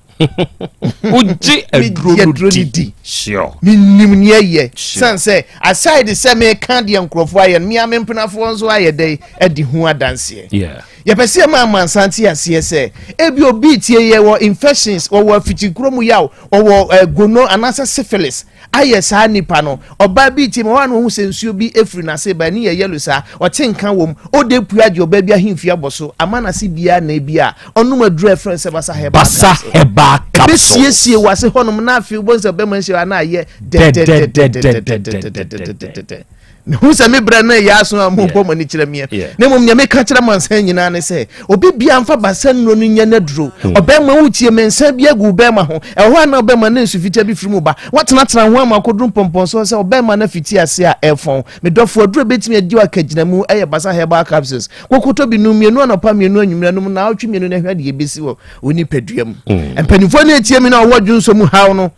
Wogye aduro no di. Sure. Menim neɛ yɛ. Sane sɛ aside sɛ meka deɛ nkurɔfoɔ ayɛ no, me ara me mpenafoɔ nso ayɛ dɛn adi ho adanseɛ. Yeah. Yɛpɛ sɛ yɛma amansan te aseɛ sɛ ebi obi tie yɛ wɔ infections, wɔwɔ afikyikuro mu yaw, wɔwɔ eh, gono anaasɛ syphilis. ayɛ saa nipa no. Ɔbaa bi te mu, hɔ a na ohu sɛ nsuo bi firi n'ase ba, ani yɛ yellow saa, ɔte nka wom, ɔde pue agye ɔbaa bi ahemfie abɔ so, ama n'ase biara na ebi a ɔnom aduru a ɛfrɛ no sɛ Basa Herbal Basa Capsule. Herbal Capsules. Ɛbɛsiesie w'ase hɔnom na afei wobɛhu sɛ bɛrima nhyia a na ayɛ dɛdɛdɛdɛdɛdɛdɛdɛdɛdɛdɛdɛ. Mehu sɛ me berɛ no reyɛ aso a mobɔ mo ani kyerɛ meɛ. Na mmom nea meka kyerɛ amansan nyinaa ne sɛ, obi biara mfa basa nnuro no nyɛ n'aduro. Ɔbarima wotie me nsa bi agu wo bɛrima ho. Ɛwɔ hɔ a na ɔbɛrima no nsu fitaa bi firi mu ba. Woatenatena ho ama akɔduru mpɔmpɔnsoɔ sɛ ɔbɛrima no afiti ase a ɛrefɔn. Me dɔfo, aduro a ɛbɛtumi adi wo akagyinamu yɛ Basa Herbal Capsules. Kɔkɔtɔ bi nom mmienu anɔpa, mmienu anwummerɛ, nom naawɔtwe mmienu na hwɛ deɛ ɛbɛsi wɔ wo nipadua mu. Mpanimfoɔ no ɛtie me na ɔwɔ dwonsɔ mu haw no.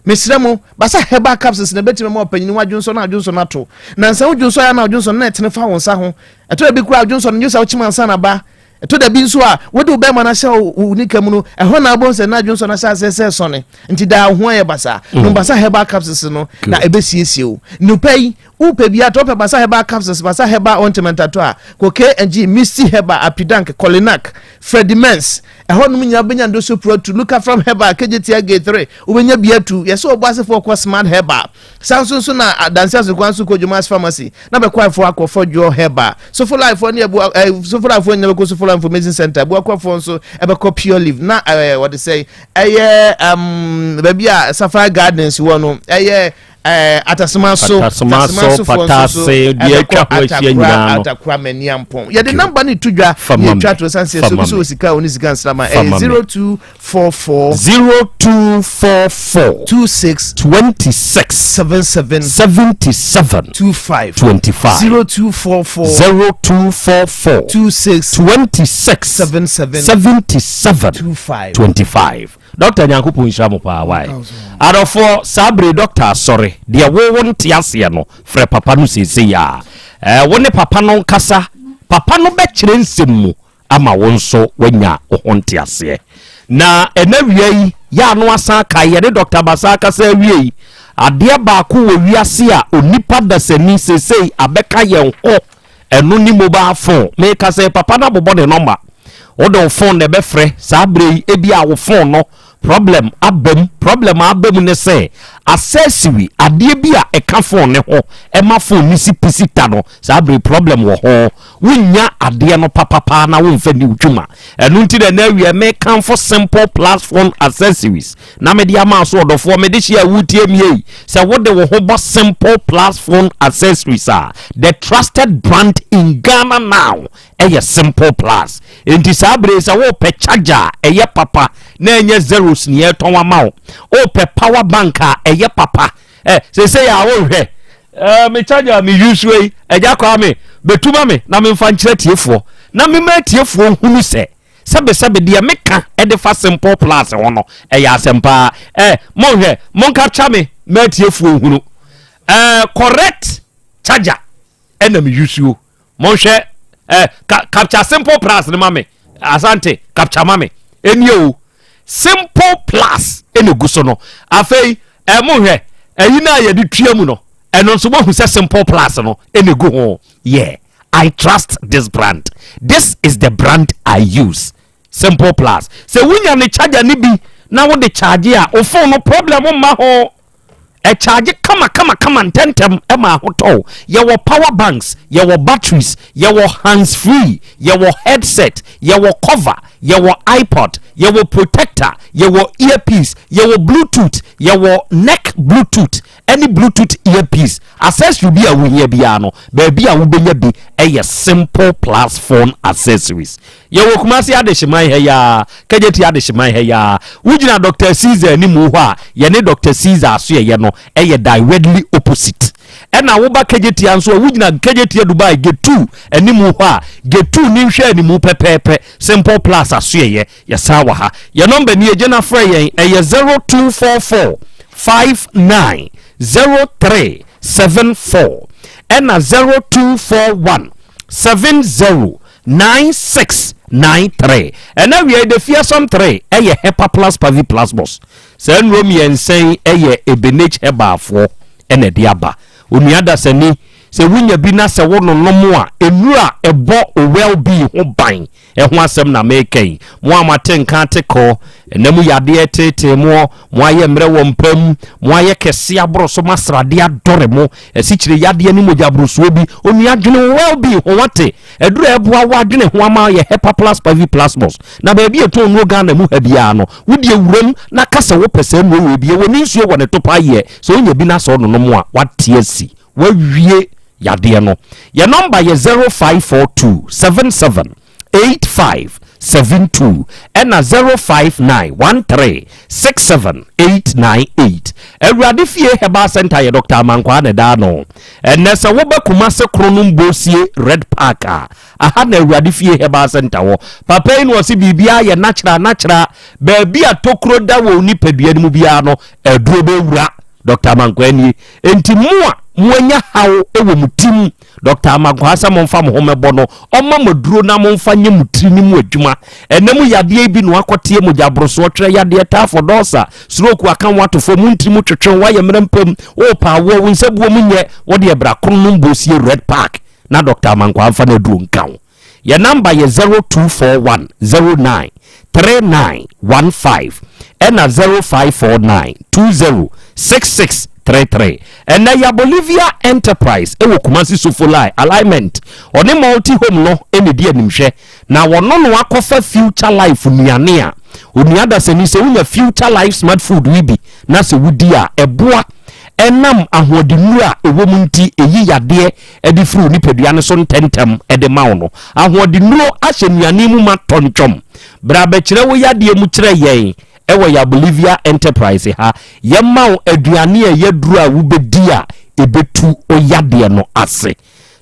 Mesrɛ mo, basa herbal capsules na ɛbɛtumi ama ɔpanyin ho adwonsɔ na adwonsɔ no ato. Nansa wo dwonsɔ yɛ na adwonsɔ no na ɛtene fa wo nsa ho. Ɛtɔ da bi koraa adwonsɔ no nye sɛ wokyem ansa na ba. Ɛtɔ da bi nso a wode wo bɛrima no ahyɛ wo nika mu no, ɛhɔ na wobɛhu sɛ na adwonsɔ no ahyɛ aseɛ sɛ ɛsɔne. Nti daa wo ho ayɛ basaa. Nom basa herbal capsules no na ɛbɛsiesie wo. Nnupa yi, wopɛ bi atɔ, wopɛ basa herbal capsules, basa herbal ointment atɔ a, kɔ K&G, Misty Herbal, Apidank, Kolinak, Freddie Mens, ɛhɔ nom nyinaa wobɛnya Ndoso Pro atu, Luka from Herbal, KJTI Gate 3, wobɛnya bi atu. Yɛsɛ ɔbɔ asefoɔ kɔ Smart Herbal. Saa nso nso na adansi asokwan nso kɔ Dwumas Pharmacy, na bɛkɔ afoɔ akɔ Fɔdwoɔ Herbal. Sofolafoɔ ne abu eh, Sofolafoɔ nyinaa bɛkɔ Sofola Information Center, Abuakwafoɔ nso ɛbɛkɔ Pure Leaf, na eh, wɔde sɛ ɛyɛ um, baabi a Sapphire Gardens wɔ no, ɛyɛ Eh, atasema so atasema so patase deɛ atwa ho ahyia nyinaa no atakora mani ampɔn yɛde namba no to dwa ne atwa to san sɛ so bi so wɔ sika a ɔne sika nsrama ɛyɛ 0244 0244 26 26 77 77 25 25 0244 0244 26 26 77 77 25 25 Doctor Nyankopɔn nhyira mo paa wai. Adɔfoɔ saa bere doctor asɔre deɛ wo wo nte aseɛ no frɛ papa no seesei a eh, wo ne papa no nkasa papa no bɛkyerɛ nsɛm mu ama wo nso wanya wo ho nteaseɛ na ɛna wia yi yɛ ano asan kae yɛne Doctor Basa akasa awie yi adeɛ baako wɔ wiase a onipa dasani seesei abɛka yɛn ho Ɛno ne mobile phone. Meka sɛ papa no abobɔ ne nɔmba. Wode wo phone na ɛbɛfrɛ saa berɛ yi ebia wo phone no problem aba mu. Problem a aba mu ne sɛ accessory, adeɛ bi a ɛka phone no ho ɛma phone no si pisi ta no, saa berɛ yi problem wɔ ho. Wonnya adeɛ no papapaa na womfa nni wo dwuma. Ɛno nti na ɛnɛ awia mekamfo Simple Plus Phone Accessories. Na mede ama wo so ɔdɔfoɔ, mede hyɛ a woretie me ei, sɛ wode wo ho bɔ Simple Plus Phone Accessories a, the trusted brand in Ghana now ɛyɛ Simple Plus. Enti saa bere yi sɛ wopɛ charger a ɛyɛ papa na ɛnyɛ zeros ne yɛtɔn ama wo, wopɛ power bank a ɛyɛ papa, ɛ sese yɛ a wohwɛ ɛɛ me charger a me use yi, ɛgya kwaa me, bɛtu ma me na memfa nkyerɛ tiefoɔ na mema atiefoɔ hunu sɛ Sɛbesɛbe, deɛ meka de fa Simple Plus ho no, ɛyɛ asɛm paa. Eh, monhwɛ, moncapture me ma atiefoɔ nhunu. Eh, correct charger ɛna me use o. Monhwɛ, eh, ka, capture Simple Plus no ma me. Asante, capture ma me. Ɛnie o. Simple Plus ɛna egu so no. Afei, eh, monhwɛ, ɛyi no a yɛde tua mu no, ɛno nso moahu sɛ Simple Plus no ɛna egu ho. Yeah. I trust this brand. This is the brand I use. Simple Plus. Sɛ wonya ne charger ne bi na wode charge a, wo phone no problem mma ho. Ɛcharge kama kama kama ntɛntɛm ɛma ahotɔ. Yɛwɔ power banks, yɛwɔ batteries, yɛwɔ hands free, yɛwɔ headset, yɛwɔ cover, yɛwɔ iPod, yɛwɔ protector, yɛwɔ earpiece, yɛwɔ bluetooth, yɛwɔ neck bluetooth, ɛne bluetooth earpiece accessory bi a wohia biara no baabi a wobɛnya bi ɛyɛ simple plus phone accessories yɛwɔ kumase adehyeman ha yi ara kɛgyeti adehyeman ha yi ara wogyina dr caesar anim hɔ a yɛne dr caesar asoɛyɛ no ɛyɛ directly opposite ɛna woba kɛgyetia nso a wogyina kɛgyetia dubai gate 2 anim hɔ a gate 2 ne nhwɛ animu pɛpɛɛpɛ simple plus asoɛyɛ Yɛsan wɔ ha. Yɛn nɔmba nie, gye na frɛ yɛn, ɛyɛ 0244 59 03 74 ɛna 0241 70 96 93. Ɛna awia yi, the fearsome 3 ɛyɛ Hepa Plus Pavi Plus Bos. Saa nnuro mmiɛnsa yi ɛyɛ Ebenage Herbalfoɔ ɛna ɛde aba. Onua dasani, sɛ wonya bi na sɛ wononom a, nnuro a ɛbɔ wo well-being ho ban Ɛho asɛm na mereka yi. Mo a moate nka ate kɔ, nna mu yadeɛ reteetee moɔ, moayɛ mmerɛ wɔ mpa mu, moayɛ kɛseɛ aboro so ma sradeɛ adɔre mo, asikyire yadeɛ ne mogyaborosoɔ bi. Onua, dwene wo well-being ho, woate? Aduru a ɛboa wo adwene ho ama yɛ Hepa Plus Pavi Plasmos. Na baabi a ɛtɔn nnuro Ghana mu ha biara no, wodeɛ wuram na ka sɛ wopɛ saa nnuro wei bi. Ɛwɔ ne nsuo wɔ ne topa yɛ. Sɛ wonya bi na sɛ wononom a, woate asi. Woawie. yadeɛ no. Yɛ nɔmba yɛ 0542 77 85 72 ɛna 059 13 67 898. Awurade Fie Herbal Center yɛ Dr. Amankwaa na ɛda ano. Ɛnɛ sɛ woba Kumase Kronom Bosie Red Park a, aha na Awurade Fie Herbal Center wɔ. Papa yi na ɔse biribiara yɛ natural natural. Baabi a tokuro da wɔ wo nipadua no mu biara no, aduro bɛwura. Dr. Amankwaa nie. Enti mo a moanya haw wɔ mo ti mu, Dr. Amankwaa sɛ momfa mo ho mɛbɔ no, ɔma mo aduro na momfa nyɛ mo tiri no mu adwuma. Ɛnɛ mu yadeɛ bi na wakɔteɛ mogya aborosoɔ, twerɛ yadeɛ, typhoid, ulcer, stroke aka wo ato fam, wo ntiri mu twetwe, woayɛ mmerɛ mpam, worepa awoɔ, wo nsa buo mu nyɛ, wo deɛ bra Kronom Bosie Red Park na Dr. Amankwaa mfa no aduro nka wo. Yɛn namba yɛ 0241 09 3915 ɛna 0549 20 6633. Ɛnɛ ya Bolivia Enterprise ɛwɔ Kumasi Sofolai Alignment. Ɔne Multi Home no ɛna ɛdi animhwɛ na wɔno no akɔfa Future Life nnuane a onua dasani sɛ wonya Future Life Smart Food yi bi na sɛ wodi a ɛboa ɛnam ahoɔdennuro a ɛwɔ mu nti ɛyi yadeɛ de firi wo nipadua no so ntɛmntɛm de ma wo no. Ahoɔdennuro ahyɛ nnuane mu ma tɔntwɔm. Bra bɛkyerɛ wo yadeɛ mu kyerɛ yɛn wɔ yɛn Bolivia Enterprise ha. Yɛma wo aduane a ɛyɛ duro a wobɛdi a ɛbɛtu wo yadeɛ no ase.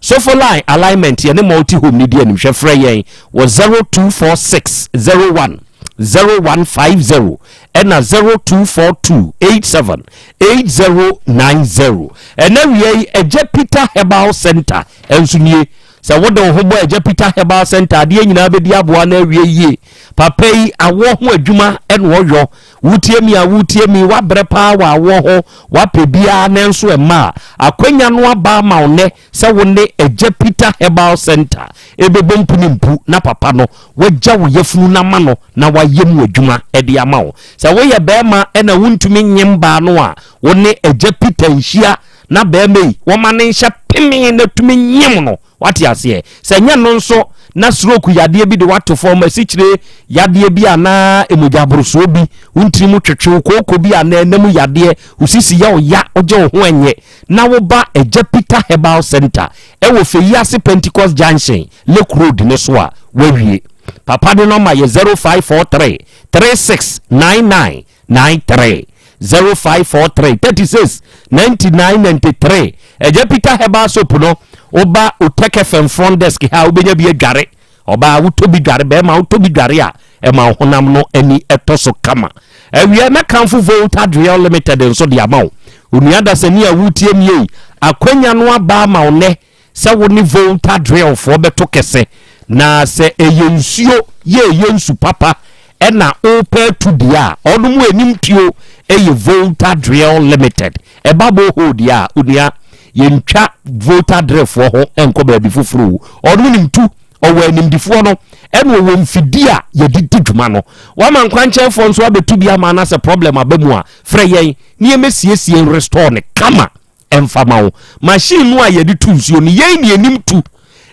Sofoline Alignment yɛne Multi Home no di animhwɛ. Frɛ yɛn wɔ 0246 01 0150 ɛna 0242 87 8090. Ɛna wia yi Agya Peter Herbal Center nso nie. Sɛ wode wo ho bɔ Agya Peter Herbal Center adeɛ nyinaa bɛdi aboa no awie yie. Papa yi awoɔ ho adwuma ɛna ɔyɔ. Wotie mi a wotie mi, wabrɛ paa wɔ awoɔ ho, wapɛ biara nanso ɛma a akwanya no aba ama wo nnɛ sɛ wo ne Agya Peter Herbal Center ɛbɛbɔ mpu ne mpu na papa no wagya wo yafunu no ama no na wayɛ mu adwuma de ama wo. Sɛ woyɛ barima na wontumi nyem baa no a, wo ne Agya Peter nhyia na barima yi wɔma no nhyɛ pemee na tumi nyem no. Wate aseɛ? Sɛ nyɛ no nso na stroke yadeɛ bi de wato fam, asikyire yadeɛ bi anaa mogya aborosoɔ bi, wo ntiri mu twetwe, wo kooko bi anaa ɛna mu yadeɛ, wo sisi yɛ wo ya, wogye wo ho ɛnyɛ, na woba Agya Peter Herbal Center ɛwɔ Feyiase Pentecost Junction, Lake Road no so a, woawie. Papa ne nɔma yɛ 0543 3699 93 0543 36 99 93. Agya Peter Herbal Soap no, woba Otec FM front desk ha a, wobɛnya bi adware. Ɔbaa wotɔ bi dware, bɛrima wotɔ bi dware a, ɛma wo honam no ani ɛtɔ so kama. Awia mɛkamfo Volta Driel Limited nso de ama wo. Onua dasani a wotie mi ei, akwanya no aba ama wo nnɛ sɛ wo ne Volta Drillfoɔ bɛto kɛsɛ, na sɛ ɛyɛ nsuo yɛ ɛyɛ nsu papa ɛna wopɛ atu deɛ a, ɔno mu anim tuo ɛyɛ Volta Drill Limited. Ɛba borehole deɛ a, onua, yɛntwa Volta Drillfoɔ ho nkɔ baabi foforɔ o. Ɔno nim tu, ɔwɔ animdifoɔ no, ɛna ɔwɔ mfidie a yɛde di dwuma no. Wama nkwankyɛnfoɔ nso abɛtu bi ama na sɛ problem aba mu a, frɛ yɛn na yɛmmɛsiesie restore no kama. Ɛmfa ma wo. Machine no a yɛde tu nsuo no, yɛn ne yɛnim tu.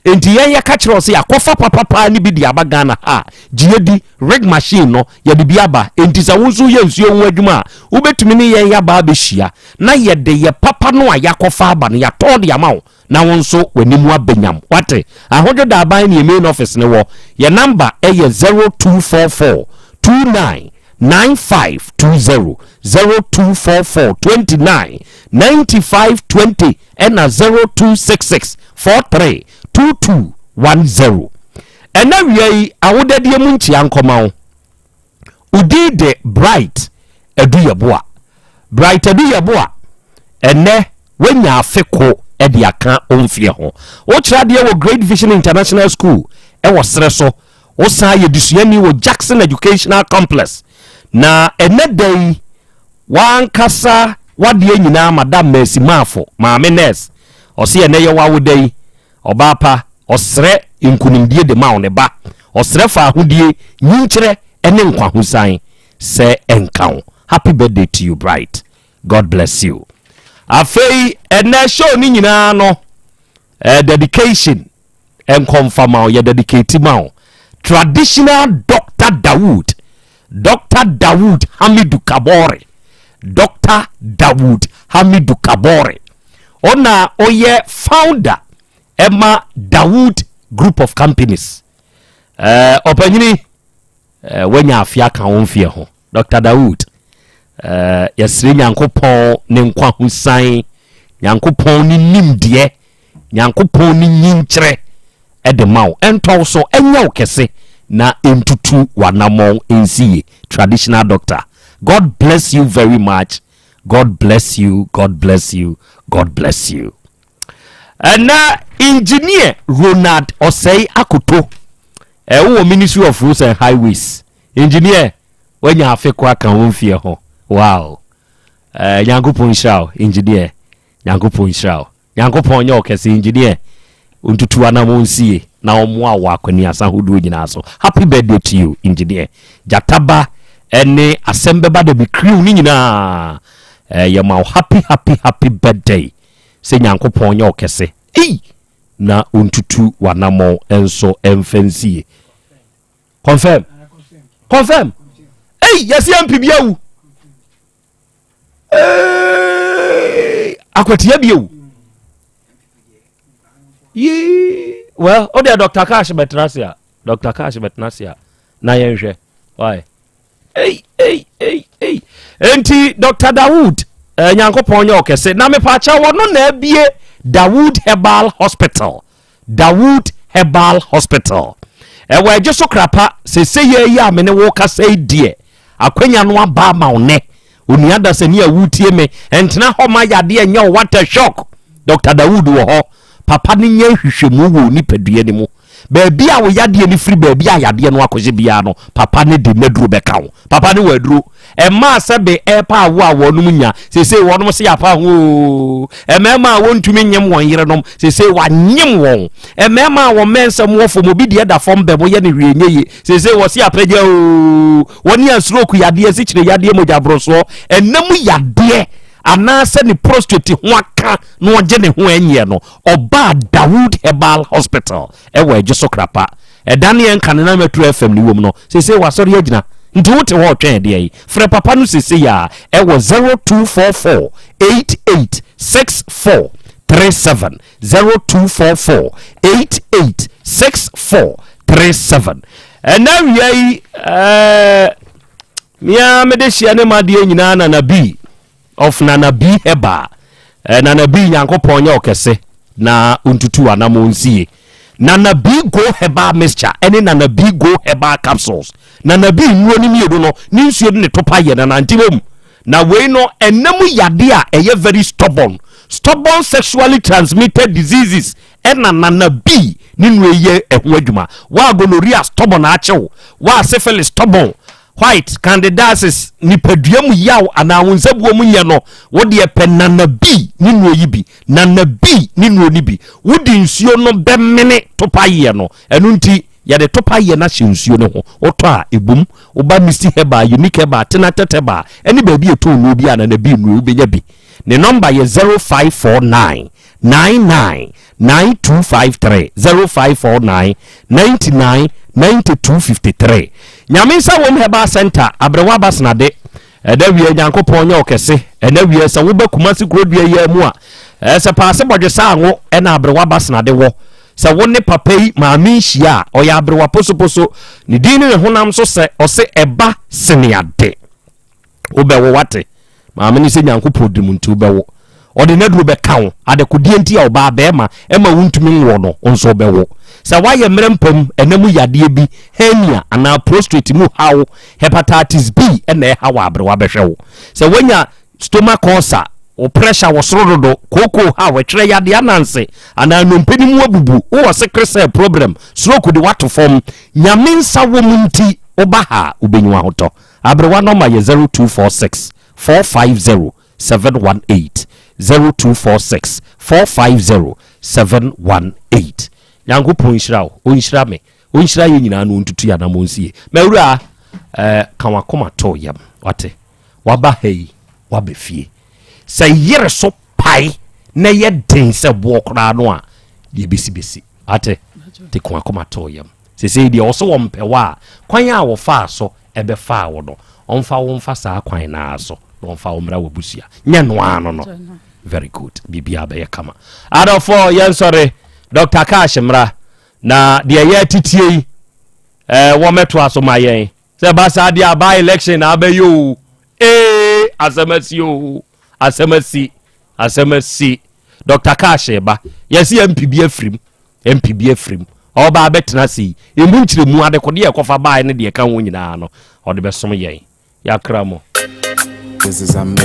Enti yɛn yɛka kyerɛ wo sɛ yɛakɔfa papapaa no bi de aba Ghana ha a, gye yɛdi. Rig machine no, yɛde bi aba. Enti sɛ wo nso woyɛ nsuo ho adwuma a, wobɛtumi ne yɛn yɛaba abɛhyia na yɛde yɛ papa no a yɛakɔfa aba no, yɛatɔn de ama wo na wo nso w'anim abɛ nyam. Woate? Ahodwo Daaban ne yɛn main office no wɔ. Yɛn number yɛ 0244 29 9520, 0244 29 95 20 ɛna 0266 43 2210. Ɛna wia yi awodadeɛ mu nkyia nkɔma wo. Wo din de Bright Adu Yeboah. Bright Adu Yeboah, ɛnɛ woanya afe ko de aka wo mfeɛ ho. Wokyerɛ adeɛ wɔ Great Vision International School ɛwɔ serɛ so. Wosan yɛ desuani wɔ Jackson Educational Complex. Na ɛnɛ da yi, w'ankasa w'adeɛ nyinaa Madam Mercy Maafo, Maame Nurse, ɔse ɛnɛ yɛ w'awoda yi, ɔbaa pa, ɔsrɛ nkunimdie de ma wo ne ba. Ɔsrɛ faahodie, nyinkyerɛ ne nkwahosan sɛ ɛnka wo. Happy birthday to you, Bright. God bless you. Afei, ɛnɛ show no nyinaa no, dedication nkɔmfa ma wo, yɛ dedicate ma wo. Traditional Doctor Dawood, Doctor Dawood Hamidu Kabore, Doctor Dawood Hamidu Kabore. Ɔna ɔyɛ founder ɛma Dawood Group of Companies. Ɛɛ ɔpanyini ɛɛ wanya afe aka wo mfeɛ ho. Dr. Dawood ɛɛ yɛsrɛ Nyankopɔn ne nkwa ho san, Nyankopɔn ne nimdeɛ, Nyankopɔn ne nyinkyerɛ ɛde ma wo. Ɛntɔ wo so, ɛnyɛ wo kɛse na ɛntutu w'anammɔn nsi yie. Traditional doctor. God bless you very much. God bless you, God bless you, God bless you. Ɛnɛ engineer Ronald Osei Akoto ɛwɔ Ministry of Roads and Highways. Engineer, wanya afe ko aka wo mfie ho. Wow. Eh, Nyankopɔn nhyira wo, engineer. Nyankopɔn nhyira wo. Nyankopɔn nyɛ wo kɛse, engineer. Ontutu anam nsie na ɔmmoa wɔ akwaniasa ahodoɔ nyinaa so. Happy birthday to you, engineer. Gyataba ɛne asɛm bɛba da bi crew ne nyinaa. Eh, yɛma wo happy happy happy birthday. Sɛ Nyankopɔn nyɛ wo kɛse. Ei! Na ontutu w'anammɔn nso ɛmfa nsie. Confirm. Confirm. Ei, yɛsi MP bi awu. Hey, akwatia bi awu. Yee. Well, o deɛ Dr. Cash bɛtena ase a. Dr. Cash bɛtena ase a. Na yɛnhwɛ. Why? Ei, ei, ei, ei. Enti Dr. Dawood, eh, Nyankopɔn nyɛ ɔkɛse. Na mepaakyɛ wɔ no na abie Dawood Herbal Hospital. Dawood Herbal Hospital. Ɛwɔ ɛgye so krapa, sese yɛ yi a me ne wo kasa yi deɛ, akwanya no aba ama wo nɛ. Onua dasani a wotie me, ɛntena hɔ ma yadeɛ nyɛ wo what a shock. Dr. Dawood wɔ hɔ. Papa no nyɛ nhwehwɛmu wɔ nipadua no mu. Baabi a wo yadeɛ no firi, baabi a yadeɛ no akɔhyɛ biara no, papa no de n'aduro bɛka wo. Papa no wɔ aduro. Ɛmaa sɛ be ɛrepa awo a wɔnom nya, seesei wɔnom se yɛapa ho oo. Mmarima a wɔntumi nyem wɔn yerenom, seesei wɔanyem wɔn. Mmarima a wɔn mmɛnsɛm wɔ fam, obi deɛ da fam bɛm, woyɛ no hwee nyɛ yie, seesei wɔse apagya oo. Wɔne a stroke yadeɛ, asikyire yadeɛ, mogyaborosoɔ, ɛna mu yadeɛ, anaasɛ ne prostate ho aka na ɔgye ne ho ɛnyeɛ no, Ɔbaa Dawood Herbal Hospital wɔ Adwo so Krapa. Ɛda ne yɛn kane na Metro FM no wom no, seesei wasɔre agyina. Nti wote hɔ retwɛn ɛdeɛn? Frɛ papa no seesei ara ɛwɔ 0244 88 64 37, 0244 88 64 37. Ɛnɛ awia yi, ɛɛ, me ara mede hyeɛ ne m'adeɛ nyinaa Nana B. Of Nana B Herbal eh, Nana B Nyankopɔn nyɛ ɔkɛse na ontutu anamon nsie. Nana B Go Herbal Mixture ɛne Nana B Go Herbal Capsules. Nana B nnuro no mmienu no ne nsuo de ne topa yɛ Nana nti bom. Na wei no ɛna mu yade a ɛyɛ very stubborn, stubborn sexually transmitted diseases ɛna Nana B ne nnuro yi yɛ ɛho adwuma. Waa gonorrhea stubborn akyew, waa syphilis stubborn, White, candidiasis, nipadua mu yaw anaa wo nsabuo mu nyɛ no, wo deɛ pɛ Nana B ne nnuro yi bi. Nana B ne nnuro no bi. Wode nsuo no bɛmene topayeɛ no. Ɛno nti, yɛde topayeɛ no ahyɛ nsuo no ho. Wotɔ a, ɛbom. Woba Misty Herbal, Unique Herbal, Tenatet Herbal, ɛne baabi a ɛtɔn nnuro biara, Nana B nnuro, wobɛnya bi. Ne nɔmba yɛ 0549 99 9253 0549 99 92 53 Nyame nsa wom Herbal Center Aberewa Abasenade Ɛna wie Nyankopɔn nyɛ ɔkɛse Ɛna wie sɛ woba Kumasi kurodua yi mu a ɛsɛ paase bɔdwe saa ngo ɛna Aberewa Abasenade wɔ sɛ wo ne papa yi maame nhyia a ɔyɛ aberewa posoposo ne din ne ne honam so sɛ ɔse ɛba seneade Wobɛwo, wate? Maame no sɛ Nyankopɔn di mu nti wobɛwo. Ɔde n'aduro bɛka wo. Adekodeɛ nti a ɔbaa bɛrima ɛma wontumi nwoɔ no, wo nso wobɛwo. Sɛ woayɛ mmerɛ mpam, ɛna mu yadeɛ bi, hernia anaa prostrate mu haw, hepatitis B ɛna ɛha wo a, aberewa bɛhwɛ wo. Sɛ woanya stomach ulcer, wo pressure wɔ soro dodo, kookoo haw, ɛtwerɛ yadeɛ ananse anaa nnompe no mu abubu, wowɔ sickle cell problem, stroke de woato fam, Nyame nsa wɔ mu nti woba ha a, wobɛnya w'ahotɔ. Aberewa nɔma yɛ 0246 450 718, 0246 450 718. Nyankopɔn nhyira wo, ɔnhyira me, ɔnhyira yɛn nyinaa na ɔntutu yɛn anammɔn nsie. M'awura, eh, ka w'akoma to yam, wate? Waba ha yi, waba fie. Sɛ yere so pae na ɛyɛ den sɛ boɔ koraa no a, deɛ bɛsi bɛsi. Wate? Te ka w'akoma to yam. Seesei deɛ ɔse ɔmpɛ wo a, kwan a wɔfaa so bɛfaa wo no, ɔmfa wo mfa saa kwan no ara so na ɔmfa wo mmra w'abusua. Nyɛ no ara no no. Very good. Biribiara bɛyɛ kama. Adɔfoɔ yɛnsɔre. Dr. Cash mmra na deɛ yɛatitie yi eh, wɔmmɛtoa so ma yɛn. Sɛ ba saa deɛ aba election na abɛyɛ o. Ee, asɛm asi o. Asɛm asi. Asɛm asi. Dr. Cash ba. Yɛsi MP bi afirim. MP bi afirim. Ɔba abɛtena ase yi. Emu nkyerɛmu adekodeɛ ɛkɔfa baeɛ ne deɛ ɛka ho nyinaa no, ɔde bɛsom yɛn. Yɛakra mo. This is amazing.